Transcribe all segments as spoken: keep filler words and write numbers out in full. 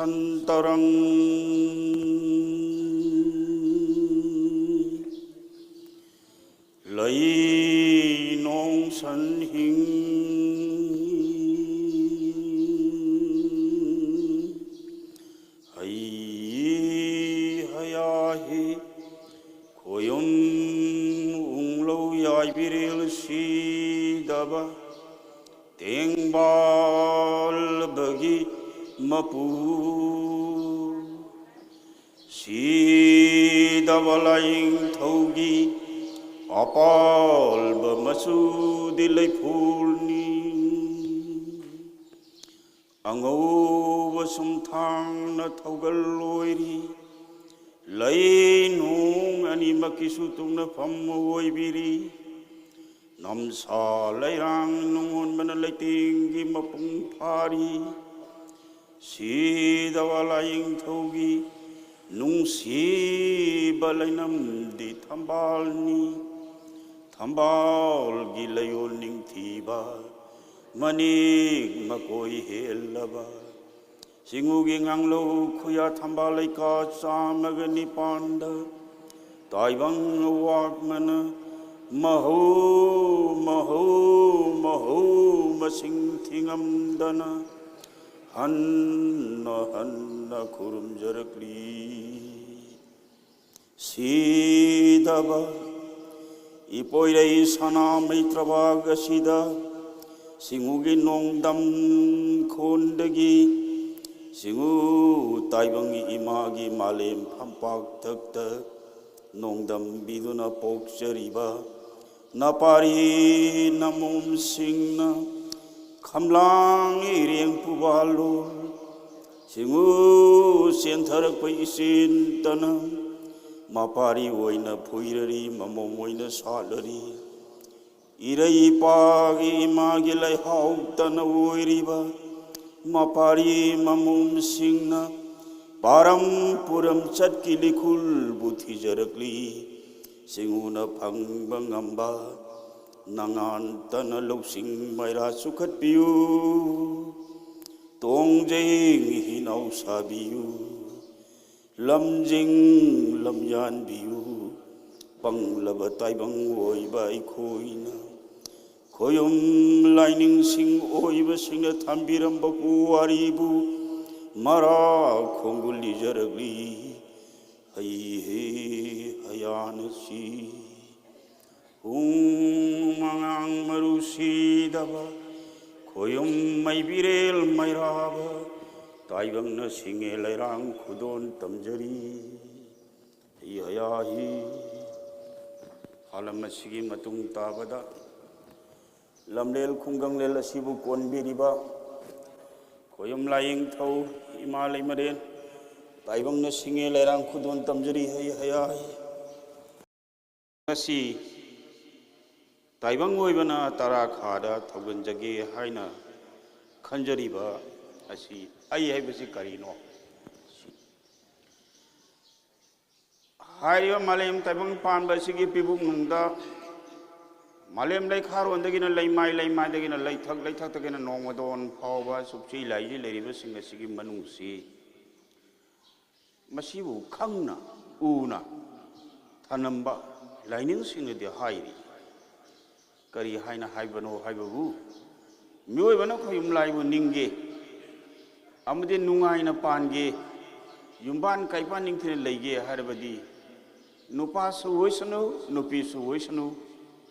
ꯁꯟ ꯇꯔꯪ ꯂꯩ ꯅꯣꯡ ꯁꯟ ꯍꯤꯡ ꯍꯩ ꯍꯌꯥ ꯍꯤ ꯈꯣꯌꯨꯝ ꯎꯪꯂꯧ ꯌꯥꯏꯕꯤꯔꯦꯜ ꯁꯤꯗꯕ ꯇꯦꯡꯕꯥꯜꯕꯒꯤ ꯃꯄꯨ ꯁꯤꯗꯕ ꯂꯥꯏꯅꯤꯡꯊꯧꯒꯤ ꯑꯄꯥꯜꯕ ꯃꯆꯨꯗꯤ ꯂꯩꯐꯨꯜꯅꯤ꯫ ꯑꯉꯧꯕ ꯁꯨꯝꯊꯥꯡꯅ ꯊꯧꯒꯜ ꯑꯣꯏꯔꯤ꯫ ꯂꯩ ꯅꯣꯡ ꯑꯅꯤꯃꯛꯀꯤꯁꯨ ꯇꯨꯡꯅꯐꯝ ꯑꯣꯏꯕꯤꯔꯤ꯫ ꯅꯝꯁꯥ ꯂꯩꯔꯥꯡ ꯅꯨꯡꯉꯣꯟꯕꯅ ꯂꯩꯇꯦꯡꯒꯤ ꯃꯄꯨꯡ ꯐꯥꯔꯤ꯫ ꯁꯤꯗꯕ ꯂꯥꯏꯌꯦꯡꯊꯧꯒꯤ ꯅꯨꯡꯁꯤꯕ ꯂꯩꯅꯝꯗꯤ ꯊꯝꯕꯥꯜꯅꯤ꯫ ꯊꯝꯕꯥꯜꯒꯤ ꯂꯩꯌꯣꯜ ꯅꯤꯡꯊꯤꯕ ꯃꯅꯤꯡ ꯃꯀꯣꯏ ꯍꯦꯜꯂꯕ ꯆꯤꯡꯉꯨꯒꯤ ꯉꯥꯡꯂꯧ ꯈꯨꯌꯥ ꯊꯝꯕꯥꯜ ꯂꯩꯀꯥ ꯆꯥꯝꯃꯒ ꯅꯤꯄꯥꯟꯗ ꯇꯥꯏꯕꯪ ꯑꯋꯥꯛꯃꯅ ꯃꯍꯧ ꯃꯍꯧ ꯃꯍꯧ ꯃꯁꯤꯡ ꯊꯤꯉꯝꯗꯅ ꯍꯟꯅ ꯍꯟꯅ ꯈꯨꯔꯨꯝꯖꯔꯛꯂꯤ꯫ ꯁꯤꯗꯕ ꯏꯄꯣꯏꯔꯩ ꯁꯅꯥ ꯃꯩꯇ꯭ꯔꯕꯥꯛ ꯑꯁꯤꯗ ꯁꯤꯡꯎꯒꯤ ꯅꯣꯡꯗꯝ ꯈꯣꯟꯗꯒꯤ ꯁꯤꯡꯎ ꯇꯥꯏꯕꯪ ꯏꯃꯥꯒꯤ ꯃꯥꯂꯦꯝ ꯐꯝꯄꯥꯛꯊꯛꯇ ꯅꯣꯡꯗꯝꯕꯤꯗꯨꯅ ꯄꯣꯛꯆꯔꯤꯕ ꯅꯄꯥꯔꯤ ꯅꯃꯣꯝꯁꯤꯡꯅ ꯈꯝꯂꯥꯡ ꯏꯔꯦꯡ ꯄꯨꯕꯥꯜꯂꯣ ꯁꯤꯡꯎ ꯆꯦꯟꯊꯔꯛꯄ ꯏꯆꯦꯟꯇꯅ ꯃꯄꯥꯔꯤ ꯑꯣꯏꯅ ꯐꯨꯏꯔꯔꯤ, ꯃꯃꯣꯝ ꯑꯣꯏꯅ ꯁꯥꯠꯂꯔꯤ꯫ ꯏꯔꯩ ꯏꯄꯥꯒꯤ ꯏꯃꯥꯒꯤ ꯂꯩꯍꯥꯎꯇꯅ ꯑꯣꯏꯔꯤꯕ ꯃꯄꯥꯔꯤ ꯃꯃꯣꯝꯁꯤꯡꯅ ꯄꯥꯔꯝ ꯄꯨꯔꯝ ꯆꯠꯀꯤ ꯂꯤꯈꯨꯜꯕꯨ ꯊꯤꯖꯔꯛꯂꯤ꯫ ꯁꯤꯡꯎꯅ ꯐꯪꯕ ꯉꯝꯕ ꯅꯉꯥꯟꯇꯅ ꯂꯧꯁꯤꯡ ꯃꯩꯔꯥ ꯆꯨꯈꯠꯄꯤꯌꯨ꯫ ꯇꯣꯡꯖꯩ ꯍꯤꯅ ꯅꯧ ꯁꯥꯕꯤꯌꯨ, ꯂꯝꯖꯤꯡ ꯂꯝꯌꯥꯟꯕꯤꯌꯨ꯫ ꯄꯪꯂꯕ ꯇꯥꯏꯕꯪ ꯑꯣꯏꯕ ꯑꯩꯈꯣꯏꯅ ꯈꯣꯌꯨꯝ ꯂꯥꯏꯅꯤꯡꯁꯤꯡ ꯑꯣꯏꯕꯁꯤꯡꯅ ꯊꯝꯕꯤꯔꯝꯕ ꯄꯨꯋꯥꯔꯤꯕꯨ ꯃꯔꯥ ꯈꯣꯡꯒꯨꯜ ꯂꯤꯖꯔꯛꯂꯤ꯫ ꯍꯩ ꯍꯦ ꯍꯌꯥꯅꯁꯤ ꯄꯨꯡ ꯃꯉꯥꯡ ꯃꯔꯨ ꯁꯤꯗꯕ ꯈꯣꯌꯨꯝ ꯃꯩꯕꯤꯔꯦꯜ ꯃꯩꯔꯥꯕ ꯇꯥꯏꯕꯪꯅ ꯁꯤꯡꯉꯦ ꯂꯩꯔꯥꯡ ꯈꯨꯗꯣꯟ ꯇꯝꯖꯔꯤ꯫ ꯍꯤ ꯍꯌꯥ ꯍꯤ꯫ ꯐꯥꯂꯝ ꯑꯁꯤꯒꯤ ꯃꯇꯨꯡ ꯇꯥꯕꯗ ꯂꯝꯂꯦꯜ ꯈꯨꯡꯒꯪꯂꯦꯜ ꯑꯁꯤꯕꯨ ꯀꯣꯟꯕꯤꯔꯤꯕ ꯈꯣꯌꯨꯝ ꯂꯥꯏꯌꯦꯡꯊꯧ ꯏꯃꯥ ꯂꯩꯃꯔꯦꯟ ꯇꯥꯏꯕꯪꯅ ꯁꯤꯡꯉꯦ ꯂꯩꯔꯥꯡ ꯈꯨꯗꯣꯟ ꯇꯝꯖꯔꯤ ꯍꯩ ꯍꯌꯥ ꯍꯤ꯫ ꯉꯁꯤ ꯇꯥꯏꯕꯪ ꯑꯣꯏꯕꯅ ꯇꯔꯥ ꯈꯥꯗ ꯊꯧꯒꯟꯖꯒꯦ ꯍꯥꯏꯅ ꯈꯟꯖꯔꯤꯕ ꯑꯁꯤ ꯑꯩ ꯍꯥꯏꯕꯁꯤ ꯀꯔꯤꯅꯣ? ꯍꯥꯏꯔꯤꯕ ꯃꯥꯂꯦꯝ ꯇꯥꯏꯕꯪ ꯄꯥꯟꯕ ꯑꯁꯤꯒꯤ ꯄꯤꯕꯨꯛꯅꯨꯡꯗ ꯃꯥꯂꯦꯝ ꯂꯩꯈꯥꯔꯣꯟꯗꯒꯤꯅ ꯂꯩꯃꯥꯏ, ꯂꯩꯃꯥꯏꯗꯒꯤꯅ ꯂꯩꯊꯛ, ꯂꯩꯊꯛꯇꯒꯤꯅ ꯅꯣꯡꯃꯗꯣꯟ ꯐꯥꯎꯕ ꯆꯨꯞꯁꯤ ꯂꯥꯏꯖꯤ ꯂꯩꯔꯤꯕꯁꯤꯡ ꯑꯁꯤꯒꯤ ꯃꯅꯨꯡꯁꯤ ꯃꯁꯤꯕꯨ ꯈꯪꯅ ꯎꯅ ꯊꯅꯝꯕ ꯂꯥꯏꯅꯤꯡꯁꯤꯡꯅꯗꯤ ꯍꯥꯏꯔꯤ꯫ ꯀꯔꯤ ꯍꯥꯏꯅ ꯍꯥꯏꯕꯅꯣ ꯍꯥꯏꯕꯕꯨ, ꯃꯤꯑꯣꯏꯕꯅ ꯈꯣꯌꯨꯝ ꯂꯥꯏꯕꯨ ꯅꯤꯡꯒꯦ ꯑꯃꯗꯤ ꯅꯨꯡꯉꯥꯏꯅ ꯄꯥꯟꯒꯦ, ꯌꯨꯝꯕꯥꯟ ꯀꯩꯕꯥꯟ ꯅꯤꯡꯊꯤꯅ ꯂꯩꯒꯦ ꯍꯥꯏꯔꯕꯗꯤ, ꯅꯨꯄꯥꯁꯨ ꯑꯣꯏꯁꯅꯨ, ꯅꯨꯄꯤꯁꯨ ꯑꯣꯏꯁꯅꯨ,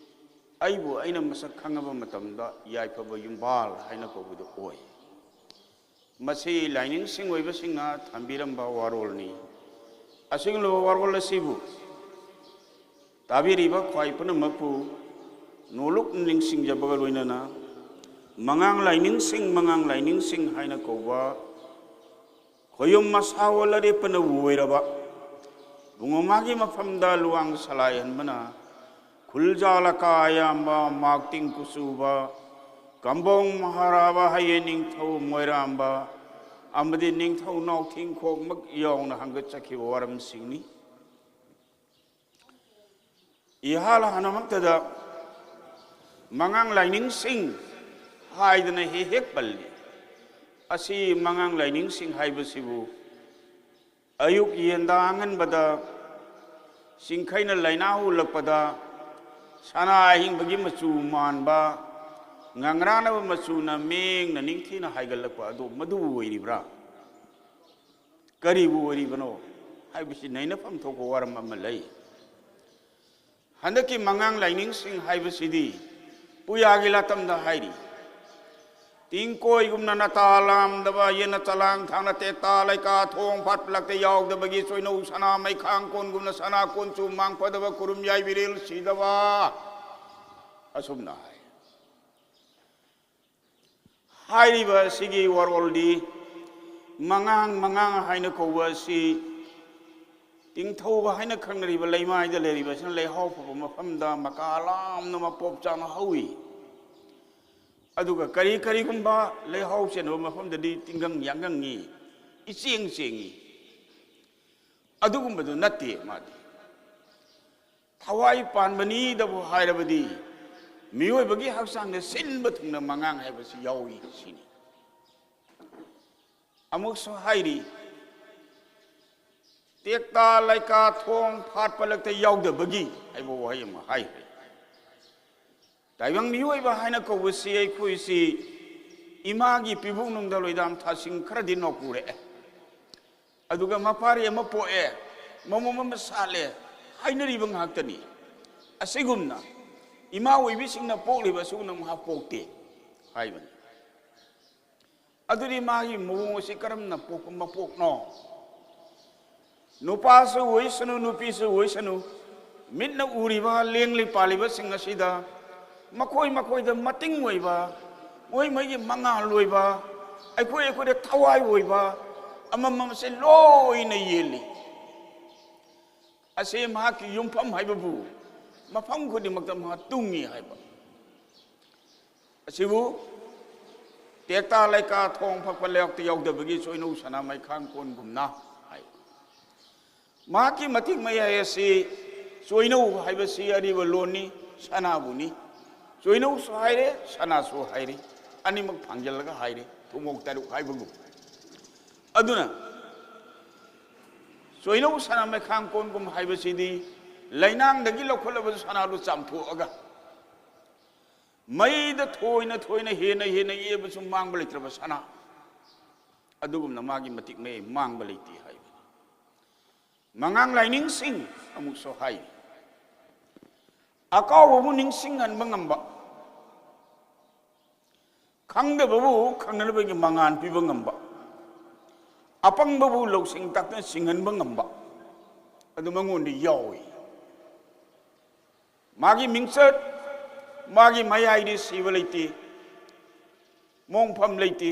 ꯑꯩꯕꯨ ꯑꯩꯅ ꯃꯁꯛ ꯈꯪꯉꯕ ꯃꯇꯝꯗ ꯌꯥꯏꯐꯕ ꯌꯨꯝꯕꯥꯜ ꯍꯥꯏꯅ ꯀꯧꯕꯗꯨ ꯑꯣꯏ꯫ ꯃꯁꯤ ꯂꯥꯏꯅꯤꯡꯁꯤꯡ ꯑꯣꯏꯕꯁꯤꯡꯅ ꯊꯝꯕꯤꯔꯝꯕ ꯋꯥꯔꯣꯜꯅꯤ꯫ ꯑꯁꯤꯒꯨꯝꯂꯕ ꯋꯥꯔꯣꯜ ꯑꯁꯤꯕꯨ ꯇꯥꯕꯤꯔꯤꯕ ꯈ꯭ꯋꯥꯏ ꯄꯨꯝꯅꯃꯛꯄꯨ ꯅꯣꯂꯨꯛ ꯅꯤꯡꯁꯤꯡꯖꯕꯒ ꯂꯣꯏꯅꯅ, ꯃꯉꯥꯡ ꯂꯥꯏꯅꯤꯡꯁꯤꯡ, ꯃꯉꯥꯡ ꯂꯥꯏꯅꯤꯡꯁꯤꯡ ꯍꯥꯏꯅ ꯀꯧꯕ ꯈꯣꯌꯨꯝ ꯃꯁꯥꯋꯜ ꯑꯔꯦꯞꯄꯅ ꯑꯣꯏꯔꯕ ꯕꯨꯡꯉꯣ ꯃꯥꯒꯤ ꯃꯐꯝꯗ ꯂꯨꯋꯥꯡ ꯁꯂꯥꯏꯍꯟꯕꯅ ꯈꯨꯜꯖꯥ ꯂꯀꯥ ꯑꯌꯥꯝꯕ, ꯃꯥꯛꯇꯤꯡ ꯀꯨꯆꯨꯕ, ꯀꯝꯕꯣꯡ ꯃꯍꯥꯔꯥꯕ, ꯍꯌꯦꯟ ꯅꯤꯡꯊꯧ ꯃꯣꯏꯔꯥꯝꯕ ꯑꯃꯗꯤ ꯅꯤꯡꯊꯧ ꯅꯥꯎꯊꯤꯡꯈꯣꯛꯃꯛ ꯌꯥꯎꯅ ꯍꯪꯒꯠꯆꯈꯤꯕ ꯋꯥꯔꯝꯁꯤꯡꯅꯤ꯫ ꯏꯍꯥꯟ ꯍꯥꯟꯅꯃꯛꯇꯗ ꯃꯉꯥꯡ ꯂꯥꯏꯅꯤꯡꯁꯤꯡ ꯍꯥꯏꯗꯅ ꯍꯦꯛ ꯍꯦꯛ ꯄꯜꯂꯤ꯫ ꯑꯁꯤ ꯃꯉꯥꯡ ꯂꯥꯏꯅꯤꯡꯁꯤꯡ ꯍꯥꯏꯕꯁꯤꯕꯨ ꯑꯌꯨꯛ ꯌꯦꯟꯗꯥ ꯑꯉꯟꯕꯗ ꯆꯤꯡꯈꯩꯅ ꯂꯥꯏꯅꯥ ꯍꯨꯜꯂꯛꯄꯗ ꯁꯅꯥ ꯑꯍꯤꯡꯕꯒꯤ ꯃꯆꯨ ꯃꯥꯟꯕ, ꯉꯥꯡꯔꯥꯅꯕ ꯃꯆꯨꯅ ꯃꯦꯡꯅ ꯅꯤꯡꯊꯤꯅ ꯍꯥꯏꯒꯠꯂꯛꯄ ꯑꯗꯨ ꯃꯗꯨꯕꯨ ꯑꯣꯏꯔꯤꯕ꯭ꯔꯥ? ꯀꯔꯤꯕꯨ ꯑꯣꯏꯔꯤꯕꯅꯣ ꯍꯥꯏꯕꯁꯤ ꯅꯩꯅꯐꯝ ꯊꯣꯛꯄ ꯋꯥꯔꯝ ꯑꯃ ꯂꯩ꯫ ꯍꯟꯗꯛꯀꯤ ꯃꯉꯥꯡ ꯂꯥꯏꯅꯤꯡꯁꯤꯡ ꯍꯥꯏꯕꯁꯤꯗꯤ ꯄꯨꯌꯥꯒꯤ ꯂꯥꯇꯝꯗ ꯍꯥꯏꯔꯤ, ꯇꯤꯡꯀꯣꯏꯒꯨꯝꯅ ꯅꯇꯥ ꯂꯥꯝꯗꯕ, ꯌꯦꯟꯅ ꯆꯂꯥꯡ ꯊꯥꯡꯅ ꯇꯦꯛꯇꯥ ꯂꯩꯀꯥ ꯊꯣꯡ ꯐꯥꯠꯂꯛꯇ ꯌꯥꯎꯗꯕꯒꯤ ꯆꯣꯏꯅꯧ ꯁꯅꯥ ꯃꯩꯈꯥꯡ ꯀꯣꯟꯒꯨꯝꯅ ꯁꯅꯥ ꯀꯣꯟꯆꯨ ꯃꯥꯡ ꯐꯗꯕ ꯈꯨꯔꯨꯝ ꯌꯥꯏ ꯕꯤꯔꯦꯜ ꯁꯤꯗꯕ ꯑꯁꯨꯝꯅ ꯍꯥꯏ꯫ ꯍꯥꯏꯔꯤꯕ ꯑꯁꯤꯒꯤ ꯋꯥꯔꯣꯜꯗꯤ ꯃꯉꯥꯡ ꯃꯉꯥꯡ ꯍꯥꯏꯅ ꯀꯧꯕ ꯑꯁꯤ ꯇꯤꯡꯊꯧꯕ ꯍꯥꯏꯅ ꯈꯪꯅꯔꯤꯕ ꯂꯩꯃꯥꯏꯗ ꯂꯩꯔꯤꯕ ꯑꯁꯤꯅ ꯂꯩꯍꯥꯎ ꯐꯕ ꯃꯐꯝꯗ ꯃꯀꯥ ꯂꯥꯝꯅ ꯃꯄꯣꯞ ꯆꯥꯎꯅ ꯍꯧꯏ꯫ ꯑꯗꯨꯒ ꯀꯔꯤ ꯀꯔꯤꯒꯨꯝꯕ ꯂꯩꯍꯥꯎ ꯆꯦꯟꯕ ꯃꯐꯝꯗꯗꯤ ꯇꯤꯡꯒꯪ ꯌꯥꯡꯒꯪꯉꯤ, ꯏꯆꯦꯡ ꯆꯦꯡꯉꯤ꯫ ꯑꯗꯨꯒꯨꯝꯕꯗꯨ ꯅꯠꯇꯦ ꯃꯥꯗꯤ꯫ ꯊꯋꯥꯏ ꯄꯥꯟꯕꯅꯤꯗꯕꯨ ꯍꯥꯏꯔꯕꯗꯤ ꯃꯤꯑꯣꯏꯕꯒꯤ ꯍꯛꯆꯥꯡꯗ ꯁꯤꯟꯕ ꯊꯨꯡꯅ ꯃꯉꯥꯡ ꯍꯥꯏꯕꯁꯤ ꯌꯥꯎꯏ ꯁꯤꯅꯤ꯫ ꯑꯃꯨꯛꯁꯨ ꯍꯥꯏꯔꯤ, ꯇꯦꯛꯇꯥ ꯂꯩꯀꯥ ꯊꯣꯡ ꯐꯥꯠꯄꯂꯛꯇ ꯌꯥꯎꯗꯕꯒꯤ ꯍꯥꯏꯕ ꯋꯥꯍꯩ ꯑꯃ ꯍꯥꯏꯈ꯭ꯔꯦ꯫ ꯇꯥꯏꯕꯪ ꯃꯤꯑꯣꯏꯕ ꯍꯥꯏꯅ ꯀꯧꯕꯁꯤ ꯑꯩꯈꯣꯏꯁꯤ ꯏꯃꯥꯒꯤ ꯄꯤꯕꯨꯛꯅꯨꯡꯗ ꯂꯣꯏꯗꯥꯝ ꯊꯥꯁꯤꯡ ꯈꯔꯗꯤ ꯅꯧꯀꯨꯔꯛꯑꯦ, ꯑꯗꯨꯒ ꯃꯄꯥꯔꯤ ꯑꯃ ꯄꯣꯛꯑꯦ, ꯃꯃꯣꯝ ꯑꯃ ꯁꯥꯠꯂꯦ ꯍꯥꯏꯅꯔꯤꯕ ꯉꯥꯛꯇꯅꯤ꯫ ꯑꯁꯤꯒꯨꯝꯅ ꯏꯃꯥ ꯑꯣꯏꯕꯤꯁꯤꯡꯅ ꯄꯣꯛꯂꯤꯕ ꯑꯁꯤꯒꯨꯝꯅ ꯃꯍꯥꯛ ꯄꯣꯛꯇꯦ ꯍꯥꯏꯕꯅꯤ꯫ ꯑꯗꯨꯗꯤ ꯃꯥꯒꯤ ꯃꯑꯣꯡ ꯑꯁꯤ ꯀꯔꯝꯅ ꯄꯣꯛꯄ ꯃꯄꯣꯛꯅꯣ? ꯅꯨꯄꯥꯁꯨ ꯑꯣꯏꯁꯅꯨ, ꯅꯨꯄꯤꯁꯨ ꯑꯣꯏꯁꯅꯨ, ꯃꯤꯠꯅ ꯎꯔꯤꯕ ꯂꯦꯡꯂꯤ ꯄꯥꯜꯂꯤꯕꯁꯤꯡ ꯑꯁꯤꯗ ꯃꯈꯣꯏ ꯃꯈꯣꯏꯗ ꯃꯇꯤꯡ ꯑꯣꯏꯕ, ꯃꯣꯏ ꯃꯣꯏꯒꯤ ꯃꯉꯥꯜ ꯑꯣꯏꯕ, ꯑꯩꯈꯣꯏ ꯑꯩꯈꯣꯏꯗ ꯊꯋꯥꯏ ꯑꯣꯏꯕ ꯑꯃꯃꯝꯁꯦ ꯂꯣꯏꯅ ꯌꯦꯜꯂꯤ꯫ ꯑꯁꯤ ꯃꯍꯥꯛꯀꯤ ꯌꯨꯝꯐꯝ ꯍꯥꯏꯕꯕꯨ ꯃꯐꯝ ꯈꯨꯗꯤꯡꯃꯛꯇ ꯃꯍꯥꯛ ꯇꯨꯡꯏ ꯍꯥꯏꯕ ꯑꯁꯤꯕꯨ ꯇꯦꯛꯇꯥ ꯂꯩꯀꯥ ꯊꯣꯡ ꯐꯛꯄ ꯂꯩꯕꯥꯛꯇ ꯌꯥꯎꯗꯕꯒꯤ ꯆꯣꯏꯅꯧ ꯁꯅꯥ ꯃꯩꯈꯥꯡ ꯀꯣꯟꯒꯨꯝꯅ ꯍꯥꯏ꯫ ꯃꯍꯥꯛꯀꯤ ꯃꯇꯤꯛ ꯃꯌꯥꯏ ꯑꯁꯤ ꯆꯣꯏꯅꯧ ꯍꯥꯏꯕꯁꯤ ꯑꯔꯤꯕ ꯂꯣꯟꯅꯤ, ꯁꯅꯥꯕꯨꯅꯤ꯫ ꯆꯣꯏꯅꯧꯁꯨ ꯍꯥꯏꯔꯦ, ꯁꯅꯥꯁꯨ ꯍꯥꯏꯔꯦ꯫ ꯑꯅꯤꯃꯛ ꯐꯥꯡꯖꯜꯂꯒ ꯍꯥꯏꯔꯦ, ꯊꯨꯝꯃꯣꯛ ꯇꯔꯨꯛ ꯍꯥꯏꯕꯒꯨꯝ꯫ ꯑꯗꯨꯅ ꯆꯣꯏꯅꯧ ꯁꯅꯥ ꯃꯩꯈꯥꯡ ꯀꯣꯟꯒꯨꯝ ꯍꯥꯏꯕꯁꯤꯗꯤ ꯂꯩꯅꯥꯡꯗꯒꯤ ꯂꯧꯈꯠꯂꯕ ꯁꯅꯥꯗꯨ ꯆꯥꯝꯊꯣꯛꯑꯒ ꯃꯩꯗ ꯊꯣꯏꯅ ꯊꯣꯏꯅ ꯍꯦꯟꯅ ꯍꯦꯟꯅ ꯌꯦꯛꯑꯕꯁꯨ ꯃꯥꯡꯕ ꯂꯩꯇ꯭ꯔꯕ ꯁꯅꯥ, ꯑꯗꯨꯒꯨꯝꯅ ꯃꯥꯒꯤ ꯃꯇꯤꯛ ꯃꯌꯥꯏ ꯃꯥꯡꯕ ꯂꯩꯇꯦ ꯍꯥꯏꯕꯅꯤ꯫ ꯃꯉꯥꯡ ꯂꯥꯏꯅꯤꯡꯁꯤꯡ ꯑꯃꯨꯛꯁꯨ ꯍꯥꯏ, ꯑꯀꯥꯎꯕꯕꯨ ꯅꯤꯡꯁꯤꯡꯍꯟꯕ ꯉꯝꯕ, ꯈꯪꯗꯕꯕꯨ ꯈꯪꯅꯅꯕꯒꯤ ꯃꯉꯥꯜ ꯄꯤꯕ ꯉꯝꯕ, ꯑꯄꯪꯕꯕꯨ ꯂꯧꯁꯤꯡ ꯇꯥꯛꯇꯅ ꯁꯤꯡꯍꯟꯕ ꯉꯝꯕ, ꯑꯗꯨ ꯃꯉꯣꯟꯗ ꯌꯥꯎꯏ꯫ ꯃꯥꯒꯤ ꯃꯤꯡꯆꯠ, ꯃꯥꯒꯤ ꯃꯌꯥꯏꯗꯤ ꯁꯤꯕ ꯂꯩꯇꯦ, ꯃꯣꯡꯐꯝ ꯂꯩꯇꯦ꯫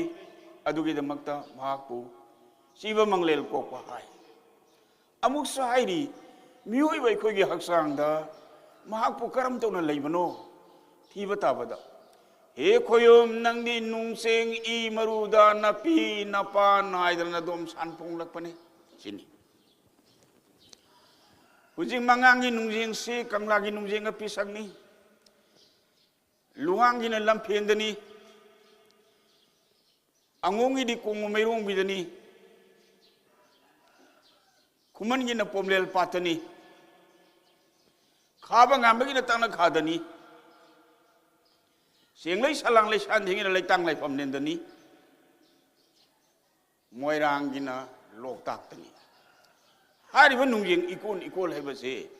ꯑꯗꯨꯒꯤꯗꯃꯛꯇ ꯃꯍꯥꯛꯄꯨ ꯁꯤꯕ ꯃꯪꯂꯦꯜ ꯀꯣꯛꯄ ꯍꯥꯏ꯫ ꯑꯃꯨꯛꯁꯨ ꯍꯥꯏꯔꯤ, ꯃꯤꯑꯣꯏꯕ ꯑꯩꯈꯣꯏꯒꯤ ꯍꯛꯆꯥꯡꯗ ꯃꯍꯥꯛꯄꯨ ꯀꯔꯝ ꯇꯧꯅ ꯂꯩꯕꯅꯣ ꯊꯤꯕ ꯇꯥꯕꯗ, ꯍꯦ ꯈꯣꯌꯨꯝ, ꯅꯪꯗꯤ ꯅꯨꯡꯁꯦꯡ ꯏ ꯃꯔꯨꯗ ꯅꯥꯄꯤ ꯅꯄꯥ ꯅꯥꯏꯗꯅ ꯑꯗꯨꯝ ꯁꯥꯟ ꯐꯣꯡꯂꯛꯄꯅꯤ꯫ ꯁꯤꯅꯤ꯫ ꯍꯧꯖꯤꯛ ꯃꯉꯥꯡꯒꯤ ꯅꯨꯡꯖꯦꯡꯁꯤ ꯀꯪꯂꯥꯒꯤ ꯅꯨꯡꯖꯦꯡꯒ ꯄꯤꯁꯛꯅꯤ꯫ ꯂꯨꯋꯥꯡꯒꯤꯅ ꯂꯝꯐꯦꯟꯗꯅꯤ, ꯑꯉꯣꯝꯒꯤꯗꯤ ꯀꯣꯡꯕ ꯃꯩꯔꯣꯡꯕꯤꯗꯅꯤ, ꯈꯨꯃꯟꯒꯤꯅ ꯄꯣꯝꯂꯦꯜ ꯄꯥꯠꯇꯅꯤ, ꯈꯥꯕ ꯉꯥꯟꯕꯒꯤꯅ ꯇꯛꯅ ꯈꯥꯗꯅꯤ, ꯁꯦꯡꯂꯩ ꯁꯂꯥꯡ ꯂꯩꯁꯥꯟꯊꯦꯡꯒꯤꯅ ꯂꯩꯇꯥꯡ ꯂꯥꯏꯐꯝꯂꯦꯟꯗꯅꯤ, ꯃꯣꯏꯔꯥꯡꯒꯤꯅ ꯂꯣꯛꯇꯥꯛꯇꯅꯤ꯫ ꯍꯥꯏꯔꯤꯕ ꯅꯨꯡꯖꯦꯡ ꯏꯀꯣꯟ ꯏꯀꯣꯜ ꯍꯥꯏꯕꯁꯦ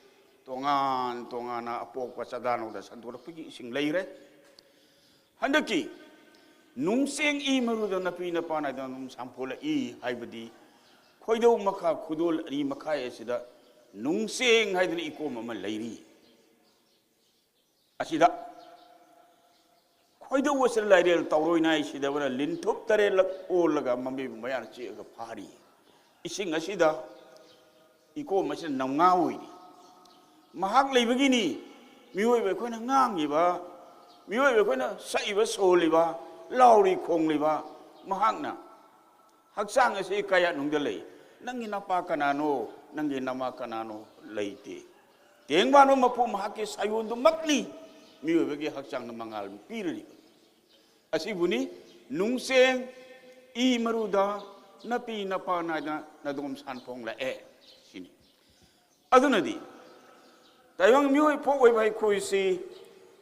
ꯇꯣꯉꯥꯟ ꯇꯣꯉꯥꯟꯅ ꯑꯄꯣꯛꯄ ꯆꯥꯗꯥꯅꯧꯗ ꯁꯟꯗꯣꯔꯛꯄꯒꯤ ꯏꯁꯤꯡ ꯂꯩꯈ꯭ꯔꯦ꯫ ꯍꯟꯗꯛꯀꯤ ꯅꯨꯡꯁꯦꯡ ꯏ ꯃꯔꯨꯗ ꯅꯥꯄꯤ ꯅꯄꯥ ꯅꯥꯏꯗꯅ ꯑꯗꯨꯝ ꯁꯥꯝꯐꯣꯂꯛꯏ ꯍꯥꯏꯕꯗꯤ ꯈꯣꯏꯗꯧ ꯃꯈꯥ ꯈꯨꯗꯣꯜ ꯑꯅꯤ ꯃꯈꯥꯏ ꯑꯁꯤꯗ ꯅꯨꯡꯁꯦꯡ ꯍꯥꯏꯗꯅ ꯏꯀꯣꯝ ꯑꯃ ꯂꯩꯔꯤ꯫ ꯑꯁꯤꯗ ꯈꯣꯏꯗꯧ ꯑꯁꯤꯗ ꯂꯥꯏꯔꯦꯜ ꯇꯧꯔꯣꯏ ꯅꯥꯏ ꯁꯤꯗꯕꯅ ꯂꯤꯟꯊꯨꯞ ꯇꯔꯦꯠꯂꯛ ꯑꯣꯜꯂꯒ ꯃꯃꯤꯕꯨ ꯃꯌꯥꯅ ꯆꯤꯛꯑꯒ ꯐꯥꯔꯤ꯫ ꯏꯁꯤꯡ ꯑꯁꯤꯗ ꯏꯀꯣꯝ ꯑꯁꯤꯗ ꯅꯝꯉꯥ ꯑꯣꯏꯔꯤ꯫ ꯃꯍꯥꯛ ꯂꯩꯕꯒꯤꯅꯤ ꯃꯤꯑꯣꯏꯕ ꯑꯩꯈꯣꯏꯅ ꯉꯥꯡꯉꯤꯕ, ꯃꯤꯑꯣꯏꯕ ꯑꯩꯈꯣꯏꯅ ꯁꯛꯏꯕ ꯁꯣꯜꯂꯤꯕ, ꯂꯥꯎꯔꯤ ꯈꯣꯡꯂꯤꯕ꯫ ꯃꯍꯥꯛꯅ ꯍꯛꯆꯥꯡ ꯑꯁꯤ ꯀꯌꯥꯠꯅꯨꯡꯗ ꯂꯩ, ꯅꯪꯒꯤ ꯅꯄꯥ ꯀꯅꯥꯅꯣ, ꯅꯪꯒꯤ ꯅꯃꯥ ꯀꯅꯥꯅꯣ? ꯂꯩꯇꯦ꯫ ꯇꯦꯡꯕꯥꯟꯕ ꯃꯄꯨ ꯃꯍꯥꯛꯀꯤ ꯁꯥꯌꯣꯟꯗꯨꯃꯛꯅꯤ ꯃꯤꯑꯣꯏꯕꯒꯤ ꯍꯛꯆꯥꯡꯗ ꯃꯉꯥꯜ ꯄꯤꯔꯤꯕ꯫ ꯑꯁꯤꯕꯨꯅꯤ, ꯅꯨꯡꯆꯦꯡ ꯏ ꯃꯔꯨꯗ ꯅꯄꯤ ꯅꯄꯥ ꯅꯥꯏꯗꯅ ꯅꯗꯣꯝ ꯁꯥꯟꯐꯣꯡ ꯂꯥꯛꯑꯦ ꯁꯤꯅꯤ꯫ ꯑꯗꯨꯅꯗꯤ ꯇꯥꯏꯕꯪ ꯃꯤꯑꯣꯏ ꯄꯣꯛ ꯑꯣꯏꯕ ꯑꯩꯈꯣꯏꯁꯤ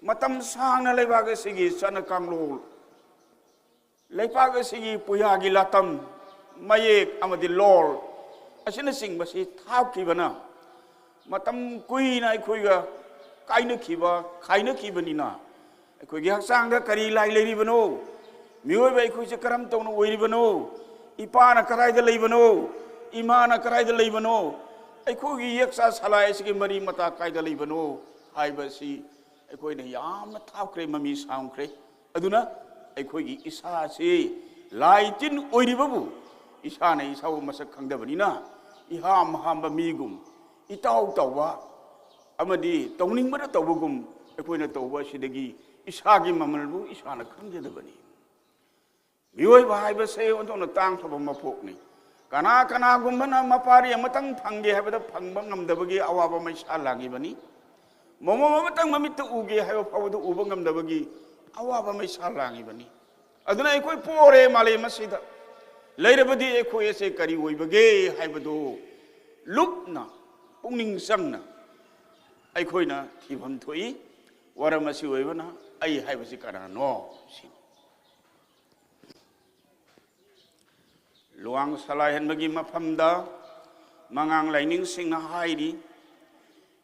ꯃꯇꯝ ꯁꯥꯡꯅ ꯂꯩꯕꯥꯛ ꯑꯁꯤꯒꯤ ꯆꯠꯅ ꯀꯥꯡꯂꯣꯟ, ꯂꯩꯄꯥꯛ ꯑꯁꯤꯒꯤ ꯄꯨꯌꯥꯒꯤ ꯂꯥꯇꯝ, ꯃꯌꯦꯛ ꯑꯃꯗꯤ ꯂꯣꯜ ꯑꯁꯤꯅꯆꯤꯡꯕꯁꯤ ꯊꯥꯞꯈꯤꯕꯅ ꯃꯇꯝ ꯀꯨꯏꯅ ꯑꯩꯈꯣꯏꯒ ꯀꯥꯏꯅꯈꯤꯕ, ꯈꯥꯏꯅꯈꯤꯕꯅꯤꯅ ꯑꯩꯈꯣꯏꯒꯤ ꯍꯛꯆꯥꯡꯗ ꯀꯔꯤ ꯂꯥꯏ ꯂꯩꯔꯤꯕꯅꯣ? ꯃꯤꯑꯣꯏꯕ ꯑꯩꯈꯣꯏꯁꯦ ꯀꯔꯝ ꯇꯧꯅ ꯑꯣꯏꯔꯤꯕꯅꯣ? ꯏꯄꯥꯅ ꯀꯗꯥꯏꯗ ꯂꯩꯕꯅꯣ? ꯏꯃꯥꯅ ꯀꯗꯥꯏꯗ ꯂꯩꯕꯅꯣ? ꯑꯩꯈꯣꯏꯒꯤ ꯌꯦꯛꯆꯥ ꯁꯂꯥꯏ ꯑꯁꯤꯒꯤ ꯃꯔꯤ ꯃꯇꯥ ꯀꯥꯏꯗ ꯂꯩꯕꯅꯣ ꯍꯥꯏꯕꯁꯤ ꯑꯩꯈꯣꯏꯅ ꯌꯥꯝꯅ ꯊꯥꯞꯈ꯭ꯔꯦ, ꯃꯃꯤ ꯁꯥꯡꯈ꯭ꯔꯦ꯫ ꯑꯗꯨꯅ ꯑꯩꯈꯣꯏꯒꯤ ꯏꯁꯥꯁꯤ ꯂꯥꯏ ꯇꯤꯟ ꯑꯣꯏꯔꯤꯕꯕꯨ ꯏꯁꯥꯅ ꯏꯁꯥꯕꯨ ꯃꯁꯛ ꯈꯪꯗꯕꯅꯤꯅ ꯏꯍꯥꯝ ꯍꯥꯝꯕ ꯃꯤꯒꯨꯝ, ꯏꯇꯥꯎ ꯇꯥꯎꯕ ꯑꯃꯗꯤ ꯇꯧꯅꯤꯡꯕꯅ ꯇꯧꯕꯒꯨꯝ ꯑꯩꯈꯣꯏꯅ ꯇꯧꯕ ꯑꯁꯤꯗꯒꯤ ꯏꯁꯥꯒꯤ ꯃꯃꯜꯕꯨ ꯏꯁꯥꯅ ꯈꯪꯖꯗꯕꯅꯤ꯫ ꯃꯤꯑꯣꯏꯕ ꯍꯥꯏꯕꯁꯦ ꯑꯣꯟꯊꯣꯛꯅ ꯇꯥꯡꯈ꯭ꯔꯕ ꯃꯄꯣꯛꯅꯤ꯫ ꯀꯅꯥ ꯀꯅꯥꯒꯨꯝꯕꯅ ꯃꯄꯥꯔꯤ ꯑꯃꯇꯪ ꯐꯪꯒꯦ ꯍꯥꯏꯕꯗ ꯐꯪꯕ ꯉꯝꯗꯕꯒꯤ ꯑꯋꯥꯕ ꯃꯩꯁꯥ ꯂꯥꯡꯉꯤꯕꯅꯤ꯫ ꯃꯣꯃꯣ ꯑꯃꯇꯪ ꯃꯃꯤꯠꯇ ꯎꯒꯦ ꯍꯥꯏꯕ ꯐꯥꯎꯕꯗ ꯎꯕ ꯉꯝꯗꯕꯒꯤ ꯑꯋꯥꯕ ꯃꯩꯁꯥ ꯂꯥꯡꯉꯤꯕꯅꯤ꯫ ꯑꯗꯨꯅ ꯑꯩꯈꯣꯏ ꯄꯣꯔꯦ ꯃꯥꯂꯦꯝ ꯑꯁꯤꯗ꯫ ꯂꯩꯔꯕꯗꯤ ꯑꯩꯈꯣꯏ ꯑꯁꯦ ꯀꯔꯤ ꯑꯣꯏꯕꯒꯦ ꯍꯥꯏꯕꯗꯨ ꯂꯨꯞꯅ, ꯄꯨꯛꯅꯤꯡ ꯆꯪꯅ ꯑꯩꯈꯣꯏꯅ ꯊꯤꯐꯝ ꯊꯣꯛꯏ꯫ ꯋꯥꯔꯝ ꯑꯁꯤ ꯑꯣꯏꯕꯅ ꯑꯩ ꯍꯥꯏꯕꯁꯤ ꯀꯅꯥꯅꯣ ꯁꯤꯅꯤ꯫ ꯂꯨꯋꯥꯡ ꯁꯂꯥꯏꯍꯟꯕꯒꯤ ꯃꯐꯝꯗ ꯃꯉꯥꯡ ꯂꯥꯏꯅꯤꯡꯁꯤꯡꯅ ꯍꯥꯏꯔꯤ,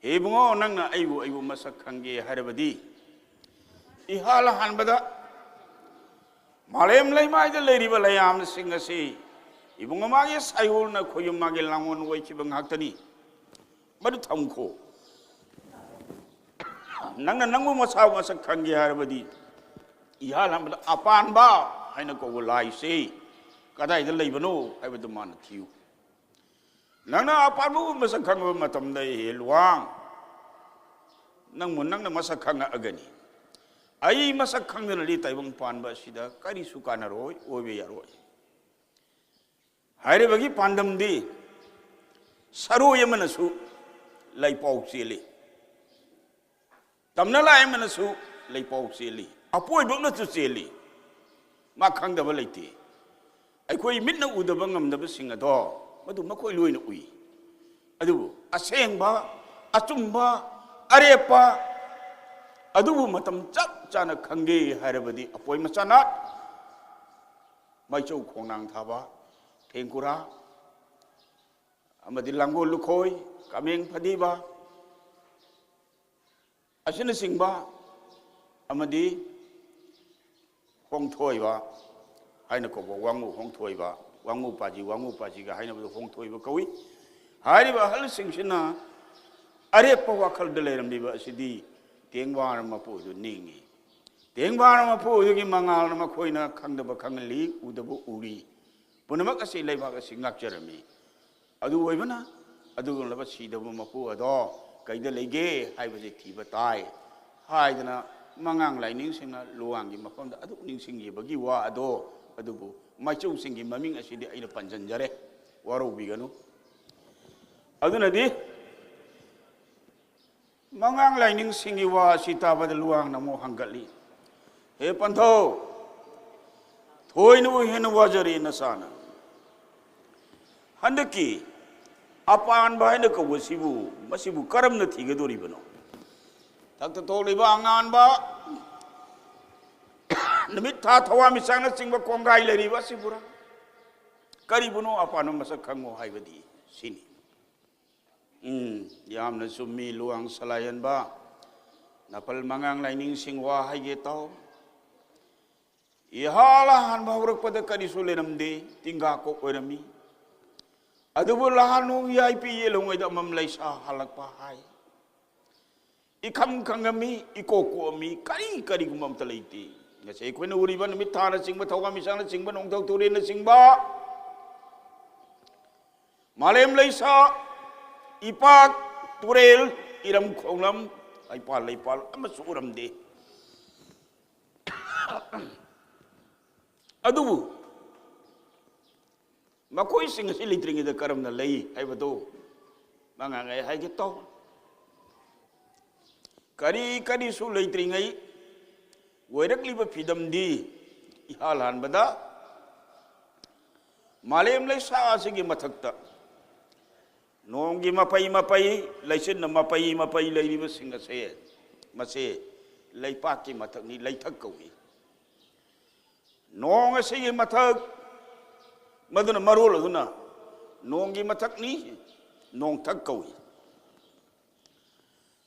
"ꯍꯦ ꯏꯕꯨꯡꯉꯣ, ꯅꯪꯅ ꯑꯩꯕꯨ, ꯑꯩꯕꯨ ꯃꯁꯛ ꯈꯪꯒꯦ ꯍꯥꯏꯔꯕꯗꯤ, ꯏꯍꯥꯟ ꯍꯥꯟꯕꯗ ꯃꯥꯂꯦꯝ ꯂꯩꯃꯥꯏꯗ ꯂꯩꯔꯤꯕ ꯂꯩꯌꯥꯝꯁꯤꯡ ꯑꯁꯤ ꯏꯕꯨꯡꯉꯣ ꯃꯥꯒꯤ ꯁꯥꯏꯌꯣꯜꯅ ꯈꯣꯌꯨꯝ ꯃꯥꯒꯤ ꯂꯥꯡꯑꯣꯟ ꯑꯣꯏꯈꯤꯕ ꯉꯥꯛꯇꯅꯤ꯫ ꯃꯗꯨ ꯊꯝꯈꯣ꯫ ꯅꯪꯅ ꯅꯪꯕꯨ ꯃꯁꯥ ꯃꯁꯛ ꯈꯪꯒꯦ ꯍꯥꯏꯔꯕꯗꯤ, ꯏꯍꯥꯟ ꯍꯥꯟꯕꯗ ꯑꯄꯥꯟꯕ ꯍꯥꯏꯅ ꯀꯧꯕ ꯂꯥꯏꯁꯤ ꯀꯗꯥꯏꯗ ꯂꯩꯕꯅꯣ ꯍꯥꯏꯕꯗꯨ ꯃꯥꯅ ꯊꯤꯌꯨ꯫ ꯅꯪꯅ ꯑꯄꯥꯟꯕꯕꯨ ꯃꯁꯛ ꯈꯪꯕ ꯃꯇꯝꯗ, ꯍꯦ ꯂꯨꯋꯥꯡ, ꯅꯪꯕꯨ ꯅꯪꯅ ꯃꯁꯛ ꯈꯪꯉꯛꯑꯒꯅꯤ꯫ ꯑꯩ ꯃꯁꯛ ꯈꯪꯗꯅꯗꯤ ꯇꯥꯏꯕꯪ ꯄꯥꯟꯕ ꯑꯁꯤꯗ ꯀꯔꯤꯁꯨ ꯀꯥꯟꯅꯔꯣꯏ, ꯑꯣꯏꯕ ꯌꯥꯔꯣꯏ" ꯍꯥꯏꯔꯤꯕꯒꯤ ꯄꯥꯟꯗꯝꯗꯤ ꯁꯔꯣꯏ ꯑꯃꯅꯁꯨ ꯂꯩꯄꯥꯎ ꯆꯦꯜꯂꯤ, ꯇꯝꯅ ꯂꯥꯏ ꯑꯃꯅꯁꯨ ꯂꯩꯄꯥꯎ ꯆꯦꯜꯂꯤ, ꯑꯄꯣꯏꯕ ꯑꯃꯅꯁꯨ ꯆꯦꯜꯂꯤ꯫ ꯃꯥ ꯈꯪꯗꯕ ꯂꯩꯇꯦ꯫ ꯑꯩꯈꯣꯏ ꯃꯤꯠꯅ ꯎꯗꯕ ꯉꯝꯗꯕꯁꯤꯡ ꯑꯗꯣ ꯃꯗꯨ ꯃꯈꯣꯏ ꯂꯣꯏꯅ ꯎꯏ꯫ ꯑꯗꯨꯕꯨ ꯑꯁꯦꯡꯕ, ꯑꯆꯨꯝꯕ, ꯑꯔꯦꯞꯄ ꯑꯗꯨꯕꯨ ꯃꯇꯝ ꯆꯞ ꯆꯥꯅ ꯈꯪꯒꯦ ꯍꯥꯏꯔꯕꯗꯤ ꯑꯄꯣꯏ ꯃꯆꯥꯅꯥꯠ, ꯃꯩꯆꯧ ꯈꯣꯡꯅꯥꯡ ꯊꯥꯕ, ꯊꯦꯡꯀꯨꯔꯥ, ꯑꯃꯗꯤ ꯂꯥꯡꯒꯣꯜ ꯂꯨꯈꯣꯏ, ꯀꯥꯃꯦꯡ ꯐꯗꯤꯕ ꯑꯁꯤꯅꯆꯤꯡꯕ, ꯑꯃꯗꯤ ꯍꯣꯡꯊꯣꯏꯕ ꯍꯥꯏꯅ ꯀꯧꯕ ꯋꯥꯉꯨ, ꯍꯣꯡꯊꯣꯏꯕ, ꯋꯥꯉꯨ ꯄꯥꯖꯤ, ꯋꯥꯉꯨ ꯄꯥꯖꯤꯒ ꯍꯥꯏꯅꯕꯗꯨ ꯍꯣꯡꯊꯣꯏꯕ ꯀꯧꯏ꯫ ꯍꯥꯏꯔꯤꯕ ꯑꯍꯜꯁꯤꯡꯁꯤꯅ ꯑꯔꯦꯞꯄ ꯋꯥꯈꯜꯗ ꯂꯩꯔꯝꯂꯤꯕ ꯑꯁꯤꯗꯤ ꯇꯦꯡꯕꯥꯔ ꯃꯄꯨ ꯑꯗꯨ ꯅꯤꯡꯏ꯫ ꯇꯦꯡꯕꯥꯔ ꯃꯄꯨ ꯑꯗꯨꯒꯤ ꯃꯉꯥꯜꯅ ꯃꯈꯣꯏꯅ ꯈꯪꯗꯕ ꯈꯪꯍꯜꯂꯤ, ꯎꯗꯕ ꯎꯔꯤ꯫ ꯄꯨꯝꯅꯃꯛ ꯑꯁꯤ ꯂꯩꯕꯥꯛ ꯑꯁꯤ ꯉꯥꯛꯆꯔꯝꯃꯤ꯫ ꯑꯗꯨ ꯑꯣꯏꯕꯅ ꯑꯗꯨꯒꯨꯝꯂꯕ ꯁꯤꯗꯕ ꯃꯄꯨ ꯑꯗꯣ ꯀꯩꯗ ꯂꯩꯒꯦ ꯍꯥꯏꯕꯁꯤ ꯊꯤꯕ ꯇꯥꯏ ꯍꯥꯏꯗꯅ ꯃꯉꯥꯡ ꯂꯥꯏꯅꯤꯡꯁꯤꯡꯅ ꯂꯨꯋꯥꯡꯒꯤ ꯃꯐꯝꯗ ꯑꯗꯨꯛ ꯅꯤꯡꯁꯤꯡꯈꯤꯕꯒꯤ ꯋꯥ ꯑꯗꯣ, ꯑꯗꯨꯕꯨ ꯃꯩꯆꯧꯁꯤꯡꯒꯤ ꯃꯃꯤꯡ ꯑꯁꯤꯗꯤ ꯑꯩꯅ ꯄꯟꯁꯤꯟꯖꯔꯦ, ꯋꯥꯔꯧꯕꯤꯒꯅꯨ꯫ ꯑꯗꯨꯅꯗꯤ ꯃꯉꯥꯡ ꯂꯥꯏꯅꯤꯡꯁꯤꯡꯒꯤ ꯋꯥ ꯑꯁꯤ ꯇꯥꯕꯗ ꯂꯨꯋꯥꯡꯅ ꯑꯃꯨꯛ ꯍꯪꯒꯠꯂꯤ, "ꯍꯦ ꯄꯟꯊꯧ, ꯊꯣꯏꯅꯕꯨ ꯍꯦꯟꯅ ꯋꯥꯖꯔꯦ ꯅꯆꯥꯅ꯫ ꯍꯟꯗꯛꯀꯤ ꯑꯄꯥꯟꯕ ꯍꯥꯏꯅ ꯀꯧꯕꯁꯤꯕꯨ, ꯃꯁꯤꯕꯨ ꯀꯔꯝꯅ ꯊꯤꯒꯗꯧꯔꯤꯕꯅꯣ? ꯊꯛꯇ ꯊꯣꯛꯂꯤꯕ ꯑꯉꯥꯟꯕ, ꯅꯨꯃꯤꯠ ꯊꯥ ꯊꯋꯥꯟꯃꯤꯆꯥꯛꯅꯆꯤꯡꯕ ꯀꯣꯡꯒꯥꯏ ꯂꯩꯔꯤꯕ ꯑꯁꯤꯕꯨꯔꯥ? ꯀꯔꯤꯕꯨꯅꯣ ꯑꯄꯥꯟꯕ ꯃꯁꯛ ꯈꯪꯉꯣ ꯍꯥꯏꯕꯗꯤ ꯁꯤꯅꯤ꯫" ꯎꯝ, ꯌꯥꯝꯅ ꯆꯨꯝꯃꯤ ꯂꯨꯋꯥꯡ ꯁꯂꯥꯏꯍꯟꯕ꯫ ꯅꯥꯄꯜ ꯃꯉꯥꯡ ꯂꯥꯏꯅꯤꯡꯁꯤꯡ ꯋꯥ ꯍꯥꯏꯒꯦ ꯇꯥꯎ꯫ ꯏꯍꯥꯟ ꯍꯥꯟꯕ ꯍꯧꯔꯛꯄꯗ ꯀꯔꯤꯁꯨ ꯂꯩꯔꯝꯗꯦ, ꯇꯤꯡꯒꯥ ꯀꯣꯛ ꯑꯣꯏꯔꯝꯃꯤ꯫ ꯑꯗꯨꯕꯨ ꯂꯍꯥꯟ ꯅꯣꯡ ꯌꯥꯏ ꯄꯤ ꯌꯦꯜꯍꯧꯉꯩꯗ ꯑꯃꯝ ꯂꯩꯁꯥ ꯍꯜꯂꯛꯄ ꯍꯥꯏ꯫ ꯏꯈꯝ ꯈꯪꯉꯝꯃꯤ, ꯏꯀꯣꯛ ꯀꯣꯛꯑꯝꯃꯤ, ꯀꯔꯤ ꯀꯔꯤꯒꯨꯝꯕ ꯑꯝꯇ ꯂꯩꯇꯦ꯫ ꯉꯁꯤ ꯑꯩꯈꯣꯏꯅ ꯎꯔꯤꯕ ꯅꯨꯃꯤꯠ ꯊꯥꯅꯆꯤꯡꯕ, ꯊꯋꯥꯟꯃꯤꯆꯥꯛꯅꯆꯤꯡꯕ, ꯅꯣꯡꯊꯛ ꯇꯨꯔꯦꯜꯅꯆꯤꯡꯕ, ꯃꯥꯂꯦꯝ ꯂꯩꯁꯥ, ꯏꯄꯥꯛ, ꯇꯨꯔꯦꯜ, ꯏꯔꯝ ꯈꯣꯡꯂꯝ, ꯂꯩꯄꯥꯜ ꯂꯩꯄꯥꯜ ꯑꯃꯁꯨ ꯎꯔꯝꯗꯦ꯫ ꯑꯗꯨꯕꯨ ꯃꯈꯣꯏꯁꯤꯡ ꯑꯁꯤ ꯂꯩꯇ꯭ꯔꯤꯉꯩꯗ ꯀꯔꯝꯅ ꯂꯩ ꯍꯥꯏꯕꯗꯨ ꯃꯉꯥꯡ ꯑꯩ ꯍꯥꯏꯒꯦ ꯇꯧ꯫ ꯀꯔꯤ ꯀꯔꯤꯁꯨ ꯂꯩꯇ꯭ꯔꯤꯉꯩ ꯑꯣꯏꯔꯛꯂꯤꯕ ꯐꯤꯗꯝꯗꯤ ꯏꯍꯥꯟ ꯍꯥꯟꯕꯗ ꯃꯥꯂꯦꯝ ꯂꯩꯁꯥ ꯑꯁꯤꯒꯤ ꯃꯊꯛꯇ ꯅꯣꯡꯒꯤ ꯃꯄꯩ ꯃꯄꯩ, ꯂꯩꯆꯤꯟꯅ ꯃꯄꯩ ꯃꯄꯩ ꯂꯩꯔꯤꯕꯁꯤꯡ ꯑꯁꯦ, ꯃꯁꯦ ꯂꯩꯄꯥꯛꯀꯤ ꯃꯊꯛꯅꯤ, ꯂꯩꯊꯛ ꯀꯧꯏ꯫ ꯅꯣꯡ ꯑꯁꯤꯒꯤ ꯃꯊꯛ, ꯃꯗꯨꯅ ꯃꯔꯣꯜ ꯑꯗꯨꯅ ꯅꯣꯡꯒꯤ ꯃꯊꯛꯅꯤ, ꯅꯣꯡꯊꯛ ꯀꯧꯏ꯫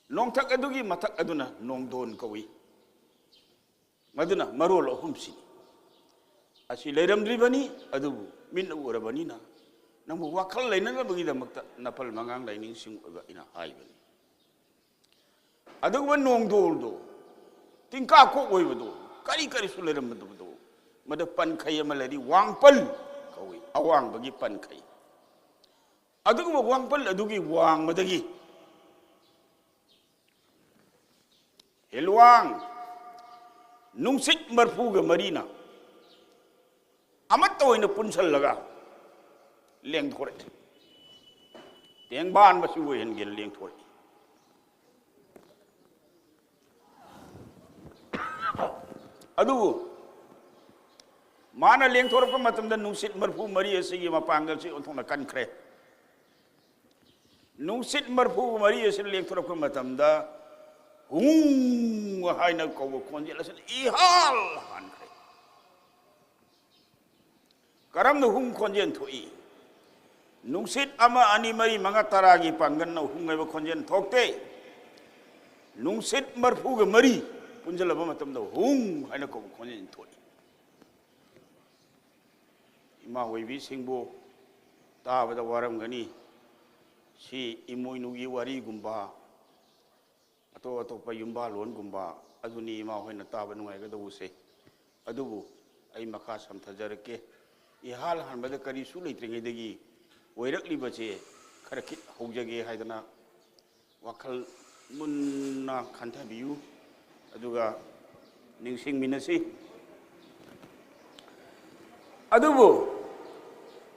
ꯅꯣꯡꯊꯛ ꯑꯗꯨꯒꯤ ꯃꯊꯛ ꯑꯗꯨꯅ ꯅꯣꯡꯗꯣꯟ ꯀꯧꯏ꯫ ꯃꯗꯨꯅ ꯃꯔꯣꯜ ꯑꯍꯨꯝꯁꯤꯅꯤ꯫ ꯑꯁꯤ ꯂꯩꯔꯝꯗ꯭ꯔꯤꯕꯅꯤ, ꯑꯗꯨꯕꯨ ꯃꯤꯠꯅ ꯎꯔꯕꯅꯤꯅ ꯅꯪꯕꯨ ꯋꯥꯈꯜ ꯂꯩꯅꯅꯕꯒꯤꯗꯃꯛꯇ ꯅꯄꯜ ꯃꯉꯥꯡ ꯂꯥꯏꯅꯤꯡꯁꯤꯡ ꯑꯣꯏꯕ ꯑꯩꯅ ꯍꯥꯏꯕꯅꯤ꯫ ꯑꯗꯨꯒꯨꯝꯕ ꯅꯣꯡꯗꯣꯜꯗꯣ, ꯇꯤꯡꯀꯥ ꯀꯣꯛ ꯑꯣꯏꯕꯗꯣ, ꯀꯔꯤ ꯀꯔꯤꯁꯨ ꯂꯩꯔꯝꯗꯕꯗꯣ, ꯃꯗꯨ ꯄꯟꯈꯩ ꯑꯃ ꯂꯩꯔꯤ, ꯋꯥꯡꯄꯜ ꯀꯧꯏ, ꯑꯋꯥꯡꯕꯒꯤ ꯄꯟꯈꯩ꯫ ꯑꯗꯨꯒꯨꯝꯕ ꯋꯥꯡꯄꯜ ꯑꯗꯨꯒꯤ ꯋꯥꯡꯃꯗꯒꯤ ꯍꯤꯂꯋꯥꯡ ꯅꯨꯡꯁꯤꯠ ꯃꯔꯐꯨꯒ ꯃꯔꯤꯅ ꯑꯃꯠꯇ ꯑꯣꯏꯅ ꯄꯨꯟꯁꯜꯂꯒ ꯂꯦꯡꯊꯣꯔꯛꯏ꯫ ꯇꯦꯡꯕꯥꯟ ꯃꯁꯤ ꯑꯣꯏꯍꯟꯒꯦꯅ ꯂꯦꯡꯊꯣꯔꯛꯏ꯫ ꯑꯗꯨꯕꯨ ꯃꯥꯅ ꯂꯦꯡꯊꯣꯔꯛꯄ ꯃꯇꯝꯗ ꯅꯨꯡꯁꯤꯠ ꯃꯔꯐꯨ ꯃꯔꯤ ꯑꯁꯤꯒꯤ ꯃꯄꯥꯡꯒꯜꯁꯤ ꯑꯣꯟꯊꯣꯛꯅ ꯀꯟꯈ꯭ꯔꯦ꯫ ꯅꯨꯡꯁꯤꯠ ꯃꯔꯐꯨ ꯃꯔꯤ ꯑꯁꯤꯅ ꯂꯦꯡꯊꯣꯔꯛꯄ ꯃꯇꯝꯗ ꯍꯨꯡ ꯍꯥꯏꯅ ꯀꯧꯕ ꯈꯣꯟꯖꯦꯜ ꯑꯁꯤꯅ ꯏꯍꯥꯜ ꯍꯥꯟꯈ꯭ꯔꯦ꯫ ꯀꯔꯝꯅ ꯍꯨꯡ ꯈꯣꯟꯖꯦꯜ ꯊꯣꯛꯏ? ꯅꯨꯡꯁꯤꯠ ꯑꯃ, ꯑꯅꯤ, ꯃꯔꯤ, ꯃꯉꯥ, ꯇꯔꯥꯒꯤ ꯄꯥꯡꯒꯜꯅ ꯍꯨꯡ ꯍꯥꯏꯕ ꯈꯣꯟꯖꯦꯜ ꯊꯣꯛꯇꯦ꯫ ꯅꯨꯡꯁꯤꯠ ꯃꯔꯐꯨꯒ ꯃꯔꯤ ꯄꯨꯟꯁꯤꯜꯂꯕ ꯃꯇꯝꯗ ꯍꯨꯡ ꯍꯥꯏꯅ ꯀꯧꯕ ꯈꯣꯟꯖꯦꯜ ꯊꯣꯛꯏ꯫ ꯏꯃꯥ ꯑꯣꯏꯕꯤꯁꯤꯡꯕꯨ ꯇꯥꯕꯗ ꯋꯥꯔꯝꯒꯅꯤ꯫ ꯁꯤ ꯏꯃꯣꯏꯅꯨꯒꯤ ꯋꯥꯔꯤꯒꯨꯝꯕ, ꯑꯇꯣꯞ ꯑꯇꯣꯞꯄ ꯌꯨꯝꯕꯥꯂꯣꯟꯒꯨꯝꯕ ꯑꯗꯨꯅꯤ ꯏꯃꯥ ꯍꯣꯏꯅ ꯇꯥꯕ ꯅꯨꯡꯉꯥꯏꯒꯗꯧꯕꯁꯦ꯫ ꯑꯗꯨꯕꯨ ꯑꯩ ꯃꯈꯥ ꯁꯝꯊꯖꯔꯛꯀꯦ꯫ ꯏꯍꯥꯟ ꯍꯥꯟꯕꯗ ꯀꯔꯤꯁꯨ ꯂꯩꯇ꯭ꯔꯤꯉꯩꯗꯒꯤ ꯑꯣꯏꯔꯛꯂꯤꯕꯁꯦ ꯈꯔ ꯈꯤꯠ ꯍꯧꯖꯒꯦ ꯍꯥꯏꯗꯅ ꯋꯥꯈꯜ ꯃꯨꯟꯅ ꯈꯟꯊꯕꯤꯌꯨ, ꯑꯗꯨꯒ ꯅꯤꯡꯁꯤꯡꯃꯤꯟꯅꯁꯤ꯫ ꯑꯗꯨꯕꯨ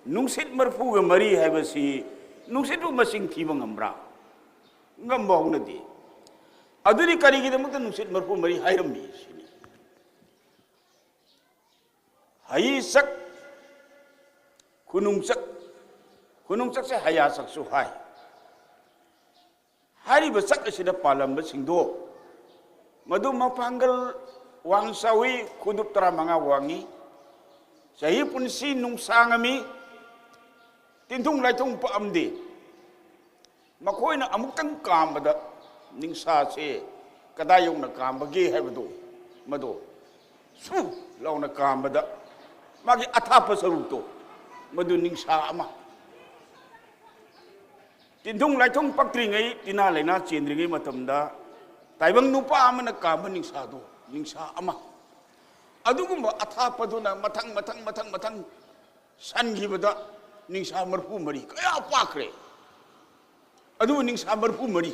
ꯅꯨꯡꯁꯤꯠ ꯃꯔꯐꯨꯒ ꯃꯔꯤ ꯍꯥꯏꯕꯁꯤ ꯅꯨꯡꯁꯤꯠꯄꯨ ꯃꯁꯤꯡ ꯊꯤꯕ ꯉꯝꯕ꯭ꯔꯥ? ꯉꯝꯕ ꯍꯧꯅꯗꯦ꯫ ꯑꯗꯨꯗꯤ ꯀꯔꯤꯒꯤꯗꯃꯛꯇ ꯅꯨꯡꯁꯤꯠ ꯃꯔꯐꯨ ꯃꯔꯤ ꯍꯥꯏꯔꯝꯃꯤ ꯁꯤꯅꯤ? ꯍꯌꯤ ꯆꯛ, ꯈꯨꯅꯨꯡ ꯆꯛ, ꯈꯨꯅꯨꯡ ꯆꯛꯁꯦ ꯍꯌꯥ ꯆꯛꯁꯨ ꯍꯥꯏ꯫ ꯍꯥꯏꯔꯤꯕ ꯆꯛ ꯑꯁꯤꯗ ꯄꯥꯜꯂꯝꯕꯁꯤꯡꯗꯣ ꯃꯗꯨ ꯃꯄꯥꯡꯒꯜ ꯋꯥꯡ ꯆꯥꯎꯏ, ꯈꯨꯗꯨꯞ ꯇꯔꯥꯃꯉꯥ ꯋꯥꯡꯏ, ꯆꯍꯤ ꯄꯨꯟꯁꯤ ꯅꯨꯡꯁꯥꯡꯉꯝꯃꯤ, ꯇꯤꯟꯊꯨꯡ ꯂꯥꯏꯊꯨꯡ ꯄꯛꯑꯝꯗꯦ꯫ ꯃꯈꯣꯏꯅ ꯑꯃꯨꯛꯇꯪ ꯀꯥꯝꯕꯗ ꯅꯤꯡꯁꯥꯁꯦ ꯀꯗꯥꯏ ꯌꯧꯅ ꯀꯥꯝꯕꯒꯦ ꯍꯥꯏꯕꯗꯨ, ꯃꯗꯨ ꯁꯨ ꯂꯥꯎꯅ ꯀꯥꯝꯕꯗ ꯃꯥꯒꯤ ꯑꯊꯥꯞꯄ ꯁꯔꯨꯛꯇꯣ, ꯃꯗꯨ ꯅꯤꯡꯁꯥ ꯑꯃ꯫ ꯇꯤꯟꯊꯨꯡ ꯂꯥꯏꯊꯨꯡ ꯄꯛꯇ꯭ꯔꯤꯉꯩ, ꯇꯤꯟꯅꯥ ꯂꯥꯏꯅꯥ ꯆꯦꯟꯗ꯭ꯔꯤꯉꯩ ꯃꯇꯝꯗ ꯇꯥꯏꯕꯪ ꯅꯨꯄꯥ ꯑꯃꯅ ꯀꯥꯝꯕ ꯅꯤꯡꯁꯥꯗꯣ, ꯅꯤꯡꯁꯥ ꯑꯃ꯫ ꯑꯗꯨꯒꯨꯝꯕ ꯑꯊꯥꯞꯄꯗꯨꯅ ꯃꯊꯪ, ꯃꯊꯪ, ꯃꯊꯪ, ꯃꯊꯪ ꯁꯟꯈꯤꯕꯗ ꯅꯤꯡꯁꯥ ꯃꯔꯐꯨ ꯃꯔꯤ ꯀꯌꯥ ꯄꯥꯛꯈ꯭ꯔꯦ꯫ ꯑꯗꯨꯕꯨ ꯅꯤꯡꯁꯥ ꯃꯔꯐꯨ ꯃꯔꯤ,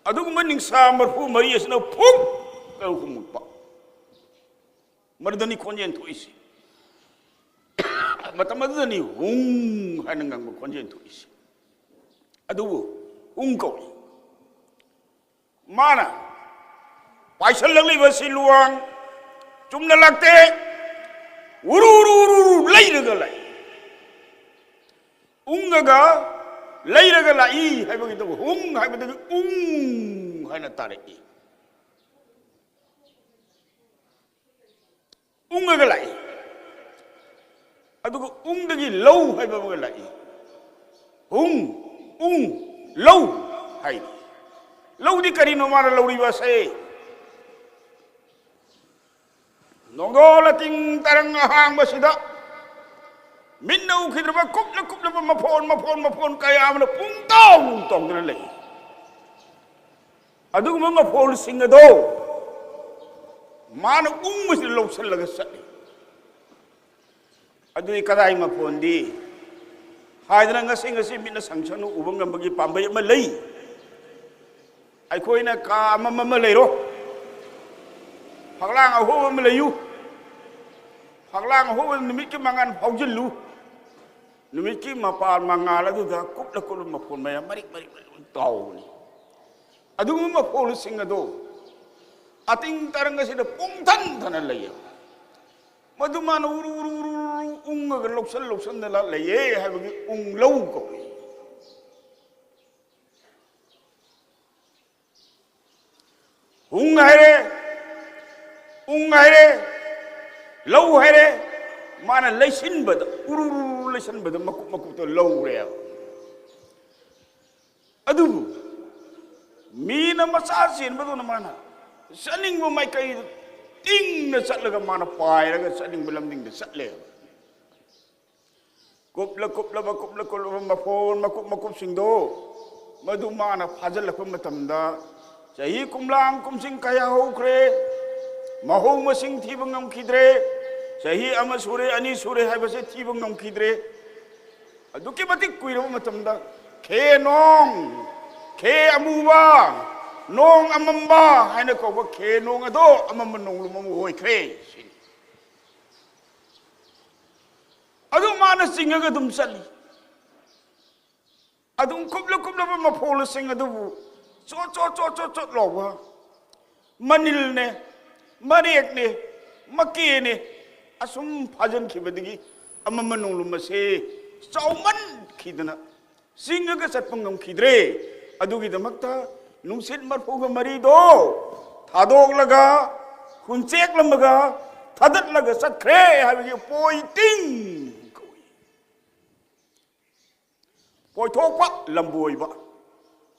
ꯑꯗꯨꯒꯨꯝꯕ ꯅꯤꯡꯁꯥ ꯃꯔꯐꯨ ꯃꯔꯤ ꯑꯁꯤꯅ ꯐꯨꯛ ꯇꯧꯔꯒ ꯍꯨꯝꯃꯛꯄ꯫ ꯃꯗꯨꯗꯅꯤ ꯈꯣꯟꯖꯦꯜ ꯊꯣꯛꯏꯁꯤ꯫ ꯃꯇꯝ ꯑꯗꯨꯗꯅꯤ ꯍꯨꯡ ꯍꯥꯏꯅ ꯉꯪꯕ ꯈꯣꯟꯖꯦꯜ ꯊꯣꯛꯏꯁꯤ꯫ ꯑꯗꯨꯕꯨ ꯍꯨꯡ ꯀꯧꯏ꯫ ꯃꯥꯅ ꯄꯥꯏꯁꯜꯂꯛꯂꯤꯕꯁꯤ ꯂꯨꯋꯥꯡ ꯆꯨꯝꯅ ꯂꯥꯛꯇꯦ꯫ ꯎꯔꯨ, ꯎꯔꯨ, ꯎꯔꯨ, ꯎꯔꯨ ꯂꯩꯔꯒ ꯂꯥꯛꯏ꯫ ꯎꯪꯉꯒ ꯂꯩꯔꯒ ꯂꯥꯛꯏ ꯍꯥꯏꯕꯒꯤꯗꯨ ꯍꯨꯡ ꯍꯥꯏꯕꯗꯒꯤ ꯎꯪ ꯍꯥꯏꯅ ꯇꯥꯔꯛꯏ꯫ ꯎꯪꯉꯒ ꯂꯥꯛꯏ꯫ ꯑꯗꯨꯒ ꯎꯪꯗꯒꯤ ꯂꯧ ꯍꯥꯏꯕ ꯑꯃꯒ ꯂꯥꯛꯏ꯫ ꯍꯨꯡ, ꯎꯪ, ꯂꯧ ꯍꯥꯏꯔꯤ꯫ ꯂꯧꯗꯤ ꯀꯔꯤꯅꯣ ꯃꯥꯅ ꯂꯧꯔꯤꯕ ꯑꯁꯦ? ꯅꯣꯡꯗꯣꯜ ꯑꯇꯤꯡ ꯇꯔꯪ ꯑꯍꯥꯡꯕꯁꯤꯗ ꯃꯤꯠꯅ ꯎꯈꯤꯗ꯭ꯔꯕ ꯀꯨꯞꯅ ꯀꯨꯞꯂꯕ ꯃꯐꯣꯟ, ꯃꯐꯣꯟ, ꯃꯐꯣꯟ ꯀꯌꯥ ꯑꯃꯅ ꯄꯨꯡꯇꯥꯎ ꯇꯥꯎꯗꯨꯅ ꯂꯩ꯫ ꯑꯗꯨꯒꯨꯝꯕ ꯃꯐꯣꯜꯁꯤꯡ ꯑꯗꯣ ꯃꯥꯅ ꯎꯪꯕꯁꯤꯗ ꯂꯧꯁꯤꯜꯂꯒ ꯆꯠꯂꯤ꯫ ꯑꯗꯨꯗꯤ ꯀꯗꯥꯏ ꯃꯐꯣꯟꯗꯤ ꯍꯥꯏꯗꯅ ꯉꯁꯤ, ꯉꯁꯤ ꯃꯤꯠꯅ ꯁꯪ ꯁꯪꯅ ꯎꯕ ꯉꯝꯕꯒꯤ ꯄꯥꯝꯕꯩ ꯑꯃ ꯂꯩ꯫ ꯑꯩꯈꯣꯏꯅ ꯀꯥ ꯑꯃꯃꯝ ꯑꯃ ꯂꯩꯔꯣ, ꯐꯛꯂꯥꯡ ꯑꯍꯣꯕ ꯑꯃ ꯂꯩꯌꯨ, ꯐꯛꯂꯥꯡ ꯑꯍꯣꯕꯗ ꯅꯨꯃꯤꯠꯀꯤ ꯃꯉꯥꯜ ꯐꯥꯎꯖꯤꯜꯂꯨ, ꯅꯨꯃꯤꯠꯀꯤ ꯃꯄꯥꯟ ꯃꯉꯥꯜ ꯑꯗꯨꯗ ꯀꯨꯞꯂ ꯀꯨꯞꯂ ꯃꯐꯣꯟ ꯃꯌꯥꯝ ꯃꯔꯤꯛ ꯃꯔꯤꯛ ꯃꯔꯤꯛ ꯇꯥꯎꯕꯅꯤ꯫ ꯑꯗꯨꯒꯨꯝꯕ ꯃꯐꯣꯟꯁꯤꯡ ꯑꯗꯣ ꯑꯇꯤꯡ ꯇꯔꯪ ꯑꯁꯤꯗ ꯄꯨꯡꯊꯟ ꯊꯟꯅ ꯂꯩꯌꯦꯕ꯫ ꯃꯗꯨ ꯃꯥꯅ ꯎꯔꯨ ꯎꯔꯨ ꯎꯔꯨ ꯎꯔꯨ ꯎꯪꯉꯒ ꯂꯧꯁꯟ ꯂꯧꯁꯟꯗꯅ ꯂꯩꯌꯦ ꯍꯥꯏꯕꯒꯤ ꯎꯪꯂꯧ ꯀꯧꯏ꯫ ꯎꯪ ꯍꯥꯏꯔꯦ, ꯎꯪ ꯍꯥꯏꯔꯦ, ꯂꯧ ꯍꯥꯏꯔꯦ, ꯃꯥꯅ ꯂꯩꯁꯤꯟꯕꯗ, ꯎꯔꯨ ꯎꯔꯨ ꯂꯩꯁꯤꯟꯕꯗ ꯃꯀꯨꯞ ꯃꯀꯨꯞꯇ ꯂꯧꯔꯦꯕ꯫ ꯑꯗꯨꯕꯨ ꯃꯤꯅ ꯃꯆꯥ ꯆꯦꯟꯕꯗꯧꯅ ꯃꯥꯅ ꯆꯠꯅꯤꯡꯕ ꯃꯥꯏꯀꯩꯗ ꯇꯤꯡꯅ ꯆꯠꯂꯒ, ꯃꯥꯅ ꯄꯥꯏꯔꯒ ꯆꯠꯅꯤꯡꯕ ꯂꯝꯗꯤꯡꯗ ꯆꯠꯂꯦꯕ꯫ ꯀꯨꯞꯂ ꯀꯨꯞꯂꯕ, ꯀꯨꯞꯂ ꯀꯨꯞꯂꯕ ꯃꯐꯣꯟ ꯃꯀꯨꯞ ꯃꯀꯨꯞꯁꯤꯡꯗꯣ, ꯃꯗꯨ ꯃꯥꯅ ꯐꯥꯖꯤꯜꯂꯛꯄ ꯃꯇꯝꯗ, ꯆꯍꯤ ꯀꯨꯝꯂꯥꯡ ꯀꯨꯝꯁꯤꯡ ꯀꯌꯥ ꯍꯧꯈ꯭ꯔꯦ, ꯃꯍꯧ ꯃꯁꯤꯡ ꯊꯤꯕ ꯉꯝꯈꯤꯗ꯭ꯔꯦ꯫ ꯆꯍꯤ ꯑꯃ ꯁꯨꯔꯦ, ꯑꯅꯤ ꯁꯨꯔꯦ ꯍꯥꯏꯕꯁꯦ ꯊꯤꯕ ꯉꯝꯈꯤꯗ꯭ꯔꯦ꯫ ꯑꯗꯨꯛꯀꯤ ꯃꯇꯤꯛ ꯀꯨꯏꯔꯕ ꯃꯇꯝꯗ ꯈꯦ ꯅꯣꯡ, ꯈꯦ ꯑꯃꯨꯕ, ꯅꯣꯡ ꯑꯃꯝꯕ ꯍꯥꯏꯅ ꯀꯧꯕ ꯈꯦ ꯅꯣꯡ ꯑꯗꯣ ꯑꯃꯝꯕ ꯅꯣꯡꯂꯨꯝ ꯑꯃ ꯑꯣꯏꯈ꯭ꯔꯦ ꯁꯤꯅꯤ꯫ ꯑꯗꯨ ꯃꯥꯅ ꯆꯤꯡꯉꯒ ꯑꯗꯨꯝ ꯆꯠꯂꯤ꯫ ꯑꯗꯨꯝ ꯀꯨꯞꯂ ꯀꯨꯞꯂꯕ ꯃꯐꯣꯜꯁꯤꯡ ꯑꯗꯨꯕꯨ ꯆꯣꯠ ꯆꯣꯠ ꯆꯣꯠ ꯆꯣꯠ ꯆꯣꯠ ꯂꯥꯎꯕ ꯃꯅꯤꯜꯅꯦ, ꯃꯔꯦꯛꯅꯦ, ꯃꯀꯦꯅꯦ, ꯑꯁꯨꯝ ꯐꯥꯖꯤꯟꯈꯤꯕꯗꯒꯤ ꯑꯃꯝꯕ ꯅꯣꯡꯂꯨꯝ ꯑꯁꯦ ꯆꯥꯎꯃꯟꯈꯤꯗꯅ ꯆꯤꯡꯉꯒ ꯆꯠꯄ ꯉꯝꯈꯤꯗ꯭ꯔꯦ꯫ ꯑꯗꯨꯒꯤꯗꯃꯛꯇ ꯅꯨꯡꯁꯤꯠ ꯃꯔꯐꯨꯒ ꯃꯔꯤꯗꯣ ꯊꯥꯗꯣꯛꯂꯒ, ꯍꯨꯟꯆꯦꯛꯂꯝꯃꯒ, ꯊꯥꯗꯠꯂꯒ ꯆꯠꯈ꯭ꯔꯦ ꯍꯥꯏꯕꯒꯤ ꯄꯣꯏꯇꯤꯡ ꯀꯧꯏ꯫ ꯄꯣꯏꯊꯣꯛꯄ, ꯂꯝꯕꯣꯏꯕ,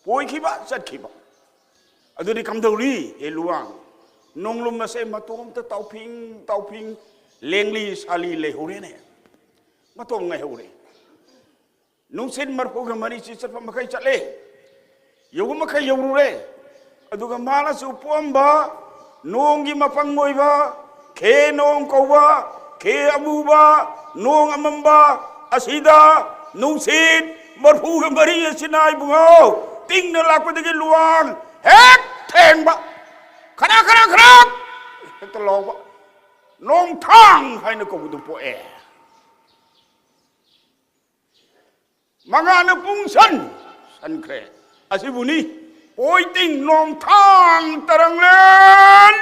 ꯄꯣꯏꯈꯤꯕ, ꯆꯠꯈꯤꯕ꯫ ꯑꯗꯨꯗꯤ ꯀꯝꯗꯧꯔꯤ? ꯍꯦ ꯂꯨꯋꯥꯡ, ꯅꯣꯡꯂꯨꯝ ꯑꯁꯦ ꯃꯇꯣꯝꯇ ꯇꯥꯎꯐꯤꯡ ꯇꯥꯎꯐꯤꯡ, ꯂꯦꯡꯂꯤ ꯁꯥꯂꯤ ꯂꯩꯍꯧꯔꯦꯅꯦ꯫ ꯃꯇꯣꯝ ꯉꯥꯏꯍꯧꯔꯦ꯫ ꯅꯨꯡꯁꯤꯠ ꯃꯔꯐꯨꯒ ꯃꯔꯤꯁꯤ ꯆꯠꯄ ꯃꯈꯩ ꯆꯠꯂꯦ, ꯌꯧꯕ ꯃꯈꯩ ꯌꯧꯔꯨꯔꯦ꯫ ꯑꯗꯨꯒ ꯃꯥꯅꯁꯨ ꯄꯣꯛꯑꯝꯕ ꯅꯣꯡꯒꯤ ꯃꯄꯪ ꯑꯣꯏꯕ ꯈꯦ ꯅꯣꯡ ꯀꯧꯕ, ꯈꯦ ꯑꯃꯨꯕ, ꯅꯣꯡ ꯑꯃꯝꯕ ꯑꯁꯤꯗ ꯅꯨꯡꯁꯤꯠ ꯃꯔꯐꯨꯒ ꯃꯔꯤ ꯑꯁꯤꯅ, ꯏꯕꯨꯡꯉꯣ, ꯇꯤꯡꯅ ꯂꯥꯛꯄꯗꯒꯤ ꯂꯨꯋꯥꯡ ꯍꯦꯛ ꯊꯦꯡꯕ, ꯈꯔ ꯈꯔ ꯈꯔ ꯍꯦꯛꯇ ꯂꯥꯎꯕ ꯅꯣꯡꯊꯥꯡ ꯍꯥꯏꯅ ꯀꯧꯕꯗꯨ ꯄꯣꯛꯑꯦ꯫ ꯃꯉꯥꯅ ꯄꯨꯡ ꯁꯟ ꯁꯟꯈ꯭ꯔꯦ꯫ ꯑꯁꯤꯕꯨꯅꯤ ꯄꯣꯏꯇꯤꯡ ꯅꯣꯡꯊꯥꯡ ꯇꯔꯪꯂꯦꯟ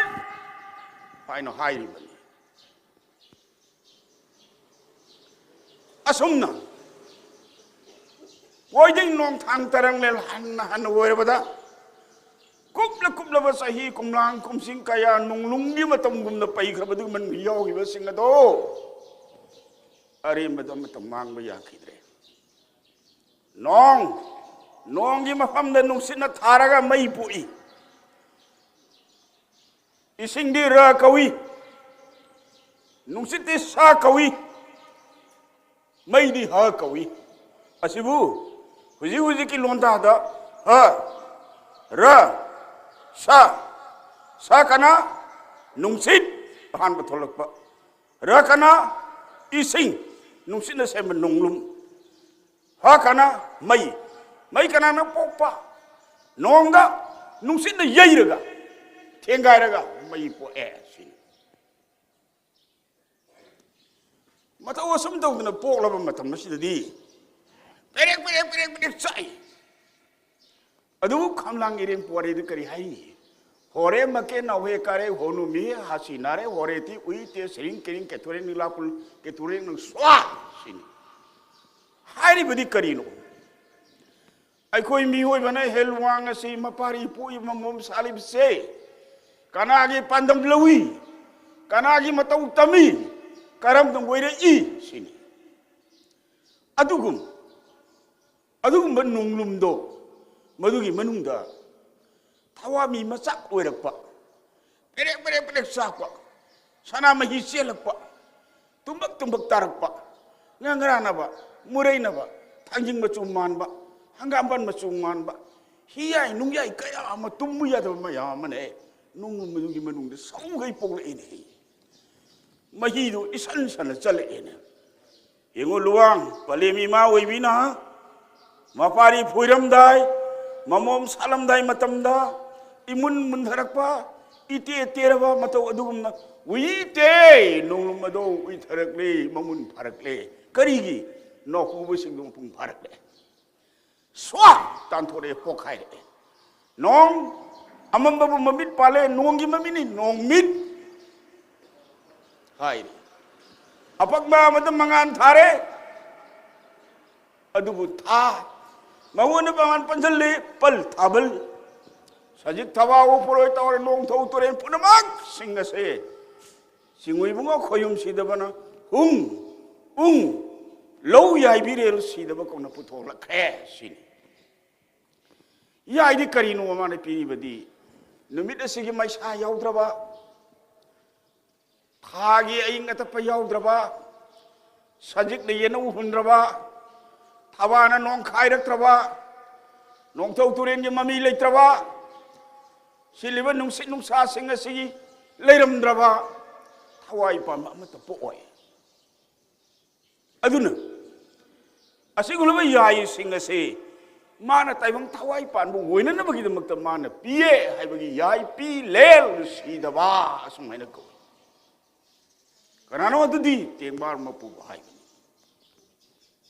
ꯍꯥꯏꯅ ꯍꯥꯏꯔꯤꯕꯅꯤ꯫ ꯑꯁꯨꯝꯅ ꯄꯣꯏꯗꯤꯡ ꯅꯣꯡꯊꯥꯡ ꯇꯔꯪꯂꯦꯜ ꯍꯟꯅ ꯍꯟꯅ ꯑꯣꯏꯔꯕꯗ, ꯀꯨꯞꯂ ꯀꯨꯞꯂꯕ ꯆꯍꯤ ꯀꯨꯝꯂꯥꯡ ꯀꯨꯝꯁꯤꯡ ꯀꯌꯥ ꯅꯣꯡꯂꯨꯝꯒꯤ ꯃꯇꯝꯒꯨꯝꯅ ꯄꯩꯈ꯭ꯔꯕꯗꯨꯒꯤ ꯃꯅꯨꯡꯗ ꯌꯥꯎꯈꯤꯕꯁꯤꯡ ꯑꯗꯣ ꯑꯔꯦꯝꯕꯗ ꯑꯃꯠꯇ ꯃꯥꯡꯕ ꯌꯥꯈꯤꯗ꯭ꯔꯦ꯫ ꯅꯣꯡ, ꯅꯣꯡꯒꯤ ꯃꯐꯝꯗ ꯅꯨꯡꯁꯤꯠꯅ ꯊꯥꯔꯒ ꯃꯩ ꯄꯣꯛꯏ꯫ ꯏꯁꯤꯡꯗꯤ ꯔ ꯀꯧꯏ, ꯅꯨꯡꯁꯤꯠꯇꯤ ꯁꯥ ꯀꯧꯏ, ꯃꯩꯗꯤ ꯍ ꯀꯧꯏ꯫ ꯑꯁꯤꯕꯨ ꯍꯧꯖꯤꯛ ꯍꯧꯖꯤꯛꯀꯤ ꯂꯣꯟꯗꯥꯗ ꯍ, ꯔ, ꯁ, ꯁ ꯀꯅꯥ? ꯅꯨꯡꯁꯤꯠ ꯑꯍꯥꯟꯕ ꯊꯣꯛꯂꯛꯄ, ꯔ ꯀꯅꯥ? ꯏꯁꯤꯡ, ꯅꯨꯡꯁꯤꯠꯅ ꯁꯦꯝꯕ ꯅꯣꯡꯂꯨꯝ, ꯍ ꯀꯅꯥ? ꯃꯩ, ꯃꯩ ꯀꯅꯥꯅ ꯄꯣꯛꯄ? ꯅꯣꯡꯗ ꯅꯨꯡꯁꯤꯠꯅ ꯌꯩꯔꯒ, ꯊꯦꯡꯒꯥꯏꯔꯒ ꯃꯩ ꯄꯣꯛꯑꯦ ꯁꯤꯅꯤ꯫ ꯃꯇꯧ ꯑꯁꯨꯝ ꯇꯧꯗꯅ ꯄꯣꯛꯂꯕ ꯃꯇꯝ ꯑꯁꯤꯗꯗꯤ ꯄꯦꯔꯦꯛ ꯄꯦꯔꯦꯛ ꯄꯦꯔꯦꯛ ꯄꯦꯔꯦꯛ ꯆꯥꯛꯏ꯫ ꯑꯗꯨꯕꯨ ꯈꯝꯂꯥꯡ ꯏꯔꯦꯡ ꯄꯣꯔꯦꯗꯨ ꯀꯔꯤ ꯍꯥꯏ? ꯍꯣꯔꯦ ꯃꯀꯦ ꯅꯥꯎꯍꯦ ꯀꯥꯔꯦ ꯍꯣꯅꯨ ꯃꯤ ꯍꯥꯁꯤ ꯅꯥꯔꯦ ꯍꯣꯔꯦ ꯇꯤ ꯎꯏ ꯇꯦ ꯁꯤꯔꯤꯡ ꯀꯦꯔꯤꯡ ꯀꯦꯊꯣꯔꯦ ꯅꯤꯂꯥꯄꯨꯜ ꯀꯦꯊꯣꯔꯦ ꯅꯪ ꯁ꯭ꯋꯥ ꯁꯤꯅꯤ꯫ ꯍꯥꯏꯔꯤꯕꯗꯤ ꯀꯔꯤꯅꯣ? ꯑꯩꯈꯣꯏ ꯃꯤꯑꯣꯏꯕꯅ ꯍꯦꯜꯋꯥꯡ ꯑꯁꯤ ꯃꯄꯥꯔꯤ ꯄꯣꯛꯏꯕ ꯃꯃꯣꯝ ꯁꯥꯂꯤꯕꯁꯦ ꯀꯅꯥꯒꯤ ꯄꯥꯟꯗꯝ ꯂꯧꯏ? ꯀꯅꯥꯒꯤ ꯃꯇꯧ ꯇꯝꯃꯤ? ꯀꯔꯝꯅ ꯑꯣꯏꯔꯛꯏ? ꯁꯤꯅꯤ꯫ ꯑꯗꯨꯒꯨꯝ ꯑꯗꯨꯒꯨꯝꯕ ꯅꯣꯡꯂꯨꯝꯗꯣ ꯃꯗꯨꯒꯤ ꯃꯅꯨꯡꯗ ꯊꯋꯥꯃꯤ ꯃꯆꯥꯛ ꯑꯣꯏꯔꯛꯄ, ꯄꯦꯔꯦꯛ ꯄꯦꯔꯦꯛ ꯄꯦꯔꯦꯛ ꯆꯥꯛꯄ, ꯁꯅꯥꯃꯍꯤ ꯆꯦꯜꯂꯛꯄ, ꯇꯨꯝꯕꯛ ꯇꯨꯝꯕꯛ ꯇꯥꯔꯛꯄ, ꯉꯥꯡꯒ꯭ꯔꯥꯅꯕ, ꯃꯨꯔꯩꯅꯕ, ꯊꯥꯡꯖꯤꯡ ꯃꯆꯨ ꯃꯥꯟꯕ, ꯍꯪꯒꯥꯝꯄꯥꯟ ꯃꯆꯨ ꯃꯥꯟꯕ, ꯍꯤꯌꯥꯏ ꯅꯨꯡꯌꯥꯏ ꯀꯌꯥ ꯑꯃ ꯇꯨꯝꯕ ꯌꯥꯗꯕ ꯃꯌꯥꯝ ꯑꯃꯅ ꯅꯣꯡꯂꯨꯝ ꯃꯗꯨꯒꯤ ꯃꯅꯨꯡꯗ ꯁꯧꯒꯩ ꯄꯣꯛꯂꯛꯏꯅꯦ꯫ ꯃꯍꯤꯗꯨ ꯏꯁꯟ ꯁꯟꯅ ꯆꯠꯂꯛꯑꯦꯅꯦ꯫ ꯌꯦꯡꯉꯨ, ꯂꯨꯋꯥꯡ ꯄꯂꯦꯝ ꯏꯃꯥ ꯑꯣꯏꯕꯤꯅ ꯃꯄꯥꯔꯤ ꯐꯣꯏꯔꯝꯗꯥꯏ, ꯃꯃꯣꯝ ꯁꯥꯠꯂꯝꯗꯥꯏ ꯃꯇꯝꯗ ꯏꯃꯨꯟ ꯃꯨꯟꯊꯔꯛꯄ, ꯏꯇꯦ ꯇꯦꯔꯕ ꯃꯇꯧ ꯑꯗꯨꯒꯨꯝꯅ ꯎꯏꯇꯦ꯫ ꯅꯣꯡꯂꯨꯝ ꯑꯗꯣ ꯎꯏꯊꯔꯛꯂꯦ, ꯃꯃꯨꯟ ꯐꯥꯔꯛꯂꯦ꯫ ꯀꯔꯤꯒꯤ? ꯅꯥꯎꯄꯨꯕꯁꯤꯡꯗꯨ ꯃꯄꯨꯡ ꯐꯥꯔꯛꯂꯦ꯫ ꯁ꯭ꯋꯥ ꯇꯥꯟꯊꯣꯔꯛꯑꯦ, ꯄꯣꯛꯈꯥꯏꯔꯛꯑꯦ꯫ ꯅꯣꯡ ꯑꯃꯝꯕꯕꯨ ꯃꯃꯤꯠ ꯄꯥꯜꯂꯦ, ꯅꯣꯡꯒꯤ ꯃꯃꯤꯠꯅꯤ ꯅꯣꯡꯃꯤꯠ ꯍꯥꯏꯔꯤ꯫ ꯑꯄꯛꯕ ꯑꯃꯗ ꯃꯉꯥꯜ ꯊꯥꯔꯦ, ꯑꯗꯨꯕꯨ ꯊꯥ, ꯃꯉꯣꯟꯗ ꯃꯉꯥꯜ ꯄꯟꯁꯤꯜꯂꯤ, ꯄꯜ ꯊꯥꯕꯜ, ꯁꯖꯤꯛ ꯊꯕꯥ ꯎꯐꯨꯔꯣꯏ ꯇꯧꯔꯦ, ꯅꯣꯡꯊꯧ ꯇꯨꯔꯦꯟ ꯄꯨꯝꯅꯃꯛꯁꯤꯡ ꯑꯁꯦ ꯆꯤꯡꯉꯨ ꯏꯕꯨꯡꯉꯣ ꯈꯣꯌꯨꯝ ꯁꯤꯗꯕꯅ ꯍꯨꯡ ꯎꯪ ꯂꯧ ꯌꯥꯏꯕꯤꯔꯦꯜ ꯁꯤꯗꯕ ꯀꯧꯅ ꯄꯨꯊꯣꯛꯂꯛꯈ꯭ꯔꯦ ꯁꯤꯅꯤ꯫ ꯌꯥꯏꯗꯤ ꯀꯔꯤꯅꯣ ꯃꯥꯅ ꯄꯤꯔꯤꯕꯗꯤ? ꯅꯨꯃꯤꯠ ꯑꯁꯤꯒꯤ ꯃꯩꯁꯥ ꯌꯥꯎꯗ꯭ꯔꯕ, ꯊꯥꯒꯤ ꯑꯏꯪ ꯑꯇꯞꯄ ꯌꯥꯎꯗ꯭ꯔꯕ, ꯁꯖꯤꯛꯅ ꯌꯦꯟꯅꯧ ꯍꯨꯟꯗ꯭ꯔꯕ, ꯊꯕꯥꯅ ꯅꯣꯡꯈꯥꯏꯔꯛꯇ꯭ꯔꯕ, ꯅꯣꯡꯊꯧ ꯇꯨꯔꯦꯟꯒꯤ ꯃꯃꯤ ꯂꯩꯇ꯭ꯔꯕ, ꯁꯤꯜꯂꯤꯕ ꯅꯨꯡꯁꯤꯠ ꯅꯨꯡꯁꯥꯁꯤꯡ ꯑꯁꯤꯒꯤ ꯂꯩꯔꯝꯗ꯭ꯔꯕ ꯊꯋꯥꯏ ꯄꯥꯟꯕ ꯑꯃꯠꯇ ꯄꯣꯛꯑꯣꯏ꯫ ꯑꯗꯨꯅ ꯑꯁꯤꯒꯨꯝꯂꯕ ꯌꯥꯏꯁꯤꯡ ꯑꯁꯤ ꯃꯥꯅ ꯇꯥꯏꯕꯪ ꯊꯋꯥꯏ ꯄꯥꯟꯕ ꯑꯣꯏꯅꯅꯕꯒꯤꯗꯃꯛꯇ ꯃꯥꯅ ꯄꯤꯌꯦ ꯍꯥꯏꯕꯒꯤ ꯌꯥꯏ ꯄꯤ ꯂꯦꯜ ꯁꯤꯗꯕ ꯑꯁꯨꯝ ꯍꯥꯏꯅ ꯀꯧꯏ꯫ ꯀꯅꯥꯅꯣ ꯑꯗꯨꯗꯤ? ꯇꯦꯡꯕꯥꯔ ꯃꯄꯨꯕ ꯍꯥꯏꯕꯅꯤ꯫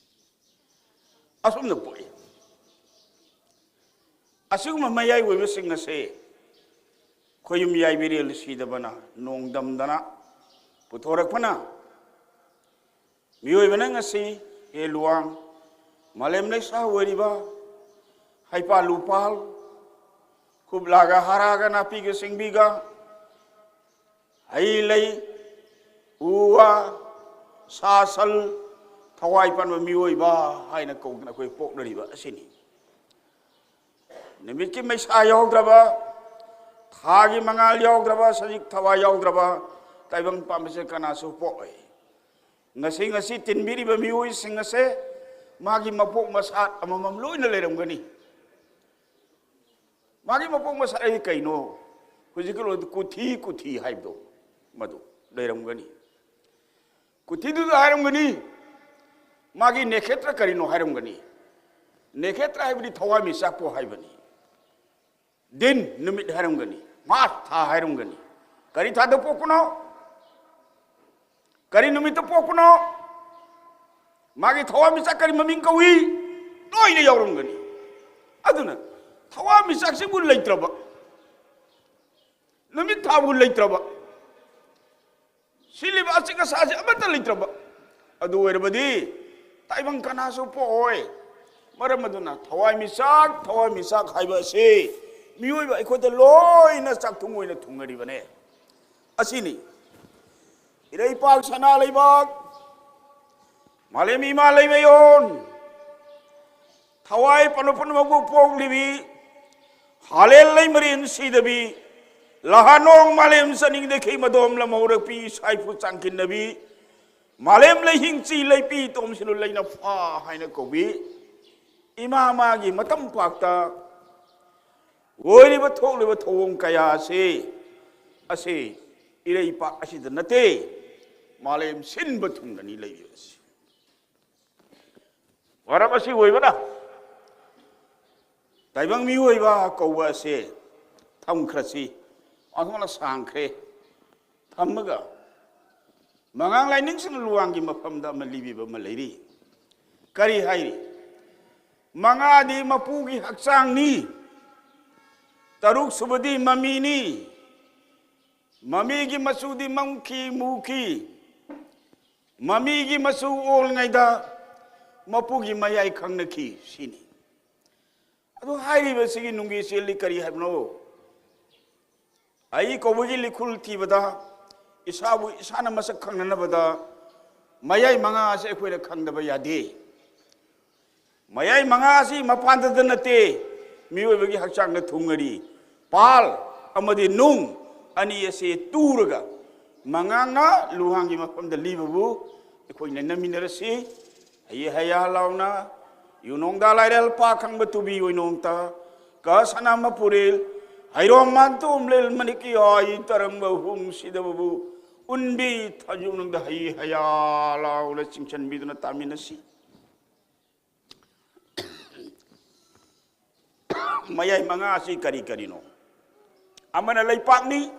ꯑꯁꯨꯝꯅ ꯄꯣꯛꯏ꯫ ꯑꯁꯤꯒꯨꯝꯕ ꯃꯌꯥꯏ ꯑꯣꯏꯕꯁꯤꯡ ꯑꯁꯦ ꯈꯣꯌꯨꯝ ꯌꯥꯏꯕꯤꯔꯦꯜ ꯁꯤꯗꯕꯅ ꯅꯣꯡꯗꯝꯗꯅ ꯄꯨꯊꯣꯔꯛꯄꯅ ꯃꯤꯑꯣꯏꯕꯅ ꯉꯁꯤ ꯍꯦ ꯂꯨꯋꯥꯡ ꯃꯥꯂꯦꯝ ꯂꯩꯁꯥ ꯑꯣꯏꯔꯤꯕ ꯍꯩꯄꯥꯜ ꯂꯨꯄꯥꯜ ꯈꯨꯞꯂꯥꯒ ꯍꯥꯔꯥꯒ ꯅꯥꯄꯤꯒ ꯁꯤꯡꯕꯤꯒ ꯍꯩ ꯂꯩ ꯎ ꯋꯥ ꯁꯥ ꯁꯜ ꯊꯋꯥꯏ ꯄꯥꯟꯕ ꯃꯤꯑꯣꯏꯕ ꯍꯥꯏꯅ ꯀꯧꯗꯅ ꯑꯩꯈꯣꯏ ꯄꯣꯛꯅꯔꯤꯕ ꯑꯁꯤꯅꯤ꯫ ꯅꯨꯃꯤꯠꯀꯤ ꯃꯩꯁꯥ ꯌꯥꯎꯗ꯭ꯔꯕ, ꯊꯥꯒꯤ ꯃꯉꯥꯜ ꯌꯥꯎꯗ꯭ꯔꯕ, ꯁꯖꯤꯛ ꯊꯋꯥ ꯌꯥꯎꯗ꯭ꯔꯕ ꯇꯥꯏꯕꯪ ꯄꯥꯝꯕꯤꯁꯦ ꯀꯅꯥꯁꯨ ꯄꯣꯛꯑꯣꯏ꯫ ꯉꯁꯤ ꯉꯁꯤ ꯇꯤꯟꯕꯤꯔꯤꯕ ꯃꯤꯑꯣꯏꯁꯤꯡ ꯑꯁꯦ ꯃꯥꯒꯤ ꯃꯄꯣꯛ ꯃꯁꯥꯠ ꯑꯃꯃꯝ ꯂꯣꯏꯅ ꯂꯩꯔꯝꯒꯅꯤ꯫ ꯃꯥꯒꯤ ꯃꯄꯣꯛ ꯃꯁꯥꯠ ꯍꯥꯏꯗꯤ ꯀꯩꯅꯣ? ꯍꯧꯖꯤꯛꯀꯤ ꯂꯣꯟꯗ ꯀꯨꯊꯤ ꯀꯨꯊꯤ ꯍꯥꯏꯕꯗꯣ ꯃꯗꯨ ꯂꯩꯔꯝꯒꯅꯤ꯫ ꯀꯨꯊꯤꯗꯨꯗ ꯍꯥꯏꯔꯝꯒꯅꯤ ꯃꯥꯒꯤ ꯅꯦꯈꯦꯇ꯭ꯔ ꯀꯔꯤꯅꯣ ꯍꯥꯏꯔꯝꯒꯅꯤ꯫ ꯅꯦꯈꯦꯇ꯭ꯔ ꯍꯥꯏꯕꯗꯤ ꯊꯋꯥꯟꯃꯤꯆꯥꯛꯄꯨ ꯍꯥꯏꯕꯅꯤ꯫ ꯗꯤꯟ, ꯅꯨꯃꯤꯠ ꯍꯥꯏꯔꯝꯒꯅꯤ, ꯃꯥꯁ, ꯊꯥ ꯍꯥꯏꯔꯝꯒꯅꯤ꯫ ꯀꯔꯤ ꯊꯥꯗ ꯄꯣꯛꯄꯅꯣ? ꯀꯔꯤ ꯅꯨꯃꯤꯠꯇ ꯄꯣꯛꯄꯅꯣ? ꯃꯥꯒꯤ ꯊꯋꯥꯟꯃꯤꯆꯥꯛ ꯀꯔꯤ ꯃꯃꯤꯡ ꯀꯧꯏ? ꯂꯣꯏꯅ ꯌꯥꯎꯔꯝꯒꯅꯤ꯫ ꯑꯗꯨꯅ ꯊꯋꯥꯟꯃꯤꯆꯥꯛꯁꯤꯕꯨ ꯂꯩꯇ꯭ꯔꯕ, ꯅꯨꯃꯤꯠ ꯊꯥꯕꯨ ꯂꯩꯇ꯭ꯔꯕ, ꯁꯤꯜꯂꯤꯕ ꯑꯆꯤꯛ ꯑꯁꯥꯁꯦ ꯑꯃꯠꯇ ꯂꯩꯇ꯭ꯔꯕ, ꯑꯗꯨ ꯑꯣꯏꯔꯕꯗꯤ ꯇꯥꯏꯕꯪ ꯀꯅꯥꯁꯨ ꯄꯣꯛꯑꯣꯏ꯫ ꯃꯔꯝ ꯑꯗꯨꯅ ꯊꯋꯥꯏ ꯃꯤꯆꯥꯛ, ꯊꯋꯥꯏ ꯃꯤꯆꯥꯛ ꯍꯥꯏꯕ ꯑꯁꯤ ꯃꯤꯑꯣꯏꯕ ꯑꯩꯈꯣꯏꯗ ꯂꯣꯏꯅ ꯆꯥꯛꯊꯨꯡ ꯑꯣꯏꯅ ꯊꯨꯡꯉꯔꯤꯕꯅꯦ꯫ ꯑꯁꯤꯅꯤ ꯏꯔꯩꯄꯥꯛ ꯁꯅꯥ ꯂꯩꯕꯥꯛ, ꯃꯥꯂꯦꯝ ꯏꯃꯥ ꯂꯩꯃꯌꯣꯟ, ꯊꯋꯥꯏ ꯄꯟꯕ ꯄꯨꯝꯅꯃꯛꯄꯨ ꯄꯣꯛꯂꯤꯕꯤ, ꯍꯥꯂꯦꯜ ꯂꯩꯃꯔꯦꯟ ꯁꯤꯗꯕꯤ, ꯂꯍꯥꯅꯣꯡ ꯃꯥꯂꯦꯝ ꯆꯠꯅꯤꯡꯗꯈꯩ ꯃꯗꯣꯝ ꯂꯝꯍꯧꯔꯛꯄꯤ, ꯁꯥꯏꯐꯨ ꯆꯥꯡꯈꯤꯟꯅꯕꯤ, ꯃꯥꯂꯦꯝ ꯂꯩꯍꯤꯡꯆꯤ ꯂꯩꯄꯤ ꯇꯣꯝꯁꯤꯂꯨ ꯂꯩꯅꯐꯥ ꯍꯥꯏꯅ ꯀꯧꯕꯤ, ꯏꯃꯥ ꯃꯥꯒꯤ ꯃꯇꯝ ꯄꯥꯛꯇ ꯑꯣꯏꯔꯤꯕ ꯊꯣꯛꯂꯤꯕ ꯊꯧꯑꯣꯡ ꯀꯌꯥ ꯑꯁꯤ, ꯑꯁꯤ ꯏꯔꯩꯄꯥꯛ ꯑꯁꯤꯗ ꯅꯠꯇꯦ, ꯃꯥꯂꯦꯝ ꯁꯤꯟꯕ ꯊꯨꯡꯅꯅꯤ ꯂꯩꯔꯤꯕꯁꯤ꯫ ꯃꯔꯝ ꯑꯁꯤ ꯑꯣꯏꯕꯅ ꯇꯥꯏꯕꯪ ꯃꯤꯑꯣꯏꯕ ꯀꯧꯕ ꯑꯁꯦ ꯊꯝꯈ꯭ꯔꯁꯤ꯫ ꯑꯣꯟꯊꯣꯛꯅ ꯁꯥꯡꯈ꯭ꯔꯦ꯫ ꯊꯝꯃꯒ ꯃꯉꯥꯡ ꯂꯥꯏꯅꯤꯡꯁꯤꯡꯅ ꯂꯨꯋꯥꯡꯒꯤ ꯃꯐꯝꯗ ꯑꯃ ꯂꯤꯕꯤꯕ ꯑꯃ ꯂꯩꯔꯤ꯫ ꯀꯔꯤ ꯍꯥꯏꯔꯤ? ꯃꯉꯥꯗꯤ ꯃꯄꯨꯒꯤ ꯍꯛꯆꯥꯡꯅꯤ, ꯇꯔꯨꯛ ꯁꯨꯕꯗꯤ ꯃꯃꯤꯅꯤ, ꯃꯃꯤꯒꯤ ꯃꯆꯨꯗꯤ ꯃꯝꯈꯤ ꯃꯨꯈꯤ, ꯃꯃꯤꯒꯤ ꯃꯆꯨ ꯑꯣꯜꯂꯤꯉꯩꯗ ꯃꯄꯨꯒꯤ ꯃꯌꯥꯏ ꯈꯪꯅꯈꯤ ꯁꯤꯅꯤ꯫ ꯑꯗꯨ ꯍꯥꯏꯔꯤꯕꯁꯤꯒꯤ ꯅꯨꯡꯒꯤ ꯆꯦꯜꯂꯤ ꯀꯔꯤ ꯍꯥꯏꯕꯅꯣ? ꯑꯩ ꯀꯧꯕꯒꯤ ꯂꯤꯈꯨꯜ ꯊꯤꯕꯗ, ꯏꯁꯥꯕꯨ ꯏꯁꯥꯅ ꯃꯁꯛ ꯈꯪꯅꯅꯕꯗ ꯃꯌꯥꯏ ꯃꯉꯥ ꯑꯁꯤ ꯑꯩꯈꯣꯏꯅ ꯈꯪꯗꯕ ꯌꯥꯗꯦ꯫ ꯃꯌꯥꯏ ꯃꯉꯥ ꯑꯁꯤ ꯃꯄꯥꯟꯗꯗ ꯅꯠꯇꯦ, ꯃꯤꯑꯣꯏꯕꯒꯤ ꯍꯛꯆꯥꯡꯗ ꯊꯨꯡꯉꯔꯤ꯫ ꯄꯥꯜ ꯑꯃꯗꯤ ꯅꯨꯡ ꯑꯅꯤ ꯑꯁꯤ ꯇꯨꯔꯒ ꯃꯉꯥꯡꯅ ꯂꯨꯍꯥꯡꯒꯤ ꯃꯐꯝꯗ ꯂꯤꯕꯕꯨ ꯑꯩꯈꯣꯏ ꯅꯩꯅꯃꯤꯟꯅꯔꯁꯤ꯫ ꯍꯩꯌꯦ ꯍꯩꯌꯥ ꯂꯥꯎꯅ ꯌꯨꯅꯣꯡꯗ ꯂꯥꯏꯔꯦꯜ ꯄꯥ ꯈꯪꯕ ꯇꯨꯕꯤ ꯑꯣꯏꯅꯣꯡꯇ ꯀ ꯁꯅꯥ ꯃꯄꯨꯔꯦꯜ ꯍꯩꯔꯣꯝ ꯃꯥꯟꯇꯣꯝ ꯂꯦꯜ ꯃꯅꯤꯀꯤ ꯍꯥꯏ ꯇꯔꯝꯕ ꯍꯨꯝ ꯁꯤꯗꯕꯕꯨ ꯎꯟꯕꯤ ꯊꯥꯖꯨꯡꯅꯨꯡꯗ ꯍꯩ ꯍꯩꯌꯥ ꯂꯥꯎꯅ ꯆꯤꯡꯁꯤꯟꯕꯤꯗꯨꯅ ꯇꯥꯃꯤꯟꯅꯁꯤ꯫ ꯃꯌꯥꯏ ꯃꯉꯥ ꯑꯁꯤ ꯀꯔꯤ ꯀꯔꯤꯅꯣ? ꯑꯃꯅ ꯂꯩꯄꯥꯛꯅꯤ,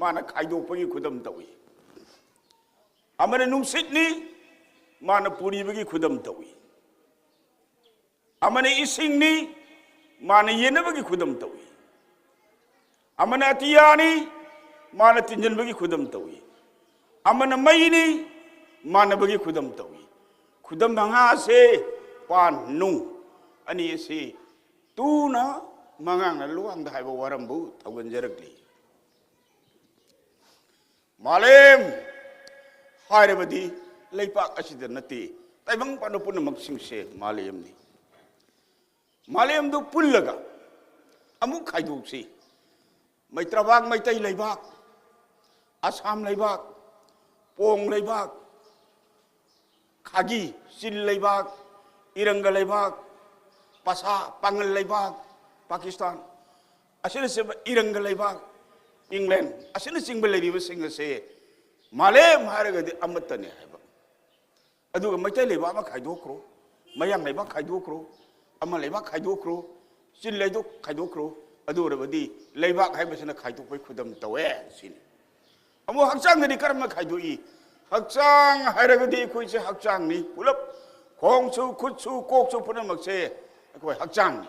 ꯃꯥꯅ ꯈꯥꯏꯗꯣꯛꯄꯒꯤ ꯈꯨꯗꯝ ꯇꯧꯏ꯫ ꯑꯃꯅ ꯅꯨꯡꯁꯤꯠꯅꯤ, ꯃꯥꯅ ꯄꯨꯔꯤꯕꯒꯤ ꯈꯨꯗꯝ ꯇꯧꯏ꯫ ꯑꯃꯅ ꯏꯁꯤꯡꯅꯤ, ꯃꯥꯅ ꯌꯦꯟꯅꯕꯒꯤ ꯈꯨꯗꯝ ꯇꯧꯏ꯫ ꯑꯃꯅ ꯑꯇꯤꯌꯥꯅꯤ, ꯃꯥꯅ ꯇꯤꯟꯖꯟꯕꯒꯤ ꯈꯨꯗꯝ ꯇꯧꯏ꯫ ꯑꯃꯅ ꯃꯩꯅꯤ, ꯃꯥꯟꯅꯕꯒꯤ ꯈꯨꯗꯝ ꯇꯧꯏ꯫ ꯈꯨꯗꯝ ꯃꯉꯥꯁꯦ, ꯄꯥꯟ ꯅꯨꯡ ꯑꯅꯤ ꯑꯁꯤ ꯇꯨꯅ ꯃꯉꯥꯡꯅ ꯂꯨꯋꯥꯡꯗ ꯍꯥꯏꯕ ꯋꯥꯔꯝꯕꯨ ꯊꯧꯒꯟꯖꯔꯛꯂꯤ꯫ ꯃꯥꯂꯦꯝ ꯍꯥꯏꯔꯕꯗꯤ ꯂꯩꯄꯥꯛ ꯑꯁꯤꯗ ꯅꯠꯇꯦ, ꯇꯥꯏꯕꯪ ꯄꯥꯟꯕ ꯄꯨꯝꯅꯃꯛꯁꯤꯡꯁꯦ ꯃꯥꯂꯦꯝꯅꯤ꯫ ꯃꯥꯂꯦꯝꯗꯨ ꯄꯨꯜꯂꯒ ꯑꯃꯨꯛ ꯈꯥꯏꯗꯣꯛꯁꯤ꯫ ꯃꯩꯇ꯭ꯔꯕꯥꯛ ꯃꯩꯇꯩ ꯂꯩꯕꯥꯛ, ꯑꯁꯥꯝ ꯂꯩꯕꯥꯛ, ꯄꯣꯡ ꯂꯩꯕꯥꯛ, ꯈꯥꯒꯤ, ꯆꯤꯟ ꯂꯩꯕꯥꯛ, ꯏꯔꯪꯒ ꯂꯩꯕꯥꯛ, ꯄꯁꯥ, ꯄꯥꯉꯜ ꯂꯩꯕꯥꯛ, ꯄꯥꯀꯤꯁꯇꯥꯟ, ꯑꯁꯤꯅꯆꯤꯡꯕ ꯏꯔꯪꯒ ꯂꯩꯕꯥꯛ, ꯏꯪꯂꯦꯟ, ꯑꯁꯤꯅꯆꯤꯡꯕ ꯂꯩꯔꯤꯕꯁꯤꯡ ꯑꯁꯦ ꯃꯥꯂꯦꯝ ꯍꯥꯏꯔꯒꯗꯤ ꯑꯃꯠꯇꯅꯦ ꯍꯥꯏꯕ꯫ ꯑꯗꯨꯒ ꯃꯩꯇꯩ ꯂꯩꯕꯥꯛ ꯑꯃ ꯈꯥꯏꯗꯣꯛꯈ꯭ꯔꯣ, ꯃꯌꯥꯡ ꯂꯩꯕꯥꯛ ꯈꯥꯏꯗꯣꯛꯈ꯭ꯔꯣ, ꯑꯃ ꯂꯩꯕꯥꯛ ꯈꯥꯏꯗꯣꯛꯈ꯭ꯔꯣ, ꯆꯤꯟ ꯂꯩꯗꯣꯛ ꯈꯥꯏꯗꯣꯛꯈ꯭ꯔꯣ, ꯑꯗꯨ ꯑꯣꯏꯔꯕꯗꯤ ꯂꯩꯕꯥꯛ ꯍꯥꯏꯕꯁꯤꯅ ꯈꯥꯏꯗꯣꯛꯄꯒꯤ ꯈꯨꯗꯝ ꯇꯧꯋꯦ ꯁꯤꯅꯤ꯫ ꯑꯃꯨꯛ ꯍꯛꯆꯥꯡꯗꯗꯤ ꯀꯔꯝꯅ ꯈꯥꯏꯗꯣꯛꯏ? ꯍꯛꯆꯥꯡ ꯍꯥꯏꯔꯒꯗꯤ ꯑꯩꯈꯣꯏꯁꯦ ꯍꯛꯆꯥꯡꯅꯤ ꯄꯨꯂꯞ, ꯈꯣꯡꯁꯨ, ꯈꯨꯠꯁꯨ, ꯀꯣꯛꯁꯨ ꯄꯨꯝꯅꯃꯛꯁꯦ ꯑꯩꯈꯣꯏ ꯍꯛꯆꯥꯡꯅꯤ꯫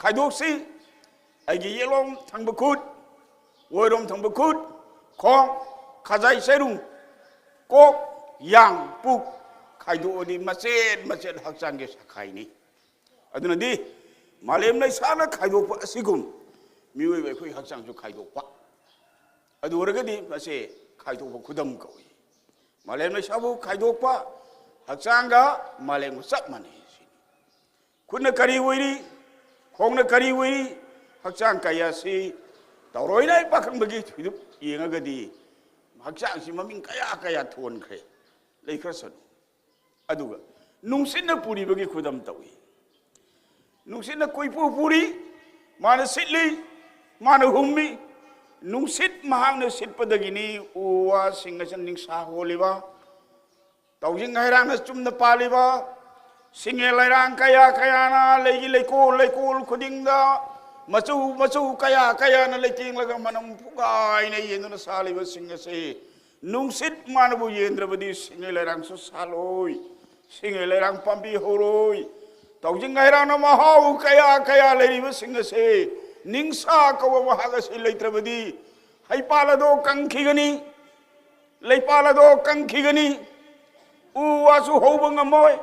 ꯈꯥꯏꯗꯣꯛꯁꯤ꯫ ꯑꯩꯒꯤ ꯌꯦꯠꯂꯣꯝ ꯊꯪꯕ ꯈꯨꯠ, ꯑꯣꯏꯔꯣꯝ ꯊꯪꯕ ꯈꯨꯠ, ꯈꯣꯡ, ꯈꯖꯥꯏ ꯆꯩꯔꯨꯡ, ꯀꯣꯛ, ꯌꯥꯡ, ꯄꯨꯛ ꯈꯥꯏꯗꯣꯛꯑꯗꯤ ꯃꯆꯦꯠ ꯃꯆꯦꯠ ꯍꯛꯆꯥꯡꯒꯤ ꯁꯥꯈꯥꯏꯅꯤ꯫ ꯑꯗꯨꯅꯗꯤ ꯃꯥꯂꯦꯝ ꯂꯩꯁꯥꯅ ꯈꯥꯏꯗꯣꯛꯄ ꯑꯁꯤꯒꯨꯝ ꯃꯤꯑꯣꯏꯕ ꯑꯩꯈꯣꯏ ꯍꯛꯆꯥꯡꯁꯨ ꯈꯥꯏꯗꯣꯛꯄ, ꯑꯗꯨ ꯑꯣꯏꯔꯒꯗꯤ ꯃꯁꯦ ꯈꯥꯏꯗꯣꯛꯄ ꯈꯨꯗꯝ ꯀꯧꯏ꯫ ꯃꯥꯂꯦꯝ ꯂꯩꯁꯥꯕꯨ ꯈꯥꯏꯗꯣꯛꯄ ꯍꯛꯆꯥꯡꯒ ꯃꯥꯂꯦꯝꯒ ꯆꯞ ꯃꯥꯟꯅꯩ ꯁꯤꯅꯤ꯫ ꯈꯨꯠꯅ ꯀꯔꯤ ꯑꯣꯏꯔꯤ, ꯈꯣꯡꯅ ꯀꯔꯤ ꯑꯣꯏꯔꯤ, ꯍꯛꯆꯥꯡ ꯀꯌꯥꯁꯤ ꯇꯧꯔꯣꯏꯅ ꯄꯥꯈꯪꯕꯒꯤ ꯐꯤꯔꯨꯞ ꯌꯦꯡꯉꯒꯗꯤ ꯍꯛꯆꯥꯡꯁꯤ ꯃꯃꯤꯡ ꯀꯌꯥ ꯀꯌꯥ ꯊꯣꯟꯈ꯭ꯔꯦ, ꯂꯩꯈ꯭ꯔꯁꯅꯨ꯫ ꯑꯗꯨꯒ ꯅꯨꯡꯁꯤꯠꯅ ꯄꯨꯔꯤꯕꯒꯤ ꯈꯨꯗꯝ ꯇꯧꯏ꯫ ꯅꯨꯡꯁꯤꯠꯅ ꯀꯣꯏꯄꯨ ꯄꯨꯔꯤ, ꯃꯥꯅ ꯁꯤꯠꯂꯤ, ꯃꯥꯅ ꯍꯨꯝꯃꯤ꯫ ꯅꯨꯡꯁꯤꯠ ꯃꯍꯥꯛꯅ ꯁꯤꯠꯄꯗꯒꯤꯅꯤ ꯎ ꯋꯥꯁꯤꯡ ꯑꯁꯤꯅ ꯅꯤꯡꯁꯥ ꯍꯣꯜꯂꯤꯕ, ꯇꯧꯖꯤꯡ ꯍꯩꯔꯥꯡꯅ ꯆꯨꯝꯅ ꯄꯥꯜꯂꯤꯕ, ꯁꯤꯡꯉꯦ ꯂꯩꯔꯥꯡ ꯀꯌꯥ ꯀꯌꯥꯅ ꯂꯩꯒꯤ ꯂꯩꯀꯣꯜ ꯂꯩꯀꯣꯜ ꯈꯨꯗꯤꯡꯗ ꯃꯆꯨ ꯃꯆꯨ ꯀꯌꯥ ꯀꯌꯥꯅ ꯂꯩꯇꯦꯡꯂꯒ ꯃꯅꯝ ꯄꯨꯡꯒꯥꯏꯅ ꯌꯦꯟꯗꯨꯅ ꯁꯥꯠꯂꯤꯕꯁꯤꯡ ꯑꯁꯤ ꯅꯨꯡꯁꯤꯠ ꯃꯥꯅꯕꯨ ꯌꯦꯟꯗ꯭ꯔꯕꯗꯤ ꯁꯤꯡꯉꯦ ꯂꯩꯔꯥꯡꯁꯨ ꯁꯥꯠꯂꯣꯏ, ꯁꯤꯡꯉꯦ ꯂꯩꯔꯥꯡ ꯄꯥꯝꯕꯤ ꯍꯧꯔꯣꯏ꯫ ꯇꯧꯖꯤꯡ ꯍꯩꯔꯥꯡꯅ ꯃꯍꯥꯎ ꯀꯌꯥ ꯀꯌꯥ ꯂꯩꯔꯤꯕꯁꯤꯡ ꯑꯁꯤ ꯅꯤꯡꯁꯥ ꯀꯧꯕ ꯃꯍꯥꯛ ꯑꯁꯤ ꯂꯩꯇ꯭ꯔꯕꯗꯤ ꯍꯩꯄꯥꯜ ꯑꯗꯣ ꯀꯪꯈꯤꯒꯅꯤ, ꯂꯩꯄꯥꯜ ꯑꯗꯣ ꯀꯪꯈꯤꯒꯅꯤ꯫ ꯎ ꯋꯥꯁꯨ ꯍꯧꯕ ꯉꯝꯃꯣꯏ꯫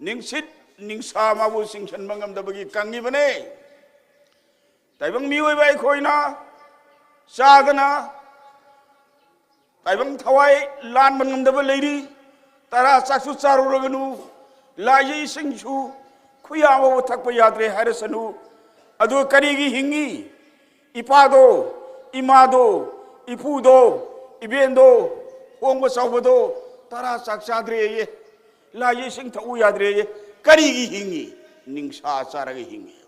ꯅꯤꯡꯁꯤꯠ ꯅꯤꯡꯁꯥ ꯃꯥꯕꯨ ꯆꯤꯡꯁꯤꯟꯕ ꯉꯝꯗꯕꯒꯤ ꯀꯪꯉꯤꯕꯅꯦ꯫ ꯇꯥꯏꯕꯪ ꯃꯤꯑꯣꯏꯕ ꯑꯩꯈꯣꯏꯅ ꯆꯥꯗꯅ ꯇꯥꯏꯕꯪ ꯊꯋꯥꯏ ꯂꯥꯟꯕ ꯉꯝꯗꯕ ꯂꯩꯔꯤ꯫ ꯇꯔꯥ ꯆꯥꯛꯁꯨ ꯆꯥꯔꯨꯔꯒꯅꯨ, ꯂꯥꯏꯖ ꯏꯁꯤꯡꯁꯨ ꯈꯨꯌꯥꯕ ꯊꯛꯄ ꯌꯥꯗ꯭ꯔꯦ ꯍꯥꯏꯔꯁꯅꯨ꯫ ꯑꯗꯨ ꯀꯔꯤꯒꯤ ꯍꯤꯡꯉꯤ? ꯏꯄꯥꯗꯣ, ꯏꯃꯥꯗꯣ, ꯏꯄꯨꯗꯣ, ꯏꯕꯦꯟꯗꯣ, ꯍꯣꯡꯕ ꯆꯥꯎꯕꯗꯣ ꯇꯔꯥ ꯆꯥꯛ ꯆꯥꯗ꯭ꯔꯦꯌꯦ, ꯂꯥꯏꯖ ꯏꯁꯤꯡ ꯊꯛꯎ ꯌꯥꯗ꯭ꯔꯦꯌꯦ꯫ ꯀꯔꯤꯒꯤ ꯍꯤꯡꯉꯤ? ꯅꯤꯡꯁꯥ ꯆꯥꯔꯒ ꯍꯤꯡꯉꯤ꯫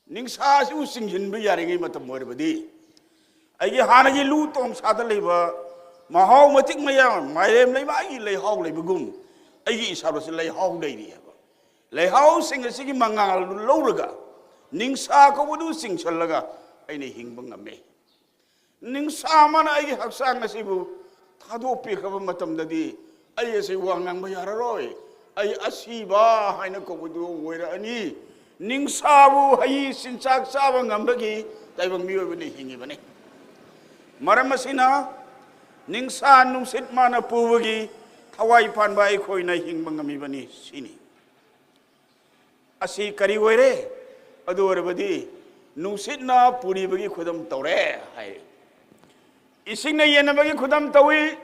ꯅꯤꯡꯁꯥꯁꯤꯕꯨ ꯆꯤꯡꯁꯤꯟꯕ ꯌꯥꯔꯤꯉꯩ ꯃꯇꯝ ꯑꯣꯏꯔꯕꯗꯤ, ꯑꯩꯒꯤ ꯍꯥꯟꯅꯒꯤ ꯂꯨ ꯇꯣꯡꯁꯥꯗ ꯂꯩꯕ ꯃꯍꯥꯎ ꯃꯇꯤꯛ ꯃꯌꯥꯝ, ꯃꯥꯏꯔꯦꯝ ꯂꯩꯃꯥꯏꯒꯤ ꯂꯩꯍꯥꯎ ꯂꯩꯕꯒꯨꯝ, ꯑꯩꯒꯤ ꯏꯁꯥꯗꯁꯨ ꯂꯩꯍꯥꯎ ꯂꯩꯔꯤ ꯍꯥꯏꯕ꯫ ꯂꯩꯍꯥꯎꯁꯤꯡ ꯑꯁꯤꯒꯤ ꯃꯉꯥꯜꯗꯨ ꯂꯧꯔꯒ, ꯅꯤꯡꯁꯥ ꯀꯧꯕꯗꯨ ꯆꯤꯡꯁꯤꯜꯂꯒ ꯑꯩꯅ ꯍꯤꯡꯕ ꯉꯝꯃꯦ꯫ ꯅꯤꯡꯁꯥ ꯑꯃꯅ ꯑꯩꯒꯤ ꯍꯛꯆꯥꯡ ꯑꯁꯤꯕꯨ ꯊꯥꯗꯣꯛꯄꯤꯈ꯭ꯔꯕ ꯃꯇꯝꯗꯗꯤ, ꯑꯩ ꯑꯁꯤ ꯋꯥ ꯉꯥꯡꯕ ꯌꯥꯔꯔꯣꯏ, ꯑꯩ ꯑꯁꯤꯕ ꯍꯥꯏꯅ ꯀꯧꯕꯗꯨ ꯑꯣꯏꯔꯛꯑꯅꯤ꯫ ꯅꯤꯡꯁꯥꯕꯨ ꯍꯩ ꯆꯤꯟꯖꯥꯛ ꯆꯥꯕ ꯉꯝꯕꯒꯤ ꯇꯥꯏꯕꯪ ꯃꯤꯑꯣꯏꯕꯅ ꯍꯤꯡꯉꯤꯕꯅꯤ꯫ ꯃꯔꯝ ꯑꯁꯤꯅ, ꯅꯤꯡꯁꯥ ꯅꯨꯡꯁꯤꯠ ꯃꯥꯅ ꯄꯨꯕꯒꯤ ꯊꯋꯥꯏ ꯄꯥꯟꯕ ꯑꯩꯈꯣꯏꯅ ꯍꯤꯡꯕ ꯉꯝꯃꯤꯕꯅꯤ ꯁꯤꯅꯤ꯫ ꯑꯁꯤ ꯀꯔꯤ ꯑꯣꯏꯔꯦ? ꯑꯗꯨ ꯑꯣꯏꯔꯕꯗꯤ, ꯅꯨꯡꯁꯤꯠꯅ ꯄꯨꯔꯤꯕꯒꯤ ꯈꯨꯗꯝ ꯇꯧꯔꯦ ꯍꯥꯏ꯫ ꯏꯁꯤꯡꯅ ꯌꯦꯟꯅꯕꯒꯤ ꯈꯨꯗꯝ ꯇꯧꯏ꯫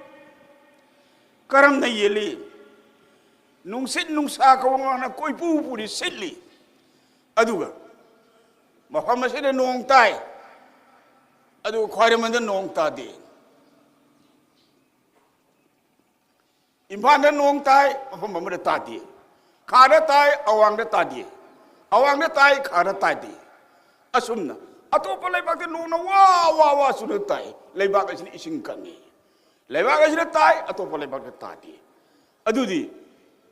ꯀꯔꯝꯅ ꯌꯦꯜꯂꯤ? ꯅꯨꯡꯁꯤꯠ ꯅꯨꯡꯁꯥ ꯀꯧꯕ ꯃꯥꯅ ꯀꯣꯏꯄꯨ ꯄꯨꯔꯤ, ꯁꯤꯠꯂꯤ꯫ ꯑꯗꯨꯒ ꯃꯐꯝ ꯑꯁꯤꯗ ꯅꯣꯡ ꯇꯥꯏ, ꯑꯗꯨꯒ ꯈ꯭ꯋꯥꯏꯔꯝꯕꯟꯗ ꯅꯣꯡ ꯇꯥꯗꯦ꯫ ꯏꯝꯐꯥꯜꯗ ꯅꯣꯡ ꯇꯥꯏ, ꯃꯐꯝ ꯑꯃꯗ ꯇꯥꯗꯦ꯫ ꯈꯥꯗ ꯇꯥꯏ, ꯑꯋꯥꯡꯗ ꯇꯥꯗꯦ꯫ ꯑꯋꯥꯡꯗ ꯇꯥꯏ, ꯈꯥꯗ ꯇꯥꯗꯦ꯫ ꯑꯁꯨꯝꯅ ꯑꯇꯣꯞꯄ ꯂꯩꯕꯥꯛꯇ ꯅꯣꯡꯅ ꯋꯥ ꯋꯥ ꯋꯥ ꯆꯨꯅ ꯇꯥꯏ꯫ ꯂꯩꯕꯥꯛ ꯑꯁꯤꯅ ꯏꯁꯤꯡ ꯀꯪꯉꯤ꯫ ꯂꯩꯕꯥꯛ ꯑꯁꯤꯗ ꯇꯥꯏ, ꯑꯇꯣꯞꯄ ꯂꯩꯕꯥꯛꯇ ꯇꯥꯗꯦ꯫ ꯑꯗꯨꯗꯤ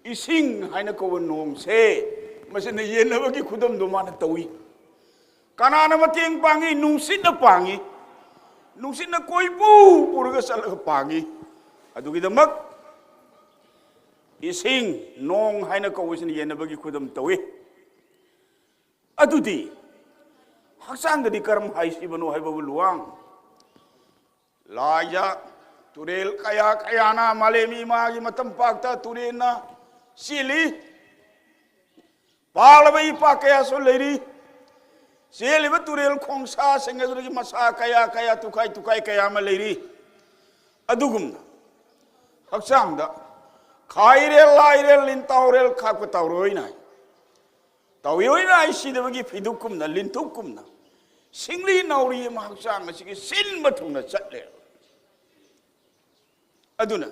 ꯏꯁꯤꯡ ꯍꯥꯏꯅ ꯀꯧꯕ ꯅꯣꯡꯁꯦ, ꯃꯁꯤꯅ ꯌꯦꯟꯅꯕꯒꯤ ꯈꯨꯗꯝꯗꯣ ꯃꯥꯅ ꯇꯧꯏ꯫ ꯀꯅꯥꯅ ꯃꯇꯦꯡ ꯄꯥꯡꯉꯤ? ꯅꯨꯡꯁꯤꯠꯅ ꯄꯥꯡꯉꯤ꯫ ꯅꯨꯡꯁꯤꯠꯅ ꯀꯣꯏꯄꯨ ꯄꯨꯔꯒ ꯆꯠꯂꯒ ꯄꯥꯡꯉꯤ꯫ ꯑꯗꯨꯒꯤꯗꯃꯛ ꯏꯁꯤꯡ, ꯅꯣꯡ ꯍꯥꯏꯅ ꯀꯧꯕꯁꯤꯅ ꯌꯦꯟꯅꯕꯒꯤ ꯈꯨꯗꯝ ꯇꯧꯏ꯫ ꯑꯗꯨꯗꯤ ꯍꯛꯆꯥꯡꯗꯗꯤ ꯀꯔꯝ ꯍꯥꯏꯁꯤꯕꯅꯣ ꯍꯥꯏꯕꯕꯨ ꯂꯨꯋꯥꯡ ꯂꯥꯏꯖ ꯇꯨꯔꯦꯜ ꯀꯌꯥ ꯀꯌꯥꯅ ꯃꯥꯂꯦꯝ ꯏꯃꯥꯒꯤ ꯃꯇꯝ ꯄꯥꯛꯇ ꯇꯨꯔꯦꯜꯅ ꯆꯦꯜꯂꯤ꯫ ꯄꯥꯛꯂꯕ ꯏꯄꯥꯛ ꯀꯌꯥꯁꯨ ꯂꯩꯔꯤ꯫ ꯆꯦꯜꯂꯤꯕ ꯇꯨꯔꯦꯜ ꯈꯣꯡꯁꯥꯁꯤꯡ ꯑꯗꯨꯗꯒꯤ ꯃꯁꯥ ꯀꯌꯥ ꯀꯌꯥ, ꯇꯨꯈꯥꯏ ꯇꯨꯈꯥꯏ ꯀꯌꯥ ꯑꯃ ꯂꯩꯔꯤ꯫ ꯑꯗꯨꯒꯨꯝꯅ ꯍꯛꯆꯥꯡꯗ ꯈꯥꯏꯔꯦꯜ, ꯂꯥꯏꯔꯦꯜ, ꯂꯤꯟꯇꯥꯎꯔꯦꯜ, ꯈꯥꯛꯄ ꯇꯥꯎꯔꯣꯏ ꯅꯥꯏ꯫ ꯇꯥꯎꯏꯔꯣꯏ ꯅꯥꯏ ꯁꯤꯗꯕꯒꯤ ꯐꯤꯗꯨꯛꯀꯨꯝꯅ, ꯂꯤꯟꯊꯨꯛꯀꯨꯝꯅ ꯁꯤꯡꯂꯤ ꯅꯥꯎꯔꯤ ꯑꯃ ꯍꯛꯆꯥꯡ ꯑꯁꯤꯒꯤ ꯁꯤꯟꯕ ꯊꯨꯡꯅ ꯆꯠꯂꯦ꯫ ꯑꯗꯨꯅ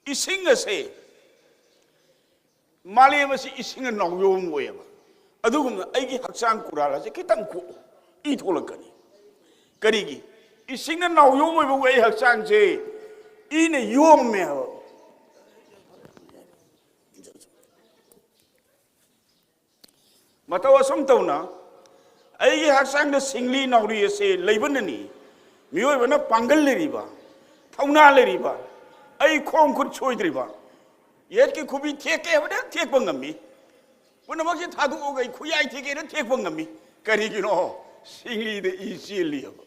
ꯏꯁꯤꯡ ꯑꯁꯦ, ꯃꯥꯂꯦꯝ ꯑꯁꯤ ꯏꯁꯤꯡꯅ ꯅꯥꯎꯌꯣꯝ ꯑꯣꯏꯌꯦꯕ꯫ ꯑꯗꯨꯒꯨꯝꯅ ꯑꯩꯒꯤ ꯍꯛꯆꯥꯡ ꯀꯨꯔꯥꯜ ꯑꯁꯦ ꯈꯤꯇꯪ ꯀꯣꯛꯎ, ꯏ ꯊꯣꯛꯂꯛꯀꯅꯤ꯫ ꯀꯔꯤꯒꯤ? ꯏꯁꯤꯡꯅ ꯅꯥꯎꯌꯣꯝ ꯑꯣꯏꯕꯕꯨ ꯑꯩ ꯍꯛꯆꯥꯡꯁꯦ ꯏꯅ ꯌꯣꯝꯃꯦ ꯍꯥꯏꯕ꯫ ꯃꯇꯧ ꯑꯁꯨꯝ ꯇꯧꯅ ꯑꯩꯒꯤ ꯍꯛꯆꯥꯡꯗ ꯁꯤꯡꯂꯤ ꯅꯥꯎꯔꯤ ꯑꯁꯦ ꯂꯩꯕꯅꯅꯤ ꯃꯤꯑꯣꯏꯕꯅ ꯄꯥꯡꯒꯜ ꯂꯩꯔꯤꯕ, ꯊꯧꯅꯥ ꯂꯩꯔꯤꯕ, ꯑꯩ ꯈꯣꯡ ꯈꯨꯠ ꯁꯣꯏꯗ꯭ꯔꯤꯕ, ꯌꯦꯠꯀꯤ ꯈꯨꯕꯤ ꯊꯦꯛꯀꯦ ꯍꯥꯏꯕꯗ ꯊꯦꯛꯄ ꯉꯝꯃꯤ꯫ ꯄꯨꯝꯅꯃꯛꯁꯦ ꯊꯥꯗꯣꯛꯑꯒ ꯑꯩ ꯈꯨꯌꯥꯏ ꯊꯦꯛꯀꯦꯅ ꯊꯦꯛꯄ ꯉꯝꯃꯤ꯫ ꯀꯔꯤꯒꯤꯅꯣ? ꯁꯤꯡꯂꯤꯗ ꯏ ꯆꯦꯜꯂꯤ ꯍꯥꯏꯕ꯫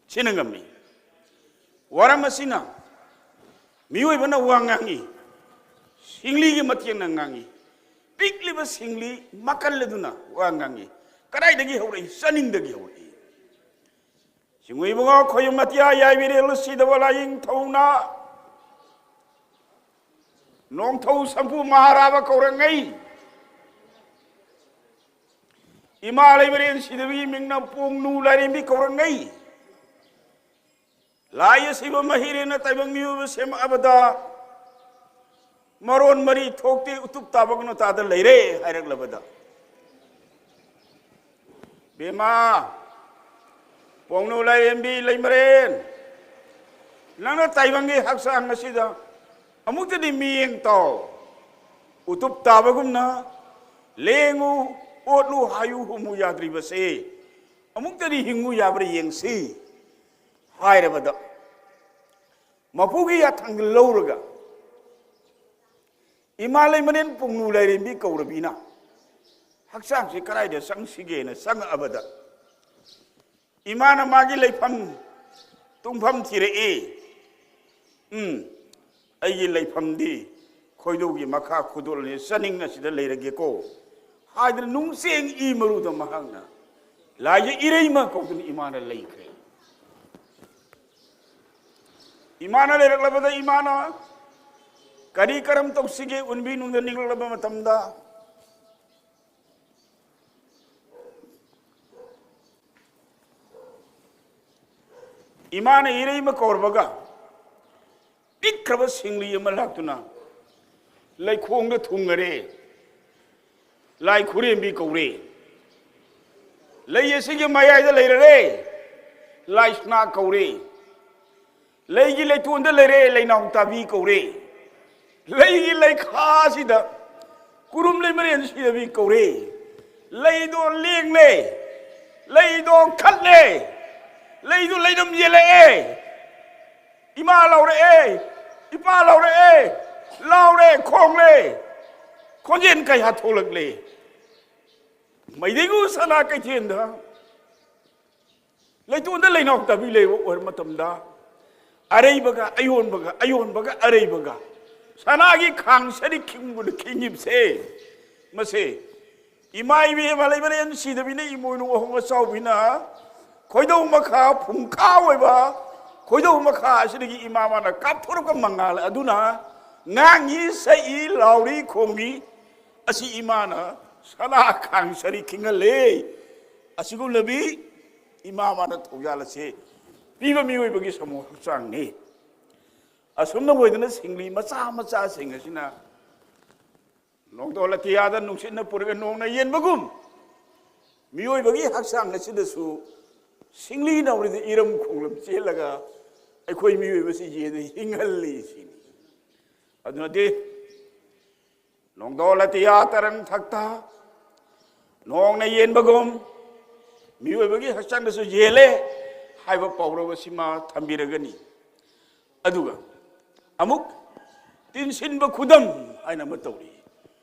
ꯁꯤꯅ ꯉꯝꯃꯤ꯫ ꯋꯥꯔꯝ ꯑꯁꯤꯅ ꯃꯤꯑꯣꯏꯕꯅ ꯋꯥ ꯉꯥꯡꯉꯤ, ꯁꯤꯡꯂꯤꯒꯤ ꯃꯇꯦꯡꯅ ꯉꯥꯡꯉꯤ꯫ ꯄꯤꯛꯂꯤꯕ ꯁꯤꯡꯂꯤ ꯃꯀꯜ ꯑꯗꯨꯅ ꯋꯥ ꯉꯥꯡꯉꯤ꯫ ꯀꯗꯥꯏꯗꯒꯤ ꯍꯧꯔꯛꯏ? ꯆꯥꯅꯤꯡꯗꯒꯤ ꯍꯧꯔꯛꯏ꯫ ꯆꯤꯡꯉꯨ ꯏꯕꯨꯡꯉꯣ, ꯈꯣꯌꯨꯝ ꯑꯇꯤꯌꯥ ꯌꯥꯏꯕꯤꯔꯦꯜ ꯁꯤꯗꯕ ꯂꯥꯏꯌꯦꯡ ꯊꯧꯅ ꯅꯣꯡꯊꯧ ꯁꯝꯄꯨ ꯃꯍꯥꯔꯥꯕ ꯀꯧꯔꯛꯉꯩ꯫ ꯏꯃꯥ ꯂꯩꯃꯔꯦꯟ ꯁꯤꯗꯕꯤ ꯃꯤꯡꯅ ꯄꯣꯡꯅꯨ ꯂꯥꯏꯔꯦꯝꯕꯤ ꯀꯧꯔꯛꯉꯩ꯫ ꯂꯥꯏ ꯑꯁꯤꯕ ꯃꯍꯤꯔꯦꯟꯅ ꯇꯥꯏꯕꯪ ꯃꯤꯑꯣꯏꯕ ꯁꯦꯝꯃꯛꯑꯕꯗ ꯃꯔꯣꯟ ꯃꯔꯤ ꯊꯣꯛꯇꯦ, ꯎꯇꯨꯞ ꯇꯥꯕꯒꯅꯨ ꯇꯥꯗ ꯂꯩꯔꯦ ꯍꯥꯏꯔꯛꯂꯕꯗ꯫ ꯕꯦꯝꯃ, ꯄꯣꯡꯅꯨ ꯂꯥꯏꯔꯦꯝꯕꯤ ꯂꯩꯃꯔꯦꯟ, ꯅꯪꯅ ꯇꯥꯏꯕꯪꯒꯤ ꯍꯛꯆꯥꯡ ꯑꯁꯤꯗ ꯑꯃꯨꯛꯇꯗꯤ ꯃꯤꯠꯌꯦꯡ ꯇꯥꯎ꯫ ꯎꯇꯨꯞ ꯇꯥꯕꯒꯨꯝꯅ ꯂꯦꯡꯉꯨ, ꯑꯣꯠꯂꯨ, ꯍꯥꯏꯌꯨ, ꯍꯨꯝꯃꯨ ꯌꯥꯗ꯭ꯔꯤꯕꯁꯦ ꯑꯃꯨꯛꯇꯗꯤ ꯍꯤꯡꯉꯨ ꯌꯥꯕ꯭ꯔꯥ ꯌꯦꯡꯁꯤ ꯍꯥꯏꯔꯕꯗ, ꯃꯄꯨꯒꯤ ꯌꯥꯊꯪꯗ ꯂꯧꯔꯒ ꯏꯃꯥ ꯂꯩꯃꯔꯦꯟ ꯄꯨꯡꯅꯨ ꯂꯥꯏꯔꯦꯝꯕꯤ ꯀꯧꯔꯕꯤꯅ ꯍꯛꯆꯥꯡꯁꯤ ꯀꯗꯥꯏꯗ ꯆꯪꯁꯤꯒꯦꯅ ꯆꯪꯉꯛꯑꯕꯗ, ꯏꯃꯥꯅ ꯃꯥꯒꯤ ꯂꯩꯐꯝ ꯇꯨꯝꯐꯝ ꯊꯤꯔꯛꯏ꯫ ꯎꯝ, ꯑꯩꯒꯤ ꯂꯩꯐꯝꯗꯤ ꯈꯣꯏꯗꯧꯒꯤ ꯃꯈꯥ ꯈꯨꯗꯣꯜꯅꯤ, ꯆꯥꯅꯤꯡꯅ ꯁꯤꯗ ꯂꯩꯔꯒꯦꯀꯣ ꯍꯥꯏꯗꯅ ꯅꯨꯡꯆꯦꯡ ꯏ ꯃꯔꯨꯗ ꯃꯍꯥꯛꯅ ꯂꯥꯏꯖ ꯏꯔꯩꯃ ꯀꯧꯗꯨꯅ ꯏꯃꯥꯅ ꯂꯩꯈ꯭ꯔꯦ꯫ ꯏꯃꯥꯅ ꯂꯩꯔꯛꯂꯕꯗ ꯏꯃꯥꯅ ꯀꯔꯤ ꯀꯔꯝ ꯇꯧꯁꯤꯒꯦ ꯎꯟꯕꯤ ꯅꯨꯡꯗ ꯅꯤꯛꯂꯛꯂꯕ ꯃꯇꯝꯗ ꯏꯃꯥꯅ ꯏꯔꯩꯃ ꯀꯧꯔꯕꯒ ꯄꯤꯛꯈ꯭ꯔꯕ ꯁꯤꯡꯂꯤ ꯑꯃ ꯂꯥꯛꯇꯨꯅ ꯂꯩꯈꯣꯡꯗ ꯊꯨꯡꯉꯔꯦ꯫ ꯂꯥꯏ ꯈꯨꯔꯦꯝꯕꯤ ꯀꯧꯔꯦ꯫ ꯂꯩ ꯑꯁꯤꯒꯤ ꯃꯌꯥꯏꯗ ꯂꯩꯔꯔꯦ꯫ ꯂꯥꯏ ꯁꯅꯥ ꯀꯧꯔꯦ꯫ ꯂꯩꯒꯤ ꯂꯩꯇꯣꯟꯗ ꯂꯩꯔꯦ꯫ ꯂꯩꯅꯥꯎ ꯇꯥꯕꯤ ꯀꯧꯔꯦ꯫ ꯂꯩꯒꯤ ꯂꯩꯈꯥꯁꯤꯗ ꯀꯨꯔꯨꯝ ꯂꯩꯃꯔꯦꯟ ꯁꯤꯗꯕꯤ ꯀꯧꯔꯦ꯫ ꯂꯩꯗꯣ ꯂꯦꯡꯂꯦ꯫ ꯂꯩꯗꯣ ꯈꯠꯂꯦ꯫ ꯂꯩꯗꯣ ꯂꯩꯅꯝ ꯌꯦꯜꯂꯛꯑꯦ꯫ ꯏꯃꯥ ꯂꯥꯎꯔꯛꯑꯦ꯫ ꯏꯄꯥ ꯂꯥꯎꯔꯛꯑꯦ꯫ ꯂꯥꯎꯔꯦ ꯈꯣꯡꯂꯦ꯫ ꯈꯣꯟꯖꯦꯜ ꯀꯌꯥ ꯊꯣꯛꯂꯛꯂꯦ꯫ ꯃꯩꯗꯩꯒꯨ ꯁꯅꯥ ꯀꯩꯊꯦꯜꯗ ꯂꯩꯇꯣꯟꯗ ꯂꯩꯅꯥꯎ ꯇꯥꯕꯤ ꯂꯩꯕ ꯑꯣꯏꯔ ꯃꯇꯝꯗ ꯑꯔꯩꯕꯒ ꯑꯌꯣꯟꯕꯒ, ꯑꯌꯣꯟꯕꯒ ꯑꯔꯩꯕꯒ ꯁꯅꯥꯒꯤ ꯈꯥꯡ ꯁꯔꯤꯛ ꯈꯤꯡꯕꯗ ꯈꯤꯡꯉꯤꯕꯁꯦ, ꯃꯁꯦ ꯏꯃꯥ ꯏꯕꯦꯝꯃ ꯂꯩꯃꯔꯦꯟ ꯁꯤꯗꯕꯤꯅ, ꯏꯃꯣꯏꯅꯨ ꯑꯍꯣꯡ ꯑꯆꯥꯎꯕꯤꯅ ꯈꯣꯏꯗꯧ ꯃꯈꯥ ꯐꯨꯡꯀꯥ ꯑꯣꯏꯕ ꯈꯣꯏꯗꯧ ꯃꯈꯥ ꯑꯁꯤꯗꯒꯤ ꯏꯃꯥ ꯃꯥꯅ ꯀꯥꯞꯊꯣꯔꯛꯄ ꯃꯉꯥꯜ ꯑꯗꯨꯅ ꯉꯥꯡꯉꯤ, ꯁꯛꯏ, ꯂꯥꯎꯔꯤ, ꯈꯣꯡꯉꯤ꯫ ꯑꯁꯤ ꯏꯃꯥꯅ ꯁꯅꯥ ꯈꯥꯡ ꯁꯔꯤꯛ ꯈꯤꯡꯍꯜꯂꯦ꯫ ꯑꯁꯤꯒꯨꯝꯂꯕꯤ ꯏꯃꯥ ꯃꯥꯅ ꯊꯧꯖꯥꯜ ꯑꯁꯤ ꯄꯤꯕ ꯃꯤꯑꯣꯏꯕꯒꯤ ꯁꯃꯨ ꯍꯛꯆꯥꯡꯅꯤ꯫ ꯑꯁꯨꯝꯅ ꯑꯣꯏꯗꯅ ꯁꯤꯡꯂꯤ ꯃꯆꯥ ꯃꯆꯥꯁꯤꯡ ꯑꯁꯤꯅ ꯅꯣꯡꯗꯣꯜ ꯑꯇꯤꯌꯥꯗ ꯅꯨꯡꯁꯤꯠꯅ ꯄꯨꯔꯒ ꯅꯣꯡꯅ ꯌꯦꯟꯕꯒꯨꯝ ꯃꯤꯑꯣꯏꯕꯒꯤ ꯍꯛꯆꯥꯡ ꯑꯁꯤꯗꯁꯨ ꯁꯤꯡꯂꯤ ꯅꯥꯎꯔꯤꯗ ꯏꯔꯝ ꯈꯣꯡꯂꯝ ꯆꯦꯜꯂꯒ ꯑꯩꯈꯣꯏ ꯃꯤꯑꯣꯏꯕꯁꯤ ꯌꯦꯟꯅ ꯍꯤꯡꯍꯜꯂꯤ ꯁꯤꯅꯤ꯫ ꯑꯗꯨꯅꯗꯤ ꯅꯣꯡꯗꯣꯜ ꯑꯇꯤꯌꯥ ꯇꯔꯪ ꯊꯛꯇ ꯅꯣꯡꯅ ꯌꯦꯟꯕꯒꯨꯝ ꯃꯤꯑꯣꯏꯕꯒꯤ ꯍꯛꯆꯥꯡꯗꯁꯨ ꯌꯦꯜꯂꯦ ꯍꯥꯏꯕ ꯄꯥꯎꯔꯧ ꯑꯁꯤꯃ ꯊꯝꯕꯤꯔꯒꯅꯤ꯫ ꯑꯗꯨꯒ ꯑꯃꯨꯛ ꯇꯤꯟꯁꯤꯟꯕ ꯈꯨꯗꯝ ꯍꯥꯏꯅ ꯑꯃ ꯇꯧꯔꯤ꯫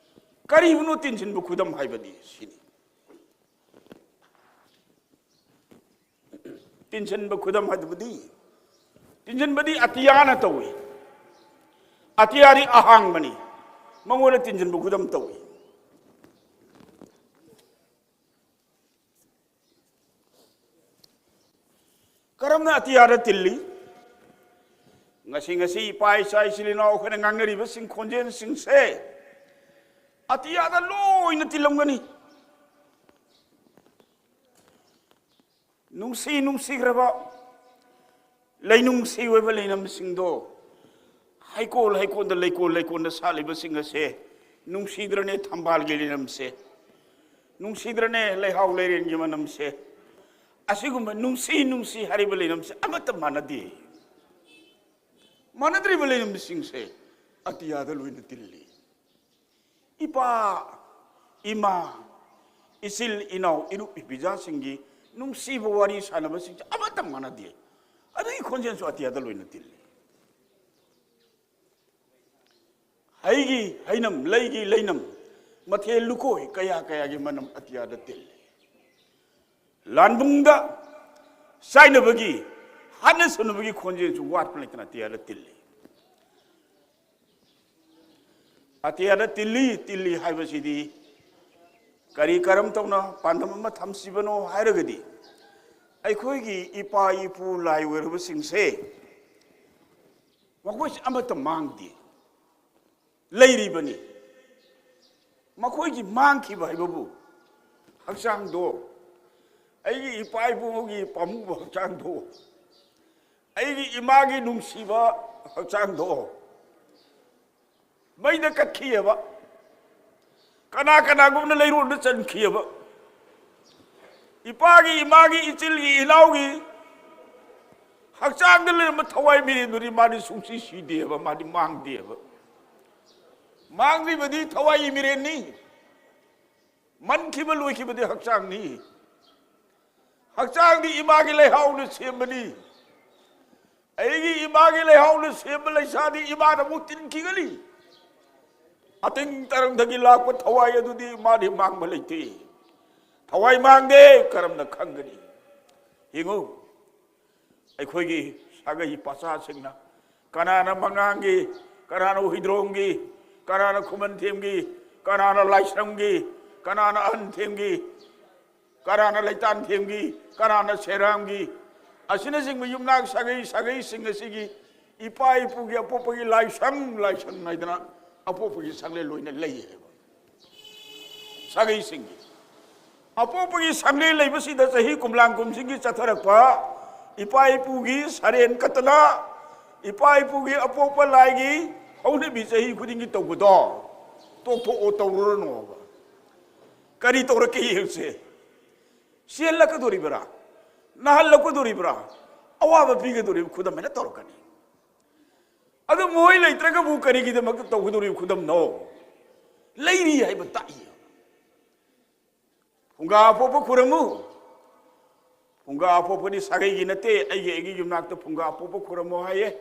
ꯀꯔꯤꯕꯨꯅꯣ ꯇꯤꯟꯁꯤꯟꯕ ꯈꯨꯗꯝ ꯍꯥꯏꯕꯗꯤ ꯁꯤꯅꯤ꯫ ꯇꯤꯟꯁꯤꯟꯕ ꯈꯨꯗꯝ ꯍꯥꯏꯕꯗꯤ ꯇꯤꯟꯁꯤꯟꯕꯗꯤ ꯑꯇꯤꯌꯥꯅ ꯇꯧꯏ꯫ ꯑꯇꯤꯌꯥꯗꯤ ꯑꯍꯥꯡꯕꯅꯤ, ꯃꯉꯣꯟꯗ ꯇꯤꯟꯁꯤꯟꯕ ꯈꯨꯗꯝ ꯇꯧꯏ꯫ ꯀꯔꯝꯅ ꯑꯇꯤꯌꯥꯗ ꯇꯤꯜꯂꯤ? ꯉꯁꯤ, ꯉꯁꯤ ꯏꯄꯥ ꯏꯆꯥ ꯏꯆꯤꯜ ꯏꯅꯥꯎ ꯑꯩꯈꯣꯏꯅ ꯉꯥꯡꯅꯔꯤꯕꯁꯤꯡ, ꯈꯣꯟꯖꯦꯜꯁꯤꯡꯁꯦ ꯑꯇꯤꯌꯥꯗ ꯂꯣꯏꯅ ꯇꯤꯜꯂꯝꯒꯅꯤ꯫ ꯅꯨꯡꯁꯤ ꯅꯨꯡꯁꯤꯈ꯭ꯔꯕ ꯂꯩꯅꯨꯡꯁꯤ ꯑꯣꯏꯕ ꯂꯩꯅꯝꯁꯤꯡꯗꯣ, ꯍꯩꯀꯣꯜ ꯍꯩꯀꯣꯜꯗ, ꯂꯩꯀꯣꯜ ꯂꯩꯀꯣꯜꯗ ꯁꯥꯠꯂꯤꯕꯁꯤꯡ ꯑꯁꯦ ꯅꯨꯡꯁꯤꯗ꯭ꯔꯅꯦ? ꯊꯝꯕꯥꯜꯒꯤ ꯂꯩꯅꯝꯁꯦ ꯅꯨꯡꯁꯤꯗ꯭ꯔꯅꯦ? ꯂꯩꯍꯥꯎ ꯂꯩꯔꯦꯟꯒꯤ ꯃꯅꯝꯁꯦ, ꯑꯁꯤꯒꯨꯝꯕ ꯅꯨꯡꯁꯤ ꯅꯨꯡꯁꯤ ꯍꯥꯏꯔꯤꯕ ꯂꯩꯅꯝꯁꯦ ꯑꯃꯠꯇ ꯃꯥꯟꯅꯗꯦ꯫ ꯃꯥꯟꯅꯗ꯭ꯔꯤꯕ ꯂꯩꯅꯝꯁꯤꯡꯁꯦ ꯑꯇꯤꯌꯥꯗ ꯂꯣꯏꯅ ꯇꯤꯜꯂꯤ꯫ ꯏꯄꯥ, ꯏꯃꯥ, ꯏꯆꯤꯜ ꯏꯅꯥꯎ, ꯏꯔꯨꯞ ꯏꯄꯤꯖꯥꯁꯤꯡꯒꯤ ꯅꯨꯡꯁꯤꯕ ꯋꯥꯔꯤ ꯁꯥꯟꯅꯕꯁꯤꯡꯁꯦ ꯑꯃꯠꯇ ꯃꯥꯟꯅꯗꯦ꯫ ꯑꯗꯨꯒꯤ ꯈꯣꯟꯖꯦꯜꯁꯨ ꯑꯇꯤꯌꯥꯗ ꯂꯣꯏꯅ ꯇꯤꯜꯂꯤ꯫ ꯍꯩꯒꯤ ꯍꯩꯅꯝ, ꯂꯩꯒꯤ ꯂꯩꯅꯝ, ꯃꯊꯦꯜ ꯂꯨꯀꯣꯏ ꯀꯌꯥ ꯀꯌꯥꯒꯤ ꯃꯅꯝ ꯑꯇꯤꯌꯥꯗ ꯇꯤꯜꯂꯤ꯫ ꯂꯥꯟꯕꯨꯡꯗ ꯆꯥꯏꯅꯕꯒꯤ, ꯍꯥꯠꯅ ꯁꯨꯅꯕꯒꯤ ꯈꯣꯟꯖꯦꯜꯁꯨ ꯋꯥꯠꯄ ꯂꯩꯇꯅ ꯑꯇꯤꯌꯥꯗ ꯇꯤꯜꯂꯤ꯫ ꯑꯇꯤꯌꯥꯗ ꯇꯤꯜꯂꯤ, ꯇꯤꯜꯂꯤ ꯍꯥꯏꯕꯁꯤꯗꯤ ꯀꯔꯤ, ꯀꯔꯝ ꯇꯧꯅ ꯄꯥꯟꯗꯝ ꯑꯃ ꯊꯝꯁꯤꯕꯅꯣ ꯍꯥꯏꯔꯒꯗꯤ, ꯑꯩꯈꯣꯏꯒꯤ ꯏꯄꯥ ꯏꯄꯨ ꯂꯥꯏ ꯑꯣꯏꯔꯕꯁꯤꯡꯁꯦ ꯃꯈꯣꯏꯁꯦ ꯑꯃꯠꯇ ꯃꯥꯡꯗꯦ, ꯂꯩꯔꯤꯕꯅꯤ꯫ ꯃꯈꯣꯏꯒꯤ ꯃꯥꯡꯈꯤꯕ ꯍꯥꯏꯕꯕꯨ ꯍꯛꯆꯥꯡꯗꯣ, ꯑꯩꯒꯤ ꯏꯄꯥ ꯏꯄꯨꯒꯤ ꯄꯥꯝꯃꯨꯕ ꯍꯛꯆꯥꯡꯗꯣ, ꯑꯩꯒꯤ ꯏꯃꯥꯒꯤ ꯅꯨꯡꯁꯤꯕ ꯍꯛꯆꯥꯡꯗꯣ ꯃꯩꯗ ꯀꯠꯈꯤꯑꯕ꯫ ꯀꯅꯥ ꯀꯅꯥꯒꯨꯝꯅ ꯂꯩꯔꯣꯟꯗ ꯆꯟꯈꯤꯑꯕ꯫ ꯏꯄꯥꯒꯤ, ꯏꯃꯥꯒꯤ, ꯏꯆꯤꯜꯒꯤ, ꯏꯅꯥꯎꯒꯤ ꯍꯛꯆꯥꯡꯗ ꯂꯩꯔꯝꯕ ꯊꯋꯥꯏ ꯃꯤꯔꯦꯟꯗꯨꯗꯤ ꯃꯥꯗꯤ ꯁꯨꯡꯁꯤ ꯁꯤꯗꯦꯕ, ꯃꯥꯗꯤ ꯃꯥꯡꯗꯦꯕ꯫ ꯃꯥꯡꯂꯤꯕꯗꯤ ꯊꯋꯥꯏ ꯃꯤꯔꯦꯟꯅꯤ꯫ ꯃꯟꯈꯤꯕ ꯂꯣꯏꯈꯤꯕꯗꯤ ꯍꯛꯆꯥꯡꯅꯤ꯫ ꯍꯛꯆꯥꯡꯗꯤ ꯏꯃꯥꯒꯤ ꯂꯩꯍꯥꯎꯅ ꯁꯦꯝꯕꯅꯤ꯫ ꯑꯩꯒꯤ ꯏꯃꯥꯒꯤ ꯂꯩꯍꯥꯎꯅ ꯁꯦꯝꯕ ꯂꯩꯁꯥꯗꯤ ꯏꯃꯥꯅ ꯑꯃꯨꯛ ꯇꯤꯟꯈꯤꯒꯅꯤ꯫ ꯑꯇꯤꯡ ꯇꯔꯪꯗꯒꯤ ꯂꯥꯛꯄ ꯊꯋꯥꯏ ꯑꯗꯨꯗꯤ ꯃꯥꯗꯤ ꯃꯥꯡꯕ ꯂꯩꯇꯦ꯫ ꯊꯋꯥꯏ ꯃꯥꯡꯗꯦ꯫ ꯀꯔꯝꯅ ꯈꯪꯒꯅꯤ? ꯌꯦꯡꯉꯨ, ꯑꯩꯈꯣꯏꯒꯤ ꯁꯥꯒꯩ ꯄꯥꯆꯥꯁꯤꯡꯅ, ꯀꯅꯥꯅ ꯃꯉꯥꯡꯒꯤ, ꯀꯅꯥꯅ ꯍꯨꯏꯗ꯭ꯔꯣꯝꯒꯤ, ꯀꯅꯥꯅ ꯈꯨꯃꯟꯊꯦꯝꯒꯤ, ꯀꯅꯥꯅ ꯂꯥꯏꯁ꯭ꯔꯝꯒꯤ, ꯀꯅꯥꯅ ꯑꯍꯟꯊꯦꯝꯒꯤ, ꯀꯅꯥꯅ ꯂꯩꯇꯥꯟꯊꯦꯝꯒꯤ, ꯀꯅꯥꯅ ꯁꯦꯔꯥꯝꯒꯤ, ꯑꯁꯤꯅꯆꯤꯡꯕ ꯌꯨꯝꯅꯥꯛ ꯁꯥꯒꯩ ꯁꯥꯒꯩꯁꯤꯡ ꯑꯁꯤꯒꯤ ꯏꯄꯥ ꯏꯄꯨꯒꯤ ꯑꯄꯣꯛꯄꯒꯤ ꯂꯥꯏꯁꯪ, ꯂꯥꯏꯁꯪ ꯍꯥꯏꯗꯅ ꯑꯄꯣꯛꯄꯒꯤ ꯁꯪꯂꯦꯟ ꯂꯣꯏꯅ ꯂꯩ ꯍꯥꯏꯕ꯫ ꯁꯥꯒꯩꯁꯤꯡꯒꯤ ꯑꯄꯣꯛꯄꯒꯤ ꯁꯪꯂꯦꯟ ꯂꯩꯕꯁꯤꯗ ꯆꯍꯤ ꯀꯨꯝꯂꯥꯡ ꯀꯨꯝꯁꯤꯡꯒꯤ ꯆꯠꯊꯔꯛꯄ ꯏꯄꯥ ꯏꯄꯨꯒꯤ ꯁꯔꯦꯟ ꯀꯠꯇꯅ, ꯏꯄꯥ ꯏꯄꯨꯒꯤ ꯑꯄꯣꯛꯄ ꯂꯥꯏꯒꯤ ꯍꯧꯅꯕꯤ ꯆꯍꯤ ꯈꯨꯗꯤꯡꯒꯤ ꯇꯧꯕꯗꯣ ꯇꯣꯛꯊꯣꯛꯑꯣ, ꯇꯧꯔꯨꯔꯅꯣꯕ꯫ ꯀꯔꯤ ꯇꯧꯔꯛꯀꯦ ꯌꯦꯡꯁꯦ꯫ ꯆꯦꯜꯂꯛꯀꯗꯣꯔꯤꯕ꯭ꯔꯥ? ꯅꯥꯍꯜꯂꯛꯀꯗꯣꯔꯤꯕ꯭ꯔꯥ? ꯑꯋꯥꯕ ꯄꯤꯒꯗꯣꯔꯤꯕ ꯈꯨꯗꯝ ꯍꯥꯏꯅ ꯇꯧꯔꯛꯀꯅꯤ꯫ ꯑꯗꯨ ꯃꯣꯏ ꯂꯩꯇ꯭ꯔꯒꯕꯨ ꯀꯔꯤꯒꯤꯗꯃꯛꯇ ꯇꯧꯒꯗꯧꯔꯤꯕ ꯈꯨꯗꯝꯅꯣ? ꯂꯩꯔꯤ ꯍꯥꯏꯕ ꯇꯥꯛꯏ꯫ ꯐꯨꯡꯒꯥ ꯑꯄꯣꯛꯄ ꯈꯨꯔꯝꯃꯨ꯫ ꯐꯨꯡꯒꯥ ꯑꯄꯣꯛꯄꯗꯤ ꯁꯥꯒꯩꯒꯤ ꯅꯠꯇꯦ, ꯑꯩꯒꯤ, ꯑꯩꯒꯤ ꯌꯨꯝꯅꯥꯛꯇ ꯐꯨꯡꯒꯥ ꯑꯄꯣꯛꯄ ꯈꯨꯔꯝꯃꯣ ꯍꯥꯏꯌꯦ꯫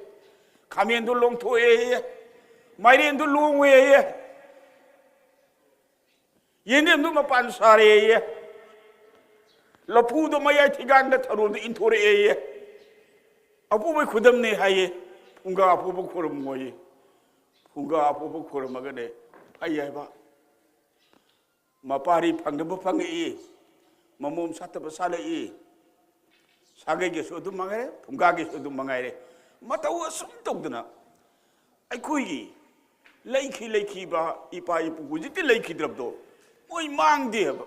ꯈꯥꯃꯦꯟꯗꯨ ꯂꯣꯡꯊꯣꯛꯑꯦꯌꯦ, ꯃꯥꯏꯔꯦꯟꯗꯨ ꯂꯣꯡꯉꯦꯌꯦ, ꯌꯦꯟꯗꯦꯝꯗꯨ ꯃꯄꯥꯟ ꯁꯥꯔꯦꯌꯦ, ꯂꯐꯨꯗꯣ ꯃꯌꯥꯏ ꯊꯤꯒꯥꯡꯗ ꯊꯔꯣꯗꯣ ꯏꯟꯊꯣꯔꯛꯑꯦꯌꯦ꯫ ꯑꯄꯣꯛꯄꯩ ꯈꯨꯗꯝꯅꯦ ꯍꯥꯏꯌꯦ꯫ ꯐꯨꯡꯒꯥ ꯑꯄꯣꯛꯄ ꯈꯨꯔꯝꯃꯣꯌꯦ꯫ ꯐꯨꯡꯒꯥ ꯑꯄꯣꯛꯄ ꯈꯨꯔꯝꯃꯒꯅꯦ ꯐꯩ ꯍꯥꯏꯕ꯫ ꯃꯄꯥꯔꯤ ꯐꯪꯗꯕ ꯐꯪꯉꯛꯏ, ꯃꯃꯣꯝ ꯁꯥꯠꯇꯕ ꯁꯥꯠꯂꯛꯏ꯫ ꯁꯥꯒꯩꯒꯤꯁꯨ ꯑꯗꯨꯝ ꯃꯉꯥꯏꯔꯦ, ꯐꯨꯡꯒꯥꯒꯤꯁꯨ ꯑꯗꯨꯝ ꯃꯉꯥꯏꯔꯦ꯫ ꯃꯇꯧ ꯑꯁꯨꯝ ꯇꯧꯗꯅ ꯑꯩꯈꯣꯏꯒꯤ ꯂꯩꯈꯤ ꯂꯩꯈꯤꯕ ꯏꯄꯥ ꯏꯄꯨ ꯍꯧꯖꯤꯛꯇꯤ ꯂꯩꯈꯤꯗ꯭ꯔꯕꯗꯣ ꯃꯣꯏ ꯃꯥꯡꯗꯦꯕ꯫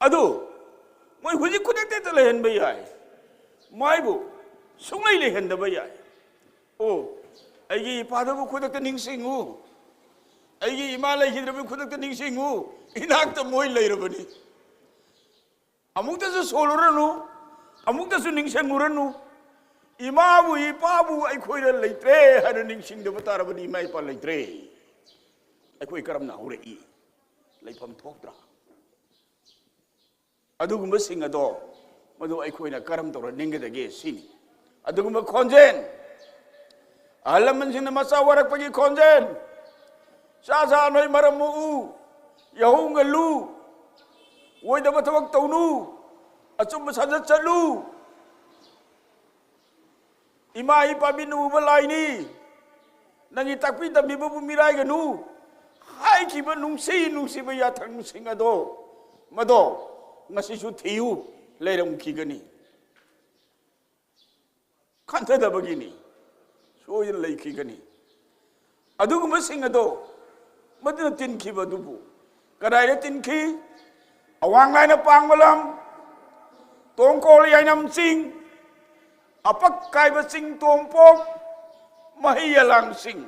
ꯑꯗꯨ ꯃꯣꯏ ꯍꯧꯖꯤꯛ ꯈꯨꯗꯛꯇ ꯍꯦꯛꯇ ꯂꯩꯍꯟꯕ ꯌꯥꯏ, ꯃꯥꯏꯕꯨ ꯁꯨꯡꯂꯩ ꯂꯩꯍꯟꯗꯕ ꯌꯥꯏ꯫ ꯑꯣ, ꯑꯩꯒꯤ ꯏꯄꯥꯗꯨꯕꯨ ꯈꯨꯗꯛꯇ ꯅꯤꯡꯁꯤꯡꯉꯨ, ꯑꯩꯒꯤ ꯏꯃꯥ ꯂꯩꯈꯤꯗ꯭ꯔꯕ ꯈꯨꯗꯛꯇ ꯅꯤꯡꯁꯤꯡꯉꯨ, ꯏꯅꯥꯛꯇ ꯃꯣꯏ ꯂꯩꯔꯕꯅꯤ꯫ ꯑꯃꯨꯛꯇꯁꯨ ꯁꯣꯜꯂꯨꯔꯅꯨ, ꯑꯃꯨꯛꯇꯁꯨ ꯅꯤꯡꯁꯤꯡꯉꯨꯔꯅꯨ꯫ ꯏꯃꯥꯕꯨ ꯏꯄꯥꯕꯨ ꯑꯩꯈꯣꯏꯅ ꯂꯩꯇ꯭ꯔꯦ ꯍꯥꯏꯅ ꯅꯤꯡꯁꯤꯡꯗꯕ ꯇꯥꯔꯕꯗꯤ ꯏꯃꯥ ꯏꯄꯥ ꯂꯩꯇ꯭ꯔꯦ꯫ ꯑꯩꯈꯣꯏ ꯀꯔꯝꯅ ꯍꯧꯔꯛꯏ? ꯂꯩꯐꯝ ꯊꯣꯛꯇ꯭ꯔꯥ? ꯑꯗꯨꯒꯨꯝꯕꯁꯤꯡ ꯑꯗꯣ ꯃꯗꯨ ꯑꯩꯈꯣꯏꯅ ꯀꯔꯝ ꯇꯧꯔ ꯅꯤꯡꯒꯗꯒꯦ ꯁꯤꯅꯤ꯫ ꯑꯗꯨꯒꯨꯝꯕ ꯈꯣꯟꯖꯦꯜ, ꯑꯍꯜ ꯂꯃꯟꯁꯤꯡꯅ ꯃꯆꯥ ꯋꯥꯔꯛꯄꯒꯤ ꯈꯣꯟꯖꯦꯜ, "ꯆꯥ ꯆꯥ ꯅꯣꯏ ꯃꯔꯝ ꯃꯣꯛꯎ, ꯌꯥꯍꯧ ꯉꯜꯂꯨ, ꯑꯣꯏꯗꯕ ꯊꯕꯛ ꯇꯧꯅꯨ, ꯑꯆꯨꯝꯕ ꯁꯥꯖꯠ ꯆꯠꯂꯨ, ꯏꯃꯥ ꯏꯄꯥ ꯃꯤꯠꯅ ꯎꯕ ꯂꯥꯏꯅꯤ, ꯅꯪꯒꯤ ꯇꯥꯛꯄꯤ ꯇꯝꯕꯤꯕꯕꯨ ꯃꯤꯔꯥꯏꯒꯅꯨ ꯍꯥꯏꯈꯤꯕ ꯅꯨꯡꯁꯤ ꯅꯨꯡꯁꯤꯕ ꯌꯥꯊꯪꯁꯤꯡ ꯑꯗꯣ, ꯃꯗꯣ ꯉꯁꯤꯁꯨ ꯊꯤꯌꯨ, ꯂꯩꯔꯝꯈꯤꯒꯅꯤ꯫ ꯈꯟꯊꯗꯕꯒꯤꯅꯤ, ꯁꯣꯏꯗꯅ ꯂꯩꯈꯤꯒꯅꯤ꯫ ꯑꯗꯨꯒꯨꯝꯕꯁꯤꯡ ꯑꯗꯣ ꯃꯗꯨꯅ ꯇꯤꯟꯈꯤꯕ ꯑꯗꯨꯕꯨ ꯀꯗꯥꯏꯗ ꯇꯤꯟꯈꯤ? ꯑꯋꯥꯡ ꯂꯥꯏꯅ ꯄꯥꯡꯕ ꯂꯝ, ꯇꯣꯡꯀꯣꯜ ꯌꯥꯏꯅꯝ ꯆꯤꯡ, ꯑꯄꯛ ꯀꯥꯏꯕ ꯆꯤꯡ ꯇꯣꯝꯄꯣꯛ, ꯃꯍꯩ ꯌꯥꯂꯥꯡꯁꯤꯡ,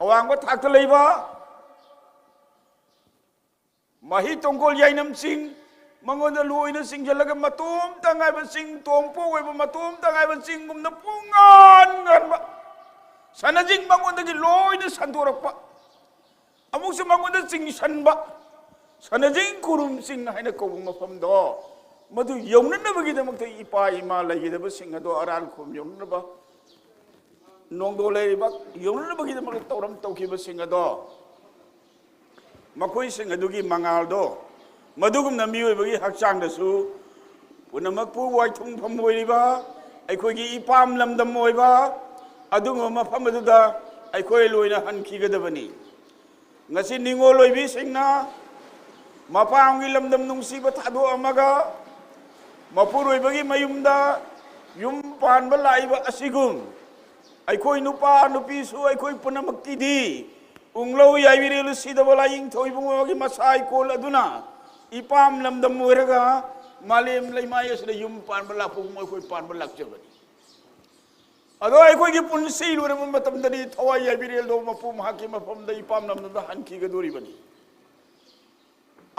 ꯑꯋꯥꯡꯕ ꯊꯥꯛꯇ ꯂꯩꯕ ꯃꯍꯩ ꯇꯣꯡꯀꯣꯜ ꯌꯥꯏꯅꯝꯁꯤꯡ, ꯃꯉꯣꯟꯗ ꯂꯣꯏꯅ ꯆꯤꯡꯁꯤꯜꯂꯒ ꯃꯇꯣꯝꯇ ꯉꯥꯏꯕ ꯆꯤꯡ ꯇꯣꯝꯄꯣꯛ ꯑꯣꯏꯕ ꯃꯇꯣꯝꯇ ꯉꯥꯏꯕ ꯆꯤꯡꯒꯨꯝꯅ ꯄꯨꯡꯉꯥꯟ ꯉꯥꯟꯕ ꯁꯅꯥꯖꯤꯡ ꯃꯉꯣꯟꯗꯒꯤ ꯂꯣꯏꯅ ꯁꯟꯗꯣꯔꯛꯄ, ꯑꯃꯨꯛꯁꯨ ꯃꯉꯣꯟꯗ ꯆꯤꯡꯁꯟꯕ ꯁꯅꯥꯖꯤꯡ ꯈꯨꯔꯨꯝ ꯆꯤꯡ ꯍꯥꯏꯅ ꯀꯧꯕ ꯃꯐꯝꯗꯣ, ꯃꯗꯨ ꯌꯧꯅꯅꯕꯒꯤꯗꯃꯛꯇ ꯏꯄꯥ ꯏꯃꯥ ꯂꯩꯒꯗꯕꯁꯤꯡ ꯑꯗꯣ ꯑꯔꯥꯜ ꯈꯨꯔꯨꯝ ꯌꯧꯅꯅꯕ, ꯅꯣꯡꯗꯣ ꯂꯩꯔꯤꯕ ꯌꯧꯅꯅꯕꯒꯤꯗꯃꯛꯇ ꯊꯧꯔꯝ ꯇꯧꯈꯤꯕꯁꯤꯡ ꯑꯗꯣ, ꯃꯈꯣꯏꯁꯤꯡ ꯑꯗꯨꯒꯤ ꯃꯉꯥꯜꯗꯣ ꯃꯗꯨꯒꯨꯝꯅ ꯃꯤꯑꯣꯏꯕꯒꯤ ꯍꯛꯆꯥꯡꯗꯁꯨ ꯄꯨꯝꯅꯃꯛꯄꯨ ꯋꯥꯏꯊꯨꯡꯐꯝ ꯑꯣꯏꯔꯤꯕ ꯑꯩꯈꯣꯏꯒꯤ ꯏꯄꯥꯝ ꯂꯝꯗꯝ ꯑꯣꯏꯕ ꯑꯗꯨꯒꯨꯝꯕ ꯃꯐꯝ ꯑꯗꯨꯗ ꯑꯩꯈꯣꯏ ꯂꯣꯏꯅ ꯍꯟꯈꯤꯒꯗꯕꯅꯤ꯫ ꯉꯁꯤ ꯅꯤꯉꯣꯜ ꯑꯣꯏꯕꯤꯁꯤꯡꯅ ꯃꯄꯥꯝꯒꯤ ꯂꯝꯗꯝ ꯅꯨꯡꯁꯤꯕ ꯊꯥꯗꯣꯛꯑꯝꯃꯒ ꯃꯄꯨꯔꯣꯏꯕꯒꯤ ꯃꯌꯨꯝꯗ ꯌꯨꯝ ꯄꯥꯟꯕ ꯂꯥꯛꯏꯕ ꯑꯁꯤꯒꯨꯝ ꯑꯩꯈꯣꯏ ꯅꯨꯄꯥ ꯅꯨꯄꯤꯁꯨ ꯑꯩꯈꯣꯏ ꯄꯨꯝꯅꯃꯛꯀꯤꯗꯤ ꯎꯪꯂꯧ ꯌꯥꯏꯕꯤꯔꯦꯜ ꯁꯤꯗꯕ ꯂꯥꯏꯅꯤꯡꯊꯧ ꯏꯕꯨꯡꯉꯣꯒꯤ ꯃꯁꯥ ꯏꯀꯣꯜ ꯑꯗꯨꯅ ꯏꯄꯥꯝ ꯂꯝꯗꯝ ꯑꯣꯏꯔꯒ ꯃꯥꯂꯦꯝ ꯂꯩꯃꯥꯏ ꯑꯁꯤꯗ ꯌꯨꯝ ꯄꯥꯟꯕ ꯂꯥꯛꯄꯒꯨꯝ ꯑꯩꯈꯣꯏ ꯄꯥꯟꯕ ꯂꯥꯛꯆꯕꯅꯤ꯫ ꯑꯗꯣ ꯑꯩꯈꯣꯏꯒꯤ ꯄꯨꯟꯁꯤ ꯂꯣꯏꯔꯕ ꯃꯇꯝꯗꯗꯤ ꯊꯋꯥꯏ ꯌꯥꯏꯕꯤꯔꯦꯜꯗꯣ ꯃꯄꯨ ꯃꯍꯥꯛꯀꯤ ꯃꯐꯝꯗ ꯏꯄꯥꯝ ꯂꯝꯗꯝꯗ ꯍꯟꯈꯤꯒꯗꯣꯔꯤꯕꯅꯤ꯫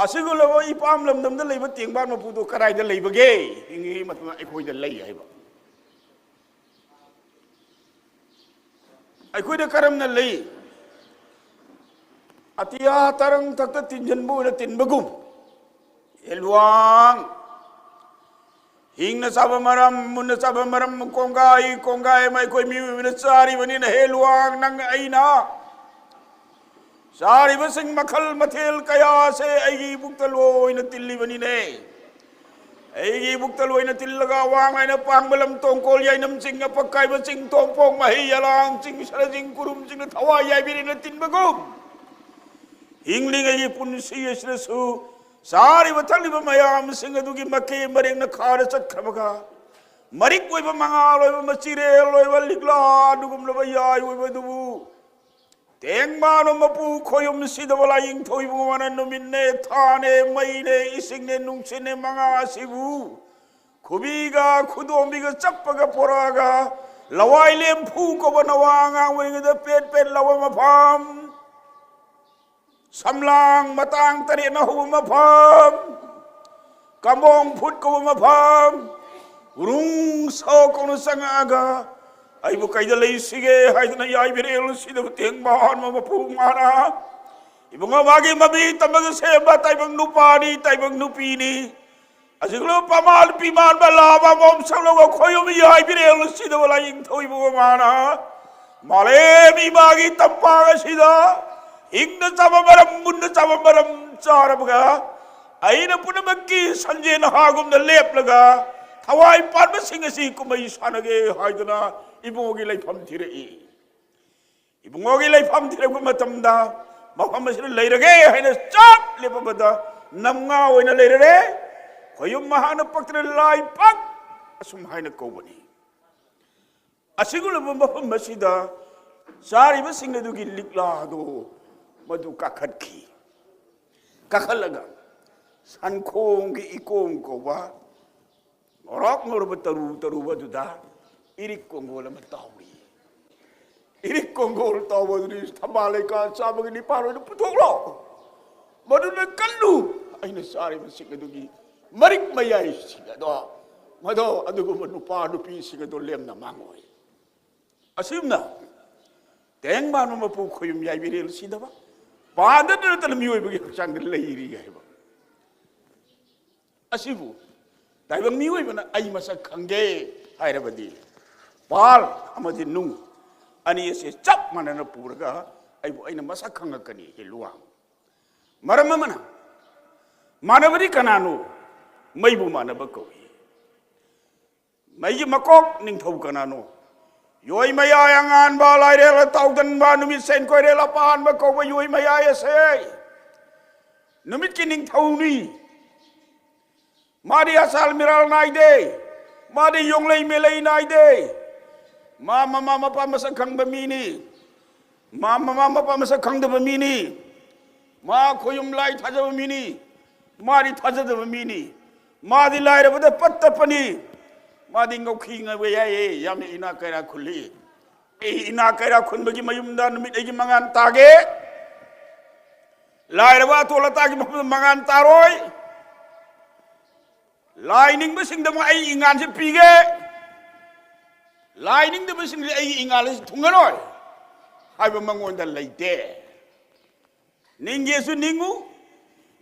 ꯑꯁꯤꯒꯨꯝꯂꯕ ꯏꯄꯥꯝ ꯂꯝꯗꯝꯗ ꯂꯩꯕ ꯇꯦꯡꯕꯥꯡ ꯃꯄꯨꯗꯣ ꯀꯗꯥꯏꯗ ꯂꯩꯕꯒꯦ? ꯍꯤꯡꯉꯤꯉꯩ ꯃꯇꯝꯗ ꯑꯩꯈꯣꯏꯗ ꯂꯩ ꯍꯥꯏꯕ꯫ ꯑꯩꯈꯣꯏꯗ ꯀꯔꯝꯅ ꯂꯩ? ꯑꯇꯤꯌꯥ ꯇꯔꯪ ꯊꯛꯇ ꯇꯤꯟꯁꯤꯟꯕ ꯑꯣꯏꯅ ꯇꯤꯟꯕꯒꯨꯝ, ꯍꯦꯂꯨꯋꯥꯡ, ꯍꯤꯡꯅ ꯆꯥꯕ ꯃꯔꯝ, ꯃꯨꯟꯅ ꯆꯥꯕ ꯃꯔꯝ, ꯀꯣꯡꯒꯥꯏ ꯀꯣꯡꯒꯥꯏ ꯑꯃ ꯑꯩꯈꯣꯏ ꯃꯤꯑꯣꯏꯕꯅ ꯆꯥꯔꯤꯕꯅꯤꯅ, ꯍꯦꯂꯨꯋꯥꯡ, ꯅꯪ ꯑꯩꯅ ꯆꯥꯔꯤꯕꯁꯤꯡ ꯃꯈꯜ ꯃꯊꯦꯜ ꯀꯌꯥꯁꯦ ꯑꯩꯒꯤ ꯏꯕꯨꯛꯇ ꯂꯣꯏꯅ ꯇꯤꯜꯂꯤꯕꯅꯤꯅꯦ꯫ ꯑꯩꯒꯤ ꯏꯕꯨꯛꯇ ꯂꯣꯏꯅ ꯇꯤꯜꯂꯒ, ꯑꯋꯥꯡ ꯍꯥꯏꯅ ꯄꯥꯡꯕ ꯂꯝ, ꯇꯣꯡꯀꯣꯜ ꯌꯥꯏꯅꯝ ꯆꯤꯡ, ꯑꯄꯛ ꯀꯥꯏꯕ ꯆꯤꯡ, ꯇꯣꯡꯄꯣꯡ ꯃꯍꯩ, ꯌꯥꯂꯥꯡ ꯆꯤꯡ, ꯁꯔꯖꯤꯡ ꯀꯨꯔꯨꯝ ꯆꯤꯡꯅ ꯊꯋꯥꯏ ꯌꯥꯏꯕꯤꯔꯦꯅ ꯇꯤꯟꯕꯒꯨꯝ, ꯍꯤꯡꯂꯤꯉꯩꯒꯤ ꯄꯨꯟꯁꯤ ꯑꯁꯤꯗꯁꯨ ꯆꯥꯔꯤꯕ ꯊꯛꯂꯤꯕ ꯃꯌꯥꯝꯁꯤꯡ ꯑꯗꯨꯒꯤ ꯃꯀꯦ ꯃꯔꯦꯡꯅ ꯈꯥꯔ ꯆꯠꯈ꯭ꯔꯕꯒ, ꯃꯔꯤꯛ ꯑꯣꯏꯕ, ꯃꯉꯥꯜ ꯑꯣꯏꯕ, ꯃꯆꯤꯔꯦꯜ ꯑꯣꯏꯕ ꯂꯤꯛꯂꯥ ꯑꯗꯨꯒꯨꯝꯂꯕ ꯌꯥꯏ ꯑꯣꯏꯕ ꯑꯗꯨꯕꯨ, ꯇꯦꯡꯕꯥꯅ ꯃꯄꯨ ꯈꯣꯌꯨꯝ ꯁꯤꯗꯕ ꯂꯥꯏꯅꯤꯡꯊꯧ ꯏꯕꯨꯡꯉꯣꯅ ꯅꯨꯃꯤꯠꯅꯦ, ꯊꯥꯅꯦ, ꯃꯩꯅꯦ, ꯏꯁꯤꯡꯅꯦ, ꯅꯨꯡꯁꯤꯠꯅꯦ, ꯃꯉꯥ ꯑꯁꯤꯕꯨ ꯈꯨꯕꯤꯒ ꯈꯨꯗꯣꯝꯕꯤꯒ ꯆꯞꯄꯒ ꯄꯣꯔꯛꯑꯒ, ꯂꯋꯥꯏ ꯂꯦꯝꯐꯨ ꯀꯧꯕ ꯅꯋꯥ ꯑꯉꯥꯡ ꯑꯣꯏꯔꯤꯉꯩꯗ ꯄꯦꯠ ꯄꯦꯠ ꯂꯥꯎꯕ ꯃꯐꯝ, ꯁꯝꯂꯥꯡ ꯃꯇꯥꯡ ꯇꯔꯦꯠꯅ ꯍꯧꯕ ꯃꯐꯝ, ꯀꯝꯕꯣꯡ ꯐꯨꯠ ꯀꯧꯕ ꯃꯐꯝ, ꯎꯔꯨꯡ ꯁꯣ ꯀꯧꯅ ꯆꯪꯉꯛꯑꯒ, "ꯑꯩꯕꯨ ꯀꯩꯗ ꯂꯩꯁꯤꯒꯦ?" ꯍꯥꯏꯗꯨꯅ ꯌꯥꯏꯕꯤꯔꯦꯜ ꯁꯤꯗꯕ ꯇꯦꯡꯕꯥꯟ ꯃꯄꯨ ꯃꯥꯅ, ꯏꯕꯨꯡꯉꯣ, ꯃꯥꯒꯤ ꯃꯃꯤ ꯇꯝꯃꯒ ꯁꯦꯝꯕ ꯇꯥꯏꯕꯪ ꯅꯨꯄꯥꯅꯤ, ꯇꯥꯏꯕꯪ ꯅꯨꯄꯤꯅꯤ꯫ ꯑꯁꯤꯒꯨꯝꯂꯕ ꯄꯥꯃꯥꯟ ꯄꯤꯃꯥꯟꯕ ꯂꯥꯕ ꯑꯃꯃꯝ ꯁꯛꯂꯒ ꯈꯣꯏꯌꯨꯝ ꯌꯥꯏꯕꯤꯔꯦꯜ ꯁꯤꯗꯕ ꯂꯥꯏꯅꯤꯡꯊꯧ ꯏꯕꯨꯡꯉꯣ ꯃꯥꯅ, ꯃꯥꯂꯦꯝ ꯏꯃꯥꯒꯤ ꯇꯝꯄꯥꯛ ꯑꯁꯤꯗ ꯍꯤꯡꯅ ꯆꯥꯕ ꯃꯔꯝ, ꯃꯨꯟꯅ ꯆꯥꯕ ꯃꯔꯝ ꯆꯥꯔꯕꯒ, ꯑꯩꯅ ꯄꯨꯝꯅꯃꯛꯀꯤ ꯁꯟꯖꯦꯟ ꯍꯥꯒꯨꯝꯅ ꯂꯦꯞꯂꯒ ꯊꯋꯥꯏ ꯄꯥꯟꯕꯁꯤꯡ ꯑꯁꯤ ꯀꯨꯝꯍꯩ ꯁꯥꯟꯅꯒꯦ ꯍꯥꯏꯗꯨꯅ ꯏꯕꯨꯡꯉꯣꯒꯤ ꯂꯩꯐꯝ ꯊꯤꯔꯛꯏ꯫ ꯏꯕꯨꯡꯉꯣꯒꯤ ꯂꯩꯐꯝ ꯊꯤꯔꯛꯄ ꯃꯇꯝꯗ, ꯃꯐꯝ ꯑꯁꯤꯗ ꯂꯩꯔꯒꯦ ꯍꯥꯏꯅ ꯆꯞ ꯂꯦꯞꯄꯕꯗ, ꯅꯝꯉꯥ ꯑꯣꯏꯅ ꯂꯩꯔꯔꯦ꯫ ꯈꯣꯌꯨꯝ ꯃꯍꯥꯛꯅ ꯄꯛꯇꯅ ꯂꯥꯏ ꯄꯛ ꯑꯁꯨꯝ ꯍꯥꯏꯅ ꯀꯧꯕꯅꯤ꯫ ꯑꯁꯤꯒꯨꯝꯂꯕ ꯃꯐꯝ ꯑꯁꯤꯗ ꯆꯥꯔꯤꯕꯁꯤꯡ ꯑꯗꯨꯒꯤ ꯂꯤꯛꯂꯥꯗꯣ ꯃꯗꯨ ꯀꯥꯈꯠꯈꯤ꯫ ꯀꯥꯈꯠꯂꯒ ꯁꯟꯈꯣꯡꯒꯤ ꯏꯀꯣꯡ ꯀꯧꯕ ꯉꯧꯔꯣꯛ ꯉꯧꯔꯕ ꯇꯔꯨ ꯇꯔꯨꯕ ꯑꯗꯨꯗ ꯏꯔꯤꯛ ꯀꯣꯡꯒꯣꯜ ꯑꯃ ꯇꯥꯎꯔꯤ꯫ ꯏꯔꯤꯛ ꯀꯣꯡꯒꯣꯜ ꯇꯥꯎꯕ ꯑꯗꯨꯗꯤ ꯊꯝꯕꯥꯜ ꯂꯩꯀꯥ ꯆꯥꯕꯒꯤ ꯅꯤꯄꯥꯜ ꯑꯣꯏꯅ ꯄꯨꯊꯣꯛꯂꯣ꯫ ꯃꯗꯨꯅ ꯀꯜꯂꯨ꯫ ꯑꯩꯅ ꯆꯥꯔꯤꯕꯁꯤꯡ ꯑꯗꯨꯒꯤ ꯃꯔꯤꯛ ꯃꯌꯥꯏꯁꯤꯡ ꯑꯗꯣ, ꯃꯗꯣ ꯑꯗꯨꯒꯨꯝꯕ ꯅꯨꯄꯥ ꯅꯨꯄꯤꯁꯤꯡ ꯑꯗꯣ ꯂꯦꯝꯅ ꯃꯥꯡꯉꯣꯏ꯫ ꯑꯁꯨꯝꯅ ꯇꯦꯡꯕꯥꯟꯕ ꯃꯄꯨ ꯈꯣꯌꯨꯝ ꯌꯥꯏꯕꯤꯔꯦꯜ ꯁꯤꯗꯕ ꯄꯥꯟꯗꯇ ꯅꯠꯇꯅ ꯃꯤꯑꯣꯏꯕꯒꯤ ꯍꯛꯆꯥꯡꯗ ꯂꯩꯔꯤ ꯍꯥꯏꯕ ꯑꯁꯤꯕꯨ ꯇꯥꯏꯕꯪ ꯃꯤꯑꯣꯏꯕꯅ "ꯑꯩ ꯃꯁꯛ ꯈꯪꯒꯦ" ꯍꯥꯏꯔꯕꯗꯤ, ꯄꯥꯜ ꯑꯃꯗꯤ ꯅꯨꯡ ꯑꯅꯤ ꯑꯁꯤ ꯆꯞ ꯃꯥꯟꯅꯅ ꯄꯨꯔꯒ ꯑꯩꯕꯨ ꯑꯩꯅ ꯃꯁꯛ ꯈꯪꯉꯛꯀꯅꯤ꯫ ꯍꯦ ꯂꯨꯋꯥꯡ, ꯃꯔꯝ ꯑꯃꯅ, ꯃꯥꯟꯅꯕꯗꯤ ꯀꯅꯥꯅꯣ? ꯃꯩꯕꯨ ꯃꯥꯟꯅꯕ ꯀꯧꯏ꯫ ꯃꯩꯒꯤ ꯃꯀꯣꯛ ꯅꯤꯡꯊꯧ ꯀꯅꯥꯅꯣ? ꯌꯣꯏ ꯃꯌꯥꯏ ꯑꯉꯥꯟꯕ, ꯂꯥꯏꯔꯦꯜ ꯇꯥꯎꯗꯟꯕ, ꯅꯨꯃꯤꯠ ꯁꯦꯟ ꯀꯣꯏꯔꯦꯜ ꯑꯄꯥꯟꯕ ꯀꯧꯕ ꯌꯣꯏ ꯃꯌꯥꯏ ꯑꯁꯦ ꯅꯨꯃꯤꯠꯀꯤ ꯅꯤꯡꯊꯧꯅꯤ꯫ ꯃꯥꯗꯤ ꯑꯆꯥꯜ ꯃꯤꯔꯥꯜ ꯅꯥꯏꯗꯦ, ꯃꯥꯗꯤ ꯌꯣꯡꯂꯩ ꯃꯦꯂꯩ ꯅꯥꯏꯗꯦ꯫ ꯃꯥ ꯃꯃꯥ ꯃꯄꯥ ꯃꯁꯛ ꯈꯪꯕ ꯃꯤꯅꯤ꯫ ꯃꯥ ꯃꯃꯥ ꯃꯄꯥ ꯃꯁꯛ ꯈꯪꯗꯕ ꯃꯤꯅꯤ꯫ ꯃꯥ ꯈꯣꯌꯨꯝ ꯂꯥꯏ ꯊꯥꯖꯕ ꯃꯤꯅꯤ꯫ ꯃꯥꯗꯤ ꯊꯥꯖꯗꯕ ꯃꯤꯅꯤ꯫ ꯃꯥꯗꯤ ꯂꯥꯏꯔꯕꯗ ꯄꯠ ꯇꯠꯄꯅꯤ꯫ ꯃꯥꯗꯤ ꯉꯧꯈꯤ ꯉꯧꯕ ꯌꯥꯏꯌꯦ, ꯌꯥꯝꯅ ꯏꯅꯥꯛ ꯀꯩꯔꯥꯛ ꯈꯨꯜꯂꯤ꯫ ꯑꯩ ꯏꯅꯥꯛ ꯀꯩꯔꯥꯛ ꯈꯨꯟꯕꯒꯤ ꯃꯌꯨꯝꯗ ꯅꯨꯃꯤꯠ ꯑꯩꯒꯤ ꯃꯉꯥꯜ ꯇꯥꯒꯦ꯫ ꯂꯥꯏꯔꯕ ꯑꯇꯣꯜ ꯑꯇꯥꯒꯤ ꯃꯐꯝꯗ ꯃꯉꯥꯜ ꯇꯥꯔꯣꯏ꯫ ꯂꯥꯏ ꯅꯤꯡꯕꯁꯤꯡꯗꯃꯛ ꯑꯩ ꯏꯉꯥꯜꯁꯦ ꯄꯤꯒꯦ꯫ ꯂꯥꯏ ꯅꯤꯡꯗꯕꯁꯤꯡꯗꯤ ꯑꯩꯒꯤ ꯏꯉꯥꯜ ꯑꯁꯤ ꯊꯨꯡꯉꯔꯣꯏ ꯍꯥꯏꯕ ꯃꯉꯣꯟꯗ ꯂꯩꯇꯦ꯫ ꯅꯤꯡꯒꯦꯁꯨ ꯅꯤꯡꯉꯨ,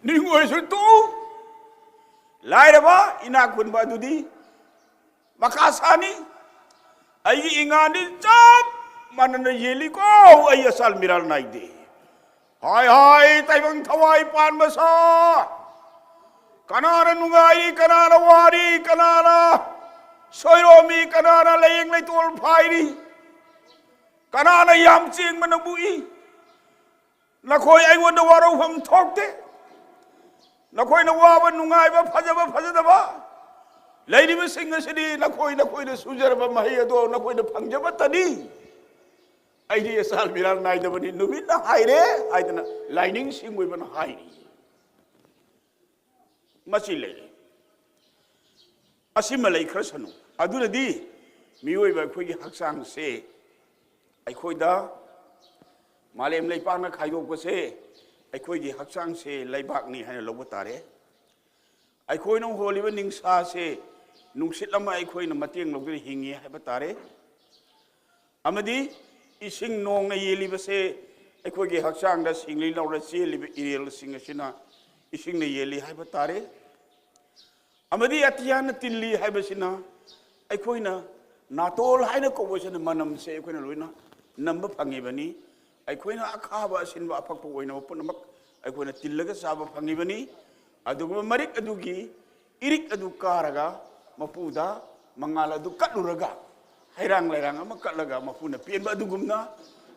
ꯅꯤꯡꯉꯣꯏꯁꯨ ꯇꯣꯛꯎ꯫ ꯂꯥꯏꯔꯕ ꯏꯅꯥꯛ ꯈꯨꯟꯕ ꯑꯗꯨꯗꯤ ꯃꯈꯥ ꯁꯥꯅꯤ꯫ ꯑꯩꯒꯤ ꯏꯉꯥꯜꯗꯤ ꯆꯞ ꯃꯥꯟꯅꯅ ꯌꯦꯜꯂꯤꯀꯣ, ꯑꯩ ꯑꯆꯥꯜ ꯃꯤꯔꯥꯜ ꯅꯥꯏꯗꯦ꯫ ꯍꯥꯏ ꯍꯥꯏ ꯇꯥꯏꯕꯪ ꯊꯋꯥꯏ ꯄꯥꯟꯕ ꯁꯥ, ꯀꯅꯥꯅ ꯅꯨꯡꯉꯥꯏꯔꯤ, ꯀꯅꯥꯅ ꯋꯥꯔꯤ, ꯀꯅꯥꯅ ꯁꯣꯏꯔꯣꯝꯃꯤ, ꯀꯅꯥꯅ ꯂꯥꯏꯌꯦꯡ ꯂꯩꯇꯣꯜ ꯐꯥꯏꯔꯤ, ꯀꯅꯥꯅ ꯌꯥꯝ ꯆꯦꯡꯕꯅ ꯕꯨꯛꯏ? ꯅꯈꯣꯏ ꯑꯩꯉꯣꯟꯗ ꯋꯥꯔꯧꯐꯝ ꯊꯣꯛꯇꯦ꯫ ꯅꯈꯣꯏꯅ ꯋꯥꯕ, ꯅꯨꯡꯉꯥꯏꯕ, ꯐꯖꯕ, ꯐꯖꯗꯕ ꯂꯩꯔꯤꯕꯁꯤꯡ ꯑꯁꯤꯗꯤ ꯅꯈꯣꯏ ꯅꯈꯣꯏꯅ ꯁꯨꯖꯔꯕ ꯃꯍꯩ ꯑꯗꯣ ꯅꯈꯣꯏꯅ ꯐꯪꯖꯕꯇꯅꯤ꯫ ꯑꯩꯗꯤ ꯑꯆꯥꯜ ꯃꯤꯔꯥꯜ ꯅꯥꯏꯗꯕꯅꯤ, ꯅꯨꯃꯤꯠꯅ ꯍꯥꯏꯔꯦ ꯍꯥꯏꯗꯅ ꯂꯥꯏꯅꯤꯡꯁꯤꯡ ꯑꯣꯏꯕꯅ ꯍꯥꯏꯔꯤ꯫ ꯃꯁꯤ ꯂꯩꯔꯦ꯫ ꯑꯁꯤꯃ ꯂꯩꯈ꯭ꯔꯁꯅꯨ꯫ ꯑꯗꯨꯅꯗꯤ ꯃꯤꯑꯣꯏꯕ ꯑꯩꯈꯣꯏꯒꯤ ꯍꯛꯆꯥꯡꯁꯦ, ꯑꯩꯈꯣꯏꯗ ꯃꯥꯂꯦꯝ ꯂꯩꯄꯥꯛꯅ ꯈꯥꯏꯗꯣꯛꯄꯁꯦ, ꯑꯩꯈꯣꯏꯒꯤ ꯍꯛꯆꯥꯡꯁꯦ ꯂꯩꯕꯥꯛꯅꯤ ꯍꯥꯏꯅ ꯂꯧꯕ ꯇꯥꯔꯦ꯫ ꯑꯩꯈꯣꯏꯅ ꯍꯣꯜꯂꯤꯕ ꯅꯤꯡꯁꯥꯁꯦ ꯅꯨꯡꯁꯤꯠ ꯑꯃ ꯑꯩꯈꯣꯏꯅ ꯃꯇꯦꯡ ꯂꯧꯗꯨꯅ ꯍꯤꯡꯉꯤ ꯍꯥꯏꯕ ꯇꯥꯔꯦ꯫ ꯑꯃꯗꯤ ꯏꯁꯤꯡ ꯅꯣꯡꯅ ꯌꯦꯜꯂꯤꯕꯁꯦ ꯑꯩꯈꯣꯏꯒꯤ ꯍꯛꯆꯥꯡꯗ ꯁꯤꯡꯂꯤ ꯂꯥꯎꯔ ꯆꯦꯜꯂꯤꯕ ꯏꯔꯦꯜꯁꯤꯡ ꯑꯁꯤꯅ ꯏꯁꯤꯡꯅ ꯌꯦꯜꯂꯤ ꯍꯥꯏꯕ ꯇꯥꯔꯦ꯫ ꯑꯃꯗꯤ ꯑꯇꯤꯌꯥꯅ ꯇꯤꯜꯂꯤ ꯍꯥꯏꯕꯁꯤꯅ ꯑꯩꯈꯣꯏꯅ ꯅꯥꯇꯣꯜ ꯍꯥꯏꯅ ꯀꯧꯕꯁꯤꯅ ꯃꯅꯝꯁꯦ ꯑꯩꯈꯣꯏꯅ ꯂꯣꯏꯅ ꯅꯝꯕ ꯐꯪꯉꯤꯕꯅꯤ꯫ ꯑꯩꯈꯣꯏꯅ ꯑꯈꯥꯕ ꯑꯁꯤꯟꯕ ꯑꯐꯛꯄ ꯑꯣꯏꯅꯕ ꯄꯨꯝꯅꯃꯛ ꯑꯩꯈꯣꯏꯅ ꯇꯤꯜꯂꯒ ꯆꯥꯕ ꯐꯪꯉꯤꯕꯅꯤ꯫ ꯑꯗꯨꯒꯨꯝꯕ ꯃꯔꯤꯛ ꯑꯗꯨꯒꯤ ꯏꯔꯤꯛ ꯑꯗꯨ ꯀꯥꯔꯒ ꯃꯄꯨꯗ ꯃꯉꯥꯜ ꯑꯗꯨ ꯀꯠꯂꯨꯔꯒ, ꯍꯩꯔꯥꯡ ꯂꯩꯔꯥꯡ ꯑꯃ ꯀꯠꯂꯒ ꯃꯄꯨꯅ ꯄꯦꯟꯕ ꯑꯗꯨꯒꯨꯝꯅ,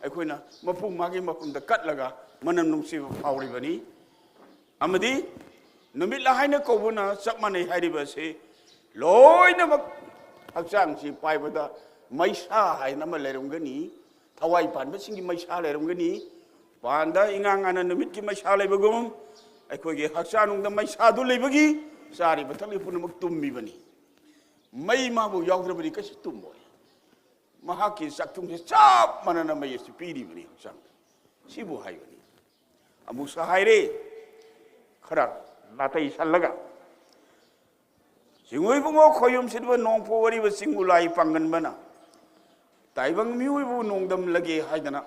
ꯑꯩꯈꯣꯏꯅ ꯃꯄꯨ ꯃꯥꯒꯤ ꯃꯐꯝꯗ ꯀꯠꯂꯒ ꯃꯅꯝ ꯅꯨꯡꯁꯤꯕ ꯐꯥꯎꯔꯤꯕꯅꯤ꯫ ꯑꯃꯗꯤ ꯅꯨꯃꯤꯠꯂꯥ ꯍꯥꯏꯅ ꯀꯧꯕꯅ ꯆꯞ ꯃꯥꯟꯅꯩ ꯍꯥꯏꯔꯤꯕ ꯑꯁꯤ ꯂꯣꯏꯅꯃꯛ ꯍꯛꯆꯥꯡꯁꯤ ꯄꯥꯏꯕꯗ ꯃꯩꯁꯥ ꯍꯥꯏꯅ ꯑꯃ ꯂꯩꯔꯝꯒꯅꯤ, ꯊꯋꯥꯏ ꯄꯥꯟꯕꯁꯤꯡꯒꯤ ꯃꯩꯁꯥ ꯂꯩꯔꯝꯒꯅꯤ꯫ ꯄꯥꯟꯗ ꯏꯉꯥꯡ ꯉꯥꯅ ꯅꯨꯃꯤꯠꯀꯤ ꯃꯩꯁꯥ ꯂꯩꯕꯒꯨꯝ, ꯑꯩꯈꯣꯏꯒꯤ ꯍꯛꯆꯥꯡꯅꯨꯡꯗ ꯃꯩꯁꯥꯗꯨ ꯂꯩꯕꯒꯤ ꯆꯥꯔꯤꯕ ꯊꯛꯂꯤꯕ ꯄꯨꯝꯅꯃꯛ ꯇꯨꯝꯃꯤꯕꯅꯤ꯫ ꯃꯩ ꯃꯥꯕꯨ ꯌꯥꯎꯗ꯭ꯔꯕꯗꯤ ꯀꯩꯁꯨ ꯇꯨꯝꯃꯣꯏ꯫ ꯃꯍꯥꯛꯀꯤ ꯆꯥꯛꯊꯨꯝꯁꯦ ꯆꯞ ꯃꯥꯟꯅꯅ ꯃꯩ ꯑꯁꯤ ꯄꯤꯔꯤꯕꯅꯤ ꯍꯛꯆꯥꯡꯗ꯫ ꯁꯤꯕꯨ ꯍꯥꯏꯕꯅꯤ꯫ ꯑꯃꯨꯛꯁꯨ ꯍꯥꯏꯔꯦ, ꯈꯔ ꯅꯥꯇꯩ ꯁꯜꯂꯒ, ꯆꯤꯡꯉꯨ ꯏꯕꯨꯡꯉꯣ ꯈꯣꯌꯨꯝ ꯁꯤꯠꯄ ꯅꯣꯡꯄꯣꯛ ꯑꯔꯤꯕ ꯆꯤꯡ ꯎꯂꯥꯏ ꯄꯥꯡꯒꯟꯕꯅ, ꯇꯥꯏꯕꯪ ꯃꯤꯑꯣꯏꯕꯕꯨ ꯅꯣꯡꯗꯝꯂꯒꯦ ꯍꯥꯏꯗꯅ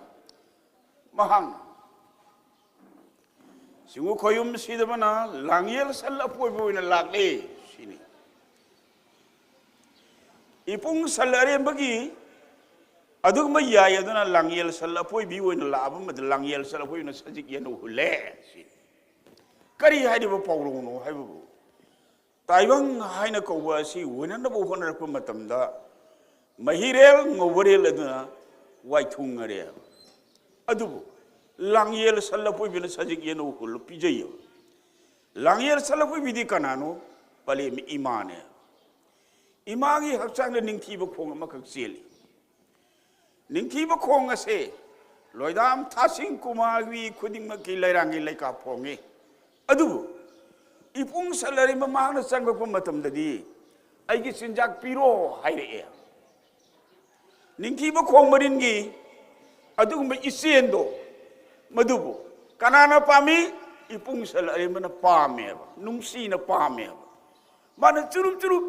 ꯃꯍꯥꯛꯅ ꯆꯤꯡꯉꯨ ꯈꯣꯌꯨꯝ ꯁꯤꯗꯕꯅ ꯂꯥꯡꯌꯦꯜ ꯁꯜ ꯑꯄꯣꯏꯕ ꯑꯣꯏꯅ ꯂꯥꯛꯂꯦ ꯁꯤꯅꯤ꯫ ꯏꯄꯨꯡ ꯁꯜ ꯑꯔꯦꯝꯕꯒꯤ ꯑꯗꯨꯒꯨꯝꯕ ꯌꯥꯏ ꯑꯗꯨꯅ ꯂꯥꯡꯌꯦꯜ ꯁꯜ ꯑꯄꯣꯏꯕꯤ ꯑꯣꯏꯅ ꯂꯥꯛꯑꯕ ꯃꯇꯝꯗ ꯂꯥꯡꯌꯦꯜ ꯁꯜ ꯑꯄꯣꯏꯕꯤꯅ ꯁꯖꯤꯛ ꯌꯦꯅꯧ ꯍꯨꯜꯂꯦ ꯁꯤ꯫ ꯀꯔꯤ ꯍꯥꯏꯔꯤꯕ ꯄꯥꯎꯔꯧꯅꯣ ꯍꯥꯏꯕꯕꯨ, ꯇꯥꯏꯕꯪ ꯍꯥꯏꯅ ꯀꯧꯕ ꯑꯁꯤ ꯑꯣꯏꯅꯅꯕ ꯍꯣꯠꯅꯔꯛꯄ ꯃꯇꯝꯗ ꯃꯍꯤꯔꯦꯜ ꯉꯧꯕꯔꯦꯜ ꯑꯗꯨꯅ ꯋꯥꯏꯊꯨꯡꯉꯔꯦ꯫ ꯑꯗꯨꯕꯨ ꯂꯥꯡꯌꯦꯜ ꯁꯜ ꯑꯄꯣꯏꯕꯤꯅ ꯁꯖꯤꯛ ꯌꯦꯅꯧ ꯍꯨꯜꯂ ꯄꯤꯖꯩꯌꯦꯕ꯫ ꯂꯥꯡꯌꯦꯜ ꯁꯜ ꯑꯄꯣꯏꯕꯤꯗꯤ ꯀꯅꯥꯅꯣ? ꯄꯂꯦꯝ ꯏꯃꯥꯅꯦ꯫ ꯏꯃꯥꯒꯤ ꯍꯛꯆꯥꯡꯗ ꯅꯤꯡꯊꯤꯕ ꯈꯣꯡ ꯑꯃꯈꯛ ꯆꯦꯜꯂꯤ꯫ ꯅꯤꯡꯊꯤꯕ ꯈꯣꯡ ꯑꯁꯦ ꯂꯣꯏꯗꯥꯝ ꯊꯥꯁꯤꯡ ꯀꯨꯃꯥꯔꯤ ꯈꯨꯗꯤꯡꯃꯛꯀꯤ ꯂꯩꯔꯥꯡꯒꯤ ꯂꯩꯀꯥ ꯐꯣꯡꯉꯤ꯫ ꯑꯗꯨꯕꯨ ꯏꯄꯨꯡ ꯁꯜ ꯑꯔꯦꯝꯕ ꯃꯍꯥꯛꯅ ꯆꯪꯂꯛꯄ ꯃꯇꯝꯗꯗꯤ, "ꯑꯩꯒꯤ ꯆꯤꯟꯖꯥꯛ ꯄꯤꯔꯣ" ꯍꯥꯏꯔꯛꯑꯦ꯫ ꯅꯤꯡꯊꯤꯕ ꯈꯣꯡ ꯃꯔꯤꯟꯒꯤ ꯑꯗꯨꯒꯨꯝꯕ ꯏꯆꯦꯟꯗꯣ, ꯃꯗꯨꯕꯨ ꯀꯅꯥꯅ ꯄꯥꯝꯃꯤ? ꯏꯄꯨꯡ ꯁꯜ ꯑꯔꯦꯝꯕꯅ ꯄꯥꯝꯃꯦꯕ, ꯅꯨꯡꯁꯤꯅ ꯄꯥꯝꯃꯦꯕ꯫ ꯃꯥꯅ ꯆꯨꯔꯨꯞ ꯆꯨꯔꯨꯞ,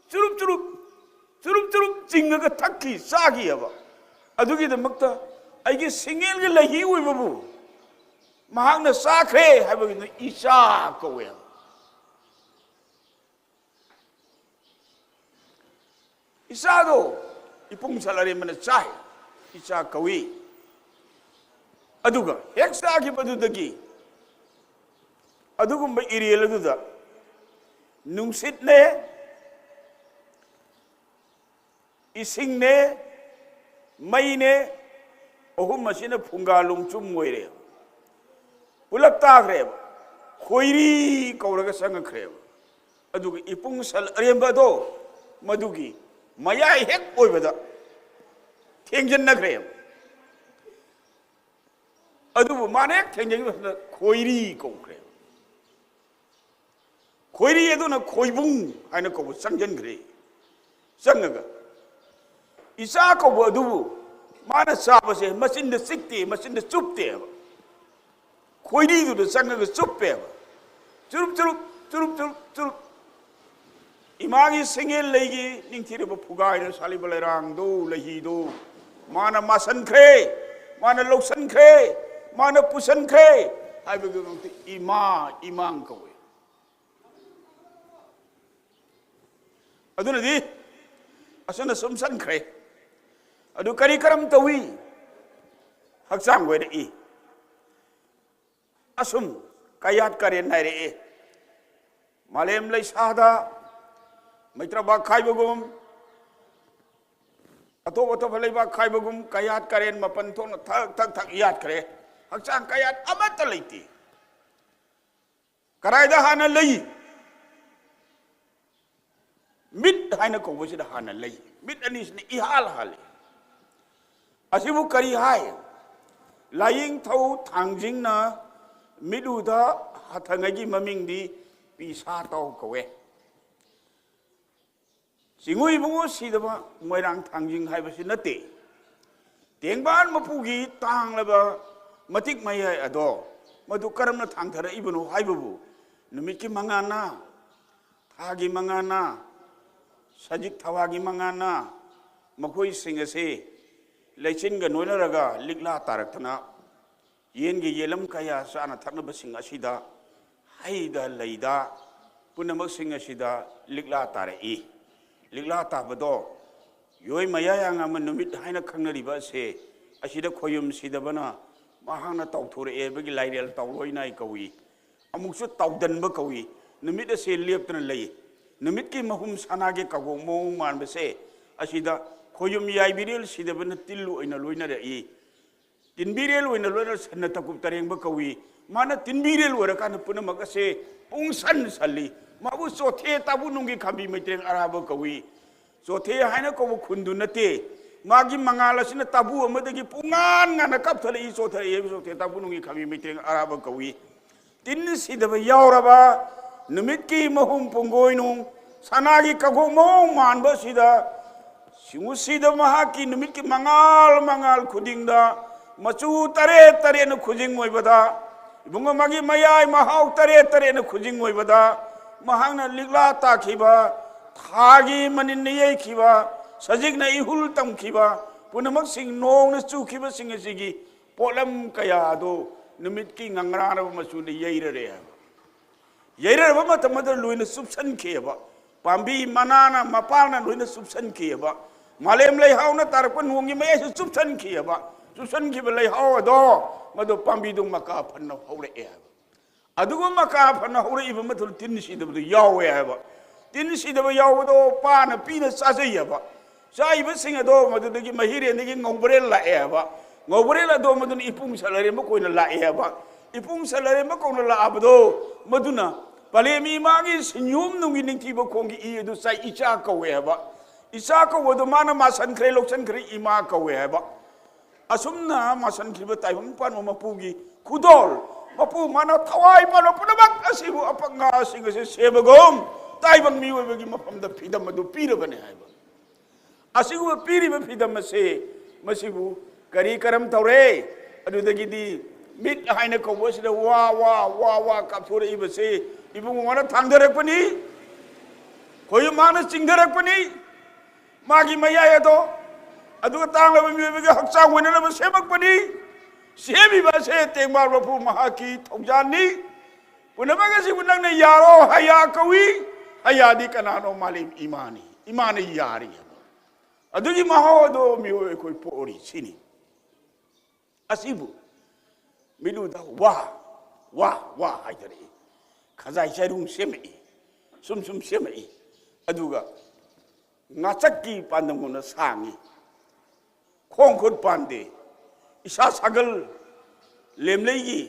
ꯆꯨꯔꯨꯞ ꯆꯨꯔꯨꯞ, ꯆꯨꯔꯨꯞ ꯆꯨꯔꯨꯞ ꯆꯤꯡꯉꯒ ꯊꯛꯈꯤ, ꯆꯥꯈꯤꯑꯕ꯫ ꯑꯗꯨꯒꯤꯗꯃꯛꯇ ꯑꯩꯒꯤ ꯁꯤꯡꯉꯦꯜꯒꯤ ꯂꯩꯍꯤ ꯑꯣꯏꯕꯕꯨ ꯃꯍꯥꯛꯅ ꯆꯥꯈ꯭ꯔꯦ ꯍꯥꯏꯕꯒꯤꯗꯨ ꯏꯆꯥ ꯀꯧꯋꯦꯕ꯫ ꯏꯆꯥꯗꯣ ꯏꯄꯨꯡ ꯁꯜ ꯑꯔꯦꯝꯕꯅ ꯆꯥꯏ, ꯏꯆꯥ ꯀꯧꯏ꯫ ꯑꯗꯨꯒ ꯍꯦꯛ ꯆꯥꯈꯤꯕꯗꯨꯗꯒꯤ ꯑꯗꯨꯒꯨꯝꯕ ꯏꯔꯦꯜ ꯑꯗꯨꯗ ꯅꯨꯡꯁꯤꯠꯅꯦ, ꯏꯁꯤꯡꯅꯦ, ꯃꯩꯅꯦ, ꯑꯍꯨꯝ ꯑꯁꯤꯅ ꯐꯨꯡꯒꯥ ꯂꯣꯡꯆꯨꯝ ꯑꯣꯏꯔꯦ꯫ ꯄꯨꯂꯞ ꯇꯥꯈ꯭ꯔꯦꯕ꯫ ꯈꯣꯏꯔꯤ ꯀꯧꯔꯒ ꯆꯪꯉꯛꯈ꯭ꯔꯦꯕ꯫ ꯑꯗꯨꯒ ꯏꯄꯨꯡ ꯁꯜ ꯑꯔꯦꯝꯕꯗꯣ ꯃꯗꯨꯒꯤ ꯃꯌꯥꯏ ꯍꯦꯛ ꯑꯣꯏꯕꯗ ꯊꯦꯡꯖꯤꯟꯅꯈ꯭ꯔꯦꯕ꯫ ꯑꯗꯨꯕꯨ ꯃꯥꯅ ꯍꯦꯛ ꯊꯦꯡꯖꯤꯟꯕ ꯃꯇꯝꯗ ꯈꯣꯏꯔꯤ ꯀꯧꯈ꯭ꯔꯦꯕ꯫ ꯈꯣꯏꯔꯤ ꯑꯗꯨꯅ ꯈꯣꯏꯕꯨꯡ ꯍꯥꯏꯅ ꯀꯧꯕ ꯆꯪꯁꯤꯟꯈ꯭ꯔꯦ꯫ ꯆꯪꯉꯒ ꯏꯆꯥ ꯀꯧꯕ ꯑꯗꯨꯕꯨ ꯃꯥꯅ ꯆꯥꯕꯁꯦ ꯃꯆꯤꯟꯗ ꯆꯤꯛꯇꯦ, ꯃꯆꯤꯟꯗ ꯆꯨꯞꯇꯦꯕ꯫ ꯈꯣꯏꯔꯤꯗꯨꯗ ꯆꯪꯉꯒ ꯆꯨꯞꯄꯦꯕ꯫ ꯆꯨꯔꯨꯞ ꯆꯨꯔꯨꯞ, ꯆꯨꯔꯨꯞ ꯆꯨꯔꯨꯞ ꯆꯨꯔꯨꯞ꯫ ꯏꯃꯥꯒꯤ ꯁꯦꯡꯒꯦꯜ ꯂꯩꯒꯤ ꯅꯤꯡꯊꯤꯔꯕ ꯐꯨꯒꯥꯏꯅ ꯁꯥꯠꯂꯤꯕ ꯂꯩꯔꯥꯡꯗꯨ, ꯂꯩꯍꯤꯗꯨ ꯃꯥꯅ ꯃꯥꯁꯟꯈ꯭ꯔꯦ, ꯃꯥꯅ ꯂꯧꯁꯟꯈ꯭ꯔꯦ, ꯃꯥꯅ ꯄꯨꯁꯟꯈ꯭ꯔꯦ ꯍꯥꯏꯕꯒꯤꯗꯃꯛꯇ ꯏꯃꯥ ꯏꯃꯥꯡ ꯀꯧꯏ꯫ ꯑꯗꯨꯅꯗꯤ ꯑꯁꯨꯝꯅ ꯁꯨꯝ ꯆꯟꯈ꯭ꯔꯦ꯫ ꯑꯗꯨ ꯀꯔꯤ ꯀꯔꯝ ꯇꯧꯏ? ꯍꯛꯆꯥꯡ ꯑꯣꯏꯔꯛꯏ꯫ ꯑꯁꯨꯝ ꯀꯌꯥꯠ ꯀꯔꯦꯟ ꯅꯥꯏꯔꯛꯏ꯫ ꯃꯥꯂꯦꯝ ꯂꯩꯁꯥꯗ ꯃꯩꯇ꯭ꯔꯕꯥꯛ ꯈꯥꯏꯕꯒꯨꯝ, ꯑꯇꯣꯞ ꯑꯇꯣꯞꯄ ꯂꯩꯕꯥꯛ ꯈꯥꯏꯕꯒꯨꯝ ꯀꯌꯥꯠ ꯀꯔꯦꯟ ꯃꯥꯄꯟ ꯊꯣꯛꯅ ꯊꯛ ꯊꯛ ꯊꯛ ꯌꯥꯠꯈ꯭ꯔꯦ꯫ ꯍꯛꯆꯥꯡ ꯀꯌꯥꯠ ꯑꯃꯠꯇ ꯂꯩꯇꯦ꯫ ꯀꯗꯥꯏꯗ ꯍꯥꯟꯅ ꯂꯩ? ꯃꯤꯠ ꯍꯥꯏꯅ ꯀꯧꯕꯁꯤꯗ ꯍꯥꯟꯅ ꯂꯩ꯫ ꯃꯤꯠ ꯑꯅꯤꯁꯤꯅ ꯏꯍꯥꯜ ꯍꯥꯜꯂꯤ꯫ ꯑꯁꯤꯕꯨ ꯀꯔꯤ ꯍꯥꯏ? ꯂꯥꯏꯌꯦꯡꯊꯧ ꯊꯥꯡꯖꯤꯡꯅ ꯃꯤꯠꯎꯗ ꯍꯥꯊꯉꯩꯒꯤ ꯃꯃꯤꯡꯗꯤ ꯄꯤꯁꯥ ꯇꯥꯎ ꯀꯧꯋꯦ꯫ ꯆꯤꯡꯉꯨ ꯏꯕꯨꯡꯉꯣ ꯁꯤꯗꯕ ꯃꯣꯏꯔꯥꯡ ꯊꯥꯡꯖꯤꯡ ꯍꯥꯏꯕꯁꯤ ꯅꯠꯇꯦ꯫ ꯇꯦꯡꯕꯥꯟ ꯃꯄꯨꯒꯤ ꯇꯥꯡꯂꯕ ꯃꯇꯤꯛ ꯃꯌꯥꯏ ꯑꯗꯣ ꯃꯗꯨ ꯀꯔꯝꯅ ꯊꯥꯡꯊꯔꯛꯏꯕꯅꯣ ꯍꯥꯏꯕꯕꯨ ꯅꯨꯃꯤꯠꯀꯤ ꯃꯉꯥꯜꯅ, ꯊꯥꯒꯤ ꯃꯉꯥꯜꯅ, ꯁꯖꯤꯛ ꯊꯋꯥꯒꯤ ꯃꯉꯥꯜꯅ ꯃꯈꯣꯏꯁꯤꯡ ꯑꯁꯤ ꯂꯩꯆꯤꯟꯒ ꯅꯣꯏꯅꯔꯒ ꯂꯤꯛꯂꯥ ꯇꯥꯔꯛꯇꯅ ꯌꯦꯟꯒꯤ ꯌꯦꯂꯝ ꯀꯌꯥ ꯆꯥꯅ ꯊꯛꯅꯕꯁꯤꯡ ꯑꯁꯤꯗ ꯍꯩꯗ ꯂꯩꯗ ꯄꯨꯝꯅꯃꯛꯁꯤꯡ ꯑꯁꯤꯗ ꯂꯤꯛꯂꯥ ꯇꯥꯔꯛꯏ꯫ ꯂꯤꯛꯂꯥ ꯇꯥꯕꯗꯣ ꯌꯣꯏ ꯃꯌꯥ ꯌꯥꯉꯥꯃ ꯅꯨꯃꯤꯠ ꯍꯥꯏꯅ ꯈꯪꯅꯔꯤꯕ ꯑꯁꯦ ꯑꯁꯤꯗ ꯈꯣꯌꯨꯝ ꯁꯤꯗꯕꯅ ꯃꯍꯥꯛꯅ ꯇꯥꯎꯊꯣꯔꯛꯑꯦ ꯍꯥꯏꯕꯒꯤ ꯂꯥꯏꯔꯦꯜ ꯇꯥꯎꯂꯣꯏ ꯅꯥꯏ ꯀꯧꯏ꯫ ꯑꯃꯨꯛꯁꯨ ꯇꯥꯎꯗꯟꯕ ꯀꯧꯏ꯫ ꯅꯨꯃꯤꯠ ꯑꯁꯦ ꯂꯦꯞꯇꯅ ꯂꯩ꯫ ꯅꯨꯃꯤꯠꯀꯤ ꯃꯍꯨꯝ ꯁꯅꯥꯒꯤ ꯀꯥꯡꯒꯣꯛ ꯃꯑꯣꯡ ꯃꯥꯟꯕꯁꯦ ꯑꯁꯤꯗ ꯈꯣꯌꯨꯝ ꯌꯥꯏꯕꯤꯔꯦꯜ ꯁꯤꯗꯕꯅ ꯇꯤꯜ ꯑꯣꯏꯅ ꯂꯣꯏꯅꯔꯛꯏ꯫ ꯇꯤꯟꯕꯤꯔꯦꯜ ꯑꯣꯏꯅ ꯂꯣꯏꯅ ꯁꯟꯅ ꯇꯀꯨꯞ ꯇꯔꯦꯡꯕ ꯀꯧꯏ꯫ ꯃꯥꯅ ꯇꯤꯟꯕꯤꯔꯦꯜ ꯑꯣꯏꯔꯀꯥꯟꯗ ꯄꯨꯝꯅꯃꯛ ꯑꯁꯦ ꯄꯨꯡꯁꯟ ꯁꯜꯂꯤ꯫ ꯃꯥꯕꯨ ꯆꯣꯊꯦ ꯇꯥꯕꯨ ꯅꯨꯡꯒꯤ ꯈꯥꯝꯕꯤ ꯃꯩꯇ꯭ꯔꯦꯡ ꯑꯔꯥꯕ ꯀꯧꯏ꯫ ꯆꯣꯊꯦ ꯍꯥꯏꯅ ꯀꯧꯕ ꯈꯨꯟꯗꯨ ꯅꯠꯇꯦ꯫ ꯃꯥꯒꯤ ꯃꯉꯥꯜ ꯑꯁꯤꯅ ꯇꯥꯕꯨ ꯑꯃꯗꯒꯤ ꯄꯨꯡꯉꯥꯟ ꯉꯥꯟꯅ ꯀꯥꯞꯊꯔꯛꯏ꯫ ꯆꯣꯊꯔꯛꯏ ꯍꯥꯏꯕ ꯆꯣꯊꯦ ꯇꯥꯕꯨ ꯅꯨꯡꯒꯤ ꯈꯥꯝꯕꯤ ꯃꯩꯇ꯭ꯔꯦꯡ ꯑꯔꯥꯕ ꯀꯧꯏ꯫ ꯇꯤꯟ ꯁꯤꯗꯕ ꯌꯥꯎꯔꯕ ꯅꯨꯃꯤꯠꯀꯤ ꯃꯍꯨꯝ ꯄꯨꯡꯒꯣꯏꯅꯨꯡ ꯁꯅꯥꯒꯤ ꯀꯥꯡꯒꯣꯛ ꯃꯑꯣꯡ ꯃꯥꯟꯕ ꯑꯁꯤꯗ ꯁꯤꯡꯎꯁꯤꯗ ꯃꯍꯥꯛꯀꯤ ꯅꯨꯃꯤꯠꯀꯤ ꯃꯉꯥꯜ ꯃꯉꯥꯜ ꯈꯨꯗꯤꯡꯗ ꯃꯆꯨ ꯇꯔꯦꯠ ꯇꯔꯦꯠꯅ ꯈꯨꯖꯤꯡ ꯑꯣꯏꯕꯗ, ꯏꯕꯨꯡꯉꯣ ꯃꯥꯒꯤ ꯃꯌꯥꯏ ꯃꯍꯥꯎ ꯇꯔꯦꯠ ꯇꯔꯦꯠꯅ ꯈꯨꯖꯤꯡ ꯑꯣꯏꯕꯗ, ꯃꯍꯥꯛꯅ ꯂꯤꯛꯂꯥ ꯇꯥꯈꯤꯕ, ꯊꯥꯒꯤ ꯃꯅꯤꯟꯅ ꯌꯩꯈꯤꯕ, ꯁꯖꯤꯛꯅ ꯏꯍꯨꯜ ꯇꯝꯈꯤꯕ ꯄꯨꯝꯅꯃꯛꯁꯤꯡ, ꯅꯣꯡꯅ ꯆꯨꯈꯤꯕꯁꯤꯡ ꯑꯁꯤꯒꯤ ꯄꯣꯠꯂꯝ ꯀꯌꯥ ꯑꯗꯨ ꯅꯨꯃꯤꯠꯀꯤ ꯉꯉ꯭ꯔꯥꯅꯕ ꯃꯆꯨꯅ ꯌꯩꯔꯔꯦ ꯍꯥꯏꯕ꯫ ꯌꯩꯔꯔꯕ ꯃꯇꯝ ꯑꯗꯨꯗ ꯂꯣꯏꯅ ꯆꯨꯞꯁꯟꯈꯤꯑꯕ꯫ ꯄꯥꯝꯕꯤ ꯃꯅꯥꯅ ꯃꯄꯥꯅ ꯂꯣꯏꯅ ꯆꯨꯞꯁꯟꯈꯤꯑꯕ꯫ ꯃꯥꯂꯦꯝ ꯂꯩꯍꯥꯎꯅ ꯇꯥꯔꯛꯄ ꯅꯣꯡꯒꯤ ꯃꯌꯥꯏꯁꯨ ꯆꯨꯞꯁꯟꯈꯤꯑꯕ꯫ ꯆꯨꯞꯁꯟꯈꯤꯕ ꯂꯩꯍꯥꯎ ꯑꯗꯣ ꯃꯗꯨ ꯄꯥꯝꯕꯤꯗꯨ ꯃꯀꯥ ꯐꯅ ꯍꯧꯔꯛꯑꯦ ꯍꯥꯏꯕ꯫ ꯑꯗꯨꯒ ꯃꯀꯥ ꯐꯅ ꯍꯧꯔꯛꯏꯕ ꯃꯇꯝꯗ ꯇꯤꯟ ꯁꯤꯗꯕꯗꯨ ꯌꯥꯎꯋꯦ ꯍꯥꯏꯕ꯫ ꯇꯤꯟ ꯁꯤꯗꯕ ꯌꯥꯎꯕꯗꯣ ꯄꯥꯅ ꯄꯤꯅ ꯆꯥꯖꯩꯑꯕ꯫ ꯆꯥꯏꯕꯁꯤꯡ ꯑꯗꯣ ꯃꯗꯨꯗꯒꯤ ꯃꯍꯤꯔꯦꯟꯗꯒꯤ ꯉꯧꯕꯔꯦꯜ ꯂꯥꯛꯑꯦ ꯍꯥꯏꯕ꯫ ꯉꯧꯕꯔꯦꯜ ꯑꯗꯣ ꯃꯗꯨꯅ ꯏꯄꯨꯡ ꯁꯂꯔꯦꯝꯕ ꯀꯣꯏꯅ ꯂꯥꯛꯑꯦ ꯍꯥꯏꯕ꯫ ꯏꯄꯨꯡ ꯁꯂꯔꯦꯝꯕ ꯀꯧꯅ ꯂꯥꯛꯑꯕꯗꯣ ꯃꯗꯨꯅ ꯄꯂꯦꯝ ꯏꯃꯥꯒꯤ ꯁꯤꯟꯌꯣꯝ ꯅꯨꯡꯒꯤ ꯅꯤꯡꯊꯤꯕ ꯈꯣꯡꯒꯤ ꯏ ꯑꯗꯨ ꯆꯥꯏ, ꯏꯆꯥ ꯀꯧꯋꯦ ꯍꯥꯏꯕ꯫ ꯏꯆꯥ ꯀꯧꯕꯗꯣ ꯃꯥꯅ ꯃꯥꯁꯟꯈ꯭ꯔꯦ, ꯂꯧꯁꯟꯈ꯭ꯔꯦ, ꯏꯃꯥ ꯀꯧꯋꯦ ꯍꯥꯏꯕ꯫ ꯑꯁꯨꯝꯅ ꯃꯥꯁꯟꯈ꯭ꯔꯤꯕ ꯇꯥꯏꯕꯪ ꯄꯥꯟꯕ ꯃꯄꯨꯒꯤ ꯈꯨꯗꯣꯜ, ꯃꯄꯨ ꯃꯥꯅ ꯊꯋꯥꯏ ꯄꯥꯟꯕ ꯄꯨꯝꯅꯃꯛ ꯑꯁꯤꯕꯨ ꯑꯄꯪ ꯉꯥꯁꯤꯡ ꯑꯁꯤ ꯁꯦꯝꯕꯒꯨꯝ ꯇꯥꯏꯕꯪ ꯃꯤꯑꯣꯏꯕꯒꯤ ꯃꯐꯝꯗ ꯐꯤꯗꯝ ꯑꯗꯨ ꯄꯤꯔꯕꯅꯤ ꯍꯥꯏꯕ꯫ ꯑꯁꯤꯒꯨꯝꯕ ꯄꯤꯔꯤꯕ ꯐꯤꯗꯝ ꯑꯁꯤ ꯃꯁꯤꯕꯨ ꯀꯔꯤ ꯀꯔꯝ ꯇꯧꯔꯦ? ꯑꯗꯨꯗꯒꯤꯗꯤ ꯃꯤꯠ ꯍꯥꯏꯅ ꯀꯧꯕ ꯑꯁꯤꯗ ꯋꯥ ꯋꯥ ꯋꯥ ꯋꯥ ꯀꯥꯞꯊꯣꯔꯛꯏꯕꯁꯤ ꯏꯕꯨꯡꯉꯣꯅ ꯊꯥꯡꯊꯔꯛꯄꯅꯤ, ꯈꯣꯏꯌꯨꯝ ꯃꯥꯅ ꯆꯤꯡꯊꯔꯛꯄꯅꯤ꯫ ꯃꯥꯒꯤ ꯃꯌꯥꯏ ꯑꯗꯣ ꯑꯗꯨꯒ ꯇꯥꯡꯂꯕ ꯃꯤꯑꯣꯏꯕꯒꯤ ꯍꯛꯆꯥꯡ ꯑꯣꯏꯅꯅꯕ ꯁꯦꯝꯃꯛꯄꯅꯤ꯫ ꯁꯦꯝꯃꯤꯕ ꯑꯁꯦ ꯇꯦꯡꯕꯥ ꯃꯄꯨ ꯃꯍꯥꯛꯀꯤ ꯊꯧꯖꯥꯜꯅꯤ꯫ ꯄꯨꯝꯅꯃꯛ ꯑꯁꯤꯕꯨ ꯅꯪꯅ ꯌꯥꯔꯣ? ꯍꯌꯥ ꯀꯧꯏ꯫ ꯍꯌꯥꯗꯤ ꯀꯅꯥꯅꯣ? ꯃꯥꯂꯦꯝ ꯏꯃꯥꯅꯤ꯫ ꯏꯃꯥꯅ ꯌꯥꯔꯤ ꯍꯥꯏꯕ꯫ ꯑꯗꯨꯒꯤ ꯃꯍꯥꯎ ꯑꯗꯣ ꯃꯤꯑꯣꯏ ꯑꯩꯈꯣꯏ ꯄꯣꯛꯂꯤ ꯁꯤꯅꯤ꯫ ꯑꯁꯤꯕꯨ ꯃꯤꯠꯂꯨꯗ ꯋꯥ ꯋꯥ ꯋꯥ ꯍꯥꯏꯊꯔꯛꯏ꯫ ꯈꯖꯥꯏ ꯆꯥꯏꯔꯨꯡ ꯁꯦꯝꯃꯛꯏ꯫ ꯁꯨꯝ ꯁꯨꯝ ꯁꯦꯝꯃꯛꯏ꯫ ꯑꯗꯨꯒ ꯉꯥꯆꯛꯀꯤ ꯄꯥꯟꯗꯝꯒꯨꯝꯅ ꯁꯥꯡꯉꯤ꯫ ꯈꯣꯡ ꯈꯨꯠ ꯄꯥꯟꯗꯦ꯫ ꯏꯁꯥ ꯁꯥꯒꯜ ꯂꯦꯝꯂꯩꯒꯤ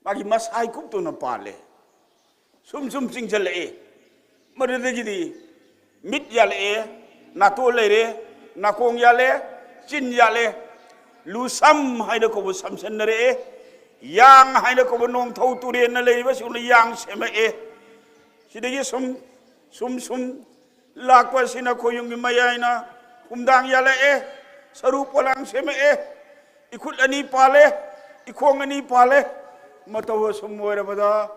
ꯃꯥꯒꯤ ꯃꯁꯥꯏ ꯀꯨꯞꯇꯨꯅ ꯄꯥꯜꯂꯦ꯫ ꯁꯨꯝ ꯁꯨꯝ ꯆꯤꯡꯁꯤꯜꯂꯛꯑꯦ꯫ ꯃꯗꯨꯗꯒꯤꯗꯤ ꯃꯤꯠ ꯌꯥꯜꯂꯛꯑꯦ, ꯅꯥꯇꯣꯟ ꯂꯩꯔꯦ, ꯅꯥꯀꯣꯡ ꯌꯥꯜꯂꯦ, ꯆꯤꯟ ꯌꯥꯜꯂꯦ, ꯂꯨꯁꯝ ꯍꯥꯏꯅ ꯀꯧꯕ ꯁꯝꯁꯟꯅꯔꯛꯑꯦ, ꯌꯥꯡ ꯍꯥꯏꯅ ꯀꯧꯕ ꯅꯣꯡꯊꯧ ꯇꯨꯔꯦꯜꯅ ꯂꯩꯔꯤꯕꯁꯤꯡꯅ ꯌꯥꯡ ꯁꯦꯝꯃꯛꯑꯦ꯫ ꯁꯤꯗꯒꯤ ꯁꯨꯝ ꯁꯨꯝ ꯁꯨꯝ ꯂꯥꯛꯄ ꯑꯁꯤꯅ ꯈꯣꯌꯨꯝꯒꯤ ꯃꯌꯥꯏꯅ ꯈꯨꯝꯗꯥꯡ ꯌꯥꯜꯂꯛꯑꯦ, ꯁꯔꯨ ꯄꯣꯂꯥꯡ ꯁꯦꯝꯃꯛꯑꯦ, ꯏꯈꯨꯠ ꯑꯅꯤ ꯄꯥꯜꯂꯦ, ꯏꯈꯣꯡ ꯑꯅꯤ ꯄꯥꯜꯂꯦ꯫ ꯃꯇꯧ ꯑꯁꯨꯝ ꯑꯣꯏꯔꯕꯗ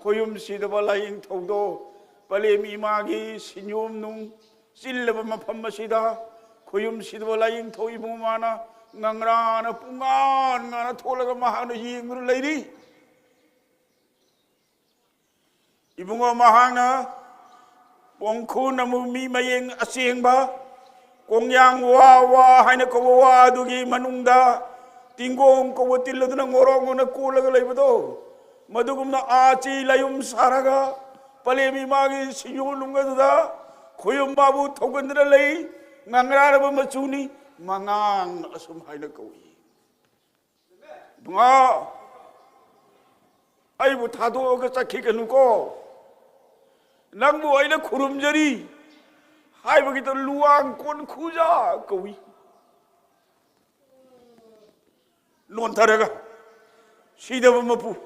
ꯈꯣꯌꯨꯝ ꯁꯤꯗꯕ ꯂꯥꯏꯌꯦꯡꯊꯧꯗꯣ ꯄꯂꯦꯝ ꯏꯃꯥꯒꯤ ꯁꯤꯟꯌꯣꯝ ꯅꯨꯡ ꯆꯤꯜꯂꯕ ꯃꯐꯝ ꯑꯁꯤꯗ ꯈꯣꯌꯨꯝ ꯁꯤꯗꯕ ꯂꯥꯏꯌꯦꯡꯊꯧ ꯏꯕꯨꯡ ꯃꯥꯅ ꯉꯪꯔꯥꯅ ꯄꯨꯡꯉꯥꯟ ꯉꯥꯅ ꯊꯣꯛꯂꯒ ꯃꯍꯥꯛꯅ ꯌꯦꯡꯗꯨꯅ ꯂꯩꯔꯤ꯫ ꯏꯕꯨꯡꯉꯣ ꯃꯍꯥꯛꯅ ꯄꯣꯡꯈꯨ ꯅꯃꯨ ꯃꯤ ꯃꯌꯦꯡ ꯑꯁꯦꯡꯕ ꯀꯣꯡꯌꯥꯡ ꯋꯥ ꯋꯥ ꯍꯥꯏꯅ ꯀꯧꯕ ꯋꯥ ꯑꯗꯨꯒꯤ ꯃꯅꯨꯡꯗ ꯇꯤꯡꯒꯣꯡ ꯀꯧꯕ ꯇꯤꯜ ꯑꯗꯨꯅ ꯉꯣꯔꯣꯛ ꯉꯣꯅ ꯀꯣꯜꯂꯒ ꯂꯩꯕꯗꯣ, ꯃꯗꯨꯒꯨꯝꯅ ꯑꯥꯆꯤ ꯂꯥꯌꯨꯝ ꯁꯥꯔꯒ ꯄꯂꯦꯝ ꯏꯃꯥꯒꯤ ꯁꯤꯌꯣꯜ ꯅꯨꯡ ꯑꯗꯨꯗ ꯈꯣꯌꯨꯝ ꯃꯥꯕꯨ ꯊꯧꯒꯟꯗꯨꯅ ꯂꯩ꯫ ꯉꯥꯡꯔꯥꯔꯕ ꯃꯆꯨꯅꯤ, ꯃꯉꯥꯡ ꯑꯁꯨꯝ ꯍꯥꯏꯅ ꯀꯧꯏ꯫ ꯏꯕꯨꯡꯉꯣ, ꯑꯩꯕꯨ ꯊꯥꯗꯣꯛꯑꯒ ꯆꯠꯈꯤꯒꯅꯨꯀꯣ꯫ ꯅꯪꯕꯨ ꯑꯩꯅ ꯈꯨꯔꯨꯝꯖꯔꯤ ꯍꯥꯏꯕꯒꯤꯗ ꯂꯨꯋꯥꯡ ꯀꯣꯟ ꯈꯨꯖꯥ ꯀꯧꯏ꯫ ꯅꯣꯟꯊꯔꯒ ꯁꯤꯗꯕ ꯃꯄꯨ,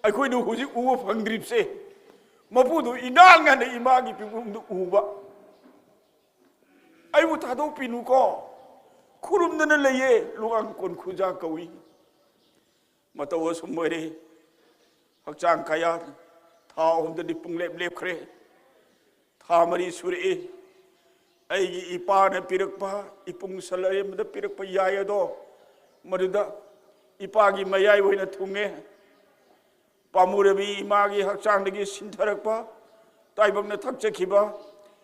ꯑꯩꯈꯣꯏꯅ ꯍꯧꯖꯤꯛ ꯎꯕ ꯐꯪꯗ꯭ꯔꯤꯕꯁꯦ, ꯃꯄꯨꯗꯨ ꯏꯉꯥꯡ ꯉꯥꯟꯅ ꯏꯃꯥꯒꯤ ꯄꯤꯕꯨꯡꯗ ꯎꯕ꯫ ꯑꯩꯕꯨ ꯊꯥꯗꯣꯛꯄꯤꯅꯨꯀꯣ꯫ ꯈꯨꯔꯨꯝꯗꯅ ꯂꯩꯌꯦ, ꯂꯨꯋꯥꯡ ꯀꯣꯟ ꯈꯨꯖꯥ ꯀꯧꯏ꯫ ꯃꯇꯧ ꯑꯁꯨꯝ ꯑꯣꯏꯔꯦ꯫ ꯍꯛꯆꯥꯡ ꯀꯌꯥ ꯊꯥ ꯑꯍꯨꯝꯗꯗꯤ ꯄꯨꯡꯂꯦꯞ ꯂꯦꯞꯈ꯭ꯔꯦ꯫ ꯊꯥ ꯃꯔꯤ ꯁꯨꯔꯛꯏ꯫ ꯑꯩꯒꯤ ꯏꯄꯥꯅ ꯄꯤꯔꯛꯄ, ꯏꯄꯨꯡ ꯁꯜ ꯑꯔꯦꯝꯕꯗ ꯄꯤꯔꯛꯄ ꯌꯥꯏ ꯑꯗꯣ, ꯃꯗꯨꯗ ꯏꯄꯥꯒꯤ ꯃꯌꯥꯏ ꯑꯣꯏꯅ ꯊꯨꯡꯉꯦ꯫ ꯄꯥꯝꯃꯨꯔꯕꯤ ꯏꯃꯥꯒꯤ ꯍꯛꯆꯥꯡꯗꯒꯤ ꯁꯤꯟꯊꯔꯛꯄ, ꯇꯥꯏꯕꯪꯅ ꯊꯛꯆꯈꯤꯕ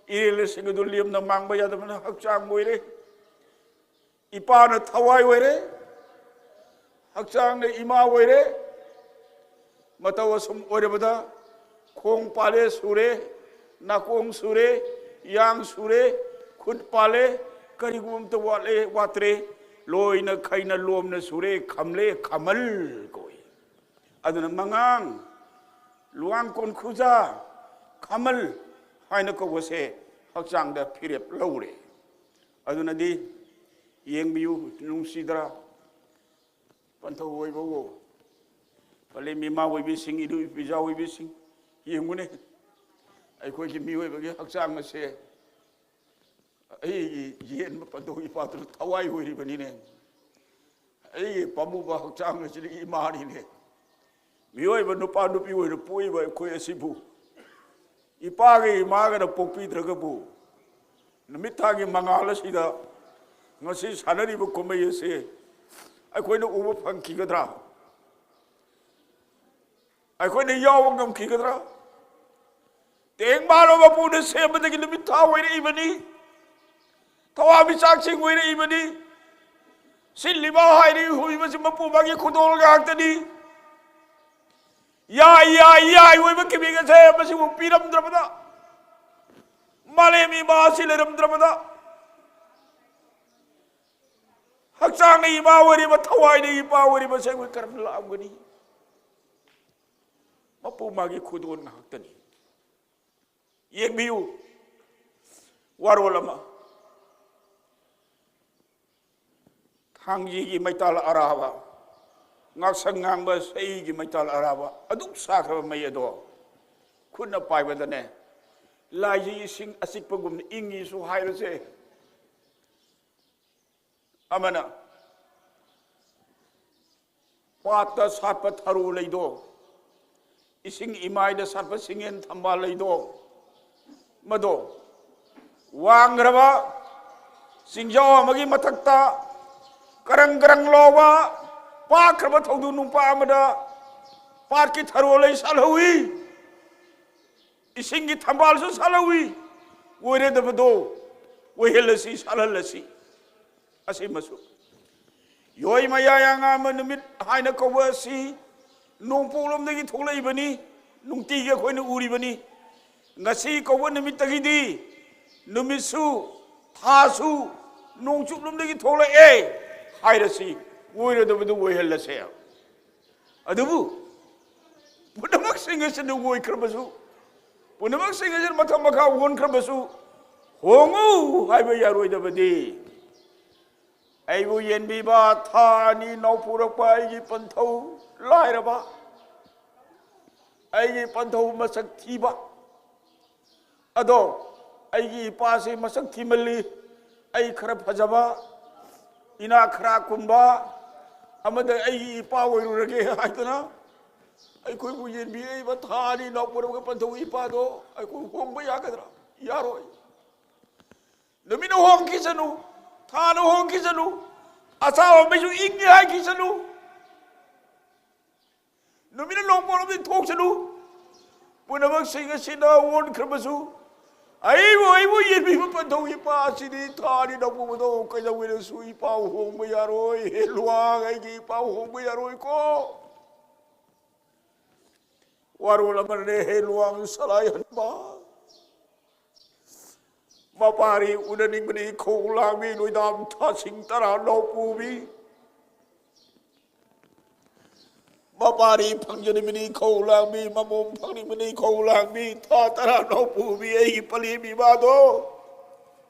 ꯏꯔꯦꯜꯁꯤꯡ ꯑꯗꯨ ꯂꯦꯝꯅ ꯃꯥꯡꯕ ꯌꯥꯗꯕꯅ ꯍꯛꯆꯥꯡ ꯑꯣꯏꯔꯦ꯫ ꯏꯄꯥꯅ ꯊꯋꯥꯏ ꯑꯣꯏꯔꯦ, ꯍꯛꯆꯥꯡꯅ ꯏꯃꯥ ꯑꯣꯏꯔꯦ꯫ ꯃꯇꯧ ꯑꯁꯨꯝ ꯑꯣꯏꯔꯕꯗ ꯈꯣꯡ ꯄꯥꯜꯂꯦ ꯁꯨꯔꯦ, ꯅꯥꯀꯣꯡ ꯁꯨꯔꯦ, ꯌꯥꯡ ꯁꯨꯔꯦ, ꯈꯨꯠ ꯄꯥꯜꯂꯦ, ꯀꯔꯤꯒꯨꯝꯕ ꯑꯝꯇ ꯋꯥꯠꯂꯦ ꯋꯥꯠꯇ꯭ꯔꯦ, ꯂꯣꯏꯅ ꯈꯩꯅ ꯂꯣꯝꯅ ꯁꯨꯔꯦ, ꯈꯝꯂꯦ, ꯈꯃꯜ ꯀꯧꯏ꯫ ꯑꯗꯨꯅ ꯃꯉꯥꯡ, ꯂꯨꯋꯥꯡ ꯀꯣꯟꯈꯨꯖꯥ, ꯈꯃꯜ ꯍꯥꯏꯅ ꯀꯧꯕꯁꯦ ꯍꯛꯆꯥꯡꯗ ꯐꯤꯔꯦꯞ ꯂꯧꯔꯦ꯫ ꯑꯗꯨꯅꯗꯤ ꯌꯦꯡꯕꯤꯌꯨ, ꯅꯨꯡꯁꯤꯗ꯭ꯔꯥ? ꯄꯟꯊꯧ ꯑꯣꯏꯕꯋꯣ, ꯄꯂꯦꯝ ꯏꯃꯥ ꯑꯣꯏꯕꯤꯁꯤꯡ, ꯏꯔꯨ ꯏꯄꯤꯖꯥ ꯑꯣꯏꯕꯤꯁꯤꯡ, ꯌꯦꯡꯉꯨꯅꯦ, ꯑꯩꯈꯣꯏꯒꯤ ꯃꯤꯑꯣꯏꯕꯒꯤ ꯍꯛꯆꯥꯡ ꯑꯁꯦ ꯑꯩꯒꯤ ꯌꯦꯟꯕ ꯄꯟꯊꯧ ꯏꯄꯥꯗꯨꯅ ꯊꯋꯥꯏ ꯑꯣꯏꯔꯤꯕꯅꯤꯅꯦ꯫ ꯑꯩꯒꯤ ꯄꯥꯝꯃꯨꯕ ꯍꯛꯆꯥꯡ ꯑꯁꯤꯗꯤ ꯏꯃꯥꯅꯤꯅꯦ꯫ ꯃꯤꯑꯣꯏꯕ ꯅꯨꯄꯥ ꯅꯨꯄꯤ ꯑꯣꯏꯅ ꯄꯣꯛꯏꯕ ꯑꯩꯈꯣꯏ ꯑꯁꯤꯕꯨ ꯏꯄꯥꯒ ꯏꯃꯥꯒꯅ ꯄꯣꯛꯄꯤꯗ꯭ꯔꯒꯕꯨ, ꯅꯨꯃꯤꯠ ꯊꯥꯒꯤ ꯃꯉꯥꯜ ꯑꯁꯤꯗ ꯉꯁꯤ ꯁꯥꯟꯅꯔꯤꯕ ꯀꯨꯝꯍꯩ ꯑꯁꯤ ꯑꯩꯈꯣꯏꯅ ꯎꯕ ꯐꯪꯈꯤꯒꯗ꯭ꯔꯥ? ꯑꯩꯈꯣꯏꯅ ꯌꯥꯎꯕ ꯉꯝꯈꯤꯒꯗ꯭ꯔꯥ? ꯇꯦꯡꯕꯥꯟ ꯃꯄꯨꯅ ꯁꯦꯝꯕꯗꯒꯤ ꯅꯨꯃꯤꯠ ꯊꯥ ꯑꯣꯏꯔꯛꯏꯕꯅꯤ, ꯊꯋꯥꯟꯃꯤꯆꯥꯛꯁꯤꯡ ꯑꯣꯏꯔꯛꯏꯕꯅꯤ꯫ ꯁꯤꯜꯂꯤꯕ ꯍꯥꯏꯔꯤ ꯍꯨꯏꯕꯁꯤ ꯃꯄꯨ ꯃꯥꯒꯤ ꯈꯨꯗꯣꯜ ꯉꯥꯛꯇꯅꯤ꯫ ꯌꯥꯏ, ꯌꯥꯏ, ꯌꯥꯏ ꯑꯣꯏꯕ ꯀꯤꯃꯤꯡ ꯑꯁꯦ ꯃꯁꯤꯕꯨ ꯄꯤꯔꯝꯗ꯭ꯔꯕꯗ, ꯃꯥꯂꯦꯝ ꯏꯃꯥ ꯑꯁꯤ ꯂꯩꯔꯝꯗ꯭ꯔꯕꯗ, ꯍꯛꯆꯥꯡꯅ ꯏꯃꯥ ꯑꯣꯏꯔꯤꯕ, ꯊꯋꯥꯏꯅ ꯏꯄꯥ ꯑꯣꯏꯔꯤꯕꯁꯦ ꯑꯩꯈꯣꯏ ꯀꯔꯝꯅ ꯂꯥꯛꯑꯝꯒꯅꯤ? ꯃꯄꯨ ꯃꯥꯒꯤ ꯈꯨꯗꯣꯜ ꯉꯥꯛꯇꯅꯤ꯫ ꯌꯦꯡꯕꯤꯌꯨ, ꯋꯥꯔꯣꯜ ꯑꯃ, ꯊꯥꯡꯖꯤꯒꯤ ꯃꯩꯇꯥꯜ ꯑꯔꯥꯕ, ꯉꯥꯛꯁꯪ ꯉꯥꯡꯕ ꯁꯍꯤꯒꯤ ꯃꯩꯇꯥꯜ ꯑꯔꯥꯕ ꯑꯗꯨꯛ ꯁꯥꯈ꯭ꯔꯕ ꯃꯩ ꯑꯗꯣ ꯈꯨꯠꯅ ꯄꯥꯏꯕꯗꯅꯦ, ꯂꯥꯏꯖꯤ ꯏꯁꯤꯡ ꯑꯆꯤꯛꯄꯒꯨꯝꯅ ꯏꯪꯉꯤꯁꯨ ꯍꯥꯏꯔꯁꯦ꯫ ꯑꯃꯅ ꯄꯥꯠꯇ ꯁꯥꯠꯄ ꯊꯔꯣ ꯂꯩꯗꯣ, ꯏꯁꯤꯡ ꯏꯃꯥꯏꯗ ꯁꯥꯠꯄ ꯁꯤꯡꯌꯦꯟ ꯊꯝꯕꯥꯜ ꯂꯩꯗꯣ, ꯃꯗꯣ ꯋꯥꯡꯈ꯭ꯔꯕ ꯆꯤꯡꯖꯥꯎ ꯑꯃꯒꯤ ꯃꯊꯛꯇ ꯀꯔꯪ ꯀꯔꯪ ꯂꯥꯎꯕ ꯄꯥꯛꯈ꯭ꯔꯕ ꯊꯧꯗꯨ ꯅꯨꯄꯥ ꯑꯃꯗ ꯄꯥꯠꯀꯤ ꯊꯔꯣ ꯂꯩ ꯁꯥꯠꯍꯧꯏ꯫ ꯏꯁꯤꯡꯒꯤ ꯊꯝꯕꯥꯜꯁꯨ ꯁꯥꯠꯍꯧꯏ꯫ ꯑꯣꯏꯔꯗꯕꯗꯣ ꯑꯣꯏꯍꯜꯂꯁꯤ, ꯁꯥꯠꯍꯜꯂꯁꯤ꯫ ꯑꯁꯤꯃꯁꯨ ꯌꯣꯏ ꯃꯌꯥꯏ ꯑꯉꯥꯟꯕ ꯅꯨꯃꯤꯠ ꯍꯥꯏꯅ ꯀꯧꯕ ꯑꯁꯤ ꯅꯣꯡꯄꯣꯛꯂꯣꯝꯗꯒꯤ ꯊꯣꯛꯂꯛꯏꯕꯅꯤ, ꯅꯨꯡꯇꯤꯒꯤ ꯑꯩꯈꯣꯏꯅ ꯎꯔꯤꯕꯅꯤ꯫ ꯉꯁꯤ ꯀꯧꯕ ꯅꯨꯃꯤꯠꯇꯒꯤꯗꯤ ꯅꯨꯃꯤꯠꯁꯨ, ꯊꯥꯁꯨ ꯅꯣꯡꯆꯨꯞꯂꯣꯝꯗꯒꯤ ꯊꯣꯛꯂꯛꯑꯦ ꯍꯥꯏꯔꯁꯤ, ꯑꯣꯏꯔꯣꯏꯗꯕꯗꯨ ꯑꯣꯏꯍꯜꯂꯁꯦ꯫ ꯑꯗꯨꯕꯨ ꯄꯨꯝꯅꯃꯛꯁꯤꯡ ꯑꯁꯤꯅ ꯑꯣꯏꯈ꯭ꯔꯕꯁꯨ, ꯄꯨꯝꯅꯃꯛꯁꯤꯡ ꯑꯁꯤꯅ ꯃꯊꯛ ꯃꯈꯥ ꯑꯣꯟꯈ꯭ꯔꯕꯁꯨ, ꯍꯣꯡꯉꯨ ꯍꯥꯏꯕ ꯌꯥꯔꯣꯏꯗꯕꯗꯤ꯫ ꯑꯩꯕꯨ ꯌꯦꯟꯕꯤꯕ ꯊꯥ ꯑꯅꯤ ꯅꯧꯄꯨꯔꯛꯄ ꯑꯩꯒꯤ ꯄꯟꯊꯧ ꯂꯥꯏꯔꯕ, ꯑꯩꯒꯤ ꯄꯟꯊꯧ ꯃꯁꯛ ꯊꯤꯕ꯫ ꯑꯗꯣ ꯑꯩꯒꯤ ꯏꯄꯥꯁꯤ ꯃꯁꯛ ꯊꯤꯃꯜꯂꯤ, ꯑꯩ ꯈꯔ ꯐꯖꯕ, ꯏꯅꯥꯛ ꯈꯔ ꯈꯨꯟꯕ ꯑꯃꯗ ꯑꯩꯒꯤ ꯏꯄꯥ ꯑꯣꯏꯔꯨꯔꯒꯦ ꯍꯥꯏꯗꯅ ꯑꯩꯈꯣꯏꯕꯨ ꯌꯦꯟꯕꯤꯔꯛꯏꯕ ꯊꯥ ꯑꯅꯤ ꯅꯧꯄꯨꯔꯛꯄ ꯄꯟꯊꯧ ꯏꯄꯥꯗꯣ ꯑꯩꯈꯣꯏ ꯍꯣꯡꯕ ꯌꯥꯒꯗ꯭ꯔꯥ? ꯌꯥꯔꯣꯏ꯫ ꯅꯨꯃꯤꯠꯅ ꯍꯣꯡꯈꯤꯁꯅꯨ, ꯊꯥꯅ ꯍꯣꯡꯈꯤꯁꯅꯨ, ꯑꯁꯥꯕ ꯃꯩꯁꯨ ꯏꯪꯉꯦ ꯍꯥꯏꯈꯤꯁꯅꯨ, ꯅꯨꯃꯤꯠꯅ ꯅꯣꯡꯄꯣꯛꯂꯣꯝꯗꯒꯤ ꯊꯣꯛꯁꯅꯨ, ꯄꯨꯝꯅꯃꯛꯁꯤꯡ ꯑꯁꯤꯅ ꯑꯣꯟꯈ꯭ꯔꯕꯁꯨ, ꯑꯩꯕꯨ, ꯑꯩꯕꯨ ꯌꯦꯡꯕꯤꯕ ꯄꯟꯊꯧ ꯏꯄꯥ ꯑꯁꯤꯗꯤ ꯊꯥꯅꯤ ꯅꯧꯄꯨꯕꯗꯣ ꯀꯩꯗꯧꯉꯩꯗꯁꯨ ꯏꯄꯥ ꯍꯣꯡꯕ ꯌꯥꯔꯣꯏ꯫ ꯍꯦ ꯂꯨꯋꯥꯡ, ꯑꯩꯒꯤ ꯏꯄꯥ ꯍꯣꯡꯕ ꯌꯥꯔꯣꯏꯀꯣ꯫ ꯋꯥꯔꯣꯜ ꯑꯃꯅꯅꯦ ꯍꯦ ꯂꯨꯋꯥꯡ ꯁꯂꯥꯏꯍꯟꯕ꯫ ꯃꯄꯥꯔꯤ ꯎꯅꯅꯤꯡꯕꯅꯤ ꯈꯧ ꯂꯥꯡꯕꯤ ꯂꯣꯏꯗꯥꯝ ꯊꯥꯁꯤꯡ ꯇꯔꯥ ꯅꯧꯄꯨꯕꯤ꯫ ꯃꯄꯥꯔꯤ ꯐꯪꯖꯅꯤꯡꯕꯅꯤ ꯈꯧ ꯂꯥꯡꯕꯤ, ꯃꯃꯣꯝ ꯐꯪꯅꯤꯡꯕꯅꯤ ꯈꯧ ꯂꯥꯡꯕꯤ, ꯊꯥ ꯇꯔꯥ ꯅꯧꯄꯨꯕꯤ ꯑꯩꯒꯤ ꯄꯂꯦꯝ ꯏꯃꯥꯗꯣ꯫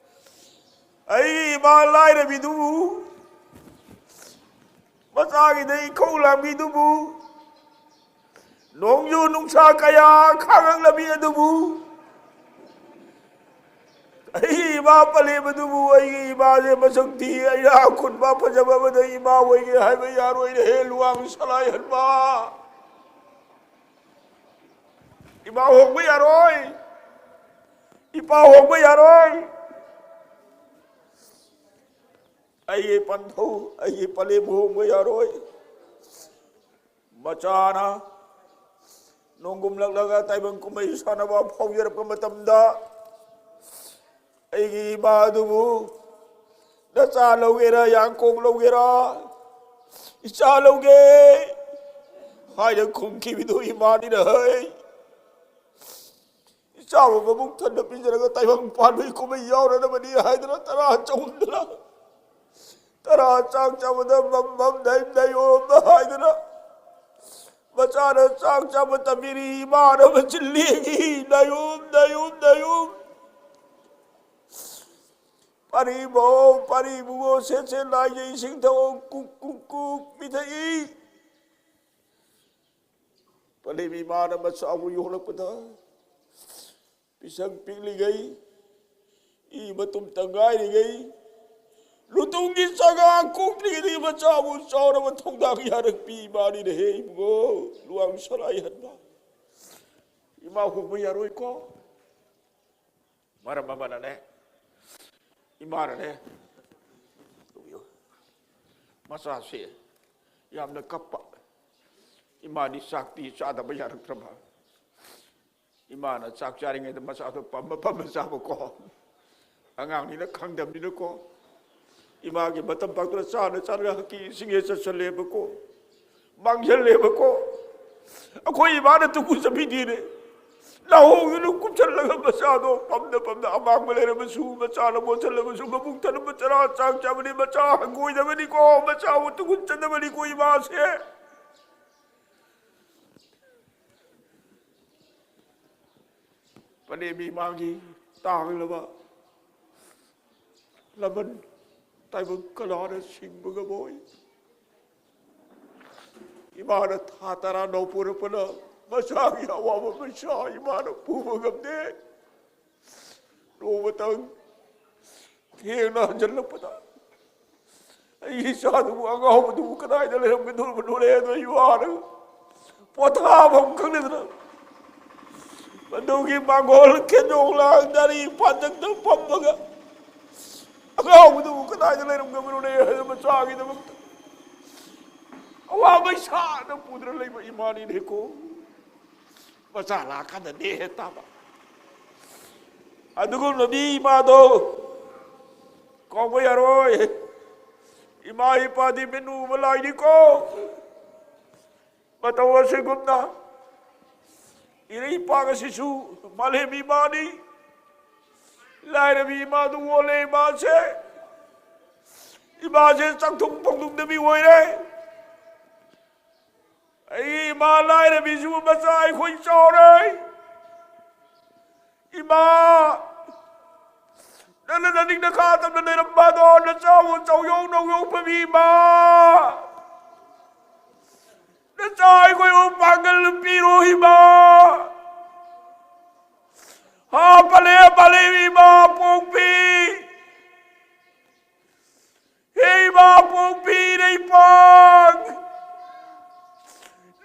ꯑꯩꯒꯤ ꯏꯃꯥ ꯂꯥꯏꯔꯕꯤꯗꯨꯕꯨ, ꯃꯆꯥꯒꯤꯗ ꯏꯈꯧ ꯂꯥꯡꯕꯤꯗꯨꯕꯨ, ꯅꯣꯡꯖꯨ ꯅꯨꯡꯁꯥ ꯀꯌꯥ ꯈꯥꯡꯉꯛꯂꯕꯤ ꯑꯗꯨꯕꯨ, ꯑꯩꯒꯤ ꯏꯃꯥ ꯄꯂꯦꯝ ꯑꯗꯨꯕꯨ, ꯑꯩꯒꯤ ꯏꯃꯥꯁꯦ ꯃꯁꯛ ꯊꯤ, ꯑꯩꯅ ꯈꯨꯟꯕ ꯐꯖꯕ ꯑꯃꯗ ꯏꯃꯥ ꯑꯣꯏꯒꯦ ꯍꯥꯏꯕ ꯌꯥꯔꯣꯏꯅꯦ ꯍꯦ ꯂꯨꯋꯥꯡ ꯁꯂꯥꯏꯍꯟꯕ꯫ ꯏꯃꯥ ꯍꯣꯡꯕ ꯌꯥꯔꯣꯏ, ꯏꯄꯥ ꯍꯣꯡꯕ ꯌꯥꯔꯣꯏ꯫ ꯑꯩꯒꯤ ꯄꯟꯊꯧ, ꯑꯩꯒꯤ ꯄꯂꯦꯝ ꯍꯣꯡꯕ ꯌꯥꯔꯣꯏ꯫ ꯃꯆꯥꯅ ꯅꯣꯡꯒꯨꯝꯂꯛꯂꯒ ꯇꯥꯏꯕꯪ ꯀꯨꯝꯍꯩ ꯁꯥꯟꯅꯕ ꯐꯥꯎꯖꯔꯛꯄ ꯃꯇꯝꯗ, ꯑꯩꯒꯤ ꯏꯃꯥ ꯑꯗꯨꯕꯨ ꯅꯆꯥ ꯂꯧꯒꯦꯔꯥ, ꯌꯥꯡꯀꯣꯛ ꯂꯧꯒꯦꯔꯥ, ꯏꯆꯥ ꯂꯧꯒꯦ, ꯍꯥꯏꯅ ꯈꯨꯝꯈꯤꯕꯗꯨ ꯏꯃꯥꯅꯤꯅ ꯍꯩ꯫ ꯏꯆꯥꯕꯨ ꯃꯕꯨꯛ ꯊꯟꯅ ꯄꯤꯖꯔꯒ ꯇꯥꯏꯕꯪ ꯄꯥꯟꯕꯒꯤ ꯀꯨꯝꯍꯩ ꯌꯥꯎꯔꯅꯕꯅꯤ ꯍꯥꯏꯗꯅ ꯇꯔꯥ ꯆꯍꯨꯝꯗꯅ ꯇꯔꯥ ꯆꯥꯛ ꯆꯥꯕꯗ ꯃꯝ ꯃꯝ ꯅꯩ ꯅꯩꯌꯣꯝꯅ ꯍꯥꯏꯗꯅ ꯃꯆꯥꯅ ꯆꯥꯛ ꯆꯥꯕ ꯇꯝꯕꯤꯔꯤ꯫ ꯏꯃꯥꯅ ꯃꯆꯤꯟ ꯂꯦꯡꯉꯤ, ꯅꯩꯌꯣꯝ ꯅꯩꯌꯣꯝ ꯅꯩꯌꯣꯝ꯫ ꯄꯥꯔꯤꯕꯣ, ꯄꯥꯔꯤꯕꯨꯕꯣ, ꯁꯦꯠ ꯁꯦꯠ ꯅꯥꯏꯗꯦ, ꯏꯁꯤꯡ ꯊꯛꯑꯣ, ꯀꯨꯛ ꯀꯨꯛ ꯀꯨꯛ ꯄꯤꯊꯛꯏ꯫ ꯄꯂꯦꯝ ꯏꯃꯥꯅ ꯃꯆꯥꯕꯨ ꯌꯣꯛꯂꯛꯄꯗ ꯄꯤꯁꯛ ꯄꯤꯛꯂꯤꯉꯩ, ꯏ ꯃꯇꯨꯝꯇ ꯉꯥꯏꯔꯤꯉꯩ, ꯂꯨꯇꯨꯡꯒꯤ ꯆꯒꯥ ꯀꯣꯛꯇ꯭ꯔꯤꯉꯩꯗꯒꯤ ꯃꯆꯥꯕꯨ ꯆꯥꯎꯔꯕ ꯊꯧꯗꯥꯡ ꯌꯥꯔꯛꯄꯤ ꯏꯃꯥꯅꯤꯅꯦꯍꯦ ꯏꯕꯨꯡꯉꯣ, ꯂꯨꯋꯥꯡ ꯁꯂꯥꯏꯍꯟꯕ꯫ ꯏꯃꯥ ꯍꯨꯝꯕ ꯌꯥꯔꯣꯏꯀꯣ꯫ ꯃꯔꯝ ꯑꯃꯅꯅꯦ, ꯏꯃꯥꯅꯅꯦ, ꯃꯆꯥꯁꯦ ꯌꯥꯝꯅ ꯀꯞꯄ꯫ ꯏꯃꯥꯗꯤ ꯆꯥꯛꯇꯤ ꯆꯥꯗꯕ ꯌꯥꯔꯛꯇ꯭ꯔꯕ꯫ ꯏꯃꯥꯅ ꯆꯥꯛ ꯆꯥꯔꯤꯉꯩꯗ ꯃꯆꯥꯗꯣ ꯄꯝꯕ ꯄꯝꯕ ꯆꯥꯕꯀꯣ꯫ ꯑꯉꯥꯡꯅꯤꯅ ꯈꯪꯗꯕꯅꯤꯅꯀꯣ꯫ ꯏꯃꯥꯒꯤ ꯃꯇꯝ ꯄꯥꯛꯇꯅ ꯆꯥꯅ ꯆꯥꯅ ꯍꯛꯀꯤ ꯏꯁꯤꯡ ꯍꯦꯛ ꯆꯠꯁꯜꯂꯦꯕꯀꯣ꯫ ꯃꯥꯡꯁꯤꯜꯂꯦꯕꯀꯣ꯫ ꯑꯩꯈꯣꯏ ꯏꯃꯥꯅ ꯇꯨꯀꯨ ꯆꯠꯄꯤꯗꯦꯅꯦ꯫ ꯂꯥꯍꯣꯡꯗꯨꯅ ꯀꯨꯞꯁꯜꯂꯒ ꯃꯆꯥꯗꯣ ꯄꯝꯅ ꯄꯝꯅ ꯑꯃꯥꯡꯕ ꯂꯩꯔꯝꯃꯁꯨ, ꯃꯆꯥꯅ ꯃꯣꯠꯁꯜꯂꯕꯁꯨ, ꯃꯕꯨꯛ ꯊꯟꯕ ꯆꯔꯥ ꯆꯥꯛ ꯆꯥꯕꯅꯤ, ꯃꯆꯥ ꯍꯪꯒꯣꯏꯗꯕꯅꯤꯀꯣ, ꯃꯆꯥꯕꯨ ꯇꯨꯀꯨꯠꯆꯗꯕꯅꯤꯀꯣ ꯏꯃꯥꯁꯦ꯫ ꯄꯅꯦ ꯃꯤ ꯃꯥꯒꯤ ꯇꯥꯡꯂꯕ ꯂꯃꯟ ꯇꯥꯏꯕꯪ ꯀꯅꯥꯅ ꯁꯤꯡꯕ ꯉꯝꯃꯣꯏ? ꯏꯃꯥꯅ ꯊꯥ ꯇꯔꯥ ꯅꯧꯄꯣꯔꯛꯄꯅ ꯃꯆꯥꯒꯤ ꯑꯋꯥꯕ ꯃꯩꯁꯥ ꯏꯃꯥꯅ ꯄꯨꯕ ꯉꯝꯗꯦ꯫ ꯅꯣꯡꯃꯇꯪ ꯊꯦꯡꯅ ꯍꯟꯖꯜꯂꯛꯄꯗ ꯑꯩꯒꯤ ꯏꯆꯥꯗꯨꯕꯨ, ꯑꯉꯥꯎꯕꯗꯨꯕꯨ ꯀꯗꯥꯏꯗ ꯂꯩꯔꯝꯒꯗꯧꯔꯤꯕꯅꯣꯅꯦ? ꯑꯗꯣ ꯑꯩ ꯋꯥꯔꯒ ꯄꯣꯊꯥꯐꯝ ꯈꯪꯗꯗꯅ ꯃꯗꯨꯒꯤ ꯃꯥꯡꯒꯣꯜ ꯈꯦꯟꯖꯣꯡ ꯂꯥꯡ ꯒꯥꯔꯤ ꯐꯥꯟꯖꯛꯇ ꯐꯝꯃꯒ ꯑꯉꯥꯎꯕꯗꯨꯕꯨ ꯀꯗꯥꯏꯗ ꯂꯩꯔꯝꯒꯗꯧꯔꯤꯕꯅꯣꯅꯦ ꯍꯥꯏꯅ ꯃꯆꯥꯒꯤꯗꯃꯛꯇ ꯑꯋꯥꯕ ꯏꯁꯥꯅ ꯄꯨꯗꯨꯅ ꯂꯩꯕ ꯏꯃꯥꯅꯤꯅꯦꯀꯣ꯫ ꯃꯆꯥ ꯂꯥꯛꯀꯥꯟꯗꯗꯤ ꯍꯦꯛ ꯇꯥꯕ꯫ ꯑꯗꯨꯒꯨꯝꯂꯕꯤ ꯏꯃꯥꯗꯣ ꯀꯥꯎꯕ ꯌꯥꯔꯣꯏ꯫ ꯏꯃꯥ ꯏꯄꯥꯗꯤ ꯃꯤꯠꯅ ꯎꯕ ꯂꯥꯏꯅꯤꯀꯣ꯫ ꯃꯇꯧ ꯑꯁꯤꯒꯨꯝꯅ ꯏꯔꯩꯄꯥꯛ ꯑꯁꯤꯁꯨ ꯃꯥꯂꯦꯝ ꯏꯃꯥꯅꯤ꯫ ꯂꯥꯏꯔꯕꯤ ꯏꯃꯥꯗꯨ ꯑꯣꯜꯂꯦ ꯏꯃꯥꯁꯦ꯫ ꯏꯃꯥꯁꯦ ꯆꯥꯛꯊꯨꯡ ꯐꯪꯗꯣꯛꯇꯕꯤ ꯑꯣꯏꯔꯦ꯫ ꯑꯩꯒꯤ ꯏꯃꯥ ꯂꯥꯏꯔꯕꯤꯁꯤꯕꯨ ꯃꯆꯥ ꯑꯩꯈꯣꯏ ꯆꯥꯎꯔꯦ꯫ ꯏꯃꯥ, ꯅꯪꯅ ꯅꯅꯤꯡ ꯅꯈꯥ ꯇꯝꯅ ꯂꯩꯔꯝꯕꯗꯣ ꯅꯆꯥꯕꯨ ꯆꯥꯎꯌꯧ ꯅꯧꯌꯧ ꯐꯕꯤ ꯏꯃꯥ꯫ ꯅꯆꯥ ꯑꯩꯈꯣꯏꯕꯨ ꯄꯥꯡꯒꯜ ꯄꯤꯔꯣ ꯏꯃꯥ꯫ ꯍꯥ ꯄꯂꯦ ꯄꯂꯦ ꯏꯃꯥ ꯄꯣꯛꯄꯤ꯫ ꯍꯦ ꯏꯃꯥ ꯄꯣꯛꯄꯤ ꯏꯔꯩꯄꯥꯛ꯫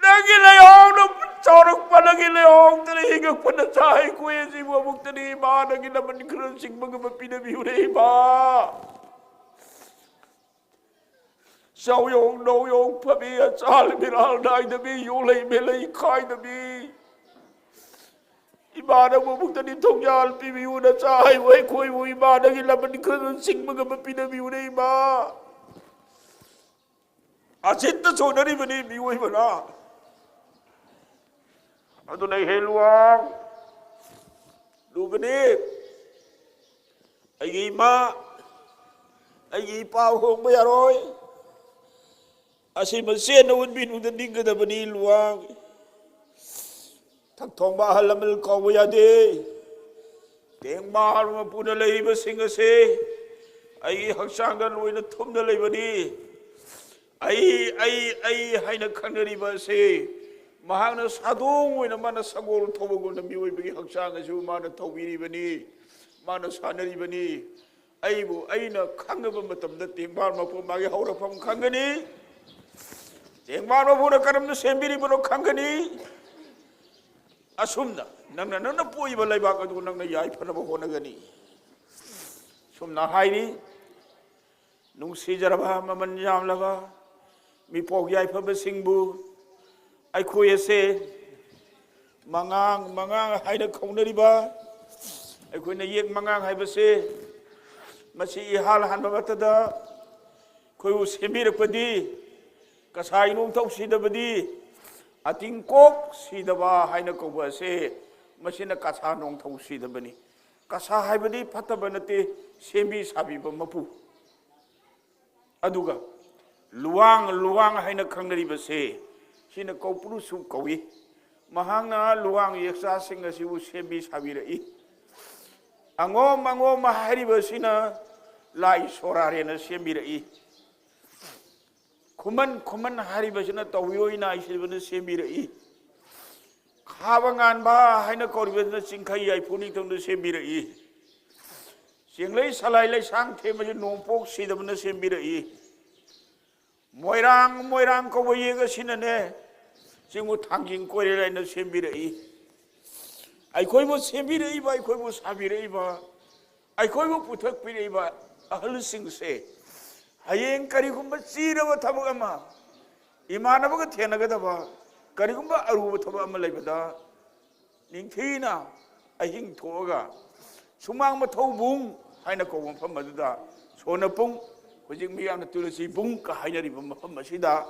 ꯅꯪꯒꯤ ꯂꯩꯍꯥꯎꯅ ꯆꯥꯎꯔꯛꯄ, ꯅꯪꯒꯤ ꯂꯩꯍꯥꯎꯗꯅ ꯍꯤꯡꯉꯛꯄ ꯅꯆꯥ ꯑꯩꯈꯣꯏ ꯑꯁꯤꯕꯨ ꯑꯃꯨꯛꯇꯅꯤ ꯏꯃꯥ ꯅꯪꯒꯤ ꯂꯃꯟ ꯈꯔ ꯆꯤꯡꯕ ꯉꯝꯕ ꯄꯤꯅꯕꯤꯌꯨꯅꯦ ꯏꯃꯥ꯫ ꯆꯥꯎꯌꯧ ꯅꯧꯌꯧ ꯐꯕꯤ ꯑꯆꯥꯜ ꯃꯤꯔꯥꯜ ꯅꯥꯏꯗꯕꯤ ꯌꯣꯜꯂꯩ ꯃꯦꯂꯩ ꯈꯥꯏꯗꯕꯤ꯫ ꯏꯃꯥ ꯅꯪꯕꯨ ꯑꯃꯨꯛꯇꯗꯤ ꯊꯧꯖꯥꯜ ꯄꯤꯕꯤꯌꯨ ꯅꯆꯥ ꯑꯩꯕꯨ ꯑꯩꯈꯣꯏꯕꯨ ꯏꯃꯥ ꯅꯪꯒꯤ ꯂꯃꯟ ꯈꯔ ꯆꯤꯡꯕ ꯉꯝꯕ ꯄꯤꯅꯕꯤꯌꯨꯅꯦ ꯏꯃꯥ꯫ ꯑꯆꯤꯠꯇ ꯁꯣꯟꯅꯔꯤꯕꯅꯤ ꯃꯤꯑꯣꯏꯕꯅ꯫ ꯑꯗꯨꯅ ꯍꯦ ꯂꯨꯋꯥꯡ ꯂꯨꯕꯅꯤ꯫ ꯑꯩꯒꯤ ꯏꯃꯥ, ꯑꯩꯒꯤ ꯏꯄꯥ ꯍꯣꯡꯕ ꯌꯥꯔꯣꯏ꯫ ꯑꯁꯤ ꯃꯆꯦꯠꯅ ꯎꯠꯄꯤꯅꯨꯗ ꯅꯤꯡꯒꯗꯕꯅꯤ ꯂꯨꯋꯥꯡ꯫ ꯊꯛ ꯊꯣꯡꯕ ꯑꯍꯜ ꯂꯃꯟ ꯀꯥꯎꯕ ꯌꯥꯗꯦ꯫ ꯇꯦꯡꯕꯥ ꯃꯄꯨꯅ ꯂꯩꯔꯤꯕꯁꯤꯡ ꯑꯁꯤ ꯑꯩꯒꯤ ꯍꯛꯆꯥꯡꯗ ꯂꯣꯏꯅ ꯊꯨꯝꯅ ꯂꯩꯕꯅꯤ꯫ ꯑꯩ ꯑꯩ ꯑꯩ ꯍꯥꯏꯅ ꯈꯪꯅꯔꯤꯕ ꯑꯁꯤ ꯃꯍꯥꯛꯅ ꯁꯥꯗꯣꯡ ꯑꯣꯏꯅ ꯃꯥꯅ ꯁꯒꯣꯜ ꯊꯧꯕꯒꯨꯝꯅ ꯃꯤꯑꯣꯏꯕꯒꯤ ꯍꯛꯆꯥꯡ ꯑꯁꯤꯕꯨ ꯃꯥꯅ ꯊꯧꯕꯤꯔꯤꯕꯅꯤ꯫ ꯃꯥꯅ ꯁꯥꯟꯅꯔꯤꯕꯅꯤ꯫ ꯑꯩꯕꯨ ꯑꯩꯅ ꯈꯪꯉꯕ ꯃꯇꯝꯗ ꯇꯦꯡꯕꯥꯜ ꯃꯄꯨ ꯃꯥꯒꯤ ꯍꯧꯔꯛꯐꯝ ꯈꯪꯒꯅꯤ꯫ ꯇꯦꯡꯕꯥꯜ ꯃꯄꯨꯅ ꯀꯔꯝꯅ ꯁꯦꯝꯕꯤꯔꯤꯕꯅꯣ ꯈꯪꯒꯅꯤ꯫ ꯑꯁꯨꯝꯅ ꯅꯪꯅ ꯅꯪꯅ ꯄꯣꯛꯏꯕ ꯂꯩꯕꯥꯛ ꯑꯗꯨ ꯅꯪꯅ ꯌꯥꯏꯐꯅꯕ ꯍꯣꯠꯅꯒꯅꯤ꯫ ꯁꯨꯝꯅ ꯍꯥꯏꯔꯤ꯫ ꯅꯨꯡꯁꯤꯖꯔꯕ ꯃꯃꯜ ꯌꯥꯝꯂꯕ ꯃꯤꯄꯣꯛ ꯌꯥꯏꯐꯕꯁꯤꯡꯕꯨ ꯑꯩꯈꯣꯏ ꯑꯁꯦ ꯃꯉꯥꯡ ꯃꯉꯥꯡ ꯍꯥꯏꯅ ꯀꯧꯅꯔꯤꯕ ꯑꯩꯈꯣꯏꯅ ꯌꯦꯛ ꯃꯉꯥꯡ ꯍꯥꯏꯕꯁꯦ ꯃꯁꯤ ꯏꯍꯥꯟ ꯍꯥꯟꯕ ꯃꯛꯇꯗ ꯑꯩꯈꯣꯏꯕꯨ ꯁꯦꯝꯕꯤꯔꯛꯄꯗꯤ ꯀꯁꯥꯏ ꯅꯣꯡꯊꯧ ꯁꯤꯗꯕꯗꯤ ꯑꯇꯤꯡꯀꯣꯛ ꯁꯤꯗꯕ ꯍꯥꯏꯅ ꯀꯧꯕ ꯑꯁꯦ, ꯃꯁꯤꯅ ꯀꯁꯥ ꯅꯣꯡꯊꯧ ꯁꯤꯗꯕꯅꯤ꯫ ꯀꯁꯥ ꯍꯥꯏꯕꯗꯤ ꯐꯠꯇꯕ ꯅꯠꯇꯦ, ꯁꯦꯝꯕꯤ ꯁꯥꯕꯤꯕ ꯃꯄꯨ꯫ ꯑꯗꯨꯒ ꯂꯨꯋꯥꯡ, ꯂꯨꯋꯥꯡ ꯍꯥꯏꯅ ꯈꯪꯅꯔꯤꯕꯁꯦ, ꯁꯤꯅ ꯀꯧꯄ꯭ꯔꯨꯁꯨ ꯀꯧꯏ꯫ ꯃꯍꯥꯛꯅ ꯂꯨꯋꯥꯡ ꯌꯦꯛꯆꯥꯁꯤꯡ ꯑꯁꯤꯕꯨ ꯁꯦꯝꯕꯤ ꯁꯥꯕꯤꯔꯛꯏ꯫ ꯑꯉꯣꯝ, ꯑꯉꯣꯝ ꯍꯥꯏꯔꯤꯕꯁꯤꯅ ꯂꯥꯏ ꯁꯣꯔꯥꯔꯦꯟꯅ ꯁꯦꯝꯕꯤꯔꯛꯏ꯫ ꯈꯨꯃꯟ, ꯈꯨꯃꯟ ꯍꯥꯏꯔꯤꯕꯁꯤꯅ ꯇꯧꯕꯤꯔꯣꯏ ꯅꯥꯏꯁꯤꯕꯅ ꯁꯦꯝꯕꯤꯔꯛꯏ꯫ ꯈꯥꯕ ꯉꯥꯟꯕ ꯍꯥꯏꯅ ꯀꯧꯔꯤꯕꯁꯤꯅ ꯆꯤꯡꯈꯩ ꯌꯥꯏꯐꯨ ꯅꯤꯡꯊꯧꯅ ꯁꯦꯝꯕꯤꯔꯛꯏ꯫ ꯆꯦꯡꯂꯩ ꯁꯂꯥꯏ ꯂꯩꯁꯥꯡ ꯊꯦꯝꯕꯁꯤ ꯅꯣꯡꯄꯣꯛ ꯁꯤꯗꯕꯅ ꯁꯦꯝꯕꯤꯔꯛꯏ꯫ ꯃꯣꯏꯔꯥꯡ, ꯃꯣꯏꯔꯥꯡ ꯀꯧꯕ ꯌꯦꯛ ꯑꯁꯤꯅꯅꯦ, ꯆꯤꯡꯉꯨ ꯊꯥꯡꯖꯤꯡ ꯀꯣꯏꯔꯦꯜ ꯍꯥꯏꯅ ꯁꯦꯝꯕꯤꯔꯛꯏ꯫ ꯑꯩꯈꯣꯏꯕꯨ ꯁꯦꯝꯕꯤꯔꯛꯏꯕ, ꯑꯩꯈꯣꯏꯕꯨ ꯁꯥꯕꯤꯔꯛꯏꯕ, ꯑꯩꯈꯣꯏꯕꯨ ꯄꯨꯊꯣꯛꯄꯤꯔꯛꯏꯕ ꯑꯍꯜꯁꯤꯡꯁꯦ, ꯍꯌꯦꯡ ꯀꯔꯤꯒꯨꯝꯕ ꯆꯤꯔꯕ ꯊꯕꯛ ꯑꯃ, ꯏꯃꯥꯟꯅꯕꯒ ꯊꯦꯡꯅꯒꯗꯕ ꯀꯔꯤꯒꯨꯝꯕ ꯑꯔꯨꯕ ꯊꯕꯛ ꯑꯃ ꯂꯩꯕꯗ, ꯅꯤꯡꯊꯤꯅ ꯑꯍꯤꯡ ꯊꯣꯛꯑꯒ ꯁꯨꯃꯥꯡ ꯃꯊꯧꯕꯨꯡ ꯍꯥꯏꯅ ꯀꯧꯕ ꯃꯐꯝ ꯑꯗꯨꯗ, ꯁꯣꯅꯄꯨꯡ, ꯍꯧꯖꯤꯛ ꯃꯤꯌꯥꯝꯅ ꯇꯨꯂꯁꯤ ꯕꯨꯡꯀ ꯍꯥꯏꯅꯔꯤꯕ ꯃꯐꯝ ꯑꯁꯤꯗ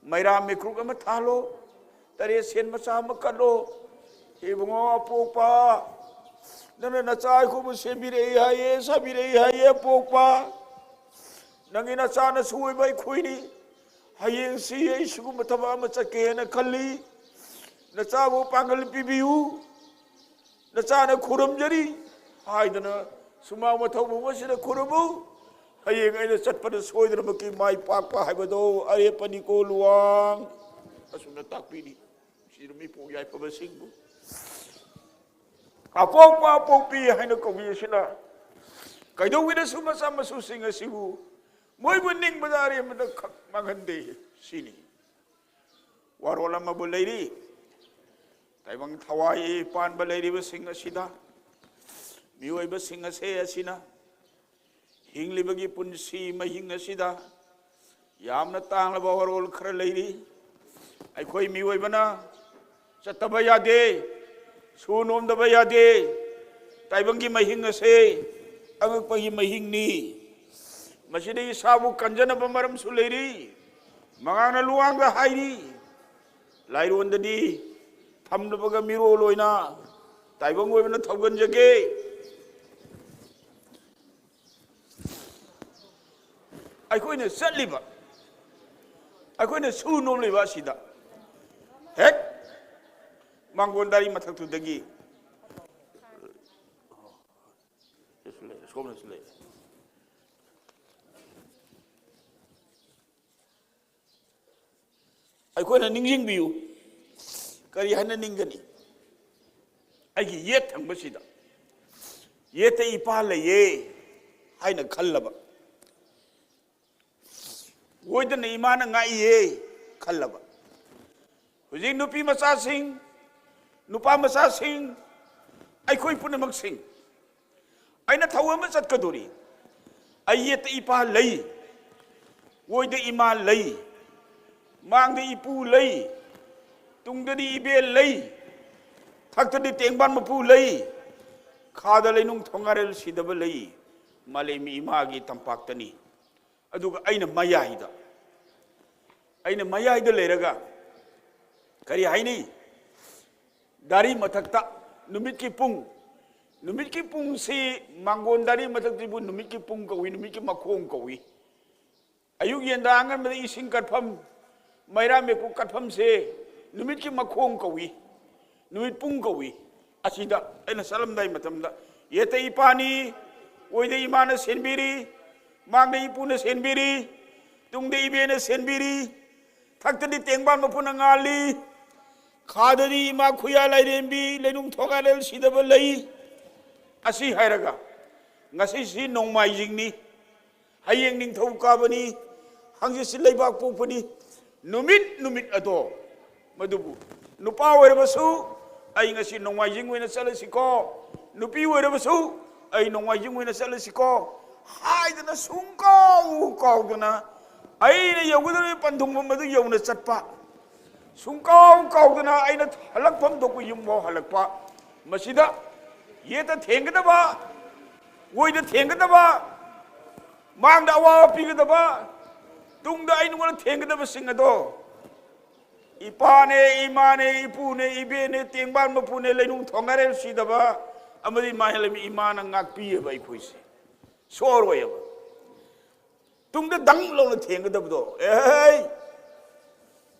ꯃꯩꯔꯥ ꯃꯤꯀ꯭ꯔꯨꯛ ꯑꯃ ꯊꯥꯜꯂꯣ, ꯇꯔꯦꯠ ꯁꯦꯟ ꯃꯆꯥ ꯑꯃ ꯀꯠꯂꯣ꯫ "ꯏꯕꯨꯡꯉꯣ ꯑꯄꯣꯛꯄ, ꯅꯪꯅ ꯅꯆꯥ ꯑꯩꯈꯣꯏꯕꯨ ꯁꯦꯝꯕꯤꯔꯛꯏ ꯍꯥꯏꯌꯦ, ꯁꯥꯕꯤꯔꯛꯏ ꯍꯥꯏꯌꯦ ꯑꯄꯣꯛꯄ꯫ ꯅꯪꯒꯤ ꯅꯆꯥ ꯅꯁꯨ ꯑꯣꯏꯕ ꯑꯩꯈꯣꯏꯅꯤ꯫ ꯍꯌꯦꯡꯁꯤ ꯑꯩ ꯁꯤꯒꯨꯝꯕ ꯊꯕꯛ ꯑꯃ ꯆꯠꯀꯦ ꯍꯥꯏꯅ ꯈꯜꯂꯤ꯫ ꯅꯆꯥꯕꯨ ꯄꯥꯡꯒꯜ ꯄꯤꯕꯤꯌꯨ꯫ ꯅꯆꯥꯅ ꯈꯨꯔꯨꯝꯖꯔꯤ" ꯍꯥꯏꯗꯅ ꯁꯨꯃꯥꯡ ꯃꯊꯧꯕꯨꯡ ꯑꯁꯤꯗ ꯈꯨꯔꯨꯝꯃꯨ꯫ ꯍꯌꯦꯡ ꯑꯩꯅ ꯆꯠꯄꯗ ꯁꯣꯏꯗꯅꯃꯛꯀꯤ ꯃꯥꯏ ꯄꯥꯛꯄ ꯍꯥꯏꯕꯗꯣ ꯑꯔꯦꯞꯄꯅꯤꯀꯣ ꯂꯨꯋꯥꯡ꯫ ꯑꯁꯨꯝꯅ ꯇꯥꯛꯄꯤꯔꯤ꯫ ꯁꯤꯗ ꯃꯤꯄꯣꯛ ꯌꯥꯏꯐꯕꯁꯤꯡꯕꯨ ꯑꯄꯣꯛꯄ ꯑꯄꯣꯛꯄꯤ ꯍꯥꯏꯅ ꯀꯧꯕꯤ ꯑꯁꯤꯅ ꯀꯩꯗꯧꯉꯩꯗꯁꯨ ꯃꯆꯥ ꯃꯁꯨꯁꯤꯡ ꯑꯁꯤꯕꯨ ꯃꯣꯏꯕꯨ ꯅꯤꯡꯕꯗ ꯑꯔꯦꯝꯕꯗ ꯈꯛ ꯃꯥꯡꯍꯟꯗꯦ꯫ ꯁꯤꯅꯤ꯫ ꯋꯥꯔꯣꯜ ꯑꯃꯕꯨ ꯂꯩꯔꯤ꯫ ꯇꯥꯏꯕꯪ ꯊꯋꯥꯏ ꯄꯥꯟꯕ ꯂꯩꯔꯤꯕꯁꯤꯡ ꯑꯁꯤꯗ, ꯃꯤꯑꯣꯏꯕꯁꯤꯡ ꯑꯁꯦ ꯑꯁꯤꯅ ꯍꯤꯡꯂꯤꯕꯒꯤ ꯄꯨꯟꯁꯤ ꯃꯍꯤꯡ ꯑꯁꯤꯗ ꯌꯥꯝꯅ ꯇꯥꯡꯂꯕ ꯋꯥꯔꯣꯜ ꯈꯔ ꯂꯩꯔꯤ꯫ ꯑꯩꯈꯣꯏ ꯃꯤꯑꯣꯏꯕꯅ ꯆꯠꯇꯕ ꯌꯥꯗꯦ, ꯁꯨ ꯅꯣꯝꯗꯕ ꯌꯥꯗꯦ꯫ ꯇꯥꯏꯕꯪꯒꯤ ꯃꯍꯤꯡ ꯑꯁꯦ ꯑꯉꯛꯄꯒꯤ ꯃꯍꯤꯡꯅꯤ꯫ ꯃꯁꯤꯗ ꯏꯁꯥꯕꯨ ꯀꯟꯖꯅꯕ ꯃꯔꯝꯁꯨ ꯂꯩꯔꯤ꯫ ꯃꯉꯥꯡꯅ ꯂꯨꯋꯥꯡꯗ ꯍꯥꯏꯔꯤ, ꯂꯥꯏꯔꯣꯟꯗꯗꯤ ꯊꯝꯂꯕꯒ ꯃꯤꯔꯣꯜ ꯑꯣꯏꯅ ꯇꯥꯏꯕꯪ ꯑꯣꯏꯕꯅ ꯊꯧꯒꯟꯖꯒꯦ꯫ ꯑꯩꯈꯣꯏꯅ ꯆꯠꯂꯤꯕ, ꯑꯩꯈꯣꯏꯅ ꯁꯨ ꯅꯣꯝꯂꯤꯕ ꯑꯁꯤꯗ ꯍꯦꯛ ꯃꯥꯡꯒꯣꯟ ꯗꯥꯔꯤ ꯃꯊꯛꯇꯨꯗꯒꯤ ꯁꯤꯁꯨ ꯂꯩꯔꯦ, ꯁꯣꯝꯗꯁꯨ ꯂꯩꯔꯦ꯫ ꯑꯩꯈꯣꯏꯅ ꯅꯤꯡꯁꯤꯡꯕꯤꯌꯨ, ꯀꯔꯤ ꯍꯥꯏꯅ ꯅꯤꯡꯒꯅꯤ? ꯑꯩꯒꯤ ꯌꯦꯠ ꯊꯪꯕꯁꯤꯗ ꯌꯦꯠꯇ ꯏꯄꯥ ꯂꯩꯌꯦ ꯍꯥꯏꯅ ꯈꯜꯂꯕ, ꯑꯣꯏꯗꯅ ꯏꯃꯥꯅ ꯉꯥꯛꯏꯌꯦ ꯈꯜꯂꯕ, ꯍꯧꯖꯤꯛ ꯅꯨꯄꯤ ꯃꯆꯥꯁꯤꯡ, ꯅꯨꯄꯥ ꯃꯆꯥꯁꯤꯡ, ꯑꯩꯈꯣꯏ ꯄꯨꯝꯅꯃꯛꯁꯤꯡ, ꯑꯩꯅ ꯊꯧ ꯑꯃ ꯆꯠꯀꯗꯣꯔꯤ꯫ ꯑꯩ ꯌꯦꯠꯇ ꯏꯄꯥ ꯂꯩ, ꯑꯣꯏꯗ ꯏꯃꯥ ꯂꯩ, ꯃꯥꯡꯗ ꯏꯄꯨ ꯂꯩ, ꯇꯨꯡꯗꯗꯤ ꯏꯕꯦꯜ ꯂꯩ, ꯊꯛꯇꯗꯤ ꯇꯦꯡꯕꯥꯟ ꯃꯄꯨ ꯂꯩ, ꯈꯥꯗ ꯂꯩꯅꯨꯡ ꯊꯣꯡꯉꯥꯔꯦꯜ ꯁꯤꯗꯕ ꯂꯩ, ꯃꯥꯂꯦꯝ ꯏꯃꯥꯒꯤ ꯇꯝꯄꯥꯛꯇꯅꯤ꯫ ꯑꯗꯨꯒ ꯑꯩꯅ ꯃꯌꯥꯏꯗ, ꯑꯩꯅ ꯃꯌꯥꯏꯗ ꯂꯩꯔꯒ ꯀꯔꯤ ꯍꯥꯏꯅꯤ? ꯗꯥꯔꯤ ꯃꯊꯛꯇ ꯅꯨꯃꯤꯠꯀꯤ ꯄꯨꯡ, ꯅꯨꯃꯤꯠꯀꯤ ꯄꯨꯡꯁꯤ, ꯃꯥꯡꯒꯣꯟ ꯗꯥꯔꯤ ꯃꯊꯛꯁꯤꯕꯨ ꯅꯨꯃꯤꯠꯀꯤ ꯄꯨꯡ ꯀꯧꯏ, ꯅꯨꯃꯤꯠꯀꯤ ꯃꯈꯣꯡ ꯀꯧꯏ꯫ ꯑꯌꯨꯛ ꯌꯦꯟꯗꯥ ꯑꯉꯟꯕꯗ ꯏꯁꯤꯡ ꯀꯠꯐꯝ, ꯃꯩꯔꯥ ꯃꯩꯀꯨ ꯀꯠꯐꯝꯁꯦ ꯅꯨꯃꯤꯠꯀꯤ ꯃꯈꯣꯡ ꯀꯧꯏ, ꯅꯨꯃꯤꯠ ꯄꯨꯡ ꯀꯧꯏ꯫ ꯑꯁꯤꯗ ꯑꯩꯅ ꯆꯠꯂꯝꯗꯥꯏ ꯃꯇꯝꯗ ꯌꯦꯠꯇ ꯏꯄꯥꯅꯤ, ꯑꯣꯏꯗ ꯏꯃꯥꯅ ꯁꯦꯟꯕꯤꯔꯤ, ꯃꯥꯡꯗ ꯏꯄꯨꯅ ꯁꯦꯟꯕꯤꯔꯤ, ꯇꯨꯡꯗ ꯏꯕꯦꯅ ꯁꯦꯟꯕꯤꯔꯤ, ꯊꯛꯇꯗꯤ ꯇꯦꯡꯕꯥꯟ ꯃꯄꯨꯅ ꯉꯥꯜꯂꯤ, ꯈꯥꯗꯗꯤ ꯏꯃꯥ ꯈꯨꯌꯥ ꯂꯥꯏꯔꯦꯝꯕꯤ, ꯂꯩꯅꯨꯡ ꯊꯣꯒꯥꯂꯦꯜ ꯁꯤꯗꯕ ꯂꯩ꯫ ꯑꯁꯤ ꯍꯥꯏꯔꯒ ꯉꯁꯤꯁꯤ ꯅꯣꯡꯃꯥꯏꯖꯤꯡꯅꯤ, ꯍꯌꯦꯡ ꯅꯤꯡꯊꯧꯀꯥꯕꯅꯤ, ꯍꯪꯆꯤꯠꯁꯤ ꯂꯩꯕꯥꯛ ꯄꯣꯛꯄꯅꯤ꯫ ꯅꯨꯃꯤꯠ, ꯅꯨꯃꯤꯠ ꯑꯗꯣ ꯃꯗꯨꯕꯨ ꯅꯨꯄꯥ ꯑꯣꯏꯔꯕꯁꯨ ꯑꯩ ꯉꯁꯤ ꯅꯣꯡꯃꯥꯏꯖꯤꯡ ꯑꯣꯏꯅ ꯆꯠꯂꯁꯤꯀꯣ, ꯅꯨꯄꯤ ꯑꯣꯏꯔꯕꯁꯨ ꯑꯩ ꯅꯣꯡꯃꯥꯏꯖꯤꯡ ꯑꯣꯏꯅ ꯆꯠꯂꯁꯤꯀꯣ ꯍꯥꯏꯗꯅ ꯁꯨꯡꯀꯥꯎ ꯀꯥꯎꯗꯅ ꯑꯩꯅ ꯌꯧꯒꯗꯧꯔꯤꯕ ꯄꯟꯊꯨꯡꯐꯝ ꯑꯗꯨ ꯌꯧꯅ ꯆꯠꯄ, ꯁꯨꯡꯀꯥꯎ ꯀꯥꯎꯗꯅ ꯑꯩꯅ ꯍꯜꯂꯛꯐꯝ ꯊꯣꯛꯄ ꯌꯨꯝꯐꯥꯎ ꯍꯜꯂꯛꯄ, ꯃꯁꯤꯗ ꯌꯦꯠꯇ ꯊꯦꯡꯒꯗꯕ, ꯑꯣꯏꯗ ꯊꯦꯡꯒꯗꯕ, ꯃꯥꯡꯗ ꯑꯋꯥꯕ ꯄꯤꯒꯗꯕ, ꯇꯨꯡꯗ ꯑꯩ ꯅꯉꯣꯟꯗ ꯊꯦꯡꯒꯗꯕꯁꯤꯡ ꯑꯗꯣ ꯏꯄꯥꯅꯦ, ꯏꯃꯥꯅꯦ, ꯏꯄꯨꯅꯦ, ꯏꯕꯦꯟꯅꯦ, ꯇꯦꯡꯕꯥꯟ ꯃꯄꯨꯅꯦ, ꯂꯩꯅꯨꯡ ꯊꯣꯡꯉꯥꯔꯦꯜ ꯁꯤꯗꯕ ꯑꯃꯗꯤ ꯃꯥꯂꯦꯝ ꯏꯃꯥꯅ ꯉꯥꯛꯄꯤꯑꯕ ꯑꯩꯈꯣꯏꯁꯦ꯫ ꯁꯣꯔꯣꯏꯑꯕ꯫ ꯇꯨꯡꯗ ꯗꯪ ꯂꯥꯎꯅ ꯊꯦꯡꯒꯗꯕꯗꯣ, ꯑꯦꯍꯩ!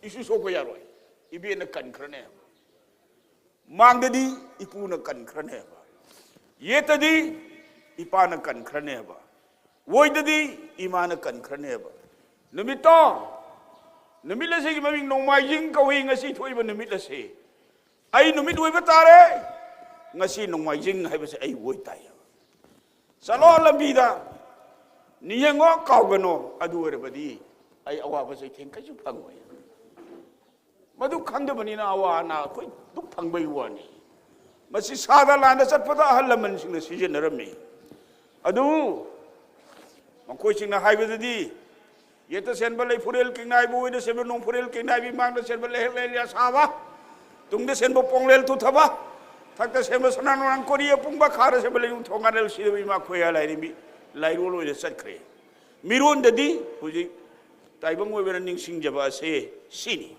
ꯏꯁꯨ ꯁꯣꯛꯄ ꯌꯥꯔꯣꯏ꯫ ꯏꯕꯦꯟꯅ ꯀꯟꯈ꯭ꯔꯅꯦꯕ꯫ ꯃꯥꯡꯗꯗꯤ ꯏꯄꯨꯅ ꯀꯟꯈ꯭ꯔꯅꯦꯕ꯫ ꯌꯦꯠꯇꯗꯤ ꯏꯄꯥꯅ ꯀꯟꯈ꯭ꯔꯅꯦꯕ꯫ ꯑꯣꯏꯗꯗꯤ ꯏꯃꯥꯅ ꯀꯟꯈ꯭ꯔꯅꯦꯕ꯫ ꯅꯨꯃꯤꯠꯇꯣ, ꯅꯨꯃꯤꯠ ꯑꯁꯤꯒꯤ ꯃꯃꯤꯡ ꯅꯣꯡꯃꯥꯏꯖꯤꯡ ꯀꯧꯏ, ꯉꯁꯤ ꯊꯣꯛꯏꯕ ꯅꯨꯃꯤꯠ ꯑꯁꯤ꯫ ꯑꯩ ꯅꯨꯃꯤꯠ ꯑꯣꯏꯕ ꯇꯥꯔꯦ꯫ ꯉꯁꯤ ꯅꯣꯡꯃꯥꯏꯖꯤꯡ ꯍꯥꯏꯕꯁꯦ ꯑꯩ ꯑꯣꯏ ꯇꯥꯏ꯫ ꯆꯠꯂꯣ ꯂꯝꯕꯤꯗ, ꯅꯤꯡꯁꯤꯡꯉꯣ, ꯀꯥꯎꯒꯅꯣ꯫ ꯑꯗꯨ ꯑꯣꯏꯔꯕꯗꯤ ꯑꯩ ꯑꯋꯥꯕ ꯆꯩꯊꯦꯡ ꯀꯩꯁꯨ ꯐꯪꯉꯣꯏ꯫ ꯃꯗꯨ ꯈꯪꯗꯕꯅꯤꯅ ꯑꯋꯥ ꯑꯅꯥ ꯑꯩꯈꯣꯏ ꯗꯨꯛ ꯐꯪꯕꯒꯤ ꯋꯥꯅꯤ꯫ ꯃꯁꯤ ꯁꯥꯗ ꯂꯥꯟꯗ ꯆꯠꯄꯗ ꯑꯍꯜ ꯂꯃꯟꯁꯤꯡꯅ ꯁꯤꯖꯤꯟꯅꯔꯝꯃꯤ꯫ ꯑꯗꯨꯕꯨ ꯃꯈꯣꯏꯁꯤꯡꯅ ꯍꯥꯏꯕꯗꯗꯤ, ꯌꯦꯠꯇ ꯁꯦꯟꯕ ꯂꯩꯐꯨꯔꯦꯜ ꯀꯦꯡꯅꯥꯏꯕ, ꯑꯣꯏꯗ ꯁꯦꯟꯕ ꯅꯣꯡꯐꯨꯔꯦꯜ ꯀꯦꯡꯅꯥꯏꯕꯤ, ꯃꯥꯡꯗ ꯁꯦꯟꯕ ꯂꯩꯍꯦꯛ ꯂꯩꯔꯤ ꯑꯁꯥꯕ, ꯇꯨꯡꯗ ꯁꯦꯟꯕ ꯄꯣꯡꯂꯦꯜ ꯇꯨꯊꯕ, ꯊꯛꯇ ꯁꯦꯟꯕ ꯁꯅꯥ ꯅꯣꯔꯥꯡ ꯀꯣꯔꯤ ꯑꯄꯨꯡꯕ, ꯈꯥꯗ ꯁꯦꯟꯕ ꯂꯩꯅꯨꯡ ꯊꯣꯡꯒꯥꯅꯦꯜ ꯁꯤꯗꯕ ꯏꯃꯥ ꯈꯣꯏꯌꯥ ꯂꯥꯏꯔꯦꯝꯕꯤ ꯂꯥꯏꯔꯣꯜ ꯑꯣꯏꯅ ꯆꯠꯈ꯭ꯔꯦ꯫ ꯃꯤꯔꯣꯟꯗꯗꯤ ꯍꯧꯖꯤꯛ ꯇꯥꯏꯕꯪ ꯑꯣꯏꯕꯅ ꯅꯤꯡꯁꯤꯡꯖꯕ ꯑꯁꯦ ꯁꯤꯅꯤ꯫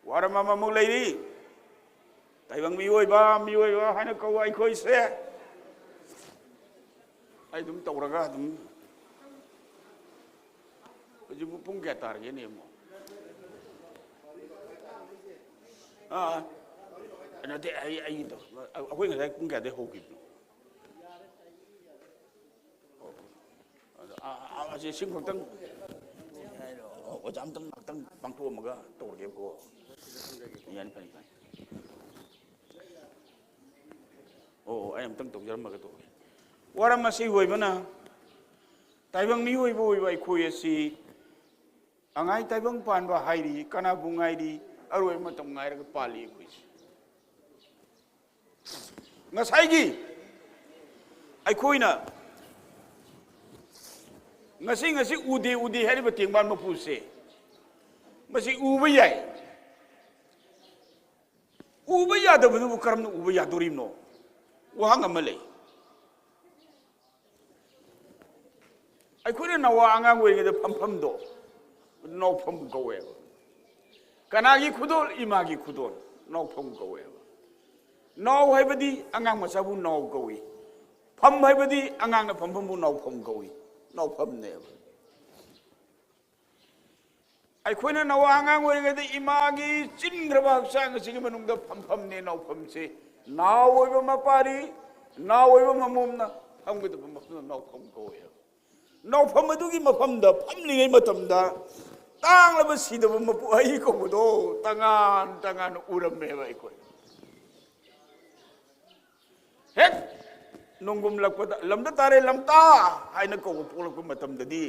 ꯋꯥꯔꯝ ꯑꯃꯃꯨꯛ ꯂꯩꯔꯤ꯫ ꯇꯥꯏꯕꯪ ꯃꯤꯑꯣꯏꯕ, ꯃꯤꯑꯣꯏꯕ ꯍꯥꯏꯅ ꯀꯧꯕ ꯑꯩꯈꯣꯏꯁꯦ꯫ ꯑꯩ ꯑꯗꯨꯝ ꯇꯧꯔꯒ ꯑꯗꯨꯝ, ꯍꯧꯖꯤꯛꯄꯨ ꯄꯨꯡ ꯀꯌꯥ ꯇꯥꯔꯒꯦꯅꯦ ꯑꯃꯨꯛ? ꯑꯥ, ꯅꯠꯇꯦ, ꯑꯩ, ꯑꯩ ꯇꯧ-, ꯑꯩꯈꯣꯏ ꯉꯁꯥꯏ ꯄꯨꯡ ꯀꯌꯥꯗꯩ ꯍꯧꯈꯤꯕꯅꯣ? ꯑꯗꯣ, ꯑꯥ, ꯑꯥ, ꯑꯁꯤ ꯁꯤꯝ ꯈꯛꯇꯪ, ꯑꯣꯖꯥ ꯑꯝꯇꯪ ꯉꯥꯛꯇꯪ ꯄꯥꯡꯊꯣꯛꯑꯝꯃꯒ ꯇꯧꯔꯒꯦꯕꯀꯣ꯫ ꯌꯥꯅꯤ, ꯐꯅꯤ, ꯐꯅꯤ꯫ ꯑꯣ, ꯑꯣ, ꯑꯩ ꯑꯝꯇꯪ ꯇꯧꯖꯔꯝꯃꯒ ꯇꯧꯔꯒꯦ꯫ ꯋꯥꯔꯝ ꯑꯁꯤ ꯑꯣꯏꯕꯅ ꯇꯥꯏꯕꯪ ꯃꯤꯑꯣꯏꯕ ꯑꯣꯏꯕ ꯑꯩꯈꯣꯏ ꯑꯁꯤ ꯑꯉꯥꯏ ꯇꯥꯏꯕꯪ ꯄꯥꯟꯕ ꯍꯥꯏꯔꯤ, ꯀꯅꯥꯕꯨ ꯉꯥꯏꯔꯤ? ꯑꯔꯣꯏꯕ ꯃꯇꯝ ꯉꯥꯏꯔꯒ ꯄꯥꯜꯂꯤ ꯑꯩꯈꯣꯏꯁꯦ꯫ ꯉꯁꯥꯏꯒꯤ ꯑꯩꯈꯣꯏꯅ ꯉꯁꯤ, ꯉꯁꯤ ꯎꯗꯦ, ꯎꯗꯦ ꯍꯥꯏꯔꯤꯕ ꯇꯦꯡꯕꯥꯟ ꯃꯄꯨꯁꯦ, ꯃꯁꯤ ꯎꯕ ꯌꯥꯏ꯫ ꯎꯕ ꯌꯥꯗꯕꯗꯨꯕꯨ ꯀꯔꯝꯅ ꯎꯕ ꯌꯥꯗꯣꯔꯤꯕꯅꯣ? ꯋꯥꯍꯪ ꯑꯃ ꯂꯩ꯫ ꯑꯩꯈꯣꯏꯅ ꯅꯋꯥ ꯑꯉꯥꯡ ꯑꯣꯏꯔꯤꯉꯩꯗ ꯐꯝꯐꯝꯗꯣ, ꯅꯥꯎꯐꯝ ꯀꯧꯋꯦꯕ꯫ ꯀꯅꯥꯒꯤ ꯈꯨꯗꯣꯜ? ꯏꯃꯥꯒꯤ ꯈꯨꯗꯣꯜ꯫ ꯅꯥꯎꯐꯝ ꯀꯧꯋꯦꯕ꯫ ꯅꯥꯎ ꯍꯥꯏꯕꯗꯤ ꯑꯉꯥꯡ ꯃꯆꯥꯕꯨ ꯅꯥꯎ ꯀꯧꯏ꯫ ꯐꯝ ꯍꯥꯏꯕꯗꯤ ꯑꯉꯥꯡꯅ ꯐꯝꯐꯝꯕꯨ ꯅꯥꯎꯐꯝ ꯀꯧꯏ꯫ ꯅꯥꯎꯐꯝꯅꯦꯕ꯫ ꯑꯩꯈꯣꯏꯅ ꯅꯋꯥ ꯑꯉꯥꯡ ꯑꯣꯏꯔꯤꯉꯩꯗ ꯏꯃꯥꯒꯤ ꯆꯤꯟꯈ꯭ꯔꯕ ꯍꯛꯆꯥꯡ ꯑꯁꯤꯒꯤ ꯃꯅꯨꯡꯗ ꯐꯝꯐꯝꯅꯦ ꯅꯥꯎꯐꯝꯁꯦ꯫ ꯅꯥꯎ ꯑꯣꯏꯕ ꯃꯄꯥꯔꯤ, ꯅꯥꯎ ꯑꯣꯏꯕ ꯃꯃꯣꯝꯅ ꯐꯝꯒꯗꯕ ꯃꯐꯝꯗ ꯅꯥꯎꯐꯝ ꯀꯧꯋꯦꯕ꯫ ꯅꯥꯎꯐꯝ ꯑꯗꯨꯒꯤ ꯃꯐꯝꯗ ꯐꯝꯂꯤꯉꯩ ꯃꯇꯝꯗ ꯇꯥꯡꯂꯕ ꯁꯤꯗꯕ ꯃꯄꯨ ꯍꯩ ꯀꯧꯕꯗꯣ ꯇꯉꯥꯟ ꯇꯉꯥꯟ ꯎꯔꯝꯃꯦꯕ ꯑꯩꯈꯣꯏ꯫ ꯍꯦꯛ ꯅꯣꯡꯒꯨꯝꯂꯛꯄꯗ "ꯂꯝꯗ ꯇꯥꯔꯦ ꯂꯝꯇꯥ" ꯍꯥꯏꯅ ꯀꯧꯕ ꯄꯣꯛꯂꯛꯄ ꯃꯇꯝꯗꯗꯤ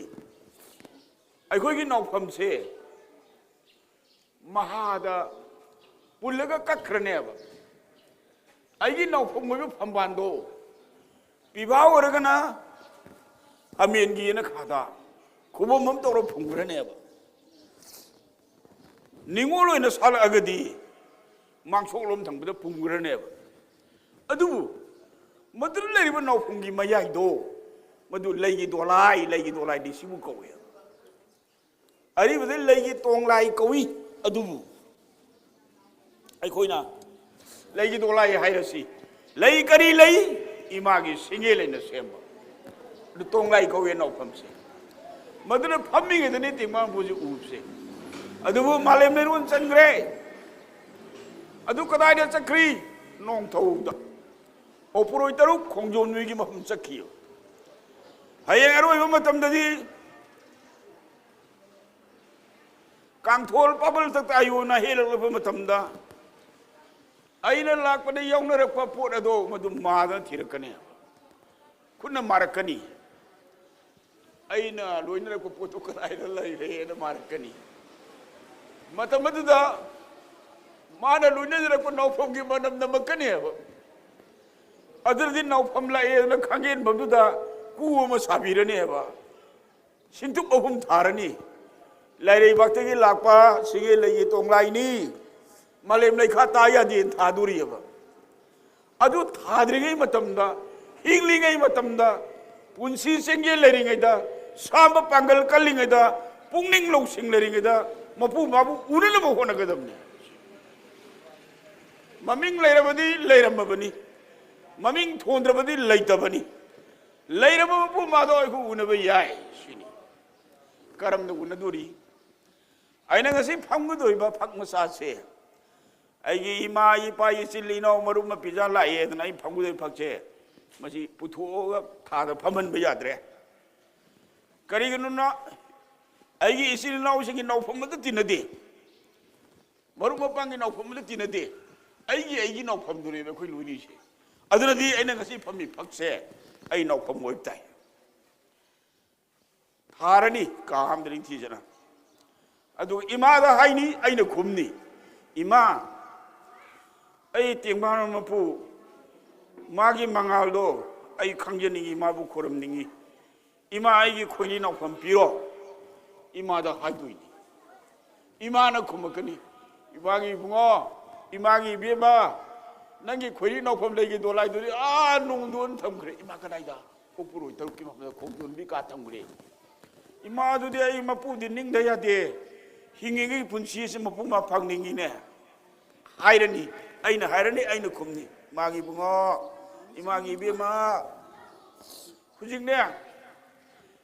ꯑꯩꯈꯣꯏꯒꯤ ꯅꯥꯎꯐꯝꯁꯦ ꯃꯍꯥꯗ ꯄꯨꯜꯂꯒ ꯀꯛꯈ꯭ꯔꯅꯦꯕ꯫ ꯑꯩꯒꯤ ꯅꯥꯎꯐꯝ ꯑꯣꯏꯕ ꯐꯝꯕꯥꯜꯗꯣ ꯄꯤꯕꯥ ꯑꯣꯏꯔꯒꯅ ꯐꯝꯃꯦꯟꯒꯤꯅ ꯈꯥꯗ ꯈꯨꯕꯝ ꯑꯃ ꯇꯧꯔ ꯐꯨꯝꯈ꯭ꯔꯅꯦꯕ꯫ ꯅꯤꯉꯣꯜ ꯑꯣꯏꯅ ꯁꯥꯠꯂꯛꯑꯒꯗꯤ ꯃꯥꯡꯁꯣꯛꯂꯣꯝ ꯊꯪꯕꯗ ꯐꯨꯝꯈ꯭ꯔꯅꯦꯕ꯫ ꯑꯗꯨꯕꯨ ꯃꯗꯨꯗ ꯂꯩꯔꯤꯕ ꯅꯥꯎꯐꯝꯒꯤ ꯃꯌꯥꯏꯗꯣ, ꯃꯗꯨ ꯂꯩꯒꯤ ꯗꯣꯂꯥꯏ, ꯂꯩꯒꯤ ꯗꯣꯂꯥꯏꯗꯤ ꯁꯤꯕꯨ ꯀꯧꯋꯦ꯫ ꯑꯔꯤꯕꯗ ꯂꯩꯒꯤ ꯇꯣꯡꯂꯥꯏ ꯀꯧꯏ꯫ ꯑꯗꯨꯕꯨ ꯑꯩꯈꯣꯏꯅ ꯂꯩꯒꯤ ꯗꯣꯂꯥꯏ ꯍꯥꯏꯔꯁꯤ, ꯂꯩ ꯀꯔꯤ ꯂꯩ? ꯏꯃꯥꯒꯤ ꯁꯤꯡꯒꯦ ꯂꯩꯅ ꯁꯦꯝꯕ꯫ ꯑꯗꯨ ꯇꯣꯡꯂꯥꯏ ꯀꯧꯏ ꯅꯥꯎꯐꯝꯁꯦ꯫ ꯃꯗꯨꯅ ꯐꯝꯃꯤꯉꯩꯗꯅꯤ ꯇꯦꯡꯕꯥꯡꯕꯨꯁꯤ ꯎꯕꯁꯦ꯫ ꯑꯗꯨꯕꯨ ꯃꯥꯂꯦꯝ ꯂꯩꯔꯣꯟ ꯆꯟꯈ꯭ꯔꯦ꯫ ꯑꯗꯨ ꯀꯗꯥꯏꯗ ꯆꯠꯈ꯭ꯔꯤ? ꯅꯣꯡꯊꯧꯗ꯫ ꯑꯣꯄꯔꯣꯏ ꯇꯔꯨꯛ ꯈꯣꯡꯖꯣꯝ ꯅꯨꯃꯤꯠꯀꯤ ꯃꯐꯝ ꯆꯠꯈꯤ꯫ ꯍꯌꯦꯡ ꯑꯔꯣꯏꯕ ꯃꯇꯝꯗꯗꯤ ꯀꯥꯡꯊꯣꯜ ꯄꯥꯕꯜ ꯇꯛꯇ ꯑꯌꯣꯟꯅ ꯍꯦꯜꯂꯛꯂꯕ ꯃꯇꯝꯗ ꯑꯩꯅ ꯂꯥꯛꯄꯗ ꯌꯥꯎꯅꯔꯛꯄ ꯄꯣꯠ ꯑꯗꯣ ꯃꯗꯨ ꯃꯥꯗꯅ ꯊꯤꯔꯛꯀꯅꯤ꯫ ꯈꯨꯠꯅ ꯃꯥꯔꯛꯀꯅꯤ꯫ "ꯑꯩꯅ ꯂꯣꯏꯅꯔꯛꯄ ꯄꯣꯠꯇꯨ ꯀꯗꯥꯏꯗ ꯂꯩꯔꯦꯅ?" ꯃꯥꯔꯛꯀꯅꯤ꯫ ꯃꯇꯝ ꯑꯗꯨꯗ ꯃꯥꯅ ꯂꯣꯏꯅꯖꯔꯛꯄ ꯅꯥꯎꯐꯝꯒꯤ ꯃꯅꯝ ꯅꯝꯃꯛꯀꯅꯦꯕ꯫ ꯑꯗꯨꯅꯗꯤ ꯅꯥꯎꯐꯝ ꯂꯥꯛꯑꯦꯅ ꯈꯥꯡꯒꯦꯟꯐꯝꯗꯨꯗ ꯀꯨ ꯑꯃ ꯁꯥꯕꯤꯔꯅꯦꯕ꯫ ꯁꯤꯡꯇꯨꯞ ꯑꯍꯨꯝ ꯊꯥꯔꯅꯤ꯫ ꯂꯥꯏꯔꯩꯕꯥꯛꯇꯒꯤ ꯂꯥꯛꯄ ꯁꯤꯒꯤ ꯂꯩꯒꯤ ꯇꯣꯡꯂꯥꯏꯅꯤ, ꯃꯥꯂꯦꯝ ꯂꯩꯈꯥ ꯇꯥ ꯌꯥꯗꯦꯅ ꯊꯥꯗꯣꯔꯤꯑꯕ꯫ ꯑꯗꯨ ꯊꯥꯗ꯭ꯔꯤꯉꯩ ꯃꯇꯝꯗ, ꯍꯤꯡꯂꯤꯉꯩ ꯃꯇꯝꯗ, ꯄꯨꯟꯁꯤ ꯆꯦꯡꯒꯦꯜ ꯂꯩꯔꯤꯉꯩꯗ, ꯁꯥꯝꯕ ꯄꯥꯡꯒꯜ ꯀꯜꯂꯤꯉꯩꯗ, ꯄꯨꯛꯅꯤꯡ ꯂꯧꯁꯤꯡ ꯂꯩꯔꯤꯉꯩꯗ, ꯃꯄꯨ ꯃꯥꯕꯨ ꯎꯅꯅꯕ ꯍꯣꯠꯅꯒꯗꯕꯅꯤ꯫ ꯃꯃꯤꯡ ꯂꯩꯔꯕꯗꯤ ꯂꯩꯔꯝꯃꯕꯅꯤ, ꯃꯃꯤꯡ ꯊꯣꯟꯗ꯭ꯔꯕꯗꯤ ꯂꯩꯇꯕꯅꯤ꯫ ꯂꯩꯔꯕ ꯃꯄꯨ ꯃꯥꯗꯣ ꯑꯩꯈꯣꯏ ꯎꯅꯕ ꯌꯥꯏ ꯁꯤꯅꯤ꯫ ꯀꯔꯝꯅ ꯎꯅꯗꯣꯔꯤ? ꯑꯩꯅ ꯉꯁꯤ ꯐꯝꯒꯗꯧꯔꯤꯕ ꯐꯛ ꯃꯆꯥꯁꯦ, ꯑꯩꯒꯤ ꯏꯃꯥ, ꯏꯄꯥ, ꯏꯆꯤꯜ ꯏꯅꯥꯎ, ꯃꯔꯨꯞ ꯃꯄꯤꯖꯥ ꯂꯥꯛꯑꯦ ꯑꯗꯨꯅ ꯑꯩ ꯐꯝꯒꯗꯧꯔꯤꯕ ꯐꯛꯁꯦ, ꯃꯁꯤ ꯄꯨꯊꯣꯛꯑꯒ ꯊꯥꯗ ꯐꯝꯍꯟꯕ ꯌꯥꯗ꯭ꯔꯦ꯫ ꯀꯔꯤꯒꯤꯅꯣꯅ, ꯑꯩꯒꯤ ꯏꯆꯤꯜ ꯏꯅꯥꯎꯁꯤꯡꯒꯤ ꯅꯥꯎꯐꯝ ꯑꯃꯠꯇ ꯇꯤꯟꯅꯗꯦ, ꯃꯔꯨꯞ ꯃꯄꯥꯡꯒꯤ ꯅꯥꯎꯐꯝ ꯑꯃꯠꯇ ꯇꯤꯟꯅꯗꯦ꯫ ꯑꯩꯒꯤ, ꯑꯩꯒꯤ ꯅꯥꯎꯐꯝꯗꯨꯅꯦꯕ ꯑꯩꯈꯣꯏ ꯂꯣꯏꯅꯔꯤꯁꯦ꯫ ꯑꯗꯨꯅꯗꯤ ꯑꯩꯅ ꯉꯁꯤ ꯐꯝꯃꯤ ꯐꯛꯁꯦ ꯑꯩ ꯅꯥꯎꯐꯝ ꯑꯣꯏꯕ ꯇꯥꯏ꯫ ꯊꯥꯔꯅꯤ ꯀꯥ ꯑꯃꯗ ꯅꯤꯡꯊꯤꯖꯅ꯫ ꯑꯗꯨꯒ ꯏꯃꯥꯗ ꯍꯥꯏꯅꯤ, ꯑꯩꯅ ꯈꯨꯝꯅꯤ, "ꯏꯃꯥ, ꯑꯩ ꯇꯦꯡꯕꯥꯡ ꯃꯄꯨ, ꯃꯥꯒꯤ ꯃꯉꯥꯜꯗꯣ ꯑꯩ ꯈꯪꯖꯅꯤꯡꯉꯤ, ꯃꯥꯕꯨ ꯈꯨꯔꯨꯝꯅꯤꯡꯉꯤ꯫ ꯏꯃꯥ, ꯑꯩꯒꯤ ꯈꯣꯏꯔꯤ ꯅꯥꯎꯐꯝ ꯄꯤꯔꯣ꯫" ꯏꯃꯥꯗ ꯍꯥꯏꯗꯣꯏꯅꯤ꯫ ꯏꯃꯥꯅ ꯈꯨꯝꯃꯛꯀꯅꯤ, "ꯏꯃꯥꯒꯤ ꯏꯕꯨꯡꯉꯣ, ꯏꯃꯥꯒꯤ ꯏꯕꯦꯝꯃ, ꯅꯪꯒꯤ ꯈꯣꯏꯔꯤ ꯅꯥꯎꯐꯝ ꯂꯩꯒꯦ ꯗꯣꯂꯥꯏꯗꯨꯗꯤ ꯑꯥ ꯅꯣꯡꯗꯣꯟ ꯊꯝꯈ꯭ꯔꯦ꯫" "ꯏꯃꯥ, ꯀꯗꯥꯏꯗ?" "ꯀꯣꯛꯄꯨꯔꯣꯏ ꯇꯔꯨꯛꯀꯤ ꯃꯐꯝꯗ ꯈꯣꯡꯗꯣꯟꯕꯤ ꯀꯥ ꯊꯝꯈ꯭ꯔꯦ꯫" "ꯏꯃꯥ, ꯑꯗꯨꯗꯤ ꯑꯩ ꯃꯄꯨꯗꯤ ꯅꯤꯡꯗ ꯌꯥꯗꯦ, ꯍꯤꯡꯉꯤꯉꯩ ꯄꯨꯟꯁꯤꯁꯤ ꯃꯄꯨ ꯃꯥ ꯐꯪꯅꯤꯡꯉꯤꯅꯦ꯫" ꯍꯥꯏꯔꯅꯤ, ꯑꯩꯅ ꯍꯥꯏꯔꯅꯤ, ꯑꯩꯅ ꯈꯨꯝꯅꯤ, "ꯏꯃꯥꯒꯤ ꯏꯕꯨꯡꯉꯣ, ꯏꯃꯥꯒꯤ ꯏꯕꯦꯝꯃ, ꯍꯧꯖꯤꯛꯅꯦ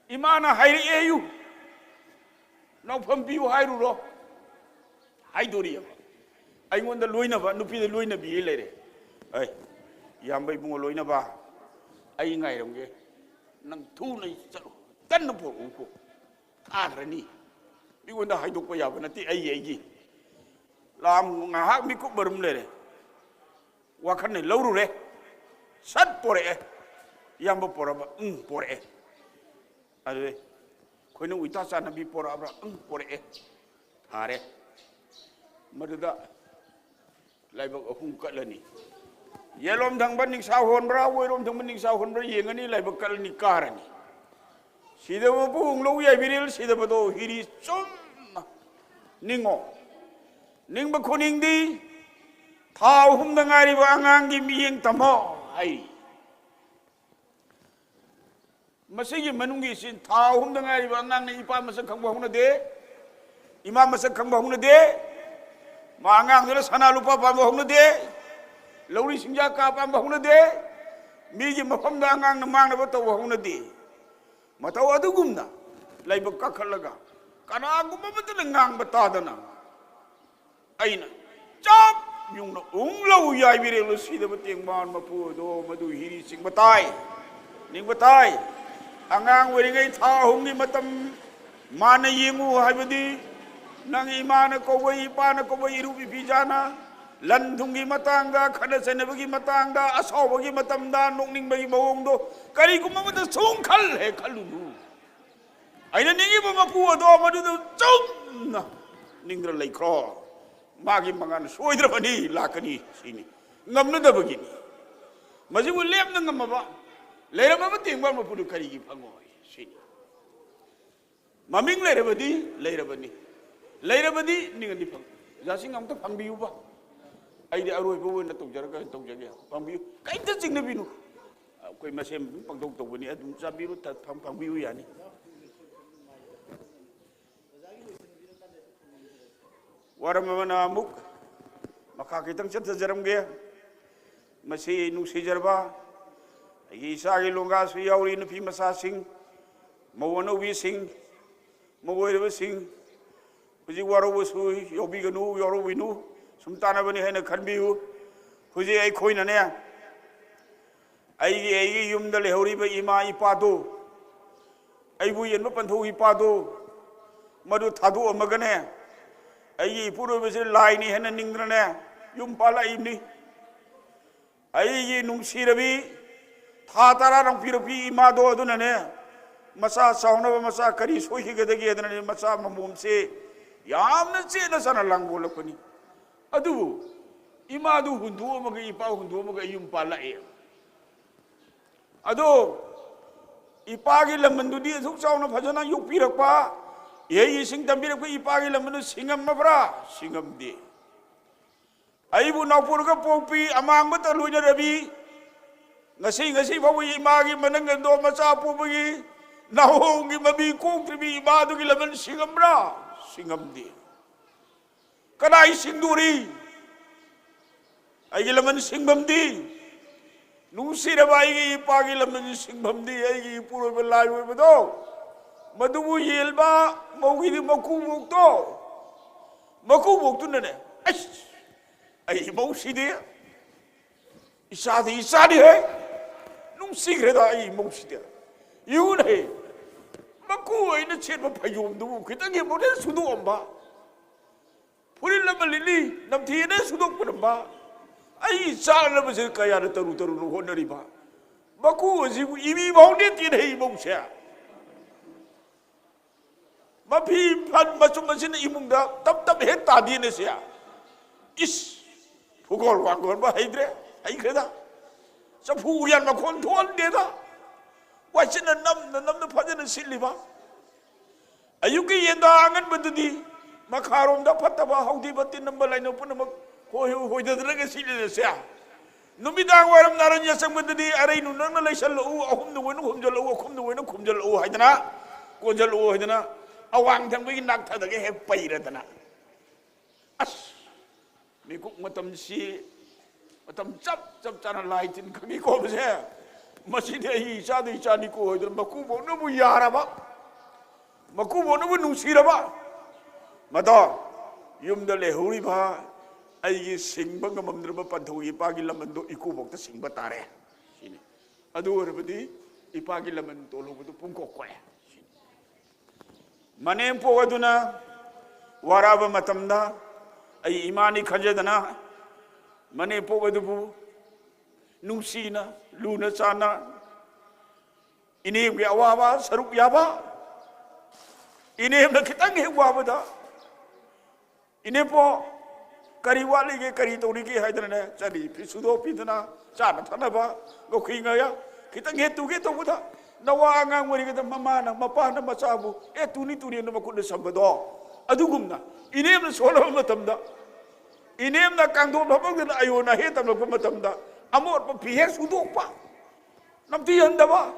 ꯏꯃꯥꯅ ꯍꯥꯏꯔꯛꯑꯦ ꯌꯨ, ꯅꯥꯎꯐꯝ ꯄꯤꯌꯨ ꯍꯥꯏꯔꯨꯔꯣ" ꯍꯥꯏꯗꯣꯔꯤꯑꯕ꯫ ꯑꯩꯉꯣꯟꯗ ꯂꯣꯏꯅꯕ, ꯅꯨꯄꯤꯗ ꯂꯣꯏꯅꯕꯤ ꯂꯩꯔꯦ꯫ "ꯑꯩ, ꯏꯌꯥꯝꯕ ꯏꯕꯨꯡꯉꯣ ꯂꯣꯏꯅꯕ, ꯑꯩ ꯉꯥꯏꯔꯝꯒꯦ, ꯅꯪ ꯊꯨꯅ ꯆꯠꯂꯨ, ꯀꯟꯅ ꯄꯣꯔꯛꯎꯀꯣ, ꯊꯥꯈ꯭ꯔꯅꯤ꯫" ꯃꯤꯉꯣꯟꯗ ꯍꯥꯏꯗꯣꯛꯄ ꯌꯥꯕ ꯅꯠꯇꯦ꯫ ꯑꯩꯒꯤ, ꯑꯩꯒꯤ ꯂꯥꯝ ꯉꯥꯏꯍꯥꯛ ꯃꯤꯀꯨꯞ ꯃꯔꯨꯝ ꯂꯩꯔꯦ, ꯋꯥꯈꯜꯅ ꯂꯧꯔꯨꯔꯦ, ꯁꯠ ꯄꯣꯔꯛꯑꯦ꯫ "ꯏꯌꯥꯝꯕ ꯄꯣꯔꯛꯑꯕ?" "ꯎꯝ, ꯄꯣꯔꯛꯑꯦ꯫" ꯑꯗꯨꯗꯩ ꯑꯩꯈꯣꯏꯅ ꯎꯏꯇꯥ ꯆꯥꯅꯕꯤ ꯄꯣꯔꯛꯑꯕ꯭ꯔꯥ? "ꯎꯝ, ꯄꯣꯔꯛꯑꯦ꯫" ꯊꯥꯔꯦ꯫ ꯃꯗꯨꯗ ꯂꯥꯏꯕꯛ ꯑꯍꯨꯝ ꯀꯠꯂꯅꯤ꯫ ꯌꯦꯠꯂꯣꯝ ꯊꯪꯕ ꯅꯤꯡꯁꯥ ꯍꯣꯟꯕ꯭ꯔꯥ, ꯑꯣꯏꯔꯣꯝ ꯊꯪꯕ ꯅꯤꯡꯁꯥ ꯍꯣꯟꯕ꯭ꯔꯥ ꯌꯦꯡꯉꯅꯤ, ꯂꯥꯏꯕꯛ ꯀꯠꯂꯅꯤ, ꯀꯥꯔꯅꯤ꯫ ꯁꯤꯗꯕ ꯄꯨꯡ ꯂꯧ ꯌꯥꯏ ꯕꯤꯔꯦꯜ ꯁꯤꯗꯕꯗꯣ ꯍꯤꯔꯤ ꯆꯨꯝꯅ ꯅꯤꯡꯉꯣ꯫ ꯅꯤꯡꯕ ꯈꯨꯅꯤꯡꯗꯤ ꯊꯥ ꯑꯍꯨꯝꯗ ꯉꯥꯏꯔꯤꯕ ꯑꯉꯥꯡꯒꯤ ꯃꯤꯠꯌꯦꯡ ꯇꯝꯃꯣ ꯍꯥꯏꯔꯤ꯫ ꯃꯁꯤꯒꯤ ꯃꯅꯨꯡꯒꯤ ꯁꯤ ꯊꯥ ꯑꯍꯨꯝꯗ ꯉꯥꯏꯔꯤꯕ ꯑꯉꯥꯡꯅ ꯏꯄꯥ ꯃꯁꯛ ꯈꯪꯕ ꯍꯧꯅꯗꯦ꯫ ꯏꯃꯥ ꯃꯁꯛ ꯈꯪꯕ ꯍꯧꯅꯗꯦ꯫ ꯃꯥ ꯑꯉꯥꯡꯗꯨꯅ ꯁꯅꯥ ꯂꯨꯄꯥ ꯄꯥꯝꯕ ꯍꯧꯅꯗꯦ꯫ ꯂꯧꯔꯤ ꯁꯤꯡꯖꯥ ꯀꯥ ꯄꯥꯝꯕ ꯍꯧꯅꯗꯦ꯫ ꯃꯤꯒꯤ ꯃꯐꯝꯗ ꯑꯉꯥꯡꯅ ꯃꯥꯡꯅꯕ ꯇꯧꯕ ꯍꯧꯅꯗꯦ꯫ ꯃꯇꯧ ꯑꯗꯨꯒꯨꯝꯅ ꯂꯥꯏꯕꯛ ꯀꯥꯈꯠꯂꯒ ꯀꯅꯥꯒꯨꯝꯕ ꯑꯃꯠꯇꯅ ꯉꯥꯡꯕ ꯇꯥꯗꯅ ꯑꯩꯅ ꯆꯞ ꯌꯨꯡꯅ ꯎꯪꯂꯧ ꯌꯥꯏꯕꯤꯔꯦ꯫ ꯁꯤꯗꯕ ꯇꯦꯡꯕꯥꯟ ꯃꯄꯨ ꯑꯗꯣ ꯃꯗꯨ ꯍꯤꯔꯤ ꯆꯤꯡꯕ ꯇꯥꯏ, ꯅꯤꯡꯕ ꯇꯥꯏ꯫ ꯑꯉꯥꯡ ꯑꯣꯏꯔꯤꯉꯩ ꯊꯥ ꯑꯍꯨꯝꯒꯤ ꯃꯇꯝ ꯃꯥꯅ ꯌꯦꯡꯉꯨ ꯍꯥꯏꯕꯗꯤ ꯅꯪ ꯏꯃꯥꯅ ꯀꯧꯕ, ꯏꯄꯥꯅ ꯀꯧꯕ, ꯏꯔꯨꯞ ꯏꯄꯤꯖꯥꯅ ꯂꯟ ꯊꯨꯝꯒꯤ ꯃꯇꯥꯡꯗ, ꯈꯠꯅ ꯆꯩꯅꯕꯒꯤ ꯃꯇꯥꯡꯗ, ꯑꯁꯥꯎꯕꯒꯤ ꯃꯇꯝꯗ ꯅꯣꯛꯅꯤꯡꯕꯒꯤ ꯃꯑꯣꯡꯗꯣ ꯀꯔꯤꯒꯨꯝꯕ ꯑꯃꯗ ꯁꯨꯝ ꯈꯜ ꯍꯦꯛ ꯈꯜꯂꯨꯅꯨ꯫ ꯑꯩꯅ ꯅꯤꯡꯉꯤꯕ ꯃꯄꯨ ꯑꯗꯣ ꯃꯗꯨꯗ ꯆꯨꯝꯅ ꯅꯤꯡꯗꯨꯅ ꯂꯩꯈ꯭ꯔꯣ꯫ ꯃꯥꯒꯤ ꯃꯉꯥꯜ ꯁꯣꯏꯗ꯭ꯔꯕꯅꯤ ꯂꯥꯛꯀꯅꯤ ꯁꯤꯅꯤ꯫ ꯉꯝꯅꯗꯕꯒꯤꯅꯤ꯫ ꯃꯁꯤꯕꯨ ꯂꯦꯞꯅ ꯉꯝꯃꯕ ꯂꯩꯔꯝꯃꯕ ꯇꯦꯡꯕꯥꯟ ꯃꯄꯨꯗꯨ ꯀꯔꯤꯒꯤ ꯐꯪꯉꯣꯏ ꯁꯤꯅꯤ꯫ ꯃꯃꯤꯡ ꯂꯩꯔꯕꯗꯤ ꯂꯩꯔꯕꯅꯤ, ꯂꯩꯔꯕꯗꯤ ꯅꯤꯡꯉꯗꯤ ꯐꯪ꯫ ꯑꯣꯖꯥꯁꯤꯡ ꯑꯝꯇ ꯐꯪꯕꯤꯌꯨꯕ꯫ ꯑꯩꯗꯤ ꯑꯔꯣꯏꯕ ꯑꯣꯏꯅ ꯇꯧꯖꯔꯒ ꯇꯧꯖꯒꯦ꯫ ꯐꯪꯕꯤꯌꯨ, ꯀꯩꯝꯇ ꯆꯤꯡꯅꯕꯤꯅꯨ꯫ ꯑꯩꯈꯣꯏ ꯃꯁꯦꯟ ꯑꯗꯨꯝ ꯄꯪꯇꯧ ꯇꯧꯕꯅꯤ, ꯑꯗꯨꯝ ꯆꯥꯕꯤꯔꯨ, ꯊ-, ꯐꯪ-, ꯐꯪꯕꯤꯌꯨ ꯌꯥꯅꯤ꯫ ꯋꯥꯔꯝ ꯑꯃꯅ ꯑꯃꯨꯛ ꯃꯈꯥ ꯈꯤꯇꯪ ꯆꯠꯊꯖꯔꯝꯒꯦ꯫ ꯃꯁꯤ ꯅꯨꯡꯁꯤꯖꯔꯕ ꯑꯩꯒꯤ ꯏꯆꯥꯒꯤ ꯂꯣꯡꯒꯥꯁꯨ ꯌꯥꯎꯔꯤ, ꯅꯨꯄꯤ ꯃꯆꯥꯁꯤꯡ, ꯃꯧ ꯑꯅꯧꯕꯤꯁꯤꯡ, ꯃꯧ ꯑꯣꯏꯔꯕꯁꯤꯡ, ꯍꯧꯖꯤꯛ ꯋꯥꯔꯧꯕꯁꯨ ꯌꯥꯎꯕꯤꯒꯅꯨ, ꯌꯥꯎꯔꯧꯕꯤꯅꯨ, ꯁꯨꯝ ꯇꯥꯟꯅꯕꯅꯤ ꯍꯥꯏꯅ ꯈꯟꯕꯤꯌꯨ꯫ ꯍꯧꯖꯤꯛ ꯑꯩꯈꯣꯏꯅꯅꯦ, ꯑꯩꯒꯤ, ꯑꯩꯒꯤ ꯌꯨꯝꯗ ꯂꯩꯍꯧꯔꯤꯕ ꯏꯃꯥ ꯏꯄꯥꯗꯣ, ꯑꯩꯕꯨ ꯌꯦꯟꯕ ꯄꯟꯊꯧ ꯏꯄꯥꯗꯣ, ꯃꯗꯨ ꯊꯥꯗꯣꯛꯑꯝꯃꯒꯅꯦ, ꯑꯩꯒꯤ ꯏꯄꯨꯔꯣꯏꯕꯁꯦ ꯂꯥꯏꯅꯤ ꯍꯥꯏꯅ ꯅꯤꯡꯗꯅꯅꯦ, ꯌꯨꯝ ꯄꯥꯜꯂꯛꯏꯕꯅꯤ꯫ ꯑꯩꯒꯤ ꯅꯨꯡꯁꯤꯔꯕꯤ, ꯊꯥ ꯇꯔꯥ ꯅꯪꯄꯤꯔꯛꯄꯤ ꯏꯃꯥꯗꯣ ꯑꯗꯨꯅꯅꯦ, ꯃꯆꯥ ꯆꯥꯎꯅꯕ ꯃꯆꯥ ꯀꯔꯤ ꯁꯣꯏꯈꯤꯒꯗꯒꯦꯗꯅꯅꯦ, ꯃꯆꯥ ꯃꯃꯣꯝꯁꯦ ꯌꯥꯝꯅ ꯆꯦꯠꯅ ꯆꯥꯅ ꯂꯥꯡꯒꯣꯜꯂꯛꯄꯅꯤ꯫ ꯑꯗꯨꯕꯨ ꯏꯃꯥꯗꯨ ꯍꯨꯟꯗꯣꯛꯑꯝꯃꯒ, ꯏꯄꯥ ꯍꯨꯟꯗꯣꯛꯑꯝꯃꯒ ꯑꯩ ꯌꯨꯝ ꯄꯥꯜꯂꯛꯑꯦ꯫ ꯑꯗꯣ ꯏꯄꯥꯒꯤ ꯂꯃꯟꯗꯨꯗꯤ ꯑꯁꯨꯛ ꯆꯥꯎꯅ ꯐꯖꯅ ꯌꯣꯛꯄꯤꯔꯛꯄ, ꯏꯍꯩ ꯏꯁꯤꯡ ꯇꯝꯕꯤꯔꯛꯄ ꯏꯄꯥꯒꯤ ꯂꯃꯟꯗꯨ ꯁꯤꯡꯉꯝꯃꯕ꯭ꯔꯥ? ꯁꯤꯡꯉꯝꯗꯦ꯫ ꯑꯩꯕꯨ ꯅꯥꯎꯄꯨꯔꯒ ꯄꯣꯛꯄꯤ ꯑꯃꯥꯡꯕꯇ ꯂꯣꯏꯅꯔꯕꯤ, ꯉꯁꯤ, ꯉꯁꯤ ꯐꯥꯎꯕ ꯏꯃꯥꯒꯤ ꯃꯅꯪꯒꯟꯗꯣ ꯃꯆꯥ ꯄꯣꯛꯄꯒꯤ ꯅꯥꯍꯣꯡꯒꯤ ꯃꯃꯤ ꯀꯣꯛꯇ꯭ꯔꯤꯕꯤ ꯏꯃꯥꯗꯨꯒꯤ ꯂꯃꯟ ꯁꯤꯡꯉꯝꯕ꯭ꯔꯥ? ꯁꯤꯡꯉꯝꯗꯦ꯫ ꯀꯅꯥꯏ ꯁꯤꯡꯗꯣꯔꯤ? ꯑꯩꯒꯤ ꯂꯃꯟ ꯁꯤꯡꯐꯝꯗꯤ, ꯅꯨꯡꯁꯤꯔꯕ ꯑꯩꯒꯤ ꯏꯄꯥꯒꯤ ꯂꯃꯟ ꯁꯤꯡꯐꯝꯗꯤ, ꯑꯩꯒꯤ ꯏꯄꯨꯔꯣꯏꯕ ꯂꯥꯏꯔꯣꯏꯕꯗꯣ, ꯃꯗꯨꯕꯨ ꯌꯦꯟꯕ ꯃꯧꯒꯤꯗꯤ ꯃꯀꯨꯕꯣꯛꯇꯣ, ꯃꯀꯨꯕꯣꯛꯇꯨꯅꯅꯦ, "ꯑꯩꯁ, ꯑꯩ ꯏꯃꯧꯁꯤꯗꯤ, ꯏꯆꯥꯗꯤ ꯏꯆꯥꯅꯤ ꯍꯦ, ꯅꯨꯡꯁꯤꯈ꯭ꯔꯦꯗ ꯑꯩ ꯏꯃꯧꯁꯤꯗꯤ, ꯌꯦꯡꯉꯨꯅꯦ ꯍꯦ, ꯃꯀꯨ ꯑꯩꯅ ꯁꯦꯠꯄ ꯐꯩꯖꯣꯝꯗꯨꯕꯨ ꯈꯤꯇꯪ ꯍꯦꯛ ꯃꯣꯠꯂꯦ ꯁꯨꯗꯣꯛꯑꯝꯕ, ꯐꯨꯔꯤꯠ ꯑꯃ ꯂꯤꯠꯂꯤ, ꯅꯝꯊꯤꯅ ꯁꯨꯗꯣꯛꯄꯤꯔꯝꯕ, ꯑꯩ ꯆꯥꯅꯕꯁꯦ ꯀꯌꯥꯅ ꯇꯔꯨ ꯇꯔꯨꯅ ꯍꯣꯠꯅꯔꯤꯕ, ꯃꯀꯨ ꯑꯁꯤꯕꯨ ꯏꯕꯤ ꯐꯥꯎ ꯅꯠꯇꯦꯅꯦ ꯏꯃꯧꯁꯦ꯫ ꯃꯐꯤ ꯐꯟ ꯃꯆꯨꯝ ꯑꯁꯤꯅ ꯏꯃꯨꯡꯗ ꯇꯞ ꯇꯞ ꯍꯦꯛ ꯇꯥꯗꯦꯅꯦ ꯁꯦ꯫ ꯏꯁ, ꯐꯨꯒꯣꯜ ꯋꯥꯡꯒꯣꯜꯕ ꯍꯩꯇ꯭ꯔꯦ, ꯍꯩꯈ꯭ꯔꯦꯗ꯫ ꯆꯐꯨ ꯎꯌꯥꯟ ꯃꯈꯣꯟ ꯊꯣꯛꯍꯟꯗꯦꯗ꯫ ꯋꯥꯏꯁꯤꯠꯅ ꯅꯝꯅ ꯅꯝꯅ ꯐꯖꯅ ꯁꯤꯠꯂꯤꯕ꯫ ꯑꯌꯨꯛꯀꯤ ꯌꯦꯟꯗꯥ ꯑꯉꯟꯕꯗꯨꯗꯤ ꯃꯈꯥꯔꯣꯝꯗ ꯐꯠꯇꯕ ꯍꯧꯗꯤꯕ ꯇꯤꯟꯅꯝꯕ ꯂꯥꯏꯅꯧ ꯄꯨꯝꯅꯃꯛ ꯍꯣꯏ ꯍꯣꯏ ꯍꯣꯏꯗꯗꯅꯒ ꯁꯤꯠꯂꯤꯅꯦ ꯁꯦ꯫ ꯅꯨꯃꯤꯗꯥꯡ ꯋꯥꯏꯔꯝ ꯅꯥꯔꯟ ꯌꯥꯆꯪꯕꯗꯗꯤ ꯑꯔꯩ ꯅꯨꯡꯅꯪꯅ ꯂꯩꯁꯜꯂꯛꯎ, ꯑꯍꯨꯝꯗ ꯑꯣꯏꯅ ꯍꯨꯝꯖꯜꯂꯛꯎ, ꯑꯈꯨꯝꯗ ꯑꯣꯏꯅ ꯈꯨꯝꯖꯜꯂꯛꯎ ꯍꯥꯏꯗꯅ, ꯀꯣꯟꯖꯜꯂꯛꯎ ꯍꯥꯏꯗꯅ, ꯑꯋꯥꯡ ꯊꯪꯕꯒꯤ ꯅꯥꯛꯊꯗꯒ ꯍꯦꯛ ꯄꯩꯔꯗꯅ꯫ ꯑꯁ! ꯃꯤꯀꯨꯞ ꯃꯇꯝꯁꯤ, ꯃꯇꯝ ꯆꯞ ꯆꯞ ꯆꯥꯅ ꯂꯥꯏ ꯇꯤꯟ ꯈꯪꯉꯤꯀꯣ ꯃꯁꯦ꯫ ꯃꯁꯤꯗꯤ ꯑꯩ ꯏꯆꯥꯗ ꯏꯆꯥꯅꯤꯀꯣ ꯍꯥꯏꯗꯅ ꯃꯀꯨꯕꯣꯛꯅꯕꯨ ꯌꯥꯔꯕ, ꯃꯀꯨꯕꯣꯛꯅꯕꯨ ꯅꯨꯡꯁꯤꯔꯕ꯫ ꯃꯗꯣ ꯌꯨꯝꯗ ꯂꯩꯍꯧꯔꯤꯕ ꯑꯩꯒꯤ ꯁꯤꯡꯕ ꯉꯝꯃꯝꯗ꯭ꯔꯕ ꯄꯟꯊꯧꯒꯤ ꯏꯄꯥꯒꯤ ꯂꯃꯟꯗꯣ ꯏꯀꯨꯕꯣꯛꯇ ꯁꯤꯡꯕ ꯇꯥꯔꯦ꯫ ꯁꯤꯅꯤ꯫ ꯑꯗꯨ ꯑꯣꯏꯔꯕꯗꯤ ꯏꯄꯥꯒꯤ ꯂꯃꯟ ꯇꯣꯜꯍꯧꯕꯗꯨ ꯄꯨꯡꯀꯣꯛ ꯀꯣꯛꯑꯦ꯫ ꯃꯅꯦꯝꯄꯣꯛ ꯑꯗꯨꯅ ꯋꯥꯔꯛꯑꯕ ꯃꯇꯝꯗ ꯑꯩ ꯏꯃꯥꯅꯤ ꯈꯟꯖꯗꯅ ꯃꯅꯦꯝꯄꯣꯛ ꯑꯗꯨꯕꯨ ꯅꯨꯡꯁꯤꯅ, ꯂꯨꯅ ꯆꯥꯟꯅ, ꯏꯅꯦꯝꯒꯤ ꯑꯋꯥꯕ ꯁꯔꯨꯛ ꯌꯥꯕ, ꯏꯅꯦꯝꯅ ꯈꯤꯇꯪ ꯍꯦꯛ ꯋꯥꯕꯗ, "ꯏꯅꯦꯝꯄꯣꯛ, ꯀꯔꯤ ꯋꯥꯠꯂꯤꯒꯦ, ꯀꯔꯤ ꯇꯧꯔꯤꯒꯦ?" ꯍꯥꯏꯗꯅꯅꯦ, ꯆꯠꯂꯤ ꯐꯤ ꯁꯨꯗꯣꯛꯄꯤꯗꯅ, ꯆꯥꯅ ꯊꯛꯅꯕ ꯂꯣꯛꯈꯤ ꯉꯥꯌꯥ ꯈꯤꯇꯪ ꯍꯦꯛ ꯇꯨꯒꯦ ꯇꯧꯕꯗ, ꯅꯋꯥ ꯑꯉꯥꯡ ꯑꯣꯏꯔꯤꯉꯩꯗ ꯃꯃꯥꯅ, ꯃꯄꯥꯅ ꯃꯆꯥꯕꯨ, "ꯑꯦ, ꯇꯨꯅꯤ, ꯇꯨꯅꯤꯅ" ꯃꯈꯨꯠꯅ ꯁꯝꯕꯗꯣ, ꯑꯗꯨꯒꯨꯝꯅ ꯏꯅꯦꯝꯅ ꯁꯣꯜꯂꯕ ꯃꯇꯝꯗ, ꯏꯅꯦꯝꯅ ꯀꯥꯡꯊꯣꯟ ꯐꯝꯐꯝꯗꯨꯗ ꯑꯌꯣꯟ ꯑꯍꯦꯟ ꯇꯝꯂꯛꯄ ꯃꯇꯝꯗ, ꯑꯃꯣꯠꯄ ꯐꯤ ꯍꯦꯛ ꯁꯨꯗꯣꯛꯄ, ꯅꯝꯊꯤꯍꯟꯗꯕ,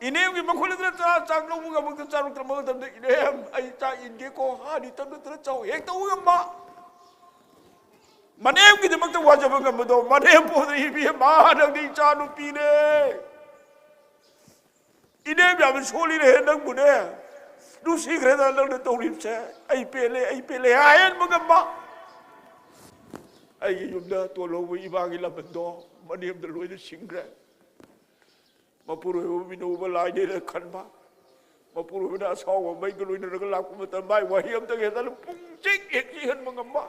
ꯏꯅꯦꯝꯒꯤ ꯃꯈꯨꯠ ꯑꯗꯨꯅ ꯆꯥ ꯆꯥꯛ ꯂꯧꯕ ꯉꯝꯃꯛꯇ ꯆꯥꯔꯨꯛꯇ꯭ꯔꯃꯛ ꯃꯇꯝꯗ, "ꯏꯅꯦꯝ, ꯑꯩ ꯆꯥꯛ ꯏꯟꯒꯦꯀꯣ" ꯍꯥꯏꯗꯤ ꯇꯞꯅ ꯇꯞꯅ ꯆꯥꯎ ꯍꯦꯛ ꯇꯧꯕ ꯉꯝꯕ꯫ ꯃꯅꯦꯝꯒꯤꯗꯃꯛꯇ ꯋꯥꯖꯕ ꯉꯝꯕꯗꯣ ꯃꯅꯦꯝ ꯄꯣꯗꯅ, "ꯏꯕꯦꯝꯃ, ꯅꯪꯗꯤ ꯏꯆꯥ ꯅꯨꯄꯤꯅꯦ꯫ ꯏꯅꯦꯝ ꯌꯥꯝꯅ ꯁꯣꯜꯂꯤꯅꯦꯍꯦ ꯅꯪꯕꯨꯅꯦ꯫ ꯅꯨꯡꯁꯤꯈ꯭ꯔꯦꯗ ꯅꯪꯅ ꯇꯧꯔꯤꯕꯁꯦ꯫ ꯑꯩ ꯄꯦꯜꯂꯦ, ꯑꯩ ꯄꯦꯜꯂꯦ" ꯍꯥꯏꯍꯟꯕ ꯉꯝꯕ꯫ ꯑꯩꯒꯤ ꯌꯨꯝꯗ ꯇꯣꯜꯍꯧꯕ ꯏꯃꯥꯒꯤ ꯂꯃꯟꯗꯣ ꯃꯅꯦꯝꯗ ꯂꯣꯏꯅ ꯁꯤꯡꯈ꯭ꯔꯦ꯫ ꯃꯄꯨꯔꯣꯏꯕ ꯃꯤꯅ ꯎꯕ ꯂꯥꯏꯅꯦꯅ ꯈꯟꯕ꯫ ꯃꯄꯨꯔꯣꯏꯕꯅ ꯑꯁꯥꯎꯕ ꯃꯩꯒ ꯂꯣꯏꯅꯔꯒ ꯂꯥꯛꯄ ꯃꯇꯝ ꯃꯥꯏ ꯋꯥꯍꯩ ꯑꯃꯇ ꯍꯦꯛꯇ ꯄꯨꯡꯆꯤꯛ ꯍꯦꯛ ꯆꯤꯛꯍꯟꯕ ꯉꯝꯕ꯫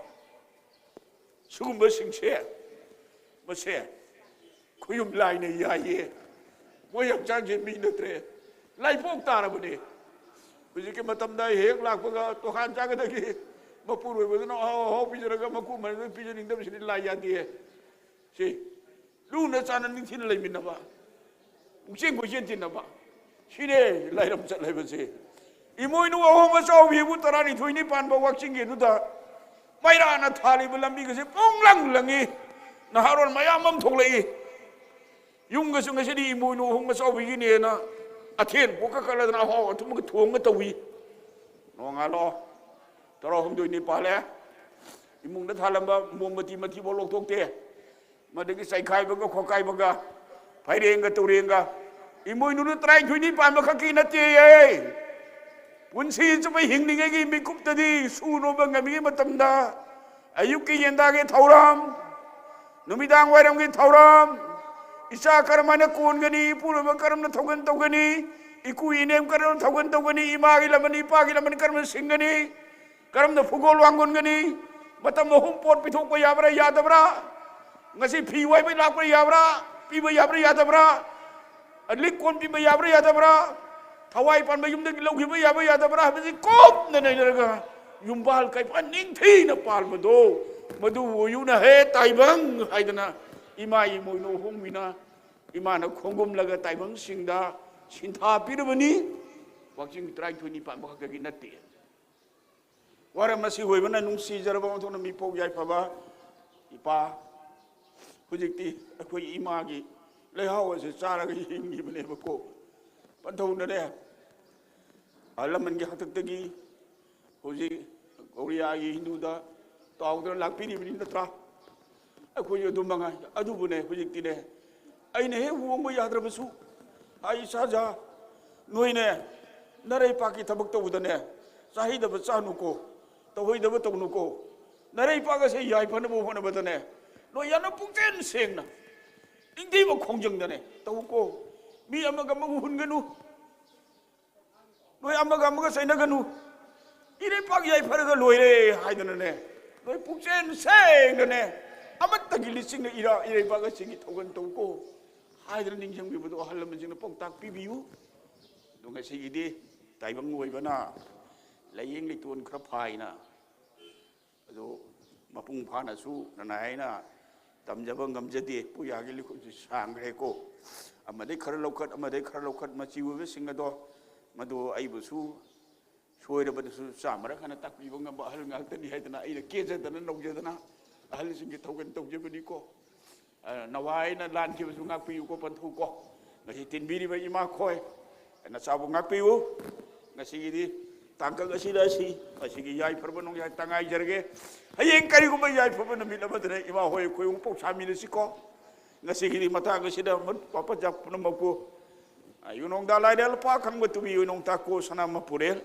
ꯁꯤꯒꯨꯝꯕꯁꯤꯡꯁꯦ, ꯃꯁꯦ ꯈꯨꯌꯨꯝ ꯂꯥꯏꯅ ꯌꯥꯏꯌꯦ꯫ ꯃꯣꯏ ꯍꯛꯆꯥꯡꯁꯦ ꯃꯤ ꯅꯠꯇ꯭ꯔꯦ, ꯂꯥꯏꯄꯣꯛ ꯇꯥꯔꯕꯅꯦ꯫ ꯍꯧꯖꯤꯛꯀꯤ ꯃꯇꯝꯗ ꯍꯦꯛ ꯂꯥꯛꯄꯒ ꯇꯣꯈꯥꯟ ꯆꯥꯒꯗꯒꯦ ꯃꯄꯨꯔꯣꯏꯕꯗꯨꯅ ꯑꯍꯥꯎ ꯑꯍꯥꯎ ꯄꯤꯖꯔꯒ ꯃꯀꯨ ꯃꯔꯤꯗꯨ ꯄꯤꯖꯅꯤꯡꯗꯕꯁꯤꯗꯤ ꯂꯥꯏ ꯌꯥꯗꯦ꯫ ꯁꯤ ꯂꯨꯅ ꯆꯥꯟꯅ ꯅꯤꯡꯊꯤꯅ ꯂꯩꯃꯤꯟꯅꯕ, ꯄꯨꯛꯆꯦꯟ ꯀꯣꯏꯆꯦꯟ ꯇꯤꯟꯅꯕ, ꯁꯤꯅꯦ ꯂꯥꯏꯔꯝ ꯆꯠ ꯍꯥꯏꯕꯁꯦ꯫ ꯏꯃꯣꯏꯅꯨ ꯑꯍꯣꯡ ꯑꯆꯥꯎꯕꯤꯕꯨ ꯇꯔꯥꯅꯤꯊꯣꯏꯅꯤ ꯄꯥꯟꯕ ꯋꯥꯛꯆꯤꯡꯒꯤ ꯑꯗꯨꯗ ꯃꯩꯔꯥꯅ ꯊꯥꯜꯂꯤꯕ ꯂꯝꯕꯤꯒꯁꯦ ꯄꯨꯡꯂꯪ ꯂꯪꯉꯤ꯫ ꯅꯍꯥꯔꯣꯜ ꯃꯌꯥꯝ ꯑꯃ ꯊꯣꯛꯂꯛꯏ꯫ ꯌꯨꯝꯒꯁꯨ ꯉꯁꯤꯗꯤ ꯏꯃꯣꯏꯅꯨ ꯑꯍꯣꯡ ꯑꯆꯥꯎꯕꯤꯒꯤꯅꯦꯅ ꯑꯊꯦꯟ ꯄꯣꯛꯀ ꯀꯠꯂꯗꯅ ꯑꯍꯥꯎ ꯑꯊꯨꯝꯒ ꯊꯣꯡꯒ ꯇꯧꯏ꯫ ꯅꯣꯡꯉꯥꯜꯂꯣ, ꯇꯔꯥꯍꯨꯝꯗꯣꯏꯅꯤ ꯄꯥꯜꯂꯦ꯫ ꯏꯃꯨꯡꯗ ꯊꯥꯜꯂꯝꯕ ꯃꯣꯝꯕꯇꯤ ꯃꯊꯤꯐꯥꯎ ꯂꯧꯊꯣꯛꯇꯦ꯫ ꯃꯗꯒꯤ ꯆꯩꯈꯥꯏꯕꯒ ꯈꯣꯠꯈꯥꯏꯕꯒ, ꯐꯩꯔꯦꯡꯒ ꯇꯨꯔꯦꯡꯒ, ꯏꯃꯣꯏꯅꯨꯅ ꯇꯔꯥꯅꯤꯊꯣꯏꯅꯤ ꯄꯥꯟꯕ ꯈꯛꯀꯤ ꯅꯠꯇꯦꯌꯦ꯫ ꯄꯨꯟꯁꯤ ꯆꯨꯞꯄ ꯍꯤꯡꯂꯤꯉꯩꯒꯤ ꯃꯤꯀꯨꯞꯇꯗꯤ ꯁꯨ ꯅꯣꯝꯕ ꯉꯝꯃꯤꯉꯩ ꯃꯇꯝꯗ ꯑꯌꯨꯛꯀꯤ ꯌꯦꯟꯗꯥꯒꯤ ꯊꯧꯔꯝ, ꯅꯨꯃꯤꯗꯥꯡ ꯋꯥꯏꯔꯝꯒꯤ ꯊꯧꯔꯝ, ꯏꯆꯥ ꯀꯔꯝ ꯍꯥꯏꯅ ꯀꯣꯟꯒꯅꯤ, ꯏꯄꯨꯔꯣꯏꯕ ꯀꯔꯝꯅ ꯊꯧꯒꯟ ꯇꯧꯒꯅꯤ, ꯏꯀꯨ ꯏꯅꯦꯝ ꯀꯔꯝꯅ ꯊꯧꯒꯟ ꯇꯧꯒꯅꯤ, ꯏꯃꯥꯒꯤ ꯂꯃꯟ ꯏꯄꯥꯒꯤ ꯂꯃꯟ ꯀꯔꯝꯅ ꯁꯤꯡꯒꯅꯤ, ꯀꯔꯝꯅ ꯐꯨꯒꯣꯜ ꯋꯥꯡꯒꯣꯟꯒꯅꯤ? ꯃꯇꯝ ꯑꯍꯨꯝ ꯄꯣꯠ ꯄꯤꯊꯣꯛꯄ ꯌꯥꯕ꯭ꯔꯥ ꯌꯥꯗꯕ꯭ꯔꯥ? ꯉꯁꯤ ꯐꯤ ꯋꯥꯏꯕ ꯂꯥꯛꯄ ꯌꯥꯕ꯭ꯔꯥ? ꯄꯤꯕ ꯌꯥꯕ꯭ꯔꯥ ꯌꯥꯗꯕ꯭ꯔꯥ? ꯂꯤꯛ ꯀꯣꯟ ꯄꯤꯕ ꯌꯥꯕ꯭ꯔꯥ ꯌꯥꯗꯕ꯭ꯔꯥ? ꯊꯋꯥꯏ ꯄꯥꯟꯕ ꯌꯨꯝꯗꯒꯤ ꯂꯧꯈꯤꯕ ꯌꯥꯕ꯭ꯔꯥ ꯌꯥꯗꯕ꯭ꯔꯥ ꯍꯥꯏꯕꯁꯤ ꯀꯨꯞꯅ ꯅꯩꯅꯔꯒ ꯌꯨꯝꯕꯥꯜ ꯀꯩꯐꯥꯟ ꯅꯤꯡꯊꯤꯅ ꯄꯥꯜꯕꯗꯣ, ꯃꯗꯨꯕꯨ ꯑꯣꯏꯌꯨꯅ ꯍꯦ ꯇꯥꯏꯕꯪ ꯍꯥꯏꯗꯅ ꯏꯃꯥ ꯏꯃꯣꯏꯅꯨ ꯑꯍꯣꯡꯕꯤꯅ ꯏꯃꯥꯅ ꯈꯣꯡꯒꯨꯝꯂꯒ ꯇꯥꯏꯕꯪꯁꯤꯡꯗ ꯁꯤꯟꯊꯥ ꯄꯤꯔꯕꯅꯤ꯫ ꯋꯥꯛꯆꯤꯡ ꯇꯔꯥꯅꯤꯊꯣꯏꯅꯤ ꯄꯥꯟꯕ ꯈꯛꯇꯒꯤ ꯅꯠꯇꯦ꯫ ꯋꯥꯔꯦꯝ ꯑꯁꯤ ꯑꯣꯏꯕꯅ ꯅꯨꯡꯁꯤꯖꯔꯕ ꯑꯣꯟꯊꯣꯛꯅ ꯃꯤꯄꯣꯛ ꯌꯥꯏꯐꯕ ꯏꯄꯥ, ꯍꯧꯖꯤꯛꯇꯤ ꯑꯩꯈꯣꯏ ꯏꯃꯥꯒꯤ ꯂꯩꯍꯥꯎ ꯑꯁꯤ ꯆꯥꯔꯒ ꯍꯤꯡꯈꯤꯕꯅꯦꯕꯀꯣ꯫ ꯄꯟꯊꯧꯅꯔꯦ꯫ ꯑꯍꯜ ꯂꯃꯟꯒꯤ ꯍꯥꯛꯇꯛꯇꯒꯤ ꯍꯧꯖꯤꯛ ꯀꯣꯔꯤꯌꯥꯒꯤ ꯍꯤꯟꯗꯨꯗ ꯇꯥꯎꯗꯅ ꯂꯥꯛꯄꯤꯔꯤꯕꯅꯤ ꯅꯠꯇ꯭ꯔꯥ? ꯑꯩꯈꯣꯏꯁꯨ ꯑꯗꯨꯝ ꯃꯉꯥꯏ꯫ ꯑꯗꯨꯕꯨꯅꯦ, ꯍꯧꯖꯤꯛꯇꯤꯅꯦ, ꯑꯩꯅ ꯍꯦꯛ ꯍꯣꯡꯕ ꯌꯥꯗ꯭ꯔꯕꯁꯨ, ꯑꯩ ꯏꯁꯥꯖꯥ, ꯅꯣꯏꯅꯦ, ꯅꯔꯩꯄꯥꯛꯀꯤ ꯊꯕꯛ ꯇꯧꯕꯗꯅꯦ, ꯆꯥꯍꯩꯗꯕ ꯆꯥꯅꯨꯀꯣ, ꯇꯧꯍꯩꯗꯕ ꯇꯧꯅꯨꯀꯣ꯫ ꯅꯔꯩꯄꯥꯛ ꯑꯁꯦ ꯌꯥꯏꯐꯅꯕ ꯍꯣꯠꯅꯕꯗꯅꯦ, ꯅꯣꯏ ꯌꯥꯝꯅ ꯄꯨꯛꯆꯦꯜ ꯁꯦꯡꯅ, ꯅꯤꯡꯊꯤꯕ ꯈꯣꯡꯖꯪꯗꯅꯦ ꯇꯧꯀꯣ꯫ ꯃꯤ ꯑꯃꯒ ꯑꯃꯒ ꯍꯨꯟꯒꯅꯨ, ꯅꯣꯏ ꯑꯃꯒ ꯑꯃꯒ ꯆꯩꯅꯒꯅꯨ꯫ ꯏꯔꯩꯄꯥꯛ ꯌꯥꯏꯐꯔꯒ ꯂꯣꯏꯔꯦ ꯍꯥꯏꯗꯅꯅꯦ, ꯅꯣꯏ ꯄꯨꯛꯆꯦꯜ ꯁꯦꯡꯅꯅꯦ, ꯑꯃꯠꯇꯒꯤ ꯂꯤꯆꯤꯡꯅ ꯏꯔꯥ-, ꯏꯔꯩꯄꯥꯛ ꯑꯁꯤꯒꯤ ꯊꯧꯒꯜ ꯇꯧꯀꯣ ꯍꯥꯏꯗꯅ ꯅꯤꯡꯁꯤꯡꯕꯤꯕꯗꯣ ꯑꯍꯜ ꯂꯃꯟꯁꯤꯡꯅ ꯄꯥꯎꯇꯥꯛ ꯄꯤꯕꯤꯌꯨ꯫ ꯑꯗꯣ ꯉꯁꯤꯒꯤꯗꯤ ꯇꯥꯏꯕꯪ ꯑꯣꯏꯕꯅ ꯂꯥꯏꯌꯦꯡ ꯂꯩꯇꯣꯟ ꯈꯔ ꯐꯥꯏꯅ, ꯑꯗꯣ ꯃꯄꯨꯡ ꯐꯥꯅꯁꯨ ꯅꯅꯥꯏ ꯑꯩꯅ ꯇꯝꯖꯕ ꯉꯝꯖꯗꯦ꯫ ꯄꯨꯌꯥꯒꯤ ꯂꯤꯈꯨꯠꯁꯤ ꯁꯥꯡꯈ꯭ꯔꯦꯀꯣ꯫ ꯑꯃꯗꯩ ꯈꯔ ꯂꯧꯈꯠ, ꯑꯃꯗꯩ ꯈꯔ ꯂꯧꯈꯠ, ꯃꯆꯤ ꯑꯣꯏꯕꯁꯤꯡ ꯑꯗꯣ, ꯃꯗꯨ ꯑꯩꯕꯨꯁꯨ ꯁꯣꯏꯔꯕꯗꯁꯨ ꯆꯥꯝꯃꯔꯛ ꯍꯟꯅ ꯇꯥꯛꯄꯤꯕ ꯉꯝꯕ ꯑꯍꯜ ꯉꯥꯛꯇꯅꯤ ꯍꯥꯏꯗꯅ ꯑꯩꯅ ꯀꯦꯖꯗꯅ ꯅꯧꯖꯗꯅ ꯑꯍꯜꯁꯤꯡꯒꯤ ꯊꯧꯒꯜ ꯇꯧꯖꯕꯅꯤꯀꯣ꯫ ꯑ, ꯅꯋꯥꯏꯅ ꯂꯥꯟꯈꯤꯕꯁꯨ ꯉꯥꯛꯄꯤꯌꯨꯀꯣ, ꯄꯟꯊꯧꯀꯣ꯫ ꯉꯁꯤ ꯇꯤꯟꯕꯤꯔꯤꯕ ꯏꯃꯥꯈꯣꯏ, ꯅꯆꯥꯕꯨ ꯉꯥꯛꯄꯤꯌꯨ꯫ ꯉꯁꯤꯒꯤꯗꯤ ꯇꯥꯡꯀꯛ ꯑꯁꯤꯗ ꯑꯁꯤ, ꯃꯁꯤꯒꯤ ꯌꯥꯏꯐꯔꯕ ꯅꯣꯡꯌꯥꯏ ꯇꯉꯥꯏꯖꯔꯒꯦ꯫ ꯍꯌꯦꯡ ꯀꯔꯤꯒꯨꯝꯕ ꯌꯥꯏꯐꯕ ꯅꯨꯃꯤꯠ ꯑꯃꯗꯅ ꯏꯃꯥ ꯍꯣꯏ ꯑꯩꯈꯣꯏ ꯑꯃꯨꯛ ꯄꯥꯎꯁꯥꯃꯤꯟꯅꯁꯤꯀꯣ꯫ ꯉꯁꯤꯒꯤꯗꯤ ꯃꯇꯥꯡ ꯑꯁꯤꯗ ꯃꯄꯥ ꯄꯟꯖꯥ ꯄꯨꯝꯅꯃꯛꯄꯨ, ꯑ, ꯌꯨꯅꯣꯡꯗ ꯂꯥꯏꯔꯦꯜ ꯂꯨꯄꯥ ꯈꯪꯕ ꯇꯨꯕꯤ ꯌꯨꯅꯣꯡ ꯇꯥꯀꯣ ꯁꯅꯥ ꯃꯄꯨꯔꯦꯜ,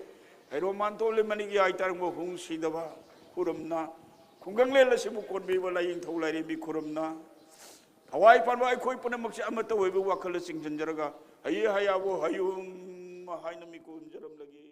ꯍꯩꯔꯣ ꯃꯥꯟꯇꯣ ꯂꯦꯃꯅꯤꯛ ꯌꯥꯏ ꯇꯥꯔꯪꯕ ꯍꯨꯡ ꯁꯤꯗꯕ ꯈꯨꯔꯨꯝꯅ, ꯈꯨꯡꯒꯪꯂꯦꯜ ꯑꯁꯤꯕꯨ ꯀꯣꯟꯕꯤꯕ ꯂꯥꯏꯌꯦꯡꯊꯧ ꯂꯥꯏꯔꯦꯝꯕꯤ ꯈꯨꯔꯨꯝꯅ, ꯊꯋꯥꯏ ꯄꯥꯟꯕ ꯑꯩꯈꯣꯏ ꯄꯨꯝꯅꯃꯛꯁꯦ ꯑꯃꯠꯇ ꯑꯣꯏꯕ ꯋꯥꯈꯜꯗ ꯆꯤꯡꯁꯤꯟꯖꯔꯒ, ꯍꯌꯦ ꯍꯌꯥꯕꯨ ꯍꯌꯨꯝ ꯍꯥꯏꯅ ꯃꯤꯀꯣꯏ ꯍꯨꯝꯖꯔꯝꯂꯒꯦ꯫